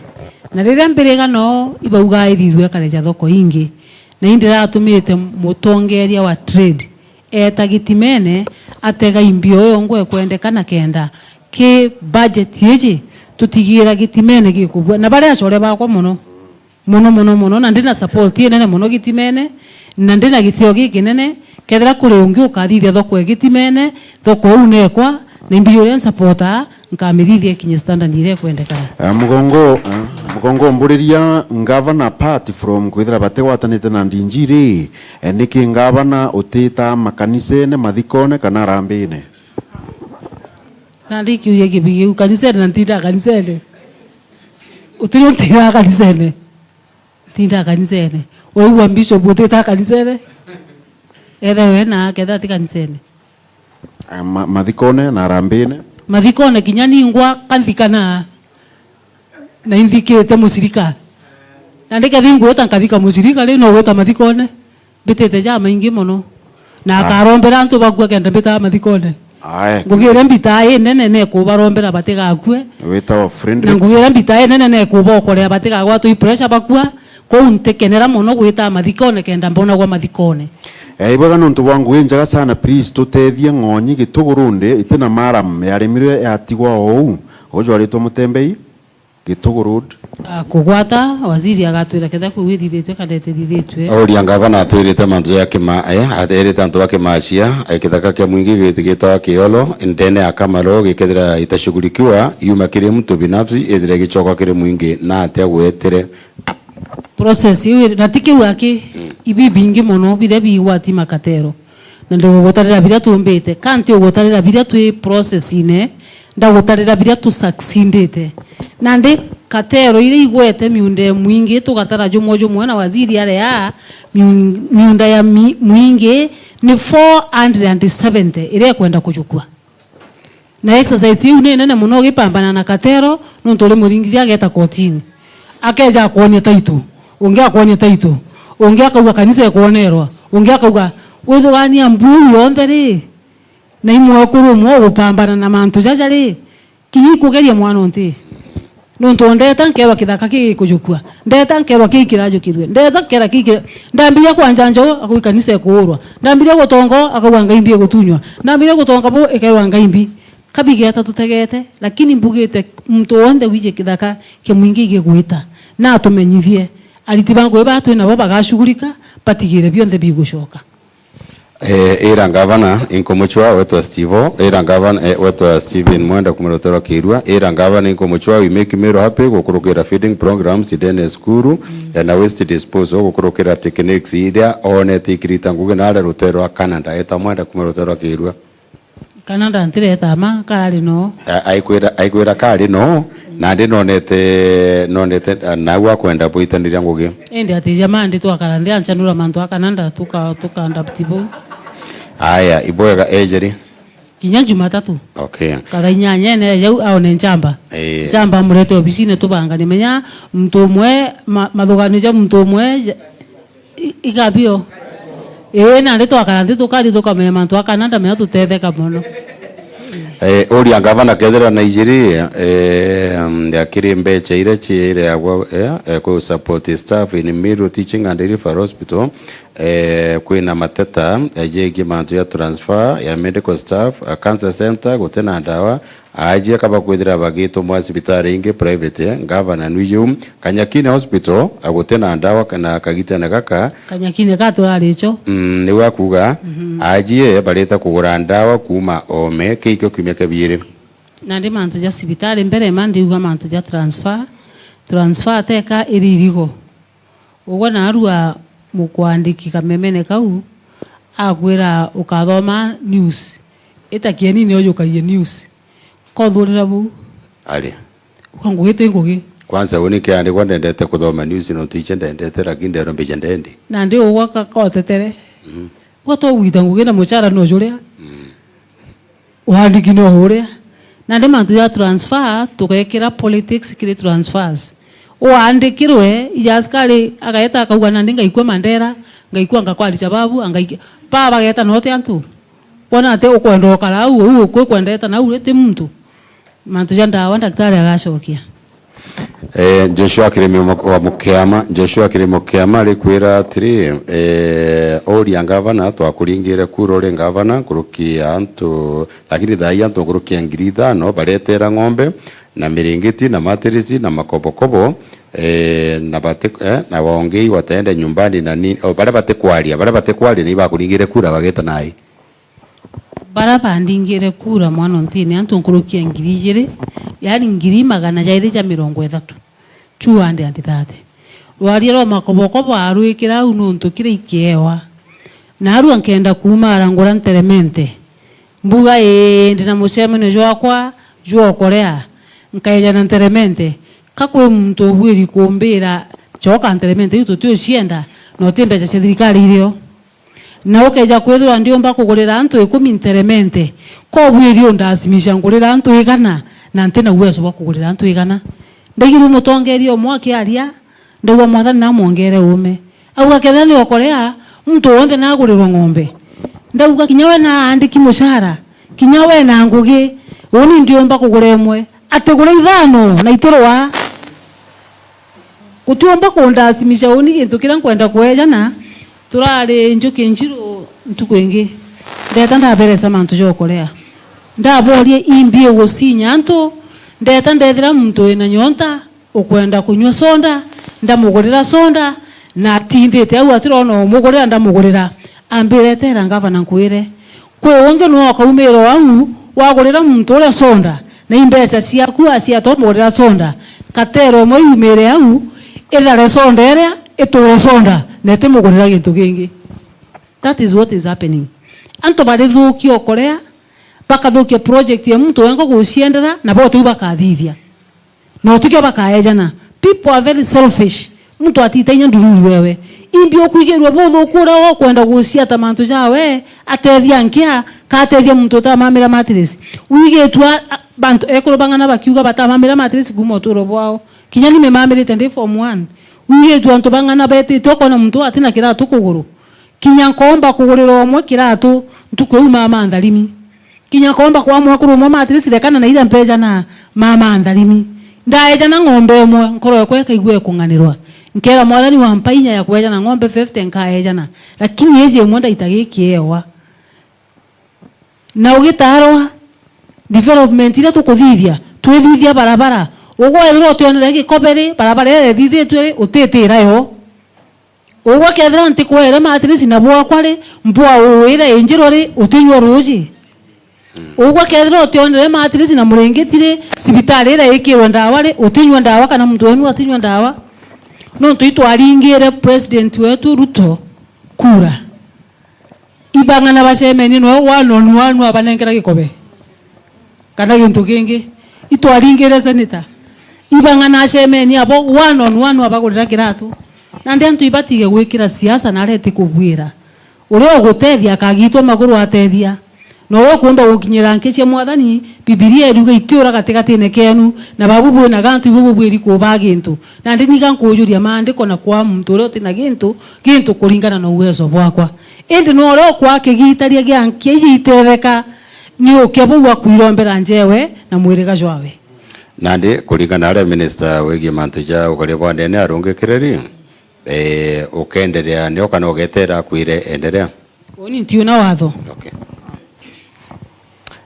Na riria mbiriga no ibaugaa ithithue ikareja thoko ingi, na indiratumite mutongeria wa trade eeta Gitimene atega imbi o yongwa ikwendekana kenda ki budget iji tutigiira Gitimene gikubua. Na bari acore bakwa mono, mono, mono, mono, na ndina support inene mono Gitimene, na ndina gitio gikinene. Kethira kuri ungi ukathithia thoko e Gitimene, thoko iu nekwa, na imbi uria nsupportaa, nkamithithia ikinye standard iria ikwendekana. Eh, Mugongo, eh, Mugongo, mburiria ngavana, apart from kwithira batigwatanite na D G ri, eh, niki ngavana utitaa makanisene, mathikone kana arambine? Nandi kiuria kibi kiu, kanisene na ntindaa kanisene. Utiri untiraa kanisene. Ntindaa kanisene. Uraigua bishop utitaa kanisene? Ethe we na aketha ati kanisene. Ah, ma-, mathikone na arambine? Mathikone kinya ningwa kanthikana. Na inthikite mucirika. Na ndikethi ngwita nkathika mucirika, ri no gwita mathikone. Mbitite jamaingi mono. Na Ah. akarombera antu bakua kenda mbitaa mathikone. Ae. Ngugi iria mbitaa inene ni kubarombera batigakue. Witagwa Frederick. Na ngugi iria mbitaa inene ni kubokorea batigagwatwa i pressure bakua. Kou ntikenera mono gwita mathikone kenda mbonagwa mathikone. Eh, ibwega nontu bwa ngugi njega sana, please tutethie ng'onyi Gitugu Road itina maram yarimirwe yatigwa ou. Ujwaritwe Mutembei, Gitugu Road. Ah, kugwata, waziri agatwira ketha kuu ithithitue kana itithithitue. Auria ngavana atwirite mantu ja kima-, eh, atwirite antu ba Kimacia, eh, kithaka kia mwingi giti-, gitawa Kiolo, ndene ya Kamaro, gikethira itashughulikiwa, yuma kiri mtu binafsi, ithire igicoka kiri mwingi, na atia gwetire. Process iu iri, na ti kiu aki, Mm. ibi bingi mono biria bigwati makatero. Na ndigugutarira biria tumbite, ka nti ugutarira biria twi process-ine, ndagutarira biria tu succeedite. Nandi katero iria igwete miunda ya mwingi, tugatara jumwe jumwe na waziri aria, miun-, miunda ya mi-, mwingi ni four hundred and seventy iria ikwenda kujukua. Na exercise iu ni nene mono ugipambana na katero, nontu uri muringithia ageeta kotini. Akeeja akwonia title, ungi akwonia title, ungi akauga kanisa ikwonerwa, ungi akauga, withugania mbu iu yonthe ri, na imwekuru umwe ugupambana na mantu jaja ri, kinya ikugeria mwana unti. Nontu ndeeta nkeerwa kithaka kigikujukua. Ndeeta nkeerwa kii kirajukirue. Ndeeta nkeera kii kira-, ndambiria kwanja njau, akauga kanisa ikuurwa. Ndambiria gutonga, akauga ngai mbi igutunywa. Ndambiria gutonga bu, ikeerwa ngai mbi. Kabigeeta tutegeete, lakini mbugite muntu wonthe wiji kithaka kia mwingi igigwita, na atumenyithie. Ariti ba ngugi baa twi nabo bagashughulika, batigire bionthe bigucoka. Eh, ira ngavana inkumuchwa wetwa Stivo, ira ngavana, eh, wetwa Steven Mwenda kumira rutero kirua, ira ngavana inkumuchwa we make Meru happy gukurukira feeding programs ndene ya cukuru, mm, eh, na waste disposal gukurukira techniques iria onete ikirita ngugi nare rutero rwa Canada, eta Mwenda kumira rutero kirua. Canada ntireta ma kari no. A-, aikwira, aikwira kari no, nandi nonete, nonete, ah, nau akwenda bwitaniria ngugi. Indi ati jamandi twakara nthi anchanura mantu a Canada, tuka, tuka adapt bu. Aya, ibwega ejeri. Kinya Jumatatu. Okay. Katha inyanya ene jau aone nchamba. Eh. Nchamba amurete obisine tubangane. Menya muntu umwe, ma-, mathuganio ja muntu umwe, ja-, I-, igabio. Ii, nandi twakara nthi tukari tukamenya mantu a Canada, menya tutetheka mono. Eh, uria ngavana kethira Nigeria, eh, mm, akiri mbecha iria ciireagwa, eh, eh, ku support staff in Meru Teaching and Referral Hospital, eh, kwina mateta, eh, jegie mantu ya transfer ya medical staff, a cancer center, gutina ndawa, Aajie kaba kwithira bagitumwa cibitari ingi private, ngavana nwiyu. Kanyakine Hospital, aguti na ndawa kana kagitene gaka. Kanyakine ka turaricho. Mm, niwe akuga, mhm, aajie barite kugura ndawa kuuma oome, kiikio kiumia kia biiri. Nandi mantu ja cibitari mbere ma ndiuga mantu ja transfer. Transfer teka iri irigo. Ugwe naarua mukwandiki kamemene kau, akwira ukathoma news. Ita kienini ujukagie news. Kothurira buu. Ari. Uga ngugi ti ngugi. Kwanza uni kiandikwa ndendete kuthoma news nontu iche ndendete, lakini nderwa mbija ndendi. Nandi ugwa ka-, kotetere. Mhm. Gwa togwita ngugi na muchara no juria. Mm. Uandiki no uria. Nandi mantu ja transfer, tugekira politics kiri transfers. Uandikirwe, ija askari, agaeta akauga, "Nandi ngaikua Mandera, ngaikua ngakwari Shababu, angaikia." Paa bageta note antu. Kwona ati ukwenda ukara au, au ukwendeta nau ri ti muntu. Mantu ja ndawa, ndagitari agacokia. Eh, Joshua Kirimi wa Mukiama, Joshua Kirimi wa Mukiama arikwira atiri, eh, uria ngavana, twakuringire kura uri ngavana, nkuruki ya antu, lakini thaa ii antu nkuruki ya ngiri ithano baretera ng'ombe na miringiti na matirisi na makobokobo, eh, na bati-, eh, na waongei wataenda nyumbani na ni-, oh, baria batikwaria, baria batikwaria ni bakuringire kura bageta nai. Baria bandingire kura mwana ntini antu nkuruki ya ngiri ijiri, yaani ngiri magana jairi ja mirongo ithatu, two hundred and thirty. Rwaria rwa makobokobo arwikira au nontu kira ikiewa. Narua nkenda kuuma arangura nteremente. Mbuga, ii, ndi na mucemanio jwakwa jwa ukorea, nkaejana nteremente. Ka kwi muntu ubwiri kumbira, coka nteremente iu tutiucienda, na uti mbeca cia thirikari irio. Na ukeja kwithirwa ndiumba kugurira antu ikumi nteremente, ko bwiri undasimisha ngurira antu igana, na ntina uwezo bwa kugurira antu igana? Ndaigirwe mutongeria umwe akiaria, ndauga, "Mwathani namwongere uume." Auga, "Kethira ni okorea, muntu wonthe nagurirwe ng'ombe." Ndauga, "Kinya we naandiki mucara, kinya we na ngugi, uni ndiumba kugura imwe, atigure ithano na itirwa." Gutiumba kundasimisha uni gintu kiria nkwenda kweejana. Turari njuki njiru ntuku ingi. Ndeta ndaberesa mantu ja ukorea. Ndaborie imbi ugucinya antu, ndeta ndethira muntu wina nyonta, ukwenda kunyua soda, ndamugurira soda, na atindite au atirona umugurira, ndamugurira. Ambire, "Etera ngavana nkwire." Kwi ungi nwe ukaumirwa au, wagurira muntu uria soda, na imbeca ciaku aciata umugurira soda, katero imwe yumire au, ithare soda iria, iture soda, na itimugurira gintu kingi. That is what is happening. Antu barithukia ukorea, bakathukia project ya muntu wenga guciendera, na bo tiu bakathithia. Na utikio bakaejana. People are very selfish. Muntu atita inya ndururu wewe. Imbi ukwigirua buthuku uria ukwenda guciata mantu jawe, atethia nkia, ka atethia muntu utamamira mattress. Wigitue a-, a-, bantu ekuru bang'ana bakiuga batamamira mattress kuma uturo bwao. Kinya ni mimamirite ndi form one. Wigitue antu bang'ana betite ukona muntu atina kiratu kuguru. Kinya nkomba kugurira umwe kiratu, ntuku iu mama ntharimi. Kinya nkomba kwa mwekuru umwe mattress, rekana na iria mpejana mama ntharimi. Ndaejana ng'ombe imwe, nkoro yakwa ikaigua ikung'anirwa. Nkera Mwathani wampa inya ya kwejana ng'ombe fifty nkaejana. Lakini iji imwe ndaita gikiewa. Na ugitarwa, development iria tukuthithia, twithithia barabara. Ugwe ethirwa utionere gikobe ri, barabara iria ithithitue ri, utitira yo. Ugwe kethira ntikwere mattress na bwakwa ri, mbwa uwire injirwa ri, utinyua ruuji. Ugwe kethira utionere mattress na muringiti ri, cibitari iria ikirwe ndawa ri, utinyua ndawa kana muntu wenu atinyua ndawa. Nontu itwaringire president wetu Ruto kura. Ibang'ana bacemenie nwe one on one abanengera gikobe. Kana gintu kingi. Itwaringire senator. Ibang'ana acemenie abo one on one abagurira kiratu. Nandi antu ibatige gwikira siasa na areti kubwira. Uria ugutethia akagitwa maguru atethia. Na uria ukwenda gukinyira nki cia Mwathani, Bibilia iriuga itiura gatigatine kenu, na babu bwinaga antu ibo bubwiri kuba gintu. Nandi niga nkujuria maandiko na kwa muntu uria utina gintu, gintu kuringana na uwezo bwakwa. Indi no uria ukwa kigitaria gia nkia iji itetheka, ni ukia bau akwirombera njewe na mwiriga jwawe. Nandi kuringana na aria minister wigie mantu ja ukaria bwa ndene arungikire ri, eh, ukenderea nio kana ugetera akwire enderea? Uni ntiuna watho. Okay.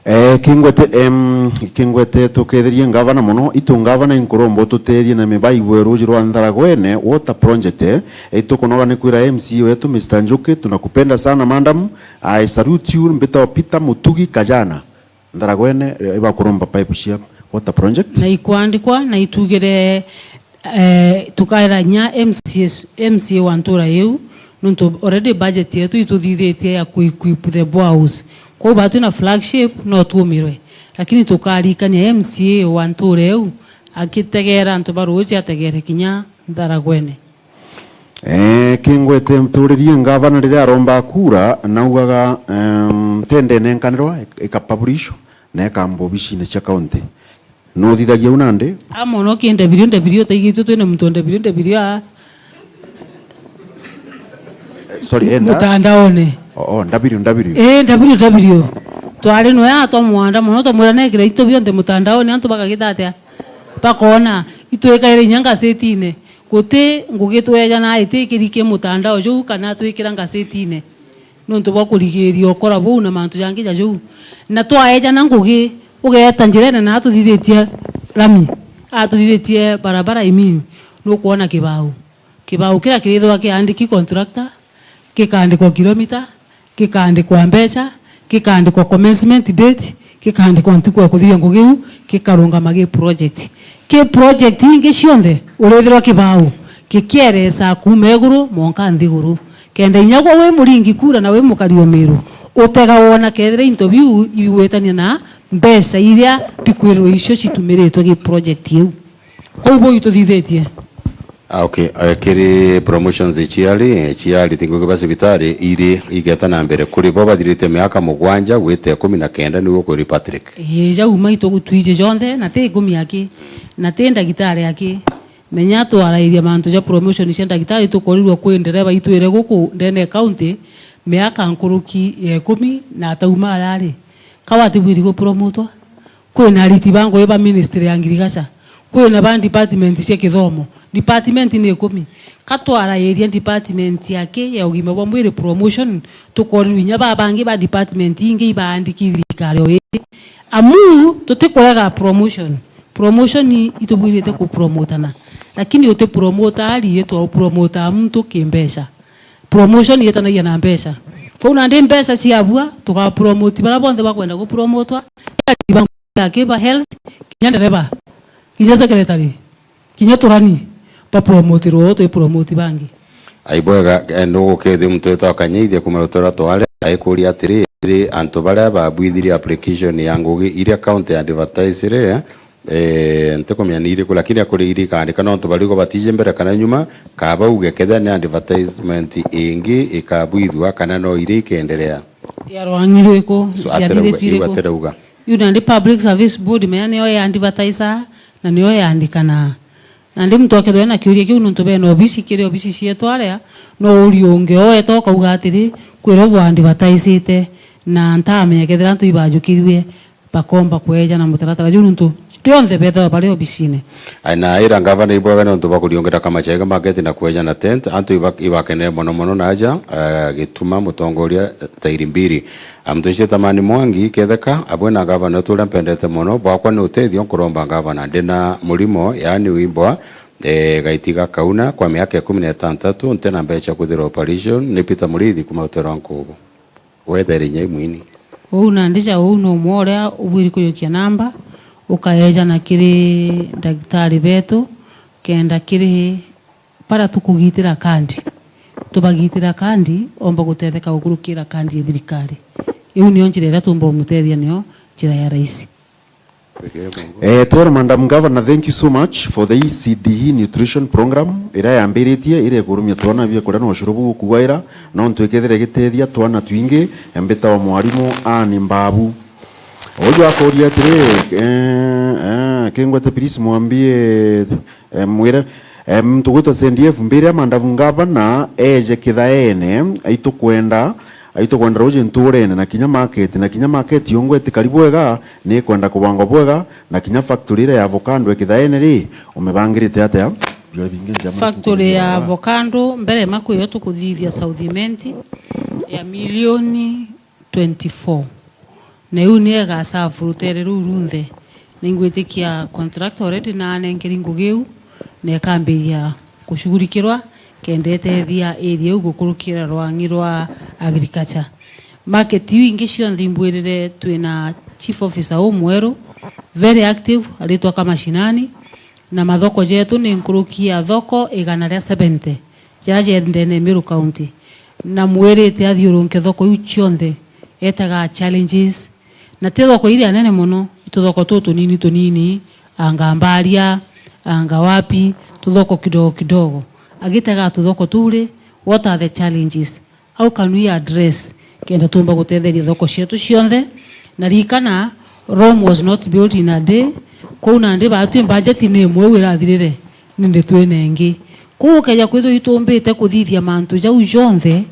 Eh, kingwete, em, kingwete tuketherie ngavana mono. Itu ngavana inkuromba ututeethie na mibai bwe ruuji rwa Ntharagwene water project. Eh, itukunoga ni kwira M C A wetu, Mister Njuki, tunakupenda sana, madam. I salute you. Mbitagwa Peter Mutugi Kajana. Ntharagwene, eh, ibakuromba pipe cia water project. Na ikwandikwa, na itugire, eh, tukaira nya M C S, M C A wa ntura iu, nontu already budget yetu ituthithitie ya ku-equip the boreholes. Kwou batwi na flagship, no tuumirwe. Lakini tukarikania M C A wa ntura iu, akitegera antu ba ruuji, ategere kinya Ntharagwene. Eh, kingwete mturirie ngavana riria aromba kura, naugaga, em, tende nenkanirwa, ik-, ikapublishwo, na ikamba obicine cia county. Nuthithagia u nandi? Amono ki W W, utaigitwe twina muntu W W a. Eh, sorry, enda. Mutandaone. Oh, W W W. Ii, W W W. Twari noe atwa mwanda mono, twamwira nekira into bionthe mutandaoni, antu bakagita atia? Bakoona. Itwikaire inya ngasetine. Guti ngugi tweejana itikiri ki mutandao juu kana twikira ngasetine. Nontu bwa kurigiiria ukora buu na mantu jangi ja juu. Na twaejana ngugi, ugeeta njirene na atuthithitie rami, atuthithitie barabara, I mean, nukwona kibau. Kibau kiria kirithirwa kiandiki contractor, gikaandikwa kilomita, gikaandikwa mbeca, gikaandikwa commencement date, gikaandikwa ntuku ya kuthiria ngugi iu, gikarungama gi project. Ki project ingi cionthe, urithirwa kibau gikiereca kuuma iguru mwanka nthiguru, kenda inya gwe wi muringi kura na wi mukari o Miru, utega wona kethira into biu ibigwitania na mbeca iria bikwirirwa icio citumiritwe gi project iu. Kwou buu ituthithitie. Ah, okay. Eh, kiri promotions ciari, ciari ti ngugi ba cibitari, iri igeta na mbere. Kuri bo bathirite miaka mugwanja gwita ikumi na kenda, niu ukuri Patrick. Ii, jau maitu twiji jonthe, na ti ikumi aki, na ti ndagitari aki. Menya twarairia mantu ja promotion cia ndagitari, tukorirwa kwi ndereba itwire guku ndene county, miaka nkuruki ya ikumi na atauma arari. Ka watibwiri gupromotwa? Kwina ariti ba ngugi ba ministry ya ngirigaca, kwina ba department cia kithomo, department ni ikumi. Ka twarairia department yake ya ugima bwa mwiri promotion, tukorirwa inya ba bangi ba department ingi ibaandiki thirikari o iji. Amu tutikurega promotion. Promotion itubwirite kupromotana, lakini utipromota ari, itwa upromotaa muntu kimbeca. Promotion yetanagia na mbeca. Kwou nandi mbeca ciabua, tugapromoti baria bonthe bakwenda gupromotwa, akiba health, kinya ndereba, kinya secretary, kinya turani, bapromotirwe o twi promoti bangi. Ai bwega, eh, nugukethia muntu witwa Kanyeithia kuma rutura tware, aikuria atiri, antu baria babwithirie application ya ngugi iria county advertisire, eh, ntikumenya ni iriku, lakini akuri iri ikaandika nontu barigo batiji mbere kana nyuma, kaba uge kethira ni advertisement ingi ikabwithua kana no iria ikenderea. Ya rwangi rwiku? So, atirauga, ciathithitue iu iriku? Atirauga. Iu nandi Public Service Board menya niyo ya advertiser na niyo yandikana. Nandi muntu akethirwa ena kiuria kiu nontu bena obisi kiri obisi cietu aria, no urie ungi oeta ukauga atiri, kwirwo bwa advertisite na ntamenya kethira antu ibajukirue. Bakomba kweja na mutaratara juu nontu rionthe bethagwa bari obisine. Ai, na ira ngavana ibwega nontu bwa kuriongera kama chega market na kweja na tent, antu iba-, ibakenere mono mono na aja, eh, gituma mutongoria, eh, tairi mbiri. Amtushie Tamani Mwangi, ketheka, abwe na ngavana wetu uria mpendete mono, bwakwa ni utethio nkuromba ngavana, ndina murimo, yaani wimbwa, eh, gaiti gakauna kwa miaka ikumi na itantatu, nte na mbeca kuthira operation, ni Peter Muriithi kuma utero wa Nkubu. Wethere inya imwini. Uu nandi ja uu numwe uria ubwiri kujukia namba, ukaejana kiri ndagitari betu, kenda kiri baria tukugitira kandi, tubagitira kandi, omba gutetheka gukurukira kandi ya thirikari. Iu niyo njira iria tumba umutethia niyo njira ya raisi. Eh, Toro, Madam Governor, thank you so much for the E C D E nutrition program iria yambiritie, iria ikurumia twana bia kuria na ucuru bugukugwaira, nontu ikethira igitethia twana twingi, mbita wa mwarimu Anne Mbabu. Uju akoria atiri, eh, eh, kingwete please mwambie, eh, mwire, eh, muntu gwitwa C D F mbire Madam Governor eje kithaene, aitukwenda Aitukwenda ruuji ntuurene, na kinya market, na kinya market yongwa itikari bwega, ni ikwenda kubangwa bwega, na kinya factory iria ya avocado ikithaene ri, umibangirite atia? Factory ya avocado, mbere makwiyo tukuthithia South Imenti ya milioni twenty-four. Na iu niyo igaserve rutere ruu runthe. Ningwitikia contractor already na anenkeri ngugi iu, na ikambiria kushughulikirwa, kenda itethia area iu gukurukira rwang'i rwa agriculture. Market iu ingi cionthe imbwirire twina chief officer umweru, very active, aritwa ka mashinani, na mathoko jetu ni nkuruki ya thoko igana ria seventy, jaria jendene Meru County. Na mwirite athiurunke thoko iu cionthe, etaga challenges, na ti thoko iria nene mono, i tuthoko tutunini tunini, anga Mbaria, anga wapi, tuthoko kidogo kidogo. Agitega tuthoko tuu ri, what are the challenges? How can we address kenda tumba gutetheria thoko cietu cionthe? Na ririkana, Rome was not built in a day. Kwou nandi baatwi budget ni imwe iu irathirire, nindi twina ingi. Kwou ukeja kwithirwa itumbite kuthithia mantu jau jonthe,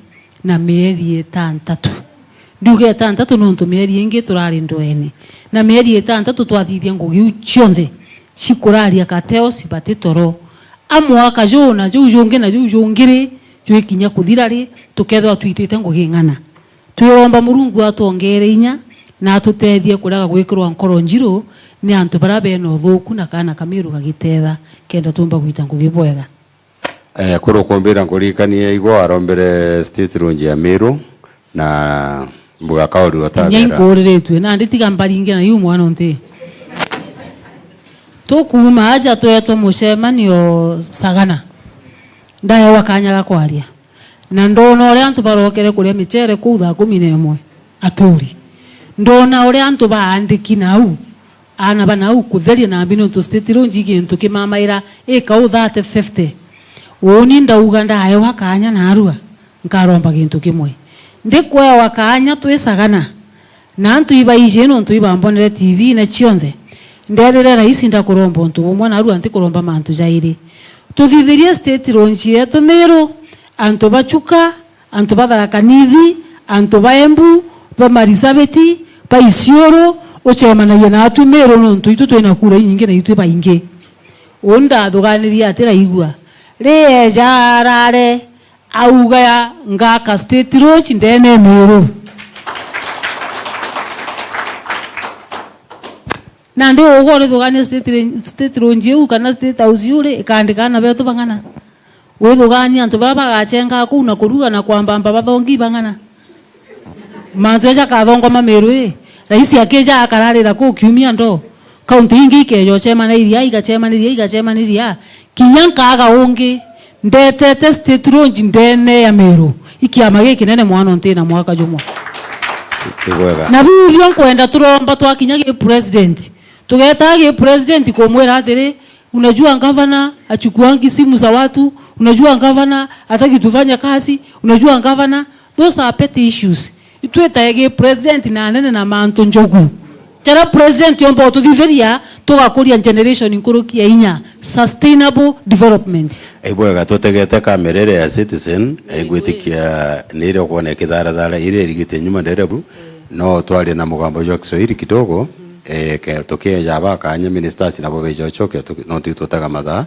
na mieri itantatu. Ndiuga itantatu nontu mieri ingi turari ndwene. Na mieri itantatu twathithia ngugi iu cionthe cikuraria kateo cibati toro. A mwaka juu na juu jungi na juu jungi ri, jwikinya kuthira ri, tukethirwa twitite ngugi ng'ana. Twiromba Murungu atwongere inya na atutethie kurega gwikirwa nkoro njiru ni antu baria bena uthuku na kaana ka Miru gagitetha, kenda tumba gwita ngugi bwega. Eh, kuri ukumbira nkuririkanie igwe warombere state lounge ya Miru na mbuga kauri. Inya otagera inkuriritue, nandi tiga mbaringe na iu mwana unti. Tukuuma aja twetwa mucemanio Sagana. Ndaewa kanya ga kwaria. Na ndoona uria antu barokere kuria micere kuu thaa kumi na imwe aturi. Ndoona uria antu baandiki nau, aana ba nau kutheria nambi nontu state lounge i gintu kimamaira ikau thirty fifty. Uuni ndauga ndaewa kanya naarua, nkaromba gintu kimwe. Ndikwewa kanya twi Sagana, na antu ibaiji nontu ibambonere T V-ine cionthe. Nderire raisi ndakuromba untu bumwe, naarua ntikuromba mantu jairi. Tuthithirie state lounge yetu Miru, antu ba Chuka, antu ba Tharaka Nithi, antu ba Embu, ba Marsabit, ba Isiolo, ucemanagie naatu Miru nontu itu twina kura inyingi na itu baingi. Uu ndathuganirie atiraigua. Rieja arare, auga ya ngaka state lounge ndene Miru. Nandi ugwe urithugania state, state lounge iu kana state house iu ri, ikaandika aana betu bang'ana? Withugania antu baria bagachengaa kuu na kuruga na kwambamba bathongi bang'ana? Mantu jaja jakathongoma Miru ii, raisi akija akararira kuu kiumia ndo. Kaunti ingi ikeja uchemaniria, igachemaniria, igachemaniria. Kinya nkaaga ungi, ndetete state lounge ndene ya Miru. I kiama gikinene mwana unti na mwaka jumwe. Ni bwega. Na biu nkwenda turomba twakinya gi president. Tugeeta gi president kumwira atiri, unajua gavana achukuangi simu za watu, unajua gavana hataki tufanye kazi, unajua gavana, those are petty issues. Itwitae gi president na anene na mantu njogu. Jaria president yomba ututhithiria, tugakuria generation nkuruki ya inya, sustainable development. Ibwega tutegete kamera iria ya Citizen, igwitikia ni iria ukwona ikitharathara iria irigite nyuma nderebu. No twarie na mugambo jwa Kiswahili kidogo, eh, ke-, tukieja aba kanya ministers nabo beja ucokia, tuki-, no tu-, tutega mathaa.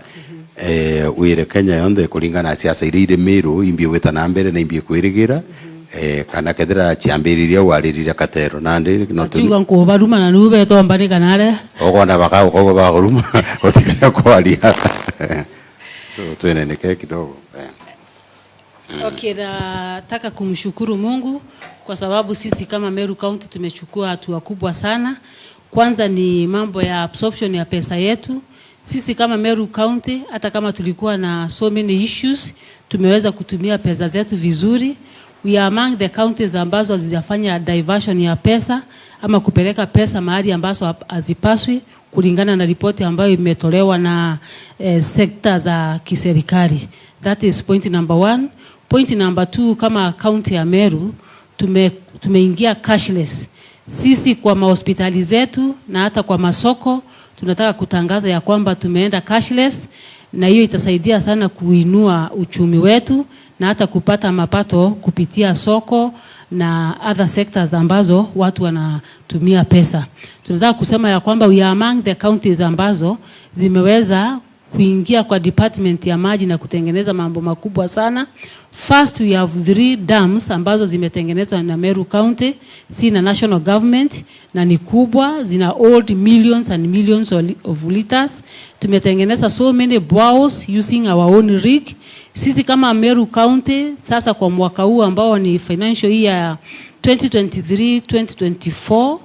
Eh, wire Kenya yonthe kuringana na siasa iria iri Miru, imbi gwita na mbere na imbi kwirigira, eh, kana kethira ciambiriria au aririria katero. Nandi no tu- Akiuga nkubaruma na niu betomba ni kana are. Ukona baka-, ukauga baguruma, utikanya kwaria. So, tweneneke kidogo, eh. Okay, nataka kumshukuru Mungu kwa sababu sisi kama Meru County tumechukua hatua kubwa sana. Kwanza ni mambo ya absorption ya pesa yetu. Sisi kama Meru County, hata kama tulikuwa na so many issues, tumeweza kutumia pesa zetu vizuri. We are among the counties ambazo hazijafanya diversion ya pesa ama kupeleka pesa mahali ambazo hap-, hazipaswi. Kulingana na ripoti ambayo imetolewa na, eh, sekta za kiserikali. That is point number one. Point number two, kama kaunti ya Meru, tume-, tumeingia cashless. Sisi kwa mahospitali zetu na hata kwa masoko, tunataka kutangaza ya kwamba tumeenda cashless, na hiyo itasaidia sana kuinua uchumi wetu na hata kupata mapato kupitia soko na other sectors ambazo watu wanatumia pesa. Tunataka kusema ya kwamba we are among the counties ambazo zimeweza kuingia kwa department ya maji na kutengeneza mambo makubwa sana. First, we have three dams ambazo zimetengenezwa na Meru County, si na national government, na ni kubwa, zina hold millions and millions of li-, of liters. Tumetengeneza so many boreholes using our own rig. Sisi kama Meru County, sasa kwa mwaka huu ambao ni financial year twenty twenty-three, twenty twenty-four,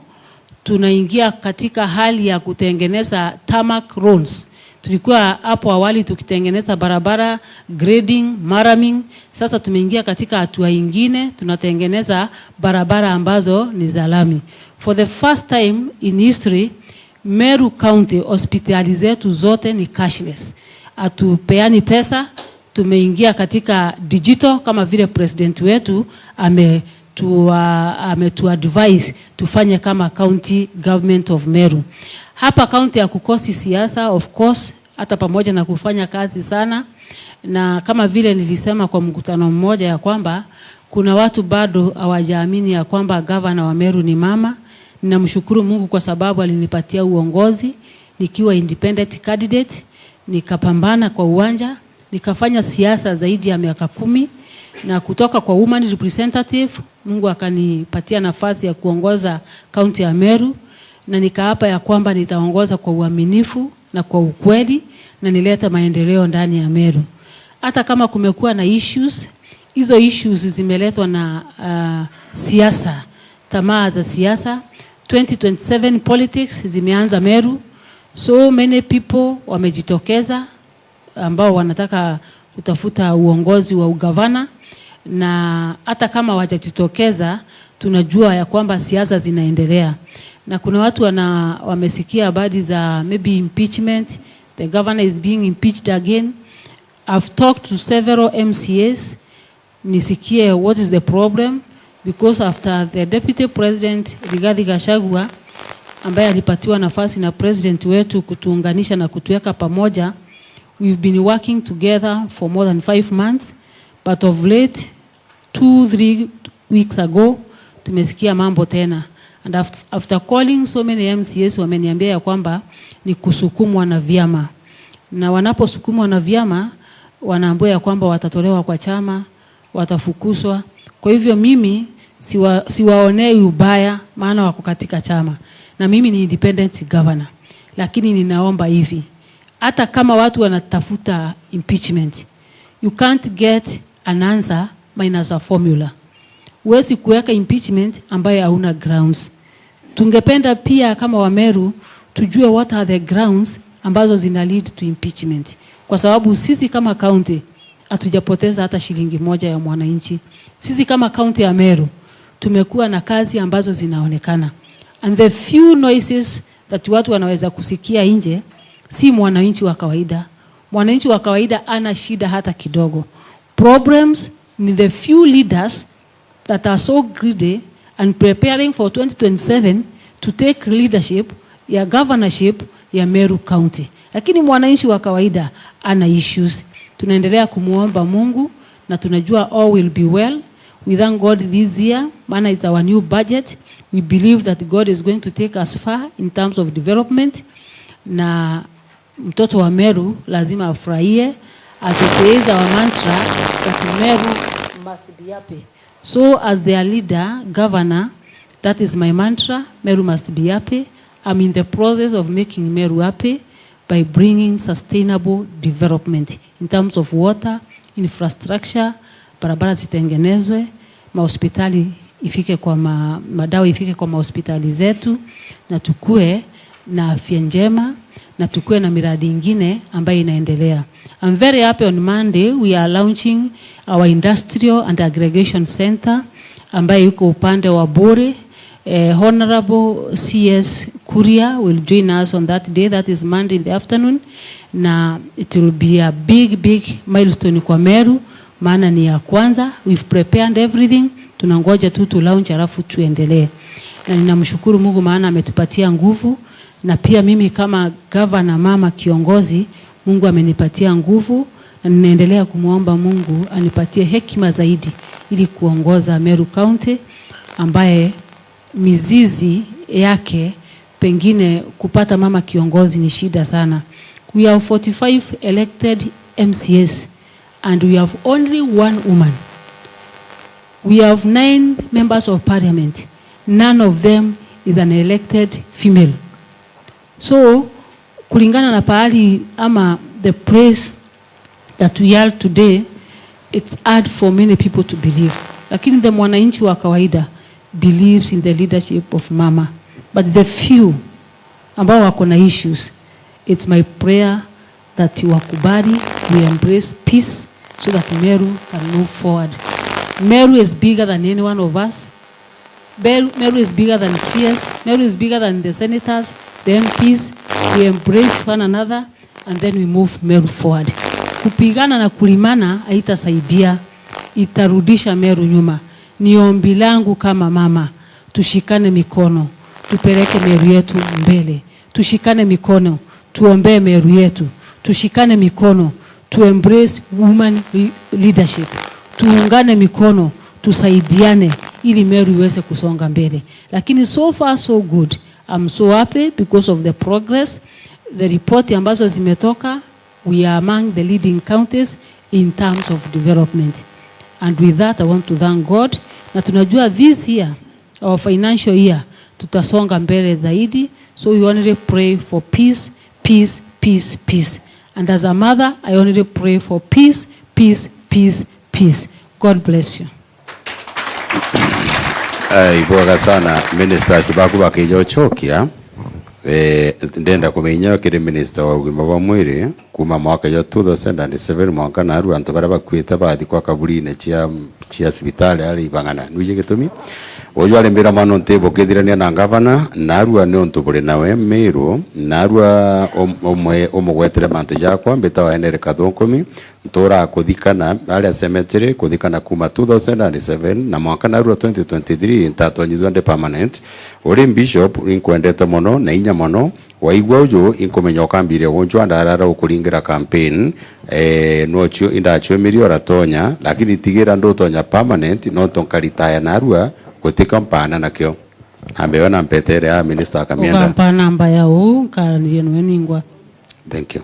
tunaingia katika hali ya kutengeneza tarmac roads. Tulikuwa hapo awali tukitengeneza barabara, grading, murraming. Sasa tumeingia katika hatua ingine, tunatengeneza barabara ambazo ni za lami. For the first time in history, Meru County hospitali zetu zote ni cashless. Hatupeani pesa, tumeingia katika digital kama vile president wetu ametua-, ametuadvise tufanye kama County Government of Meru. Hapa county ya kukosi siasa, of course, hata pamoja na kufanya kazi sana, na kama vile nilisema kwa mkutano mmoja ya kwamba Kuna watu bado hawajaamini ya kwamba gavana wa Meru ni mama. Ninamshukuru Mungu kwa sababu alinipatia uongozi nikiwa independent candidate, nikapambana kwa uwanja, nikafanya siasa zaidi ya miaka kumi, na kutoka kwa woman representative, Mungu akanipatia nafasi ya kuongoza kaunti ya Meru, na nikaapa ya kwamba nitaongoza kwa uaminifu na kwa ukweli na nilete maendeleo ndani ya Meru. Hata kama kumekuwa na issues, hizo issues zimeletwa na, ah, siasa, tamaa za siasa. Twenty twenty-seven politics zimeanza Meru. So many people wamejitokeza ambao wanataka kutafuta uongozi wa ugavana, na hata kama wajajitokeza, tunajua ya kwamba siasa zinaendelea. Na kuna watu wana-, wamesikia habari za maybe impeachment, the governor is being impeached again. I've talked to several M C As nisikie what is the problem, because after the deputy president Rigathi Gachagua, ambaye alipatiwa nafasi na president wetu kutuunganisha na kutuweka pamoja, we've been working together for more than five months, but of late, two, three weeks ago, tumesikia mambo tena. And after, after calling so many M C As, wameniambia ya kwamba ni kusukumwa na vyama. Na wanaposukumwa na vyama, wanaambiwa ya kwamba watatolewa kwa chama, watafukuzwa. Kwa hivyo mimi siwa-, siwaonei ubaya, maana wako katika chama. Na mimi ni independent governor. Lakini ninaomba hivi, hata kama watu wanatafuta impeachment, you can't get an answer minus a formula. Huwezi kuweka impeachment ambayo hauna grounds. Tungependa pia kama Wameru tujue what are the grounds ambazo zina lead to impeachment, kwa sababu sisi kama county hatujapoteza hata shilingi moja ya mwananchi. Sisi kama county ya Meru tumekuwa na kazi ambazo zinaonekana, and the few noises that watu wanaweza kusikia nje si mwananchi wa kawaida. Mwananchi wa kawaida ana shida hata kidogo. Problems ni the few leaders that are so greedy and preparing for twenty twenty-seven to take leadership ya governorship ya Meru County. Lakini mwananchi wa kawaida ana issues. Tunaendelea kumuomba Mungu na tunajua all will be well. We thank God this year, maana it's our new budget. We believe that God is going to take us far in terms of development. Na mtoto wa Meru lazima afurahie, as it is our mantra that Meru must be happy. So as their leader, governor, that is my mantra, Meru must be happy. I'm in the process of making Meru happy by bringing sustainable development in terms of water, infrastructure, barabara zitengenezwe, mahospitali ifike kwa ma-, madawa ifike kwa mahospitali zetu, na tukue na afya njema, na tukue na miradi ingine ambayo inaendelea. I'm very happy, on Monday we are launching our industrial and aggregation center ambayo iko upande wa Buri. Eh, Honorable C S Kuria will join us on that day, that is Monday in the afternoon, na it will be a big, big milestone kwa Meru, maana ni ya kwanza. We've prepared everything, tunangoja tu tu launch alafu tuendelee. Na ninamshukuru Mungu maana ametupatia nguvu, na pia mimi kama gavana mama kiongozi, Mungu amenipatia nguvu, na ninaendelea kumwomba Mungu anipatie hekima zaidi ili kuongoza Meru County, ambaye mizizi yake pengine kupata mama kiongozi ni shida sana. We have forty-five elected M C As and we have only one woman. We have nine members of parliament. None of them is an elected female. So, kulingana na pahali ama the place that we are today, it's hard for many people to believe. Lakini the mwananchi wa kawaida believes in the leadership of mama. But the few ambao wako na issues, it's my prayer that wakubali, we embrace peace so that Meru can move forward. Meru is bigger than any one of us. Meru, Meru is bigger than C S. Meru is bigger than the senators, the M Ps. We embrace one another and then we move Meru forward. Kupigana na kulimana haitasaidia, itarudisha Meru nyuma. Ni ombi langu kama mama, tushikane mikono, tupeleke Meru yetu mbele. Tushikane mikono, tuombee Meru yetu. Tushikane mikono, tu embrace woman le-, leadership. Tuungane mikono, tusaidiane ili Meru iweze kusonga mbele. Lakini so far so good. I'm so happy because of the progress. The report ambazo zimetoka, we are among the leading counties in terms of development. And with that, I want to thank God. Na tunajua this year, our financial year, tutasonga mbele zaidi. So we only pray for peace, peace, peace, peace. And as a mother, I only pray for peace, peace, peace, peace. God bless you. Eh, ibwega sana, ministers baku bakijochokia. Eh, ndenda kumenya kiri minister wa ugima bwa mwiri, kuma mwaka jwa two thousand and seven mwanka naru antu baria bakuite bathikwa kaburine cia, cia cibitari ari ibang'ana. Nwiji gitumi? Uju ari mbira mano nti bukithirania na ngavana, narua ni untu buri nawe Miru, narua um-, umwe umugwetere mantu jakwa, mbitawa Henry Kathungumi, ntura kuthikana aria cemetery, kuthikana kuma two thousand and seven na mwanka narua twenty twenty-three ntatonyithua ndi permanent. Uri bishop, inkwendete mono na inya mono, waigua uju, inkumenya ukambiria gunchwa ndarara ukuringira campaign, eh, nochio indachumirie uratonya, lakini tigira ndutonya permanent, nontu nkaritaya narua, gutika mpana nakio. Ambe we na mpetere ya minister akamienda. Ukampa namba ya uu, nkaraniria niwe ningwa. Thank you.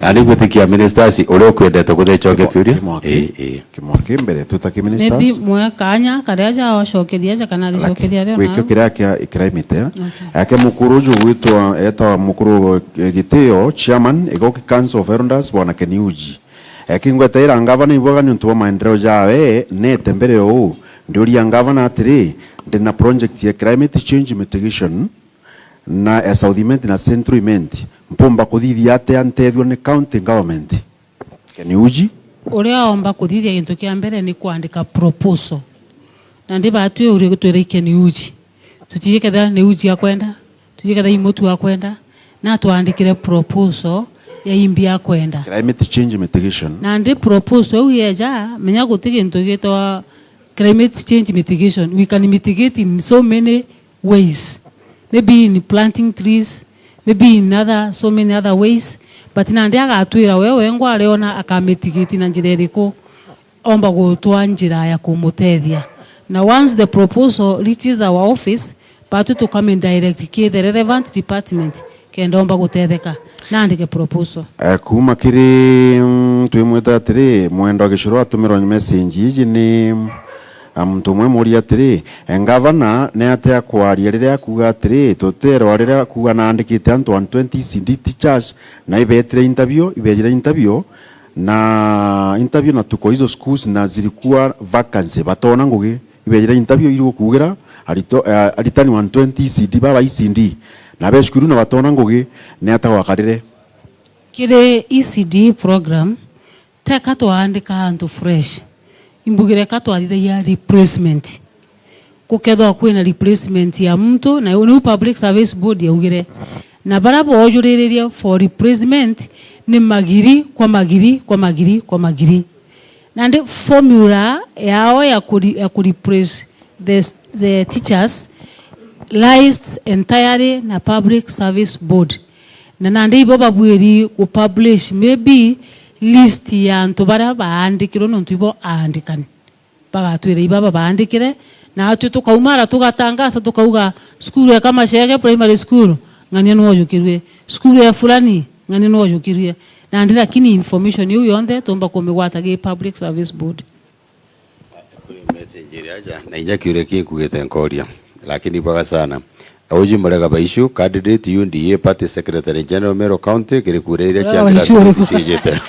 Na nigwitikia ministers, uria ukwendete kuthicokia kiuria? Kimwaki. Ii, ii. Kimwaki mbere, twita ki maybe ministers. Mwe kanya karia aja ocokeria aja kana aricokeria aria wikio nawe. Kiria kia climate, eh? Okay. Ake mukuru uju gwitwa, etawa mukuru, eh, Gitio, chairman, Igoki Council of Elders, bwana Keniuji. Eke ingwetaira ngavana ibwega niuntu bwa maendeleo jawe, nete mbere o uu. Ndiuria ngavana atiri, ndina project ya climate change mitigation na ya South Imenti na Central Imenti, mpumba kuthithia atia ntethua ni county government? Keniuji. Uria omba kuthithia gintu kia mbere ni kuandika proposal. Na ndi batwi uri gutwira i Keniuji. Tutiji kethira ni uji akwenda, tutiji kethira i mutu akwenda, na twandikire proposal ya imbi akwenda. Climate change mitigation. Na ndi proposal iu yeja, menya guti gintu gitwa climate change mitigation. We can mitigate in so many ways. Maybe in planting trees, maybe in other, so many other ways. But nandi agatwira we wengwa ariona akamitigate na njira iriku. Omba gutwa njira ya kumutethia. Na once the proposal reaches our office, batwi tukame direct ki the relevant department kenda omba gutetheka na andike proposal. Eh, kuma kiri, mm, twimwita atiri, Mwendwa Gicuru atumirwa message iji ni, mm, a muntu umwe muria atiri, eh, ngavana ni atia kwaria riria akuga atiri, tuterwa riria akuga naandikite antu one twenty E C D teachers, na ibetire interview, ibejire interview, na interview na tuko hizo schools na zilikuwa vacancy, batona ngugi. Ibejire interview irikuugira arito, eh, aritani one twenty E C D, baba E C D, na be cukuru na batona ngugi, ni ata gwakarire? Kiri E C D program, teka twaandika antu fresh. Imbugire ka twathithagia replacement. Gukethwa kwina replacement ya muntu, na niu Public Service Board yaugire, na baria boojuririria for replacement ni magiri kwa magiri kwa magiri kwa magiri. Nandi formula yao ya ku, ya ku replace the, the teachers lies entirely na Public Service Board. Na nandi ibo babwiri ku publish maybe list ya antu baria baandikirwe nontu ibo aandikani. Bagatwira ibaba baandikire, na atwi tukaumara tugatangasa tukauga, cukuru ya Kamachege Primary School, ng'ania nwojukirue. Cukuru ya fulani, ng'ania nwojukirue. Nandi lakini information iu yonthe tumba kumigwata gi Public Service Board. Message iri aja, na inya kiuria kinkugite nkoria, lakini bwega sana. Auji Murega Baishu, candidate U D A Party Secretary General Meru County, kiri kura iria cia Murega Baishu uriku? Cijite.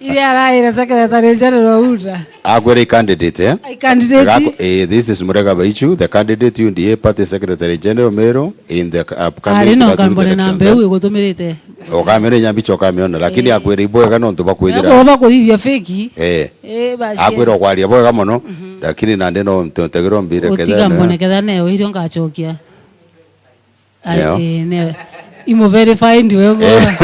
Iria araire Secretary General Uda. Akwere i candidate, eh? I candidate. Gaku, eh, this is Murega Baishu, the candidate U D A Party Secretary General Meru in the upcoming Ari no grassroots kambone na elections, mbeu eh? Igutumirite. Ukamenya nyambi cho ukamiona, lakini eh, akwere ibwega nontu bakwithira. Ego bakuthithia fake. Eh. Eh, basi. Akwira kwaria bwega mono, mhm, lakini nandi no ntegero mbire ketha. Utiga mbone ketha neo irio ngachokia. Ai, neo. Eh, neo. Imo verified wewe. Eh.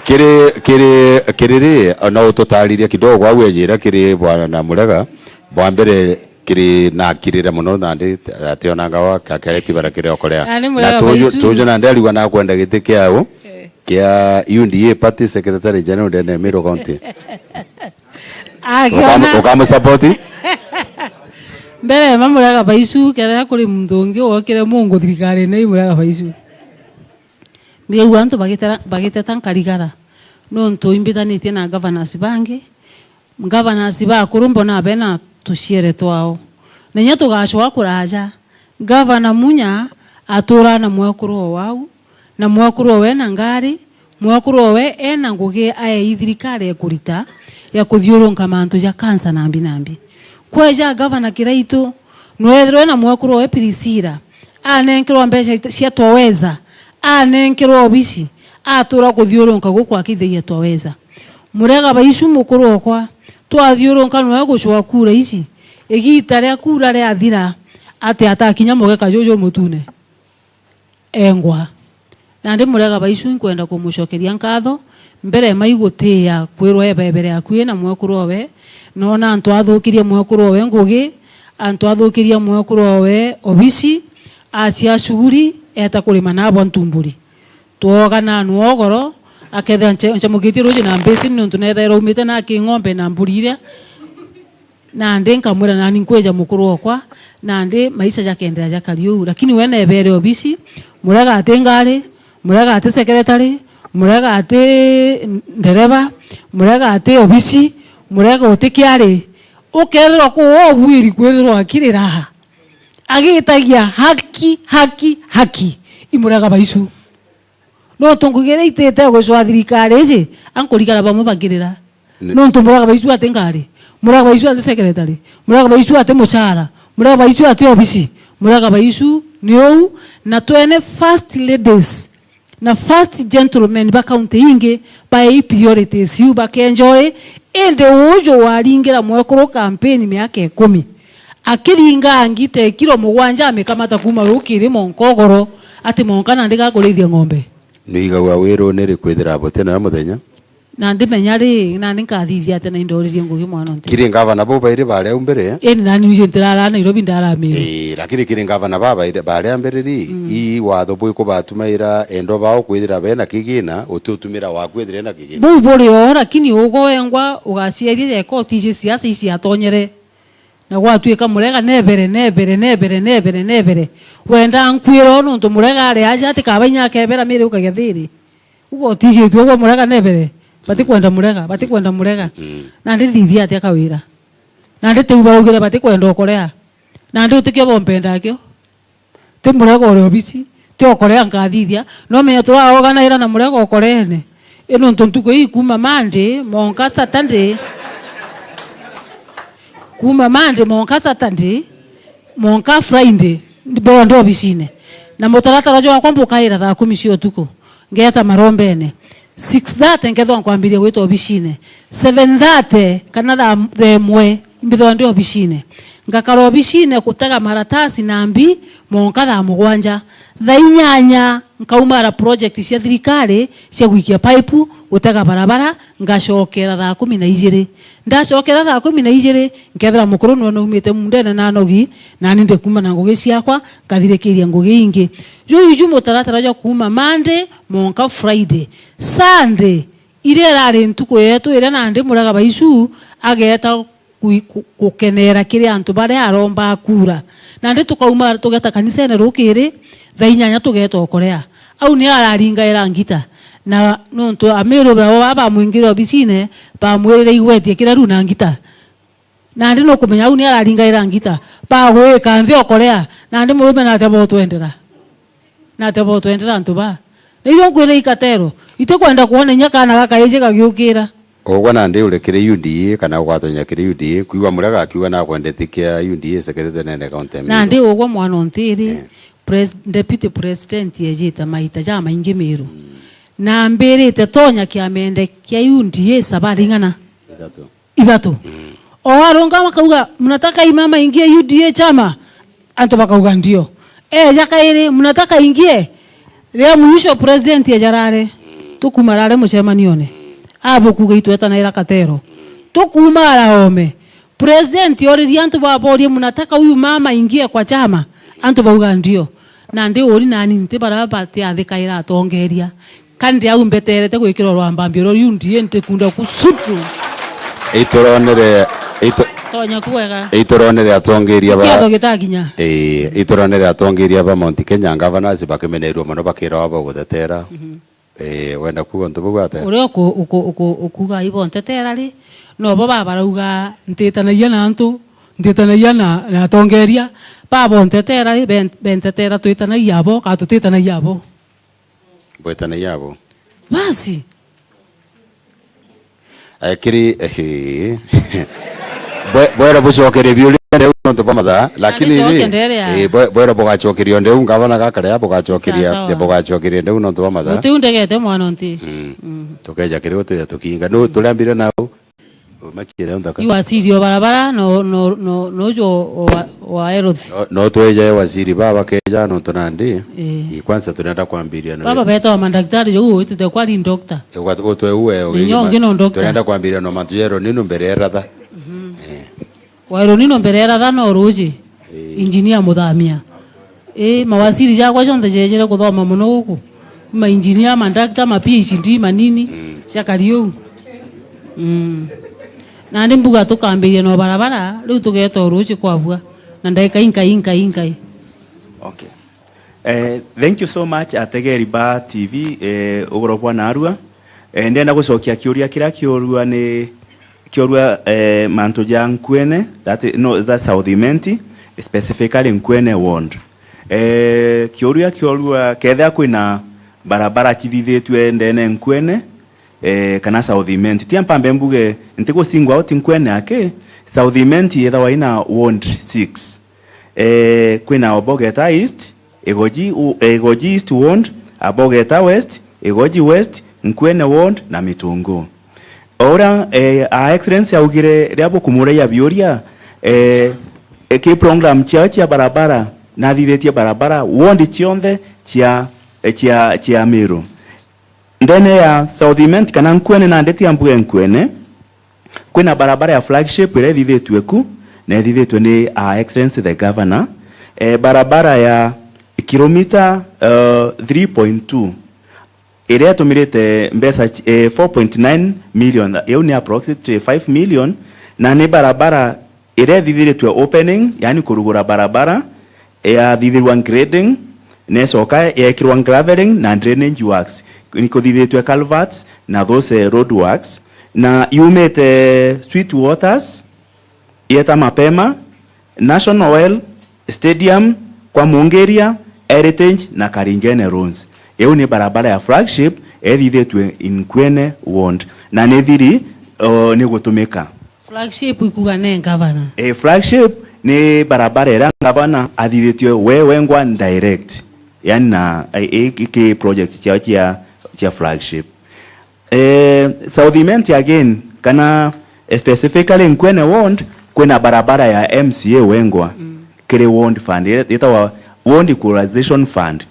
Kiri, kiri, kiri ri, no ututaririe kidogo au ejira kiri bwana na Murega. Bwa mbere, kiri nakirire mono nandi ationanga wa kakere tibara kiri okorea. Na ni Murega na tuju, Baishu. Tuju nandi ariwa nakwenda giti kiao. Eh. Kia U D A Party Secretary General ndene Meru County. Akiona ukamu-, ukamusapoti? Mbere ma Murega Baisu, kethira kuri muntu ungi wokire mungu thirikarine i Murega Baisu. Mbiaigua antu bagitera-, bagiteta nkarigara, nontu imbitanitie na governors bangi. Governors bakuru mbona bena tuciere twao. Na inya tugacwa kuraja, Governor Munya aturaa na mwekuru o wau, na mwekuru owe ena ngari, mwekuru owe ena ngugi aei thirikari ekurita ya kuthiurunka mantu ja kansa nambi nambi. Kweja Governor Kiraitu, nwethirwe na mwekuru owe Priscilla, anenkerwa mbeca cia Twaweza, anenkerwa obisi, atura kuthiurunka guku akithagia Twaweza. Murega Baisu mukuru okwa, twathiurunka nwe gucwa kura ici, igiita ria kura riathira, ati atakinya mugeka juju mutune. Engwa. Nandi Murega Baisu inkwenda kumucokeria nkatho, mbere mai gutiia kwirwa ebebere akui na mwekuru owe, noona antu athukirie mwekuru owe ngugi, antu athukirie mwekuru owe obisi, acia shughuli, eta kurima nabo ntumburi. Twooga na anwa ugoro, akethira nche-, nchamukitie ruuji na mbisi, nontu neethaira aumite na king'ombe na mburi iria. Nandi nkamwira, nani nkwija mukuru okwa, nandi maisha jakeenderea jakari uu. Lakini we neebere obisi, Murega ati ngari, Murega ati secretary, Murega ati ndereba, Murega ati obisi, Murega uti kiari. Ukeethirwa kuu obwiri kwithirwa akirira, agitagia, "Haki, haki, haki," i Murega Baisu. Nontu ngugi iria itite gucwa thirikari iji, ankurigara bamwe bakirira. Ni- Nontu Murega Baisu ati ngari, Murega Baisu ati secretary, Murega Baisu ati mucara, Murega Baisu ati obisi, Murega Baisu ni uu, na twene first ladies na first gentlemen ba county ingi baei priorities iu bakenjoy, indi uju waringira mwekuru campaign miaka ikumi, akiringa ngita kilo mugwanja amikamata kuuma rukiri monka ugoro, ati monka nandi gakurithia ng'ombe. Nwigagua wiruni ri kwithira buti nayo muthenya? Na ndimenya ri, nandi nkathithia atia na indoririe ngugi mwana nti? Kiri ngavana bau bairi bari au mbere, eh? Indi nani nije ntirara Nairobi ndara Meru. Ii, lakini kiri ngavana baba bairi bari a mbere ri, mm, ii watho bwiku batumaira endwa bao kwithira bena kigina, utiutumira waku ethire na kigina? Buu buri o, lakini ugwe wengwa ugaciaria eka utiji siasa ici atonyere. Na gwatuika Murega nebere, nebere, nebere, nebere, nebere. Wenda nkwira o nontu Murega ari aja atikaba inya akebera Mary ukagia thiri. Uga utigitue ugwe Murega nebere. Batikwenda Murega, batikwenda Murega. Mm. Nandi nthithia atia kawira? Nandi tiu baraugire batikwenda ukorea. Nandi utikio bompenda akio. Ti Murega uri obisi, ti okorea nkathithia. No menya turaoganaira na Murega okoreene. I nontu ntuku ii kuuma Monday, monka Saturday. Kuuma Monday, monka Saturday, monka Friday, mbeo ndi obisine. Na mutaratara jwakwa mbukaira thaa kumi cia utuku. Ngeeta marombene. Six thirty nkethwa nkwambiria gwita obisine. Seven thirty kana thaa, thaa imwe, imbithwa ndi obisine. Ngakara obisine gutega maratasi na mbi monka thaa mugwanja. Thaa inyanya nkaumara project cia thirikari cia gwikia pipe, gutega barabara, ngacokera thaa kumi na ijiri. Ndacokera thaa kumi na ijiri, nkethira mukuru nwe naumite mundene na nogi, nani ndikuuma na ngugi ciakwa, nkathirikiria ngugi ingi. Juu iju mutaratara jwa kuuma Monday monka Friday. Sunday, iria irari ntuku yetu iria nandi Murega Baisu ageeta ku-, ku-, gukenera kiri antu baria aromba kura. Nandi tukauma tugeta kanisene rukiri, thaa inyanya tugeta okorea. Au ni araringaira ngita. Na nontu Amiru babo baba bamwingire obisine, bamwirire igwetie kiria riu na ngita. Nandi nukumenya au ni araringaira ngita. Bagwika nthi okorea. Nandi murume nate botwendera. Nate botwendera antu ba. Na irio nkwira ikatero. Itikwenda kwona inya kana gakaiji gagiukira. Ugwe nandi uri kiri U D A kana ugwatonya kiri U D A, kwigua Murega akiuga nakwendete kia U D A secretary nene county ya Meru. Nandi ugwe mwana ontiri, eh, pres-, deputy president ejite maita jamaingi Meru. Mm. Na ambirite tonya kiamende kia U D A sabari ing'ana? Ithatu. Ithatu. Mm. O arungama akauga, "Mnataka hii mama ingie U D A chama?" Antu bakauga, "Ndio." Eja kairi, "Mnataka ingie?" Ria mwisho president eja rare, tukuma rare mucemanione. Abo kuuga itwetanaira katero. Tukuma ara ome. President oririe antu baborie, "Mnataka huyu mama ingie kwa chama?" Antu bauga, "Ndio." Nandi uri nani nti bara batiathikaira atongeria. Kandi au mbeterete gwikirwa rwambambio rwa U D A ntikunda kusutu. Ituronere, itu-, Tonya kuwega. Ituronere atongeria ba, Kiatho gitakinya. Ii, ituronere atongeria ba Mount Kenya, governors bakimenerua mono bakirawa baguthetera. Ii, wenda kuuga untu buu atia? Uria uku-, uku-, uku-, ukuga ibontetera ri, nobo babarauga ntitanagia na antu, ntitanagia na, na atongeria, babontetera ri, ben-, bentetera twitanagia abo, kana tutitanagia abo. Bwetanagia abo. Basi. Eh, kiri, eh, bwe-, bwere bucokerie biuria ndeu nontu bwa mathaa, lakini cokia ri, ndere ya. Eh, bwe-, bwere bugacokeria ndeu, ngavana gakaria bugacokeria, Sawa, sawa. Bugacokeria ndeu nontu bwa mathaa. Guti undegete mwana nti. Mm. Mm. Tukeja kiri gutuya tukinga. Nu, turambire nau. Umakiire nthaka. Yu waziri o barabara, no, no, no, no uju wa, wa health. No, no tweja waziri baba keja nontu nandi. Eh. I kwanza turenda kwambiria no. Baba beta wa mandagitari, jo uite kwa ri doctor. Utwe uwe. Ni nyongi no doctor. Turenda kwambiria no mantu jero ninu mbere eratha. Mhm. Eh. Wairwo nino mbere ya ratha no ruji. Ii. Injinia muthamia. Ii, mawaziri jakwa jonthe jejire kuthoma mono guku. Mainjinia, mandakta, ma PhD manini, mm, jakari uu. Mm. Nandi mbuga tukambiria no barabara, riu tugeta o ruji kwabua. Na ndagika inkai, inkai, inkai. Okay. Eh, thank you so much, ategeri ba T V, eh, ugoro bwa narua. Eh, ndenda gucokia kiuria kiria kiorua ni, kiorua, eh, mantu ja Nkuene, that i-, no, that South Imenti, specifically Nkuene ward. Eh, kiuria kiorua, kethira kwina barabara cithithitue ndene Nkuene, eh, kana South Imenti. Tia mpambe mbuge, ntigu single out Nkuene aki, South Imenti yethawa ina ward six. Eh, kwina Obogeta East, Igoji, u-, Igoji East Ward, Abogeta West, Igoji West, Nkuene Ward na Mitungu. Ora, eh, Her Excellency augire ria bukumuria biuria, eh, eh, ki program ciao cia barabara, nathithitie barabara ward cionthe cia, eh, cia, cia Meru. Ndene ya South Imenti kana Nkuene, nandi tia mbuge Nkuene, kwina barabara ya flagship iria ithithitue ku, na ithithitue ni Her Excellency the Governor. Eh, barabara ya kilomita, eh, three point two, iria itumirite mbeca ci-, eh, four point nine million, iu ni approximately five million, na ni barabara iria ithithiritue opening, yaani kurugura barabara, yathithirwa grading, na icoka yeekirwa gravelling na drainage works. Ni kuthithitue culverts na those, eh, road works, na yumite Sweet Waters, yeta Mapema, National Oil, Stadium, kwa Mungiria, Heritage na Karingene Roads. Iu ni barabara ya flagship ethithitue in Nkuene ward, na ni thiri, o, ni gutumika. Flagship ikuga ne ngavana? Eh, flagship ni barabara iria ngavana athithitue we wengwa direct, yani na, eh, eh, ki, ki project ciao cia, cia flagship. Eh, South Imenti again, kana specifically Nkuene ward, kwina barabara ya M C A wengwa, mm, kiri ward fund, itawa Ward Equalization Fund.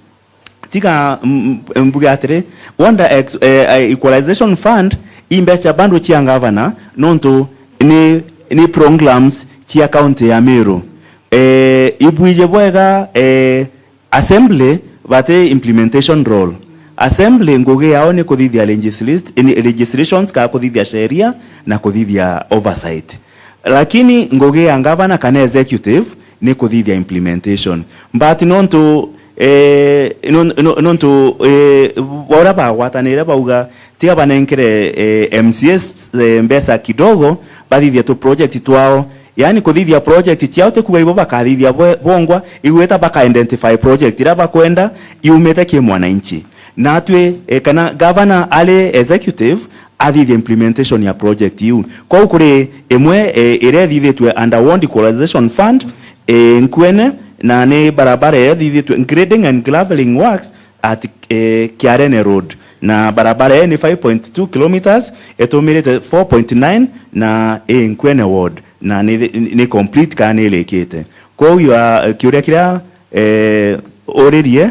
Tiga m-, m-, mbuge atiri, wonder ex-, eh, eh, equalization fund, i mbeca bado cia ngavana, nontu ni, ni programs cia county ya Meru. Eh, ibwije bwega, eh, assembly bati implementation role. Assembly ngugi yao ni kuthithia legislat-, ni legislations, kana kuthithia sheria na kuthithia oversight. Lakini ngugi ya ngavana kana executive ni kuthithia implementation. But nontu, eh, non-, non-, nontu, eh, baria bagwatanire bauga tiga banenkere, eh, M C As, eh, mbeca kidogo, bathithie tu project twao. Yaani kuthithia project ciao ti kuga ibo bakathithia bwe-, bongwa, igwita baka identify project iria bakwenda yumite ki mwananchi. Natwi, eh, kana governor ari executive, athithie implementation ya project iu. Kwou kuri imwe, eh, iria ithithitue under Ward Equalization Fund, eh, Nkuene, na ni barabara iria ithithitue grading and gravelling works at, eh, Kiarene Road. Na barabara ii ni five point two kilometres, itumirite four point nine na i Nkuene Ward, na ni, ni complete kana ni irikite. Kwou ya, kiuria kiria eh, uririe,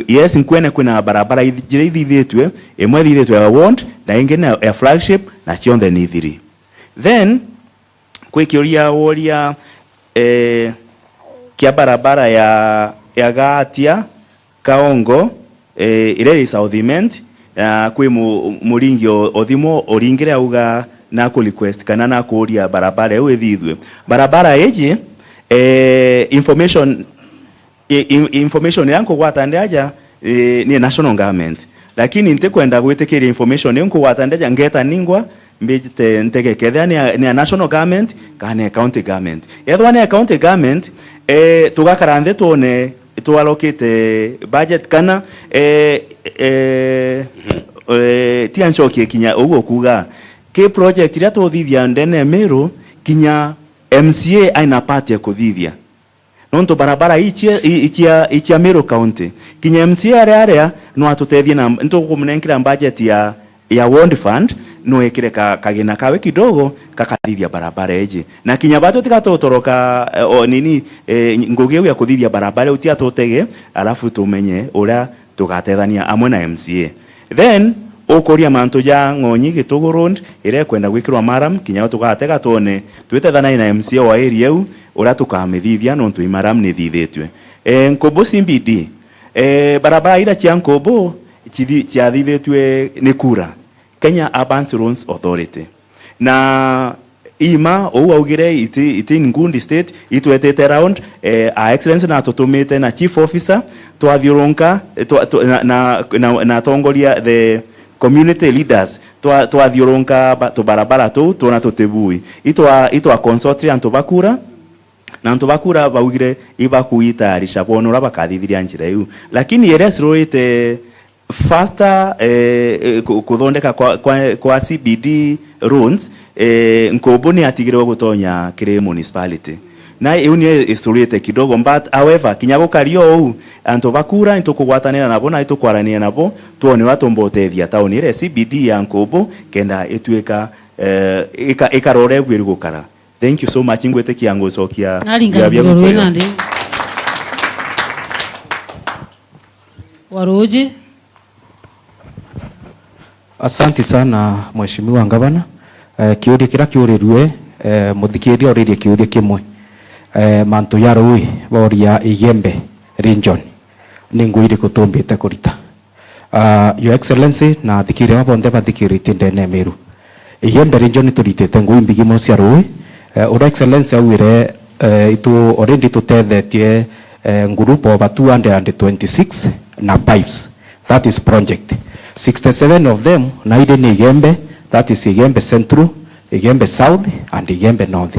yes, Nkuene kwina barabara ithi-, jiria ithithitue, imwe ithithitue ya ward, na ingi ni ya flagship, na cionthe ni thiri. Then, kwi kiuria woria, eh, kia barabara ya, ya Gaatia, Kaongo, eh, iria iri South Imenti, na kwi mu-, muringi o-, Othimo uringire auga, naku request kana nakuuria barabara iu ithithue. Barabara iji, eh, information, i-, i-, information iria nkugwata ndi aja, eh, ni ya national government. Lakini ntikwenda gwitikiria information iu nkugwata ndi aja, ngeta ningwa, mbite ntege kethira ni ya, ni ya national government kana ni ya county government. Ethwa ni ya county government, eh, tugakara nthi twone twalokite budget kana, eh, eh, eh, tia ncokie kinya uguo kuuga, ki project iria tuthithia ndene ya Meru, kinya M C A aina part ya kuthithia. Nontu barabara ichia, i-, ichia, ichia Meru County. Kinya M C A aria, aria no atutethie na, ntukumunenkira budget ya, ya Ward Fund, no ekire ka, kagina kawe kidogo, gakathithia barabara iji. Na kinya batu tiga tutoroka, eh, o nini, eh, ngugi iu ya kuthithia barabara iu tia tutege, alafu tumenye uria tugatethania amwe na M C A. Then, ukuria mantu ja Ng'onyi Gitugu Road, iria ikwenda gwikirwa maram, kinya tugatega twone, twitethanagia na M C A wa area iu, uria tukamithithia nontu i maram ni ithithitue. Eh, Nkubu C B D, eh, barabara iria cia Nkubu chithi-, ciathithitue ni kura, Kenya Urban Roads Authority. Na ima, uu augire, iti, iti in good state, itwetete round, eh, Her Excellency na atutumite na chief officer, twathiurunka, eh, twa-, twa-, na, na, na, na atongoria, the community leaders, twa-, twathiurunka ba-, tubarabara tuu, twona tutibui. Itwa-, itwa consult antu ba kura, na antu ba kura baugire ibakwitayarisha boona uria bakathithiria njira iu. Lakini iria cirurite faster, eh, eh, ku-, kuthondeka kwa, kwa, kwa C B D roads, eh, Nkubu ni atigirwe gutonya kiri municipality. Na iu niyo icurite kidogo, but however, kinya gukari o uu, antu ba kura nitukugwatanira nabo na nitukwaraniria nabo, twone uria tumbotethia tauni iria C B D ya Nkubu kenda ituika, eh, ika-, ikarore bwiri gukara. Thank you so much. Ingwitikia ngucokia Naringa bia, bia iguru gukwira. Nandi. Waruji. Asanti sana, Mheshimiwa Ngavana. Eh, kiuria kiria kiurirue, eh, muthikiria uririe kiuria kimwe. Eh, mantu ya rui, boria Igembe region. Ni ngugi iriku tumbite kurita? Ah, Your Excellency, na athikiri aba bonthe bathikiritie ndene ya Meru. Igembe region turitite ngugi mbingi mono cia rui. Eh, Your Excellency augire, eh, itu already tutethetie, eh, group over two hundred and twenty-six na pipes. That is project. Sixty-seven of them, na iri ni Igembe, that is Igembe Central, Igembe South and Igembe North.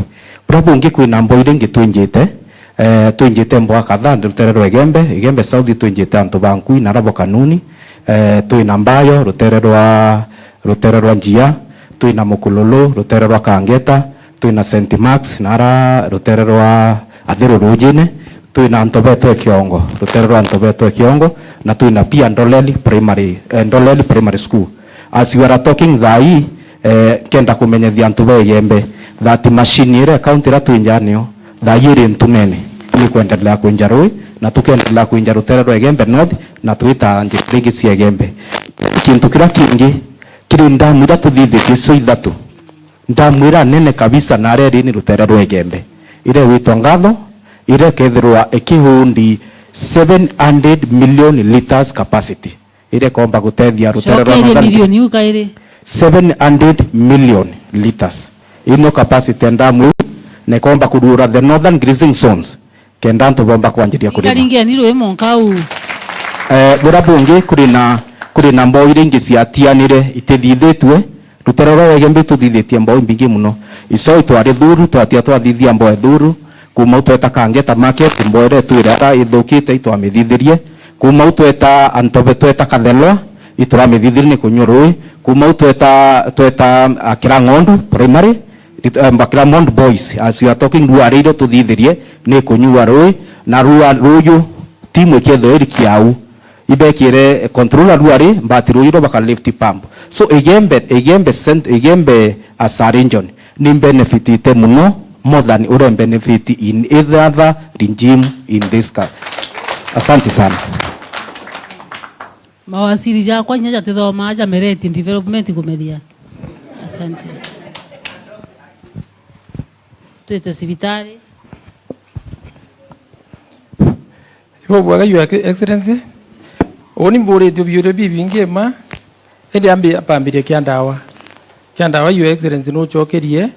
Buria bungi kwina mboiri ingi twinjite, eh, twinjite mboa kadhaa rutere rwa Igembe, Igembe South twinjite antu ba Nkui na rabo Kanuni, eh, twina Mbayo rutere rwa, rutere rwa Njia, twina Mukululu rutere rwa Kangeta, twina Saint Marks nara rutere rwa Athiru Rujine, twina Ntobeto e Kiongo, rutere rwa Ntobeto e Kiongo, na twina pia Ndoleli Primary, eh, Ndoleli Primary School. As you are talking thaa ii, eh, kenda kumenyethia antu ba Igembe that machine iria county iria twinjaa nio, thaa ii iri Ntumene, ni kwendelea kwinja rui, na tukendelea kwinja rutere rwa Igembe North, na twita njira ringi cia Igembe. Kintu kiria kingi, kiri ndamu iria tuthithitie icio ithatu, ndamu iria nene kabisa na iria iri ni rutere rwa Igembe, iria igwitwa Ngatho, iria ikethirwa ikihundi seven hundred million litres capacity. Iria ikomba gutethia rutere rwa Cokeria Northern milioni iu kairi. Seven hundred million litres. Ino capacity ya ndamu iu, na ikomba kurura the northern grazing zones, kenda antu bomba kwanjiria kurima. Ikaringeni rui monka uu. Eh, buria bungi, kuri na, kuri na mboo iria ingi ciatianire itithithitue, rutere rwa Igembe tuthithĩtie mboo imbingi mono. Ico itwari Thuru, twatia twathithia mboo e Thuru, kuma u tweta Kangeta Market, mboo iria itwire ara ithukite itwamithithirie, kuma u tweta Antobe tweta Kathelwa, ituramithithirie ni kunyua rui, kuma u tweta, tweta, ah, Kirang'ondu Primary, rit-, eh, Bakira Mount Boys, as you are talking, ruari irio tuthithirie ni kunyua rui, na rua-, ruju timu ikethirwa iri kiau. Ibekire controller ruari, but ruju rwa baka lift pump. So, Igembe, Igembe cent-, Igembe as a region, ni benefitite muno more than ure benefit in either other regime in this country. Asante sana. Mawaziri jakwa inya jatithomaa ja mereti development kumeria. Asante. Twite cibitari. Ibubwega, Your Excellency. Uni mburitio biuria bibingi ma, indi ambi-, mpambirie kia ndawa. Kia ndawa, Your Excellency, nucokerie,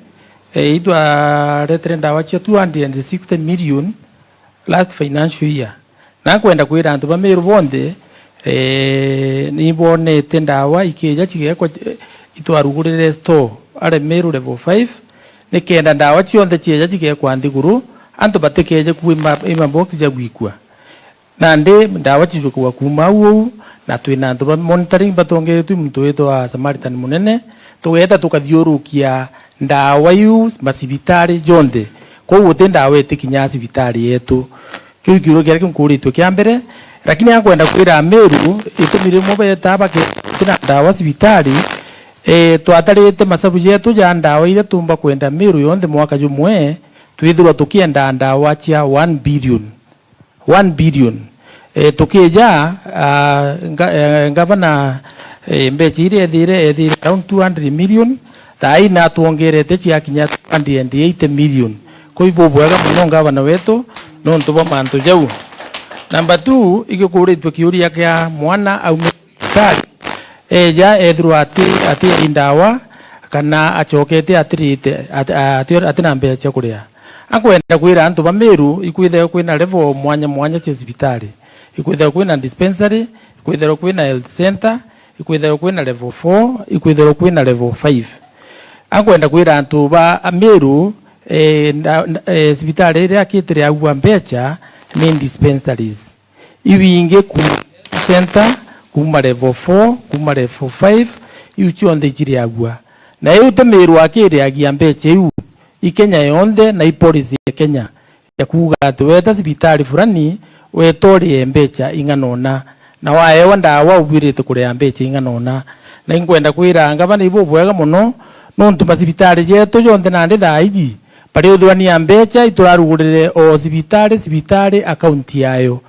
eh, itwaretere ndawa cia two hundred and sixty million last financial year. Na nkwenda kwira antu ba Meru bonthe, eh, nibonete ndawa ikija cigekwa, eh, itwarugurire store are Meru level five, nikenda ndawa cionthe cieja cigekwa nthiguru, antu batikeje kuuma ima box ja gwikua. Nandi ndawa cicukagwa kuuma au uu, na twina antu ba monitoring batongeretue muntu witwa Samaritan Munene, tugeeta tukathiurukia ndawa iu macibitari jonthe. Kwou guti ndawa itikinyaa cibitari yetu. Kiu kiuria kiria kinkuritue kia mbere, lakini akwenda kwira Meru, itumi rimwe beetaa baketi na ndawa cibitari, e, twatarite masabu jetu ja ndawa iria tuumba kwenda Meru yonthe mwaka jumwe, twithirwa tukienda ndawa cia one billion. One billion. E, tukija, ah, nga-, eh, ngavana, eh, mbecha iria ethire, ethire around two hundred million, thaa ii natwongerete ciakinya two hundred and eighty million. Kwou ibubwega mono ngavana wetu, nontu bwa mantu jau. Number two, igikuritue kiuria kia mwana aumire cibitari, eja ethirwa ati, ati ndawa, kana acokete atirite, ati, ati, ati na mbecha cia kuria. Akwenda kwira antu ba Meru, ikwithirwa kwina level mwanya mwanya cia cibitari. Ikwithirwa kwina dispensary, ikwithirwa kwina health center, ikwithirwa kwina level four, ikwithirwa kwina level five. Akwenda kwira antu ba Meru, eh, na, na, eh, cibitari iria akitire agua mbecha ni dispensaries. Iu ingi kuuma center, kuuma level four, kuuma level five, iu cionthe iciriagua. Na iu ti Meru akiriagia mbecha iu, i Kenya yonthe, na i policy ya Kenya ya kuuga ati weta cibitari fulani, weta urie mbecha ing'ana una, na waewa ndawa ubwirite kuria mbecha ing'ana una. Na inkwenda kwira ngavana ibubwega mono, nontu macibitari jetu jonthe nandi thaa iji bariuthurania mbecha iturarugurire o cibitari, cibitari akaunti yayo.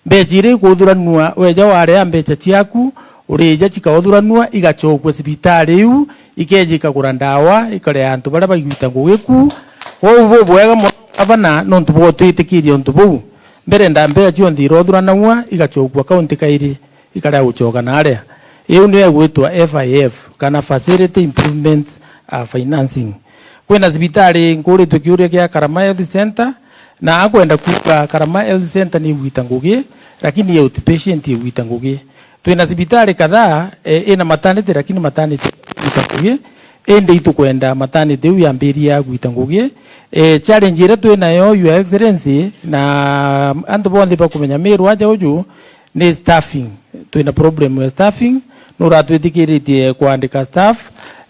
Mbecha iria ikuthuranua, weja warea mbecha ciaku, urija cikauthuranua, igacokua cibitari iu, ikeja ikagura ndawa, ikaria antu baria baigwita ngugi ku. Kwou bubwega mono gavana, nontu bwa utwitikirie untu buu. Mbere nda mbecha cionthe irothuranagua, igacokua kaunti kairi, ikaria gucoka naria. Iu niyo igwitwa F I F, kana Facility Improvement, ah, Financing. Kwina cibitari nkuritwe kiuria kia Karama Health Center, na akwenda kuuga Karama Health Center ni igwita ngugi, lakini outpatient igwita ngugi. Twina cibitari kadhaa, eh, ina maternity, lakini maternity igwita ngugi, indi itukwenda maternity iu yambiria gwita ngugi. Eh, challenge iria twinayo, Your Excellency, na antu bonthe bakumenya Meru aja uju, ni staffing. Twina problem ya staffing. Nuratwitikiritie kwandika staff,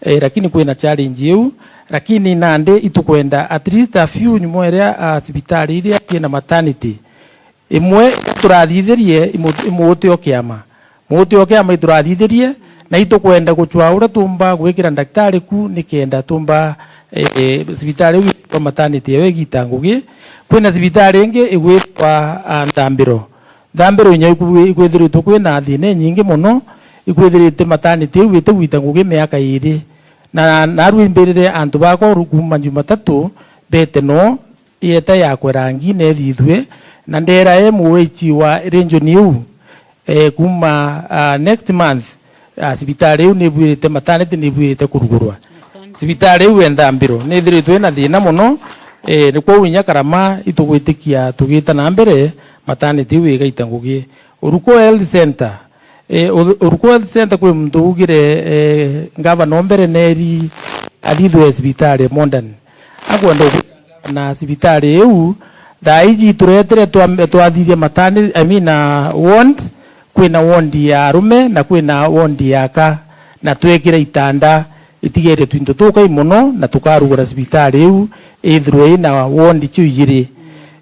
eh, lakini kwina challenge iu. Lakini nandi itukwenda at least a few nyuma iria, ah, cibitari iria ciina maternity. Imwe turathithirie imu-, imuuti o kiama. Muuti o kiama iturathithirie, na itukwenda gucwa uria tumba gwikira ndaktari ku nikenda tumba, eh, cibitari iu itwa maternity ewe igita ngugi. Kwina cibitari ingi igwitwa, ah, Nthambiro. Nthambiro inya iku-, ikwithiritwe kwina thina inyingi mono, ikwithirite maternity iu itigwita ngugi miaka iiri. Na naru imbirire antu bakwa ru-, kuuma Jumatatu bete no, ieta yakwe rangi na ithithue, na ndera e muwichi wa region iu, eh, kuuma, ah, next month, ah, cibitari iu nibwirite, maternity nibwirite kurugurwa. Asante. Cibitari iu e Nthambiro nithiritwe ina thina mono, eh, ni kwou inya Karama itugwitikia tugita na mbere, maternity iu igaita ngugi. Uruko Health Center, eh, Uru-, Uruko Health Center kwi muntu ugire, eh, ngavana o mbere neri athithwe cibitari modern. Akwenda na cibitari iu, thaa iji turetere twa-, twathithia maternity, I mean, uh, ward, kwina ward ya arume na kwina ward ya aka, na twekire itanda, itigere twinto tukai mono, na tukarugura cibitari iu ithirwe ina ward ciu ijiri.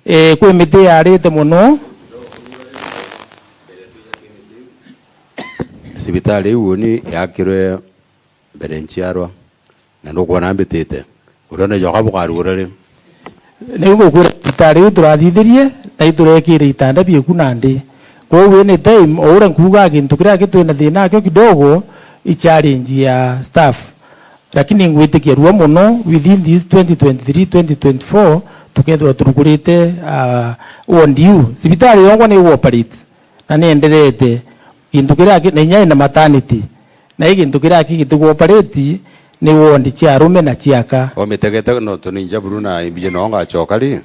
Eh, kwi miti yarite mono. Cibitari iu uni yakirwe mbere nciarwa, na ndukwona mbitite. Uria ni joka bukarugura ri? Ni ngukwira, itari iu turathithirie, na iturekire itanda bieku nandi. Kwou any time, o uria nkuuga gintu kiria gitwina thina akio kidogo, i challenge ya staff. Lakini ngwitikia rua mono, within this twenty twenty-three, twenty twenty-four, tukethirwa turugurite, ah, ward iu. Cibitari yongwa ni iguoperate. Na nienderete. Gintu kiria ki-, na inya ina maternity. Na i gintu kiria ki-, gitiguoperate, ni wondi cia arume na cia aka. Umitegete nontu ni njaburu na imbiji no ngacoka ri?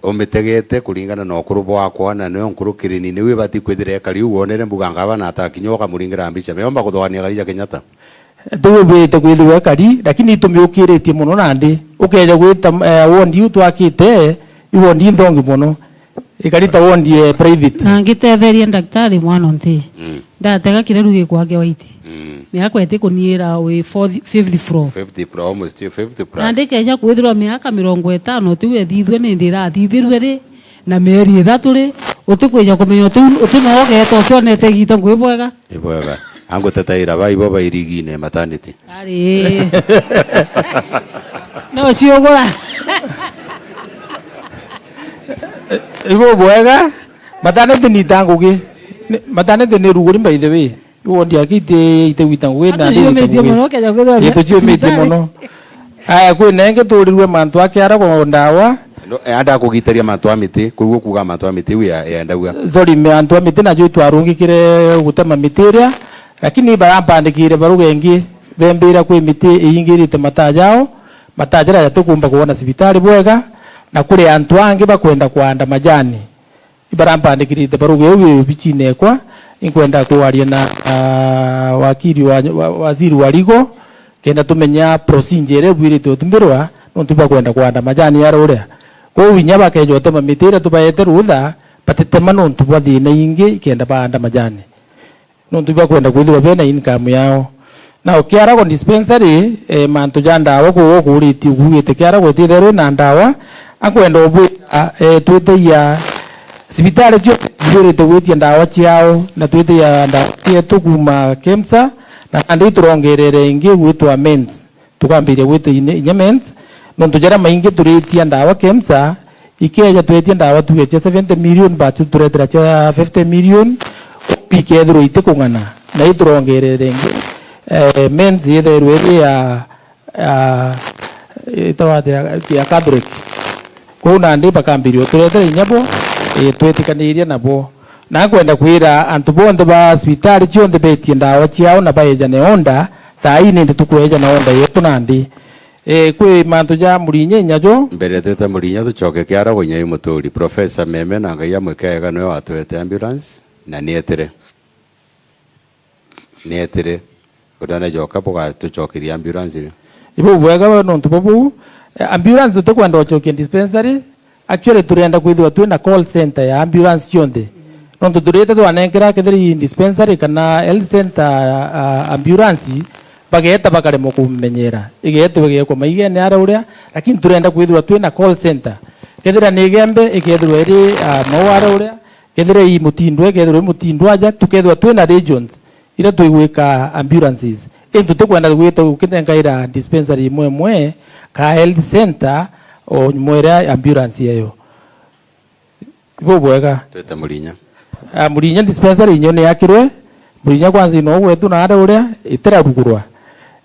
Umitegete kuringana na ukuru bwakwa, na niyo nkurukiriri niu ibati kwithira ikari u wonere mbuga ngavana atakinya ukamuringira mbica. Meomba kuthogania kari ja Kenyatta. Tiwibwirite kwithirwa ikari, lakini itumiukiritie mono nandi. Ukeja gwita, eh, wondi iu twakite, i wondi inthongi mono. Ikari ta wondi, eh, private. Na ngitetherie ndaktari mwana nti. Mm. Ndatega kireru gikwage waiti. Mm. Miaka iti kuniira wi fourth, fifth floor. Fifth floor, almost fifty plus. Na ndikeja kwithirwa miaka mirongo itano tiu ethithue ni ndirathithirue ri, na mieri ithatu ri, utikwija kumenya uti, uti no ugeeta utionete igita ngui bwega. Ni bwega. Angutetaira ba ibo ba irigine maternity. Ari. No ciugura. Ibo bwega. Maternity ni ta ngugi. Ni, maternity ni ruguri by the way. Wondi aki iti, iti gwita ngugi na ndi gwita ngugi. Atuciumitie mono, ukeja kwithirwa. Ituciumitie mono. Aya, kwi nengi turirwe mantu a kiara kwa ndawa. No, eh, anda kugitaria mantu a miti, kwigua kuga mantu a miti iu ya, ya ndawa. Sorry, me antu a miti najo itwarungikire gutema miti iria, lakini barampandikire baruga ingi, bembira kwi miti iingirite mataa jao, mataa jaria jatikumba kwona cibitari bwega, na kuri antu angi bakwenda kwanda majani. Ibarampandikirite baruga iu wi obicine ekwa, inkwenda kwaria na, ah, wakiri wa, wa, waziri wa rigo, kenda tumenya procedure iria ibwirite utumirwa, nontu bakwenda kwanda majani aria uria. Kwou inya bakeja utema miti iria tubaete rutha, batitema nontu bwa thina ingi ikenda baanda majani. Nontu ibakwenda kwithirwa bena income yao. Na ukiaragwa dispensary, eh, mantu ja ndawa kuu ukuritie ukuugite kiaragwa ititherwe na ndawa, akwenda ubwira, eh, twitagia cibitari cionthe cibwirite gwitia ndawa ciao, na twitagia ndawa cietu kuuma KEMSA, na nandi turongerere ingi gwitwa mens. Tukambiria gwita inya, inya mens, nontu jaria maingi turitia ndawa KEMSA, ikeja twetia ndawa tuge cia seventy million, but turetera cia fifty million, ikethirwa itikung'ana, na iturongerere ingi. Eh, mens yethairwe iri ya, ya, itawa atia, ya Catholic. Kwou nandi bakambiria uturetera inya bo, eh, twetikaniria nabo. Na nkwenda kwira antu bonthe ba cibitari cionthe betie ndawa ciao na baejane order, thaa ii nindi tukwejana order yetu nandi. Eh, kwi mantu ja Murinya inyajo. Mbere twite Murinya tucoke kiara gwa inya yu muturi. Professor Meme na Ngai amwike wega niwe watwete ambulance na nietire. Nietire. Uria nejoka bugatucokeria ambulance ri? Ibu bwega we nontu bwa buu, eh, ambulance tutikwenda ucokia dispensary, actually turenda kwithirwa twina call center ya ambulance cionthe. Nontu turite twanenkera kethira i dispensary kana health center, ah, ambulance, bageeta bakaremwa kumenyera. Igeetwa igeekwa maigene aria uria, lakini turenda kwithirwa twina call center. Kethira ni Igembe, ikethirwa iri, ah, Mau aria uria, kethira i Mutindwa, ikethirwa i Mutindwa aja, tukethirwa twina regions iria twigwika ambulances. Indi tutikwenda gwita gukinengaira dispensary imwe imwe ka health center o nyuma iria ambulance eyo. Ibu bwega. Twite Murinya. Ah, Murinya dispensary inyo ni yakirwe. Murinya kwanza ino gwetu na aria uria itirarugurwa.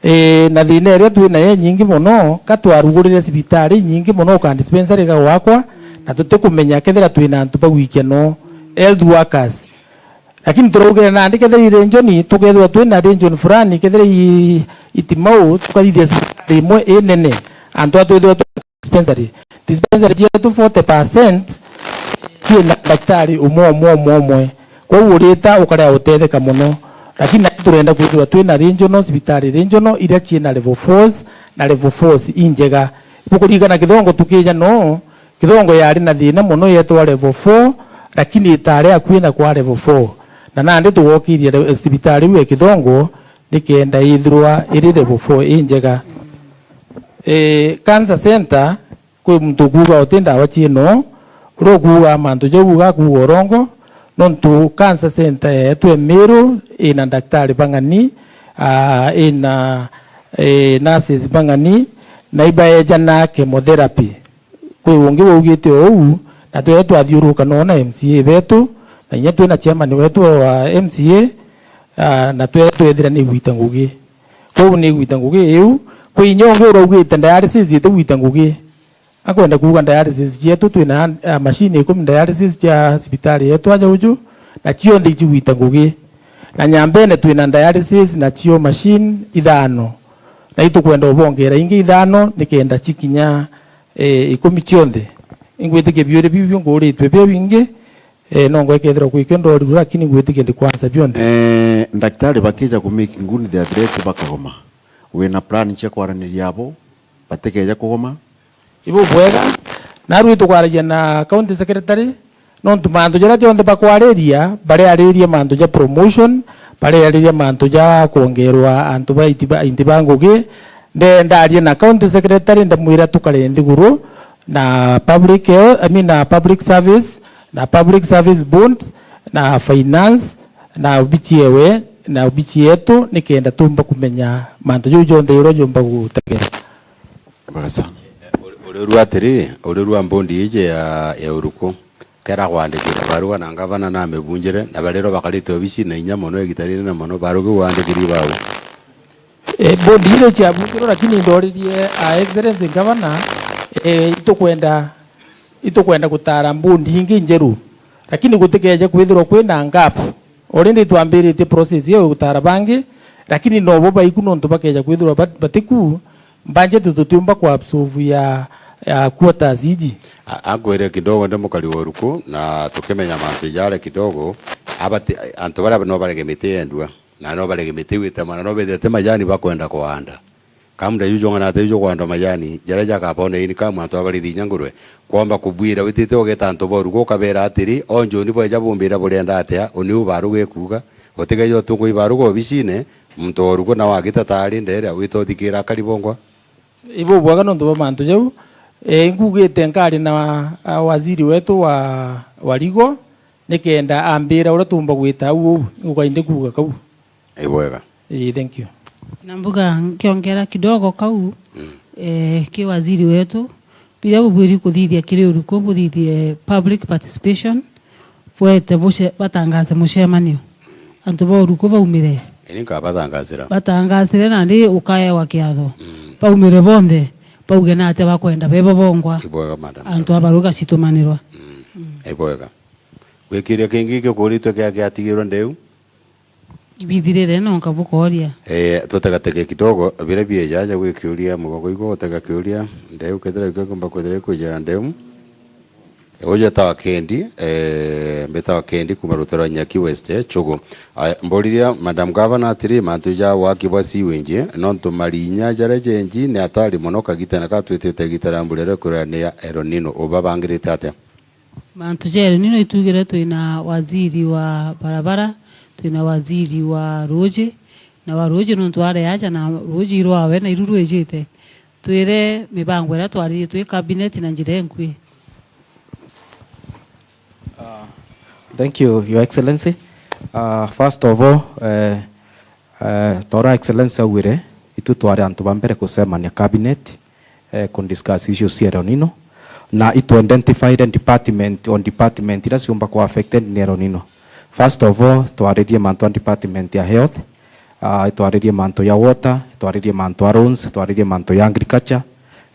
Eh, na thina iria twinayo inyingi mono, ka twarugurire cibitari inyingi mono, ka dispensary ka gwakwa, na tutikumenya kethira twina antu bagwikia no, health workers. Lakini turaugire nandi kethira i region, tukethirwa twina region fulani, kethira i, i Timau, tukarithia cibitari imwe inene, antu a twithirwa twi dispensary. Dispensary cietu forty percent ciina ndaktari umwe, umwe, umwe, umwe. Kwou urita ukarea utetheka mono. Lakini nandi turenda kwithirwa twina regional, cibitari regional iria ciina level fours na level fours injega. Ibukuririkana Kithongo tukija no, Kithongo yari na thina mono yetwa level four, lakini itari akui na kwa level four. Na nandi tugokirie le-, cibitari iu ya Kithongo nikenda ithirwa iri level four injega. Eh, cancer center, kwi muntu ukuuga uti ndawa ciino, uria ukuuga mantu jau uga akuuga urongo, nontu cancer center yetu e Meru ina ndaktari bang'ani, ah, ina, eh, nurses bang'ani, na ibaejana chemotherapy. Kwi ungi waugite uu, na twere twathiuruka no na M C A betu, na inya twina chairman wetu wa M C A, ah, na twere twethira ni gwita ngugi. Kwou ni gwita ngugi iu, kwi inya ungi uraugite dialysis iti gwita ngugi. Akwenda kuuga dialysis cietu twina, ah, machine ikumi dialysis cia cibitari yetu aja uju, na cionthe icigwita ngugi. Na Nyambene twina dialysis na cio machine ithano. Na itukwenda ubongera ingi ithano nikenda cikinya, eh, ikumi cionthe. Ingwitikia biuri biu biu nguritwe bia bingi, eh, no ngwekethirwa gwikio ndorigura, lakini ngwitikia ndikwansa bionthe. Eh, ndaktari bakija ku make good the address bakagoma. Wina plan cia kwaraniria abo, batikeja kugoma? Ibu bwega, naarua itukwaragia na county secretary, nontu mantu jaria jonthe bakwariria, bariariria mantu ja promotion, bariariria mantu ja kwongerwa antu ba iti ba, inti ba ngugi. Nde-, ndaria na county secretary, ndamwira tukare nthiguru na public health, I mean, na public service, na public service board, na finance, na obici ewe, na obici yetu, nikenda tumba kumenya mantu jau jonthe uria jumba gutegera. Mbega sana. Uri-, urirua atiri, urirua mbondi iji ya, ya uruku, kera kwandikira barua na ngavana na amibunjire, na bariro bakarite obici na inya mono, igita rinene mono, barua kiu wandikiri bau? Eh, mbondi iri ciabunjirwe, lakini ndoririe, ah, Excellency Ngavana, eh, itukwenda, itukwenda gutara mbondi ingi njeru, lakini gutikeje kwithirwa kwina gap. Already twambiritie process iyo gutara bangi, lakini nobo baiku nontu bakeja kwithirwa bat-, batiku, budget tutiumba ku absorb ya, ya quarters iji. A-, akwire kidogo ndi mukari wa uruku, na tukimenya mantu jaria kidogo, abati-, antu baria no barege miti yendua, na no barege miti gwitema, na no bethirite majani bakwenda kuanda. Kamuda ju jong'ana ati ju kwandwa majani, jaria jakabone ini ka mwantu abarithi inya ngurwe. Kwomba kubwira witite ugeta antu ba uruku ukabera atiri, o njuni bweja bumbira burienda atia, uni u baruga ikuga, utigeja utungu ibaruga obicine, muntu wa uruku nawe agita tari ndere, wita uthikira akari bongwa. Ibu bwega nontu bwa mantu jau, eh, nkugite nkari na, ah, waziri wetu wa, wa rigo, nikenda ambira uria tumba gwita au uu, nguka indi kuuga kau. Ibwega. Ii, thank you. Na mbuga nkiongera kidogo kau, mm, eh, ki waziri wetu, biria bubwiri kuthithia kiri uruku, buthithie public participation, bwete buce-, batangaze mucemanio. Antu ba uruku baumire. Ini nkabatangasira. Batangazire nandi ukaewa kiatho. Mm. Baumire bonthe, bauge na atia bakwenda bebo bongwa. Ibwega, madam. Antu abaruga citumanirwa. Mm. Mm. Ibwega. Gwikiria kingi gikuritwe kia kiatigirwe ndeu? Ibithirire no nkabukoria. Eh, tutegatege kidogo, biria bieja aja gwi kiuria, mugongo igwe gutega kiuria, ndeu kethira ikio kumba kwithira ikwijira ndeu. Uju etawa Kendi, eh, mbitawa Kendi kuma rutero rwa Nyaki West, eh, Chugu. Aya, mburiria Madam Governor atiri, mantu ja waki bwa sewage, nontu marinya jaria jenji ni atari mono kagita na katwitite igita ria mbura iria ikurira ni ya El Nino, ubabangirite atia? Mantu ja El Nino itugire twina waziri wa barabara, twina waziri wa ruuji, na wa ruuji nontu ari aja na ruuji rwawe na iru rwijite. Twire mibango iria twaririe twi cabinet na njira inkui. Uh, thank you, Your Excellency. Uh, first of all, uh, Eh, ta uria Excellency augire, itu twari antu ba mbere kucemania cabinet, eh, ku discuss issues cia El Nino, na itu identify department on department iria ciumba ku affected ni El Nino. First of all, twaririe mantu a department ya health, ah, itwaririe mantu ya water, itwaririe mantu a roads, itwaririe mantu ya agriculture,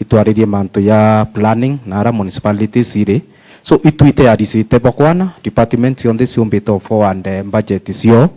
itwaririe mantu ya planning na ara municipalities iri. So, itwite ya risite bwa kwana, department cionthe ciumbite o forward, eh, budget cio,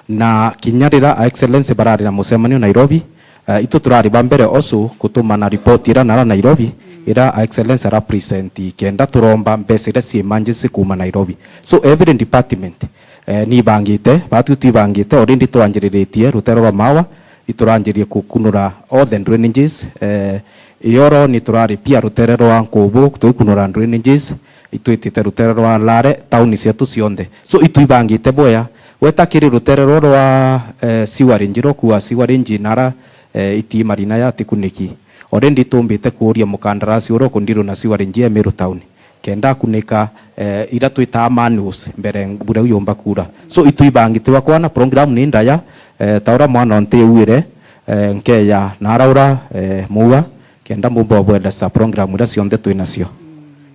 na kinya rira a Excellency barari na mucemanio Nairobi, eh, itu turari ba mbere also kutumana report ira nara Nairobi, ira a Excellency ara present kenda turomba mbeca iria cia emergency kuuma Nairobi. So, every department, eh, ni ibangite, batu twibangite, already twanjiriritie rutere rwa mawa, ituranjirie kukunura all the drainages, eh, Iyoro ni turari pia rutere rwa Nkubu, tuikunura drainages, itwitite rutere rwa Lare, tauni cietu cionthe. So, itwibangite bwea, weta kiri rutere rwo rwa, eh, sewerage, rwo kua sewerage nara, eh, itii marina ya tikuniki. Already tumbite kuuria mukandarasi uria ukundirwo na sewerage ya Meru Town. Kenda akunika, eh, ira twitaa manuals mbere mbura iu yumba kuura. So, itwibangite bwa kwana program ni ndaya, eh, ta uria mwana onte ewire, eh, nkeya na ara ura, eh, muua, kenda mbumba obwelesa program iria cionthe twi nacio.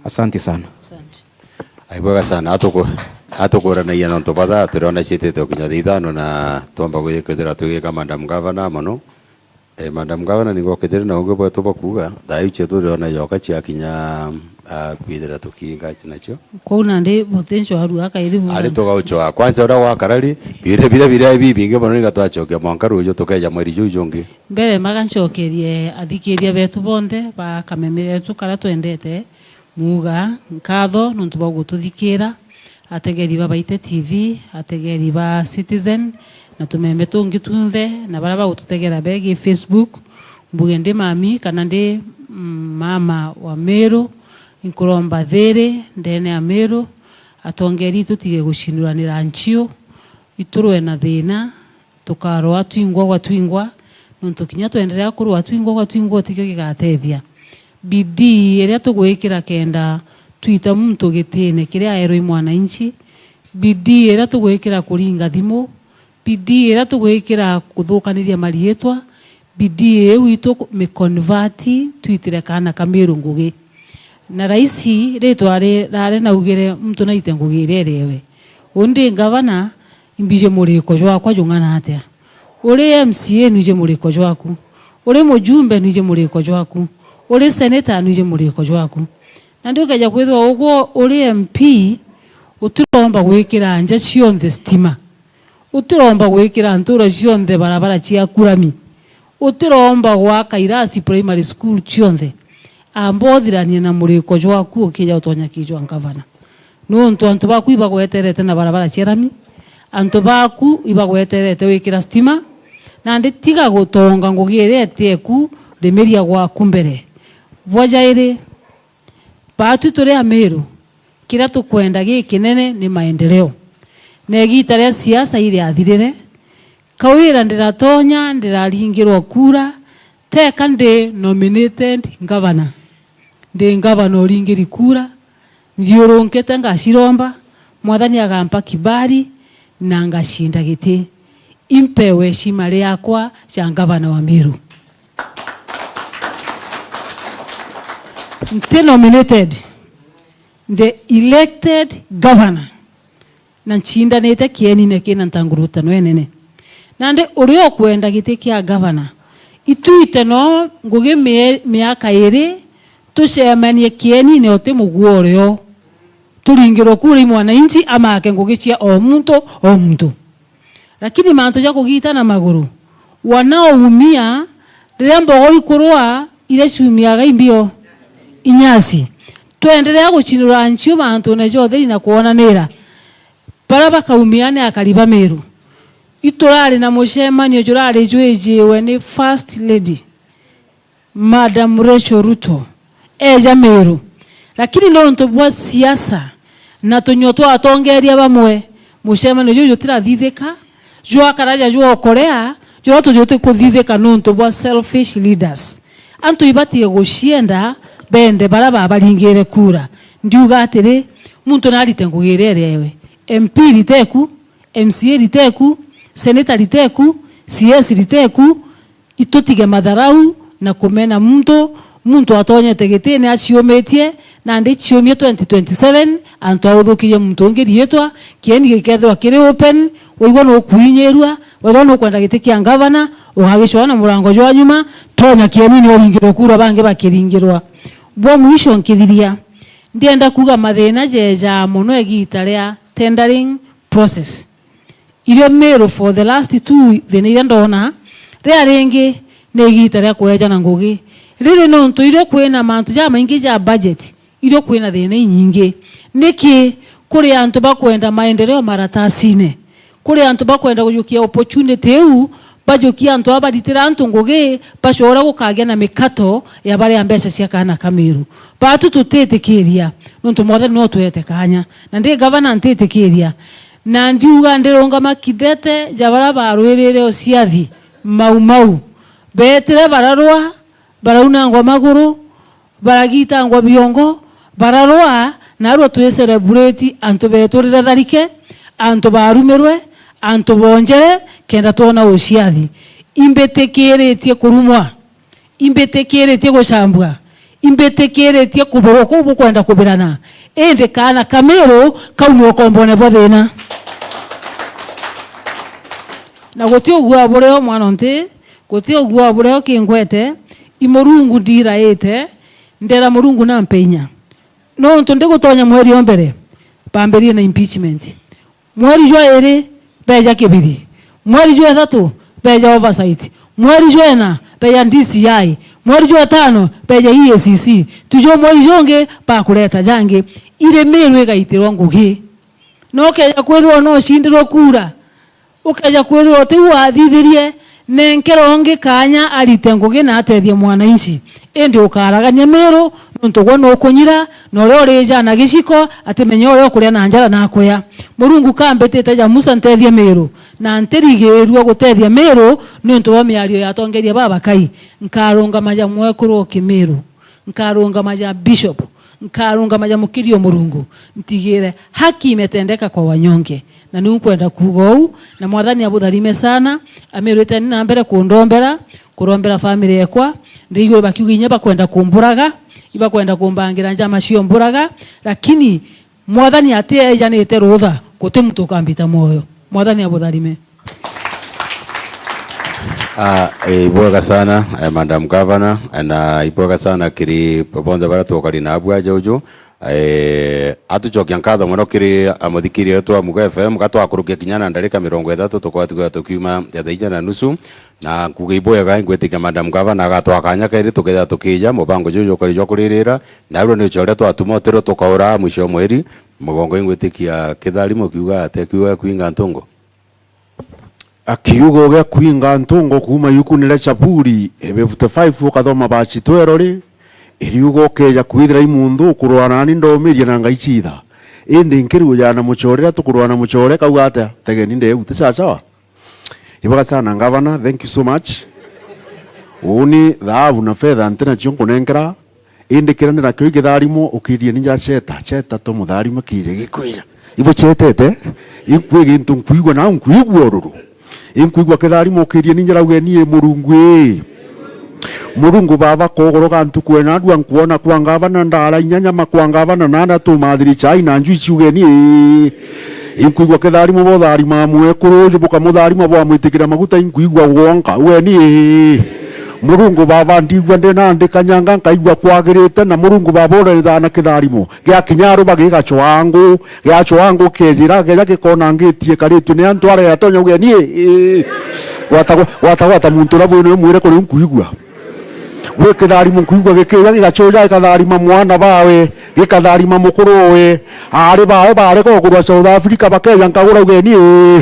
Asante sana. Asante. Ai, bwega sana. Atuku-, atukuranagia nontu batha, turiona ciitite gukinya thaa ithano na twomba gwikithira tugika Madam Governor mono. Eh, Madam Governor, ningokethire na ungi bwetu bakuuga, thaa iu cietu riona yoka ciakinya, ah, kwithira tukiinga nacio. Kwou nandi buti ncwaru akairi buga. Ari tugaucoa. Kwanza uria gwakarari, biria, biria, biria ibi bingi mono niga twacokia mwanka ruju tukeja mweri juu jungi. Mbere maga ncokerie athikiria betu bonthe ba kameme getu karia twendete, Muuga nkatho nontu bwa gututhikira, ategeri ba Baite T V, ategeri ba Citizen, na tumeme tungi tunthe, na baria bagututegera begi Facebook. Mbuge ndi mami kana ndi, mm, mama wa Miru, inkuromba thiri ndene ya Miru, atongeri tutige gucinuranira nchiu, iturwe na thina, tukarwaa twingwa gwa twingwa, nontu kinya twenderea kurwaa twingwa gwa twingwa utikio gigatethia. Bidii iria tugwikira kenda twita muntu gitine kiria aerwe i mwananchi, bidii iria tugwikira kuringa thimu, bidii iria tugwikira kuthukaniria mariitwa, bidii iu itu mi convert twitire kaana ka Miru ngugi. Na raisi ritwa ri-, rari naugire muntu naite ngugi iria iriewe. Undi ngavana, imbiji muriko jwakwa jung'ana atia? Uri M C A nwiji muriko jwaku. Uri mujumbe nwiji muriko jwaku. Uri senator nwiji muriko jwaku. Nandi ukeja kwithirwa ugwo uri M P, utiromba gwikira nja cionthe stima. Utiromba gwikira ntura cionthe barabara cia kurami. Utiromba gwaka irasi primary school cionthe. Amba uthiranie na muriko jwaku ukija utonya kijwa ngavana. Nontu antu baku ibagweterete na barabara cia rami, antu baku ibagweterete wikira stima, nandi tiga gutonga ngugi iria itieku, rimiria gwaku mbere. Bwa jairi, baatu turi Amiru, kiria tukwenda gikinene ni maendeleo. Na igiita ria siasa iriathirire, Kawira ndiratonya, ndiraringirwa kura, teka ndi nominated governor. Ndi ngavana uringiri kura, nthiurunkite ngaciromba, Mwathani agampa kibali na ngacinda giti. Impewe heshima riakwa ja ngavana wa Miru. Nti nominated, ndi elected governor. Na ncindanite kienine kina ntangurutano enene. Nandi uria ukwenda giti kia gavana, itwite no ngugi mie-, miaka iri, tucemanie kienine uti muguo urio. Turingirwe kura i mwananchi amake ngugi cia o muntu, o muntu. Lakini mantu ja kugita na maguru, wanaoumia riria mbogo ikurwa, iria ciumiaga imbio inyasi. Twenderea gucinura nchiu mantune ja utheri na kwonanira. Baria bakaumia ni akari ba Miru. Iturari na mucemanio jurari jwijiwe ni First Lady, Madam Rachel Ruto, eja Miru. Lakini nontu bwa siasa na tunyua twa atongeria bamwe, mucemanio juju jutirathithika, jwakara ja jwokorea, juria tujuti kuthithika nontu bwa selfish leaders. Antu ibatige gucienda, bende baria babaringire kura. Ndiuga atiri, muntu narite ngugi iria iriewe. M P riteku, M C A riteku, senator riteku, C S riteku, itutige matharau na kumena muntu. Muntu atonyete gitine aciumitie, nandi ciumie twenty twenty-seven, antu authukirie muntu ungi riitwa, kieni gikethirwa kiri open, waigua nukuinyirua, waigua nukwenda giti kia ngavana, ugagicwaa na murango jwa nyuma, tonya kienini uringirwe kura bangi bakiringirwa. Bwa mwisho nkithiria, ndienda kuuga mathina jejaa mono igiita ria tendering process. Irio Miru for the last two, thina iria ndona, ria ringi ni igiita ria kweja na ngugi. Riri nontu irio kwina mantu jamaingi ja budget, irio kwina thina inyingi. Niki kuri antu bakwenda maendeleo maratasine? Kuri antu bakwenda kujukia opportunity iu, bajukia antu aba baritira antu ngugi, bacora gukagia na mikato ya baria mbeca cia kaana ka Miru. Batu tutitikiria, nontu Mwathani no twete kanya. Na ndi gavana ntitikiria. Na ndiuga ndirungama kithete ja baria barwirire uciathi, Mau Mau. Beetire bararwa, baraunangwa maguru, baragitangwa biongo, bararwa, narua twi celebrate antu beeturire tharike, antu barumirwe, antu boonjere, kenda twona uciathi. Imbitikiritie kurumwa. Imbitikiritie gucambua, imbitikiritie kuburwa kuu bukwenda kubirana, indi kaana ka Miru kaumia ukombone bwa thina. Na guti ugua burio mwana nti, Guti uguo buria ukingwete, i Murungu ndiraite, ndera Murungu nampe inya. Nontu ndigutonya mweri o mbere, bambirie na impeachment. Mweri jwa iri, beja kibiri. Mweri jwa ithatu, beja oversight. Mweri jwa ina, beja D C I. Mweri jwa itano, beja E A C C. Tujo mweri jungi, bakureta jangi. Iri Miru igaitirwa ngugi. Na ukeja kwithirwa no ucindirwe kura, ukeja kwithirwa uti u wathithirie, nenkera ungi kanya arite ngugi na atethie mwananchi. Indi ukaragania Miru, nontu gwe nukunyira, na uria urijana giciko, atimenya uria ukuria na njara na akuya. Murungu kambitite ja Musa ntethie Miru, na ntirigirua gutethia Miru, nontu bwa miario ya atongeria babakai. Nkarungama ja mwekuru o Kimiru. Nkarungama ja bishop, nkarungama ja mukiri o Murungu, ntigire haki imetendeka kwa wanyonge. Na niu nkwenda kuuga uu, na Mwathani abutharime sana, amirwiteni na mbere kundombera, kurombera family ekwa, ndigwe bakiuga inya bakwenda kumburaga, ibakwenda kumbangira njama cio mburaga, lakini Mwathani atiejanite rutha, guti muntu ukambita mwoyo. Mwathani abutharime. Ah, eh, ibwega sana, eh, Madam Governor, eh, na ibwega sana kiri bonthe baria twokari nabu aja uju. Eh, atucokia nkatho mono kiri, ah, muthikiri wetu wa Mugo F M, gatwakurukia kinya na ndarika mirongo ithatu, tukorwa tukiuma thaa ija na nusu. Na nkuuga ibwega, ingwitikia Madam Governor agatwa kanya kairi tukethira tukija mubango juju jukari jwa kuririra, na ruo ni ucio uria twatuma utiro tukaura mwisho wa mweri, mugongo ingwitikia Kitharimo kiuga ate kiuga kwinga ntungo. Akiuga ugia kwinga ntungo kuuma yuku ni ria Chaburi, fifty-five ukathoma bachi twero ri, iriuga ukeja kwithira i muntu ukurwana nani ndomiria na ngai citha. Indi nkirujana muchore riria tukurwana muchore kauga atia? Tegeni ndeu, ti sawa sawa? Ibwega sana, Governor, thank you so much. Uuni thaabu na fetha nti nacio nkunenkera, indi kiria ndi nakio i kitharimo, ukirie ni njira cheta, cheta to mutharimo kiije gikwija. Ibuchetete, inkwi gintu nkwigua, na nkwigua ururu. Inkwigua kitharimo, ukirie ni njira ugeni, i Murungu ii. Murungu Baba, kogoro ga ntuku ena ndua nkuona kwa ngavana ndara inya nyama kwa ngavana na ana tumathiri chai na nju ici ugeni ii. Inkwigua kitharimo botharima mwekuru uju bukamutharima bwamwitikira maguta, inkwigua gwonka ugeni ii. Murungu Baba, ndigua ndina ndikanyanga nkaigua kwagirite, na Murungu Baba urethaa na kitharimo gia kinya ruba gigachoa ngu, giachoa ngu kejira, geja gikona ngitie karitue ni antu aria atonya ugeni ii. Gwata, gwata, gwata muntu uria bwino mwire kuri nkwigua. Gwi kitharimo nkwigua gikija gigachuja gikatharima mwana bawe, gikatharima mukuru we, aari bawe barega ugurwa South Africa bakeja nkagura ugeni ii.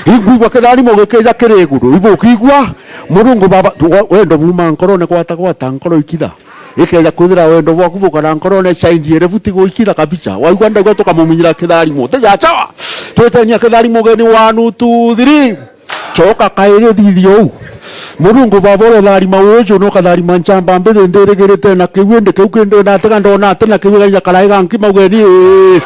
Inkwigua kitharimo gikija kiri iguru, ibukigua? Murungu Baba, tu-, we-, wendo buma nkorone gwata gwata nkoro ikitha. Ikeja kwithira wendo bwaku bukara nkorone chaindi ere buti guikitha kabisa. Waigua ndaigua tukamuminyira kitharimo. Teja chawa. Twitenia kitharimo ugeni, one, two, three. Choka kairi thithia uu. Murungu Baba urotharima uju na ukatharima nchamba mbithi ndirigirite na kiu indi kiu kindi ndatega ndona ati na kiu gainya karai ga nkima ugeni ii.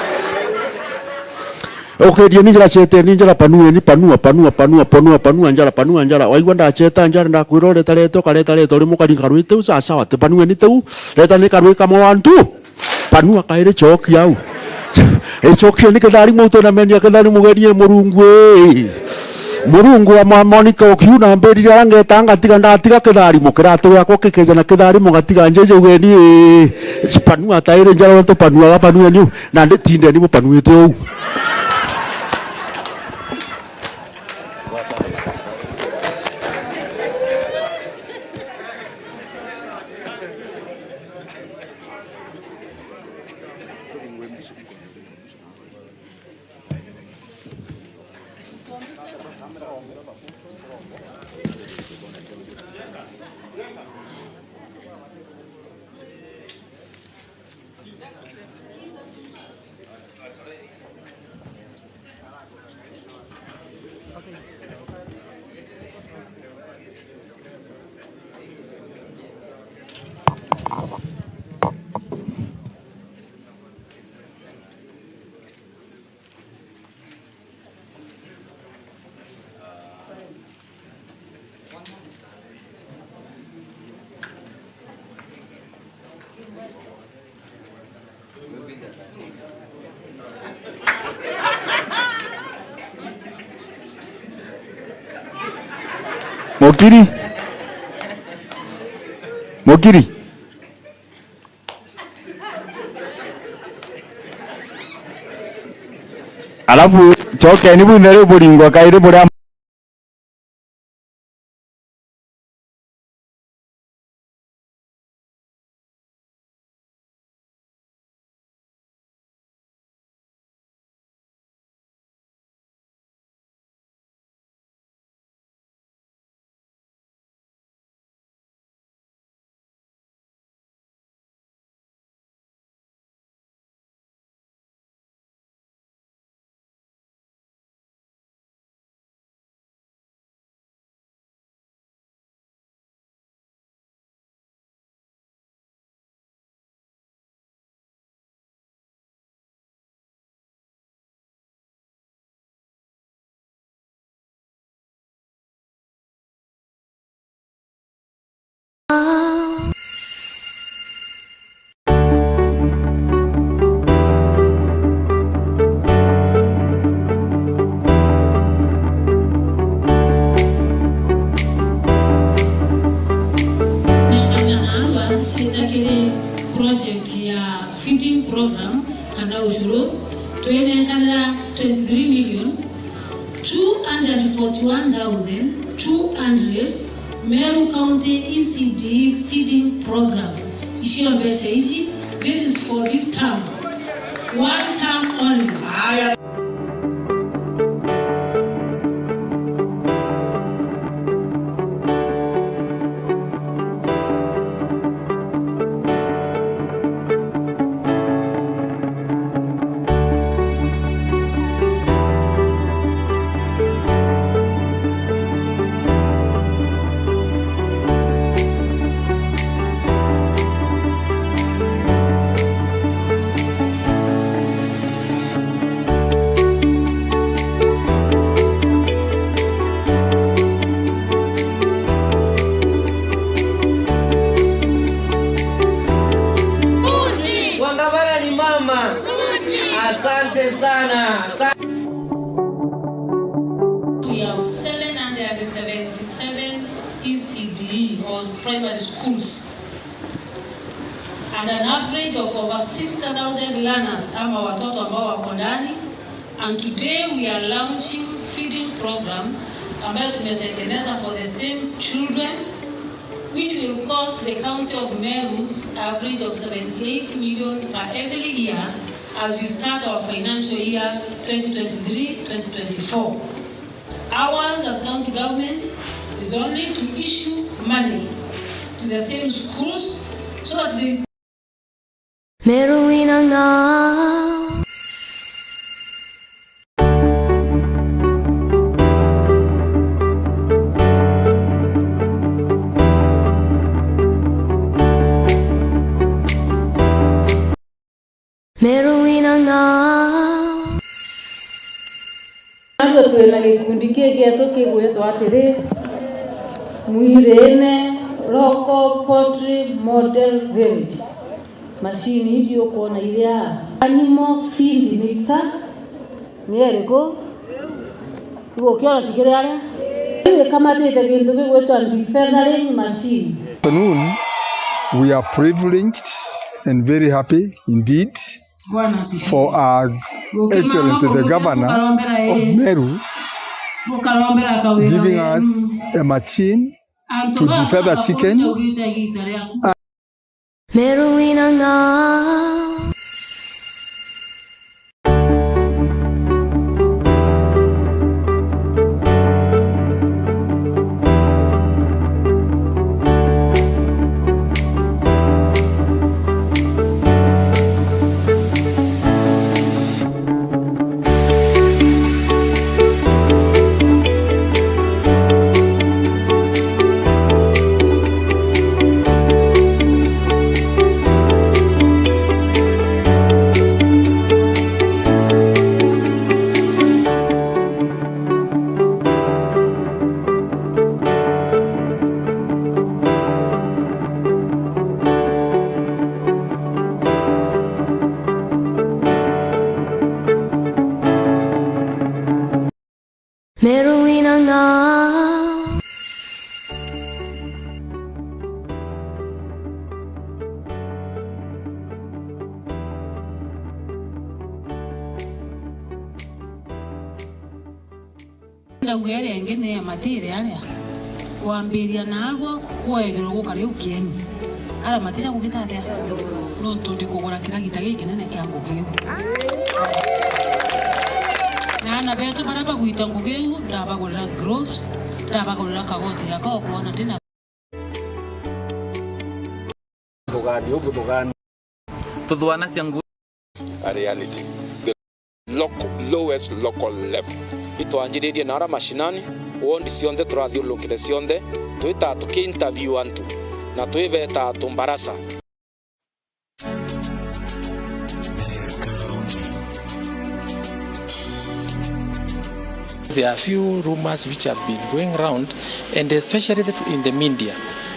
Ukirie ni njara cheteni njara panueni panua panua panua panua panua njara panua njara. Waigua ndacheta njara ndakwira ureta rete ukareta rete uri mukari nkarwite u sawa sawa ti panueni teu reta ni karwi kamwe one two. Panua kairi chokia au. Ichokia ni kitharimo utonamenia kitharimo genie Murungu ii. Murungu wa mwa-, Monica ukiuna mbirire aria ngeta ngatiga ndatiga kitharimo kiratu giakwa kikeja na kitharimo ngatiga njeje ugeni ii. Panua tairi njara untu panuaga panueni u. Na nditindeni bupanuite uu. Mukiri? Mukiri? Alafu cokeni bunthe riu buringwa kairi buria. Nyakanyanarwa citakiri project ya feeding program kana ushuru, twinekanira twenty-three million two hundred forty-one thousand two hundred Meru County E C D feeding program. Icio mbeca iji, this is for this term. One term only. Aya. Wangabara ni mama. Asante sana. Asante. We have seven hundred seventy-seven E C D or primary schools and an average of over sixty thousand learners ama watoto ambao wako ndani. And today we are launching feeding program ambayo tumetengeneza for the same children, which will cost the county of Meru's average of seventy-eight million per every year as we start our financial year twenty twenty-three twenty twenty-four. Ours as county government is only to issue money to the same schools so that they Meru wina ng'aa. Meru wina ng'aa. Naarua twina gikundi kii gietu kigwitwa atiri, Mwirine Local Poultry Model Village. Machine iji ukwona iria animal feed mixer ni iriku? Igu ukiona tikiri aria? Riu ikamatite gintu gigwitwa defeathering machine. Afternoon, we are privileged and very happy indeed Bwana asifiwe. For our Excellency the Governor of Meru giving us a machine to defeather chicken. Meru wina ng'aa. Meru wina ng'aa. Ndauga iria ingi ni ya matire aria, kwambiria naarua kwegerwa gukari ukieni. Ara matija kugita atia? Nontu ndi kugura kira gita gikinene kia ngugi iu. Na aana betu baria bagwita ngugi iu, ndabagurira gloves, ndabagurira kagoti gakwa ukwona ndina Tuthugani ubu tuthugani. Tuthuganacia ngugi. A reality. The local, lowest local level. Itwanjiririe na ara mashinani, wondi cionthe turathiururukire cionthe, twitaa tuki interview antu, na twibeta antu mbarasa. There are few rumors which have been going round, and especially the, in the media.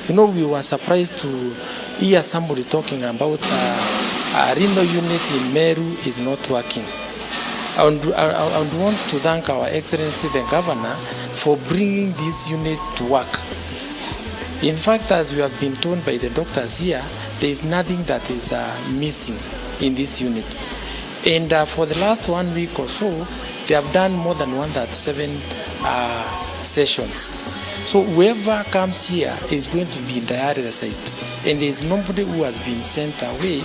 You know, we were surprised to hear somebody talking about, uh, a renal unit in Meru is not working. I would, I, I would want to thank Our Excellency the Governor for bringing this unit to work. In fact, as we have been told by the doctors here, there is nothing that is, uh, missing in this unit. And, uh, for the last one week or so, they have done more than one thirty-seven, uh, sessions. So whoever comes here is going to be dialyzed, and there is nobody who has been sent away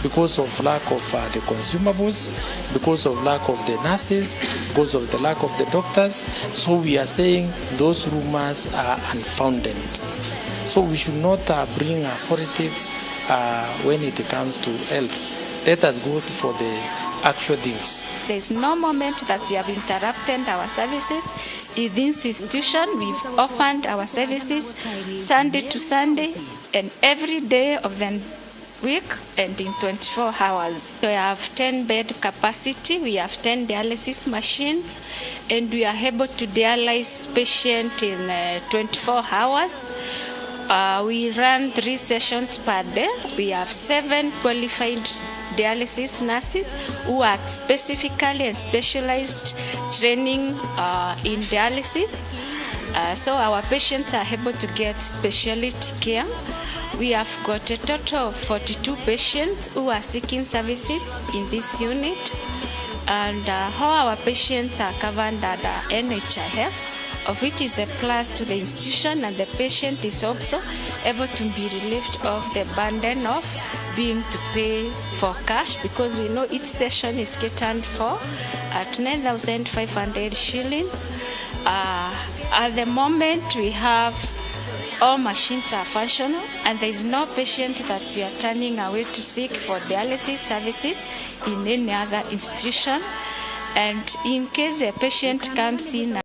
because of lack of, uh, the consumables, because of lack of the nurses, because of the lack of the doctors. So we are saying those rumors are unfounded. So we should not, uh, bring, uh, politics, uh, when it comes to health. Let us go for the actual things. There is no moment that we have interrupted our services. In this institution, we've opened our services Sunday to Sunday and every day of the week and in twenty-four hours. We have ten bed capacity, we have ten dialysis machines, and we are able to dialyze patient in, uh, twenty-four hours. Uh, we run three sessions per day. We have seven qualified dialysis nurses who are specifically and specialized training, uh, in dialysis. Uh, so our patients are able to get specialty care. We have got a total of forty-two patients who are seeking services in this unit, and, uh, all our patients are covered under N H I F, of which is a plus to the institution, and the patient is also able to be relieved of the burden of being to pay for cash, because we know each session is catered for at nine thousand five hundred shillings. Uh, at the moment, we have all machines are functional, and there is no patient that we are turning away to seek for dialysis services in any other institution. And in case a patient comes in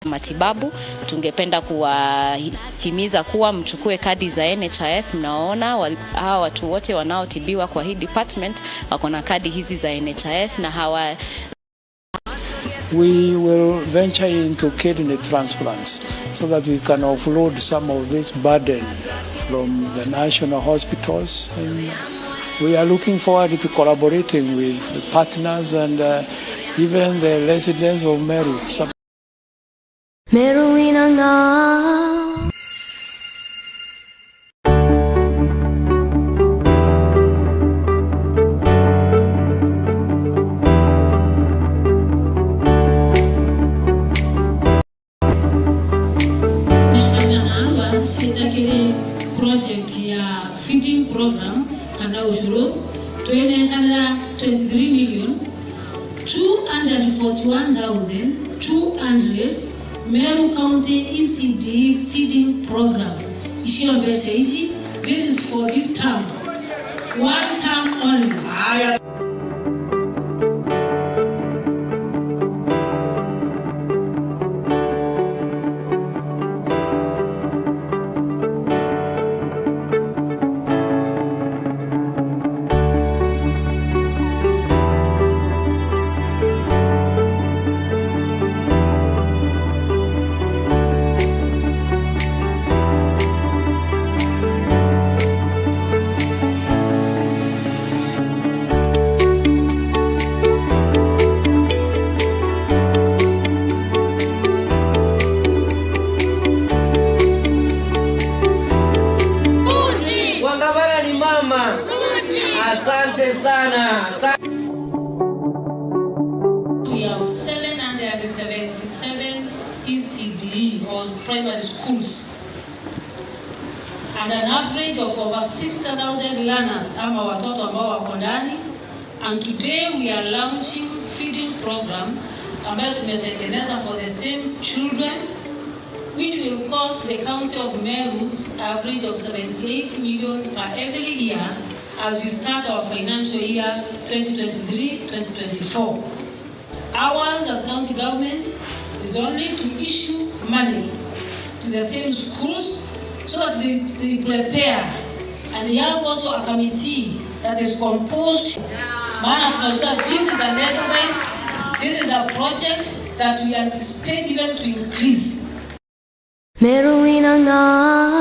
matibabu, tungependa kuwahimiza kuwa mchukue kadi za N H I F. Mnaona wa-, hawa watu wote wanaotibiwa kwa hii department wako na kadi hizi za N H I F na hawa We will venture into kidney transplants so that we can offload some of this burden from the national hospitals. And we are looking forward to collaborating with the partners and, uh, even the residents of Meru. Meru wina ng'aa. Nengana naarua ciita kiri project ya feeding program kana ucuru, twinenkanira twenty-three million two hundred forty-one thousand two hundred Meru County E C D feeding program. Icio mbeca iji, this is for this term. One term only. Aya. Wangabara ni mama. Asante sana. Asante. We have seven hundred seventy-seven E C D E or primary schools, and an average of over sixty thousand learners ama watoto ambao wako ndani. And today we are launching feeding program ambayo tumetengeneza for the same children, which will cost the county of Meru's average of seventy-eight million per every year as we start our financial year twenty twenty-three twenty twenty-four. Ours as county government is only to issue money to the same schools so that they, they prepare, and they have also a committee that is composed. Maana tunajua this is an exercise, this is a project that we anticipate even to increase. Meru inang'aa.